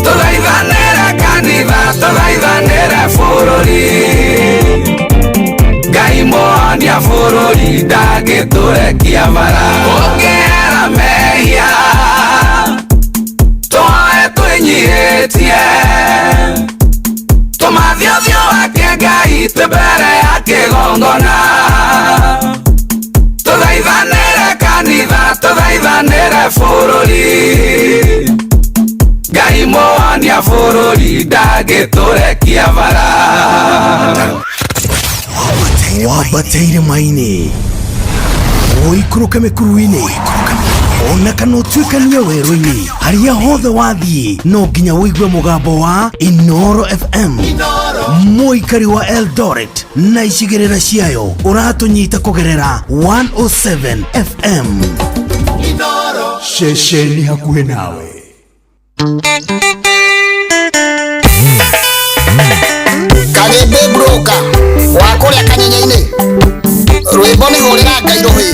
Tũthaithanĩre kanitha, tũthaithanĩre bũrũri. Ngai monia bũrũri ndangĩtũrekia bara. Ũngĩhera mehia tũhoe twĩnyihĩtie, tũmathe ũthiũ wake Ngai twĩ mbere ya kĩgongona. Tũthaithanĩre kanitha, tũthaithanĩre bũrũri. Ngai monia bũrũri ndangĩtũrekia bara. Wambateire maini ũikũrũke mĩkuru-inĩ ona kana ũtuĩkanie werũ-inĩ, harĩa hothe wathiĩ no nginya ũigue mũgambo wa Inoro FM. Mũikari wa Eldoret na icigĩrĩra ciayo ũratũnyita kũgerera 107 FM. Ceceni hakuhĩ nawe. Kagĩmbĩ broka wa kũrĩa kanyenya-inĩ, rwĩmbo nĩ hũrĩra Ngai rũhĩ.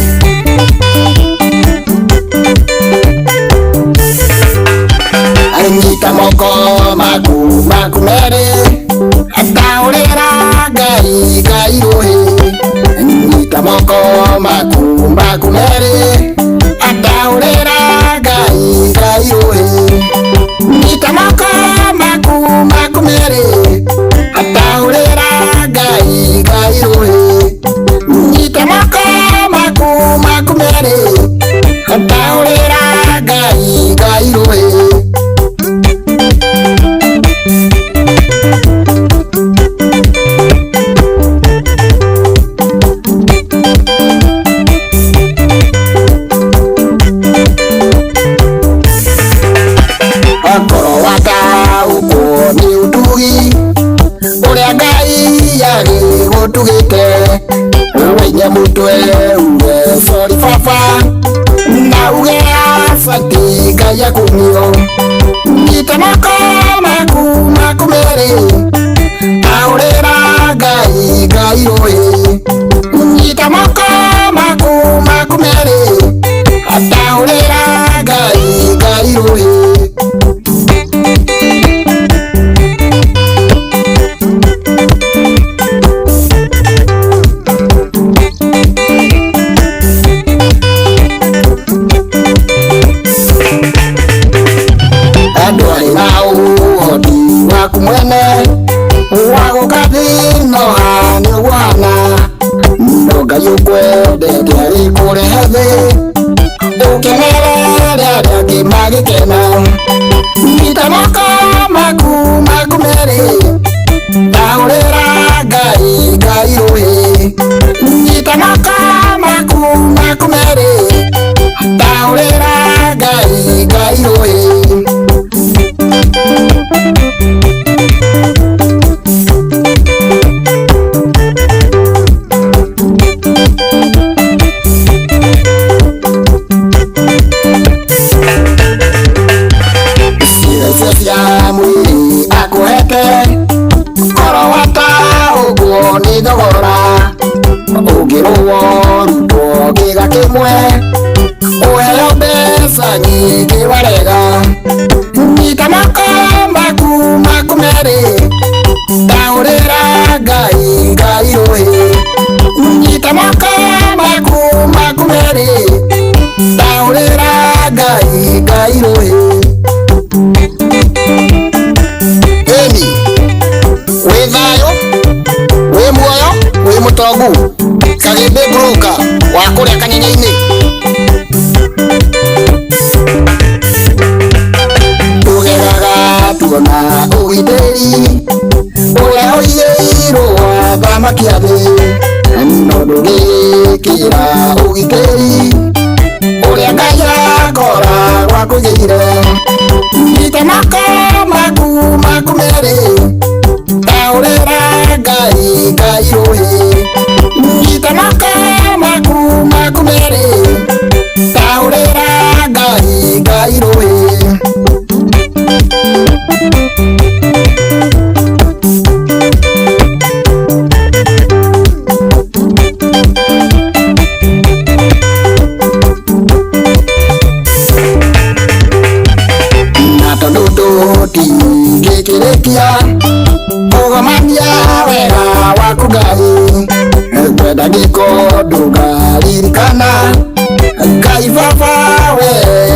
Asante Ngai akumio. Nyita moko maku maku merĩ, taũrĩra Ngai Ngai rũĩ. Nyita moko maku maku merĩ, taũrĩra Ngai Ngai rũĩ. Ndwarĩ na ũhoti waku mwene wa gũkathinoha nĩ wana, no Ngai ũkwendete arĩkũrehe thĩ ũkenere arĩa angĩ magĩkena. Nyita moko maku maku merĩ, taũrĩra Ngai Ngai rũĩ. Nyita moko maku maku merĩ, taũrĩra Ngai Ngai rũĩ. Ciĩga cia mwĩrĩ akũhete, korwo wata ũguo nĩ thogora. Ũngĩrũo rutwo kĩga kĩmwe, ũheo mbeca nyingĩ warega. Nyita moko maku maku merĩ, taũrĩra Ngai Ngai rũĩ. Nyita moko maku maku merĩ, taũrĩra Ngai Ngai rũĩ. Ĩni wĩ thayũ, wĩ muoyo, wĩ mũtongu, Kagĩmbĩ broker wa kũrĩa Kanyenya-inĩ. Tũgegaga tuona ũgitĩri ũrĩa ũigĩirwo athamaki a thĩ, no ndũgĩkĩra ũgitĩri ũrĩa Ngai akoragwo akũigĩire. Nyita moko maku maku merĩ, taũrĩra Ngai Ngai rũĩ. Nyita moko maku maku merĩ, taũrĩra Ngai Ngai rũĩ. Na tondũ tũtingĩkĩrĩkia kũgomania wega waku Ngai, ngwenda gĩko ndũkaririkana Ngai baba we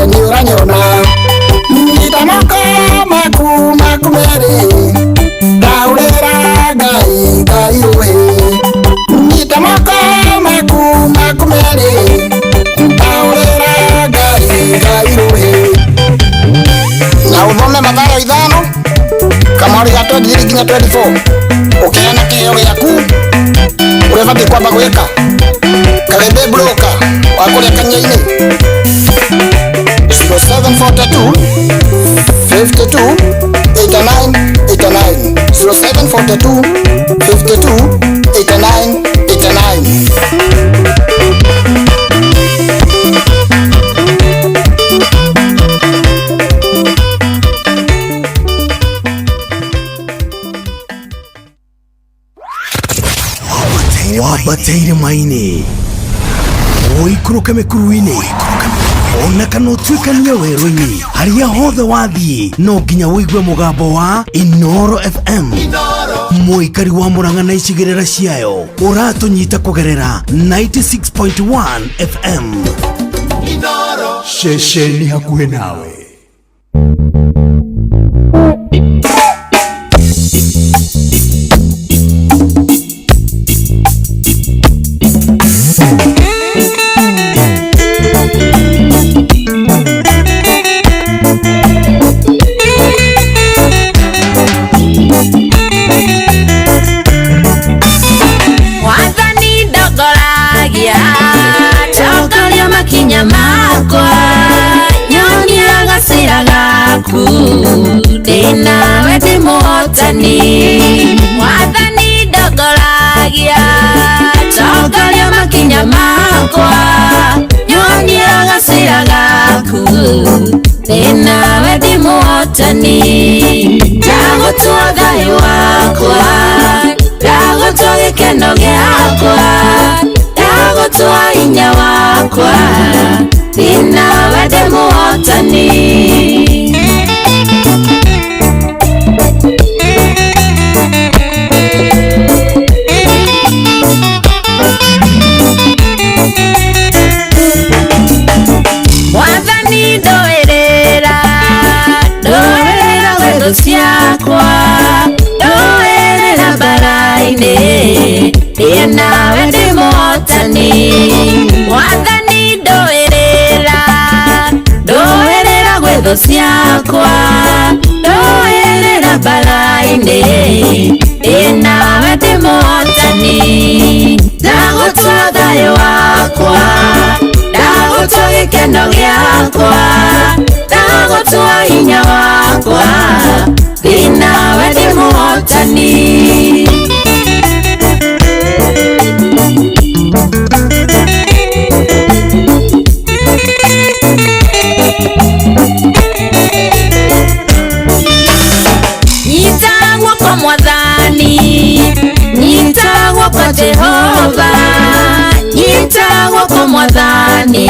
nĩ ũranyona. Nyita moko maku maku merĩ, taũrĩra Ngai Ngai rũĩ. Nyita moko maku maku merĩ, taũrĩra Ngai Ngai rũĩ. Na ũthome Mathayo 5 kamwari ga 23 nginya 24, ũkĩheana kĩheo gĩaku ũrĩa ũbatiĩ kwamba gwĩka. Kagĩmbĩ broker wa kũrĩa Kanyenya-inĩ, 0742 52 89 89, 0742 52 89 89. Wambateire maini, ũikũrũke mĩkuru-inĩ, ona kana ũtuĩkanie werũ-inĩ, harĩa hothe wathiĩ no nginya ũigue mũgambo wa Inoro FM. Mũikari wa Murang'a na icigĩrĩra ciayo ũratũnyita kũgerera 96.1 FM. Ceceni hakuhĩ nawe. Wathani ndongoragia, tongoria makinya makwa, nyonia gacĩra gaku, ndĩ nawe ndĩ mũhotani. Wathani ndongoragia, tongoria makinya makwa, nyonia gacĩra gaku. gaku Ndĩ nawe ndĩ mũhotani Ndagũtua thayũ wakwa Ndagũtua gĩkeno gĩakwa Ndagũtua hinya wakwa Ndĩ nawe ndĩ mũhotani. Mwathani ndũĩrĩra, ndũĩrĩra gwĩ thũ ciakwa, ndũĩrĩra mbara-inĩ, ndĩ nawe ndĩ mũhotani. Mwathani ndũĩrĩra, ndũĩrĩra gwĩ thũ ciakwa, ndũĩrĩra mbara-inĩ, ndĩ nawe ndĩ mũhotani. Ndagũtua thayũ wakwa, ndagũtua gĩkeno gĩakwa, ndagũtua hinya wakwa, ndĩ nawe ndĩ mũhotani. Nyita guoko Mwathani, nyita guoko Jehova, nyita guoko Mwathani,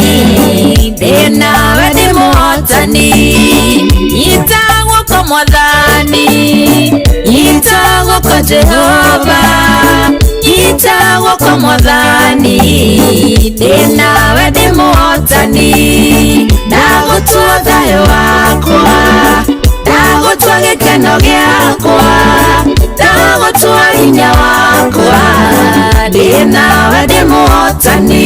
ndĩ nawe ndĩ mũhotani. Nyita guoko Mwathani, nyita guoko Jehova, nyita guoko Mwathani, ndĩ nawe ndĩ mũhotani. Ndagũtua thayũ wakwa, ndagũtua gĩkeno gĩakwa, ndagũtua hinya wakwa, ndĩ nawe ndĩ mũhotani.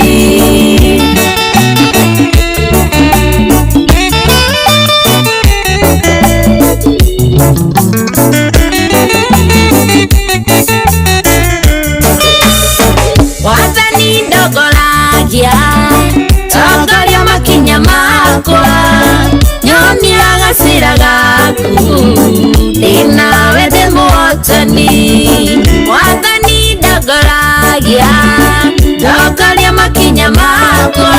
Mwathani ndongoragia, tongoria makinya makwa, nyonia gacĩra gaku, ndĩ nawe ndĩ mũhotani. Mwathani ndongoragia, tongoria makinya makwa,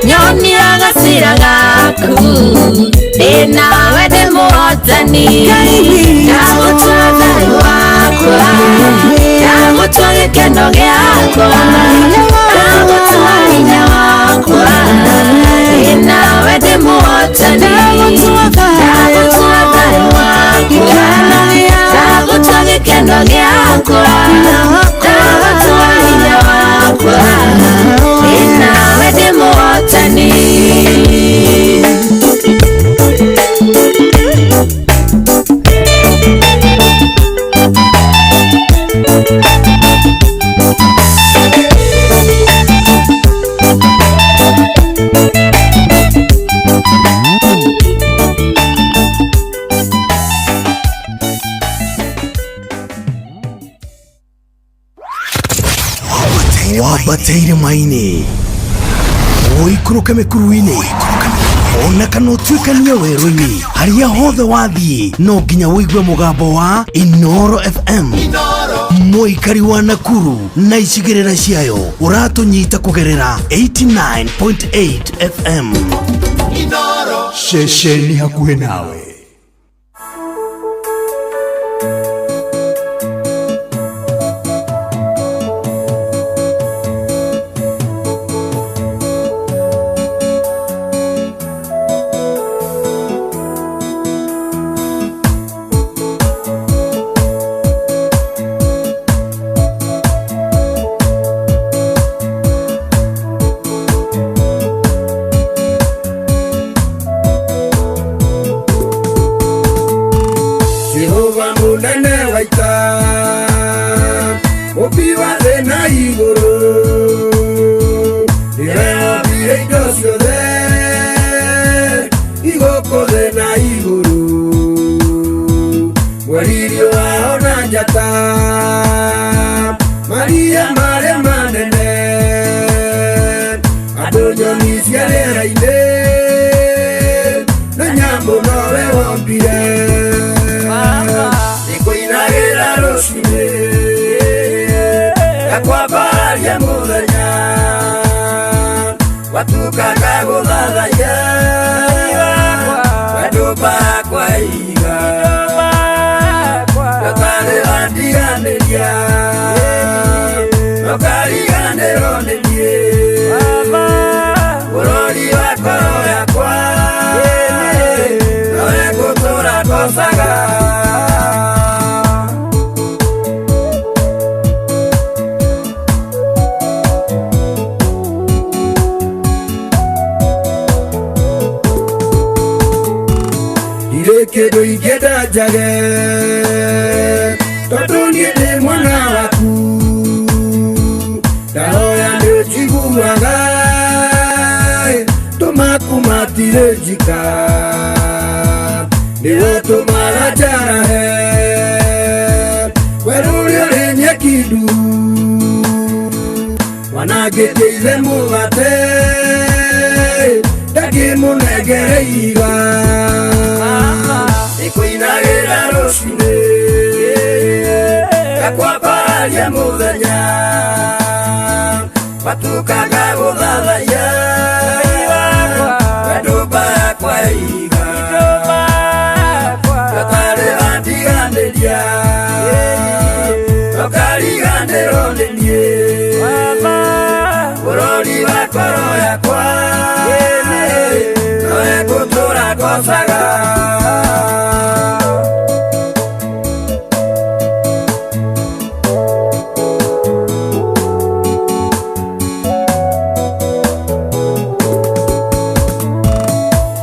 nyonia gacĩra gaku, ndĩ nawe ndĩ mũhotani. Ndagũtua thayũ wakwa, ndagũtua gĩkeno gĩakwa, ndagũtua hinya wakwa, ndĩ nawe ndĩ mũhotani. Ndagũtua thayũ wakwa, ndagũtua gĩkeno gĩakwa, ndagũtua hinya wakwa, ndĩ nawe ndĩ mũhotani. Wambateire maini ũikũrũke mĩkuru-inĩ ona kana ũtuĩkanie werũ-inĩ harĩa hothe wathiĩ no nginya ũigue mũgambo wa Inoro FM. Mũikari wa Nakuru na icigĩrĩra ciayo ũratũnyita kũgerera 89.8 FM. Ceceni hakuhĩ nawe. Jehova munene wa ita, mũmbi wa thĩ na igũrũ, nĩwe wombire indo ciothe igũkũ thĩ na igũrũ, mweri riũa ona njata, maria marĩa manene, andũ nyoni cia rĩera-inĩ, na nyamũ nowe wombire. Nĩngũinagĩra rũcinĩ ngakwambaria mũthenya, watuka ngagũthathaiya. Gũtirĩ kĩndũ ingĩenda njage tondũ niĩ ndĩ mwana waku ndahoya nĩ ũnjiguaga tũmaku matirĩ njika nĩwe ũtũmaga njarahe werũ ũrĩa ũrĩ nyeki nduru wanangĩtie ithe mũgate ndangĩmũnengere ihiga ikuinagĩra rũcinĩ ngakwambararia mũthenya matukaga gũthathaiya wendũmba yakwa iga gatarĩ wandiganĩria ndũkariganĩrwo nĩ niĩ bũrũri wa ngoro yakwa nowe ngũtũra ngocaga.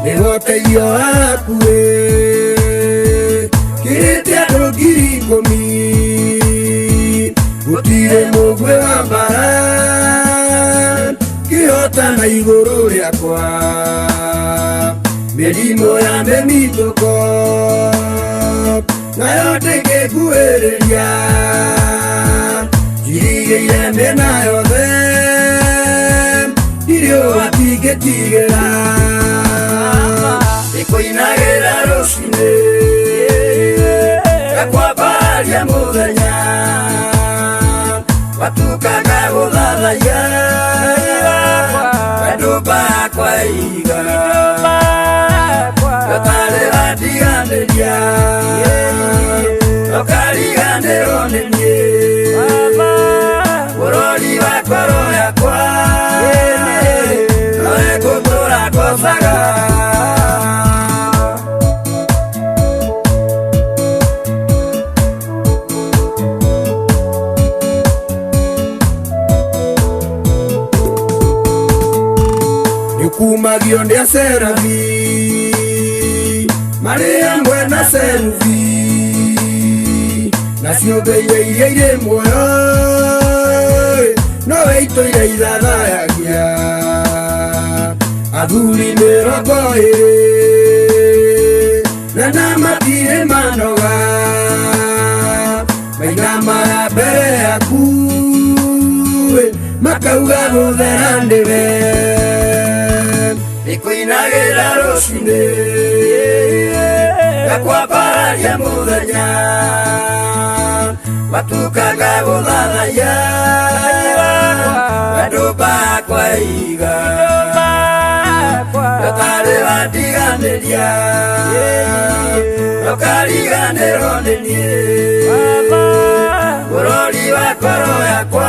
Nĩgũteithio waku kĩrĩte andũ 10,000 gũtirĩ mũguĩ wa mbara kĩhotana igũrũ rĩakwa mĩrimũ ya mĩmitũko nayo ndĩngĩnguhĩrĩria njirigĩire mĩena yothe ndirĩ ũgwati ingĩtigĩra ikuinagĩra rũcinĩ ngakwambararia mũthenya matukaga gũthathaiya wendũmba yakwa iga gatarĩ wandiganĩria ndũkariganĩrwo nĩ niĩ bũrũri wa ngoro yakwa nowe ngũtũra ngocaga. Nĩũkumagio nĩ acerabi marĩ hamwe na cerubi na ciũmbe iria irĩ muoyo nowe itũire ithathayagia athuri 20 na na matirĩ manoga mainamaga mbere yaku makauga gũthera nĩwe ikuinagĩra rũcinĩ ngakwambararia mũthenya matukaga gũthathaiya wendũmba yakwa iga gatarĩ wandiganĩria ndũkariganĩrwo nĩ niĩ bũrũri wa ngoro yakwa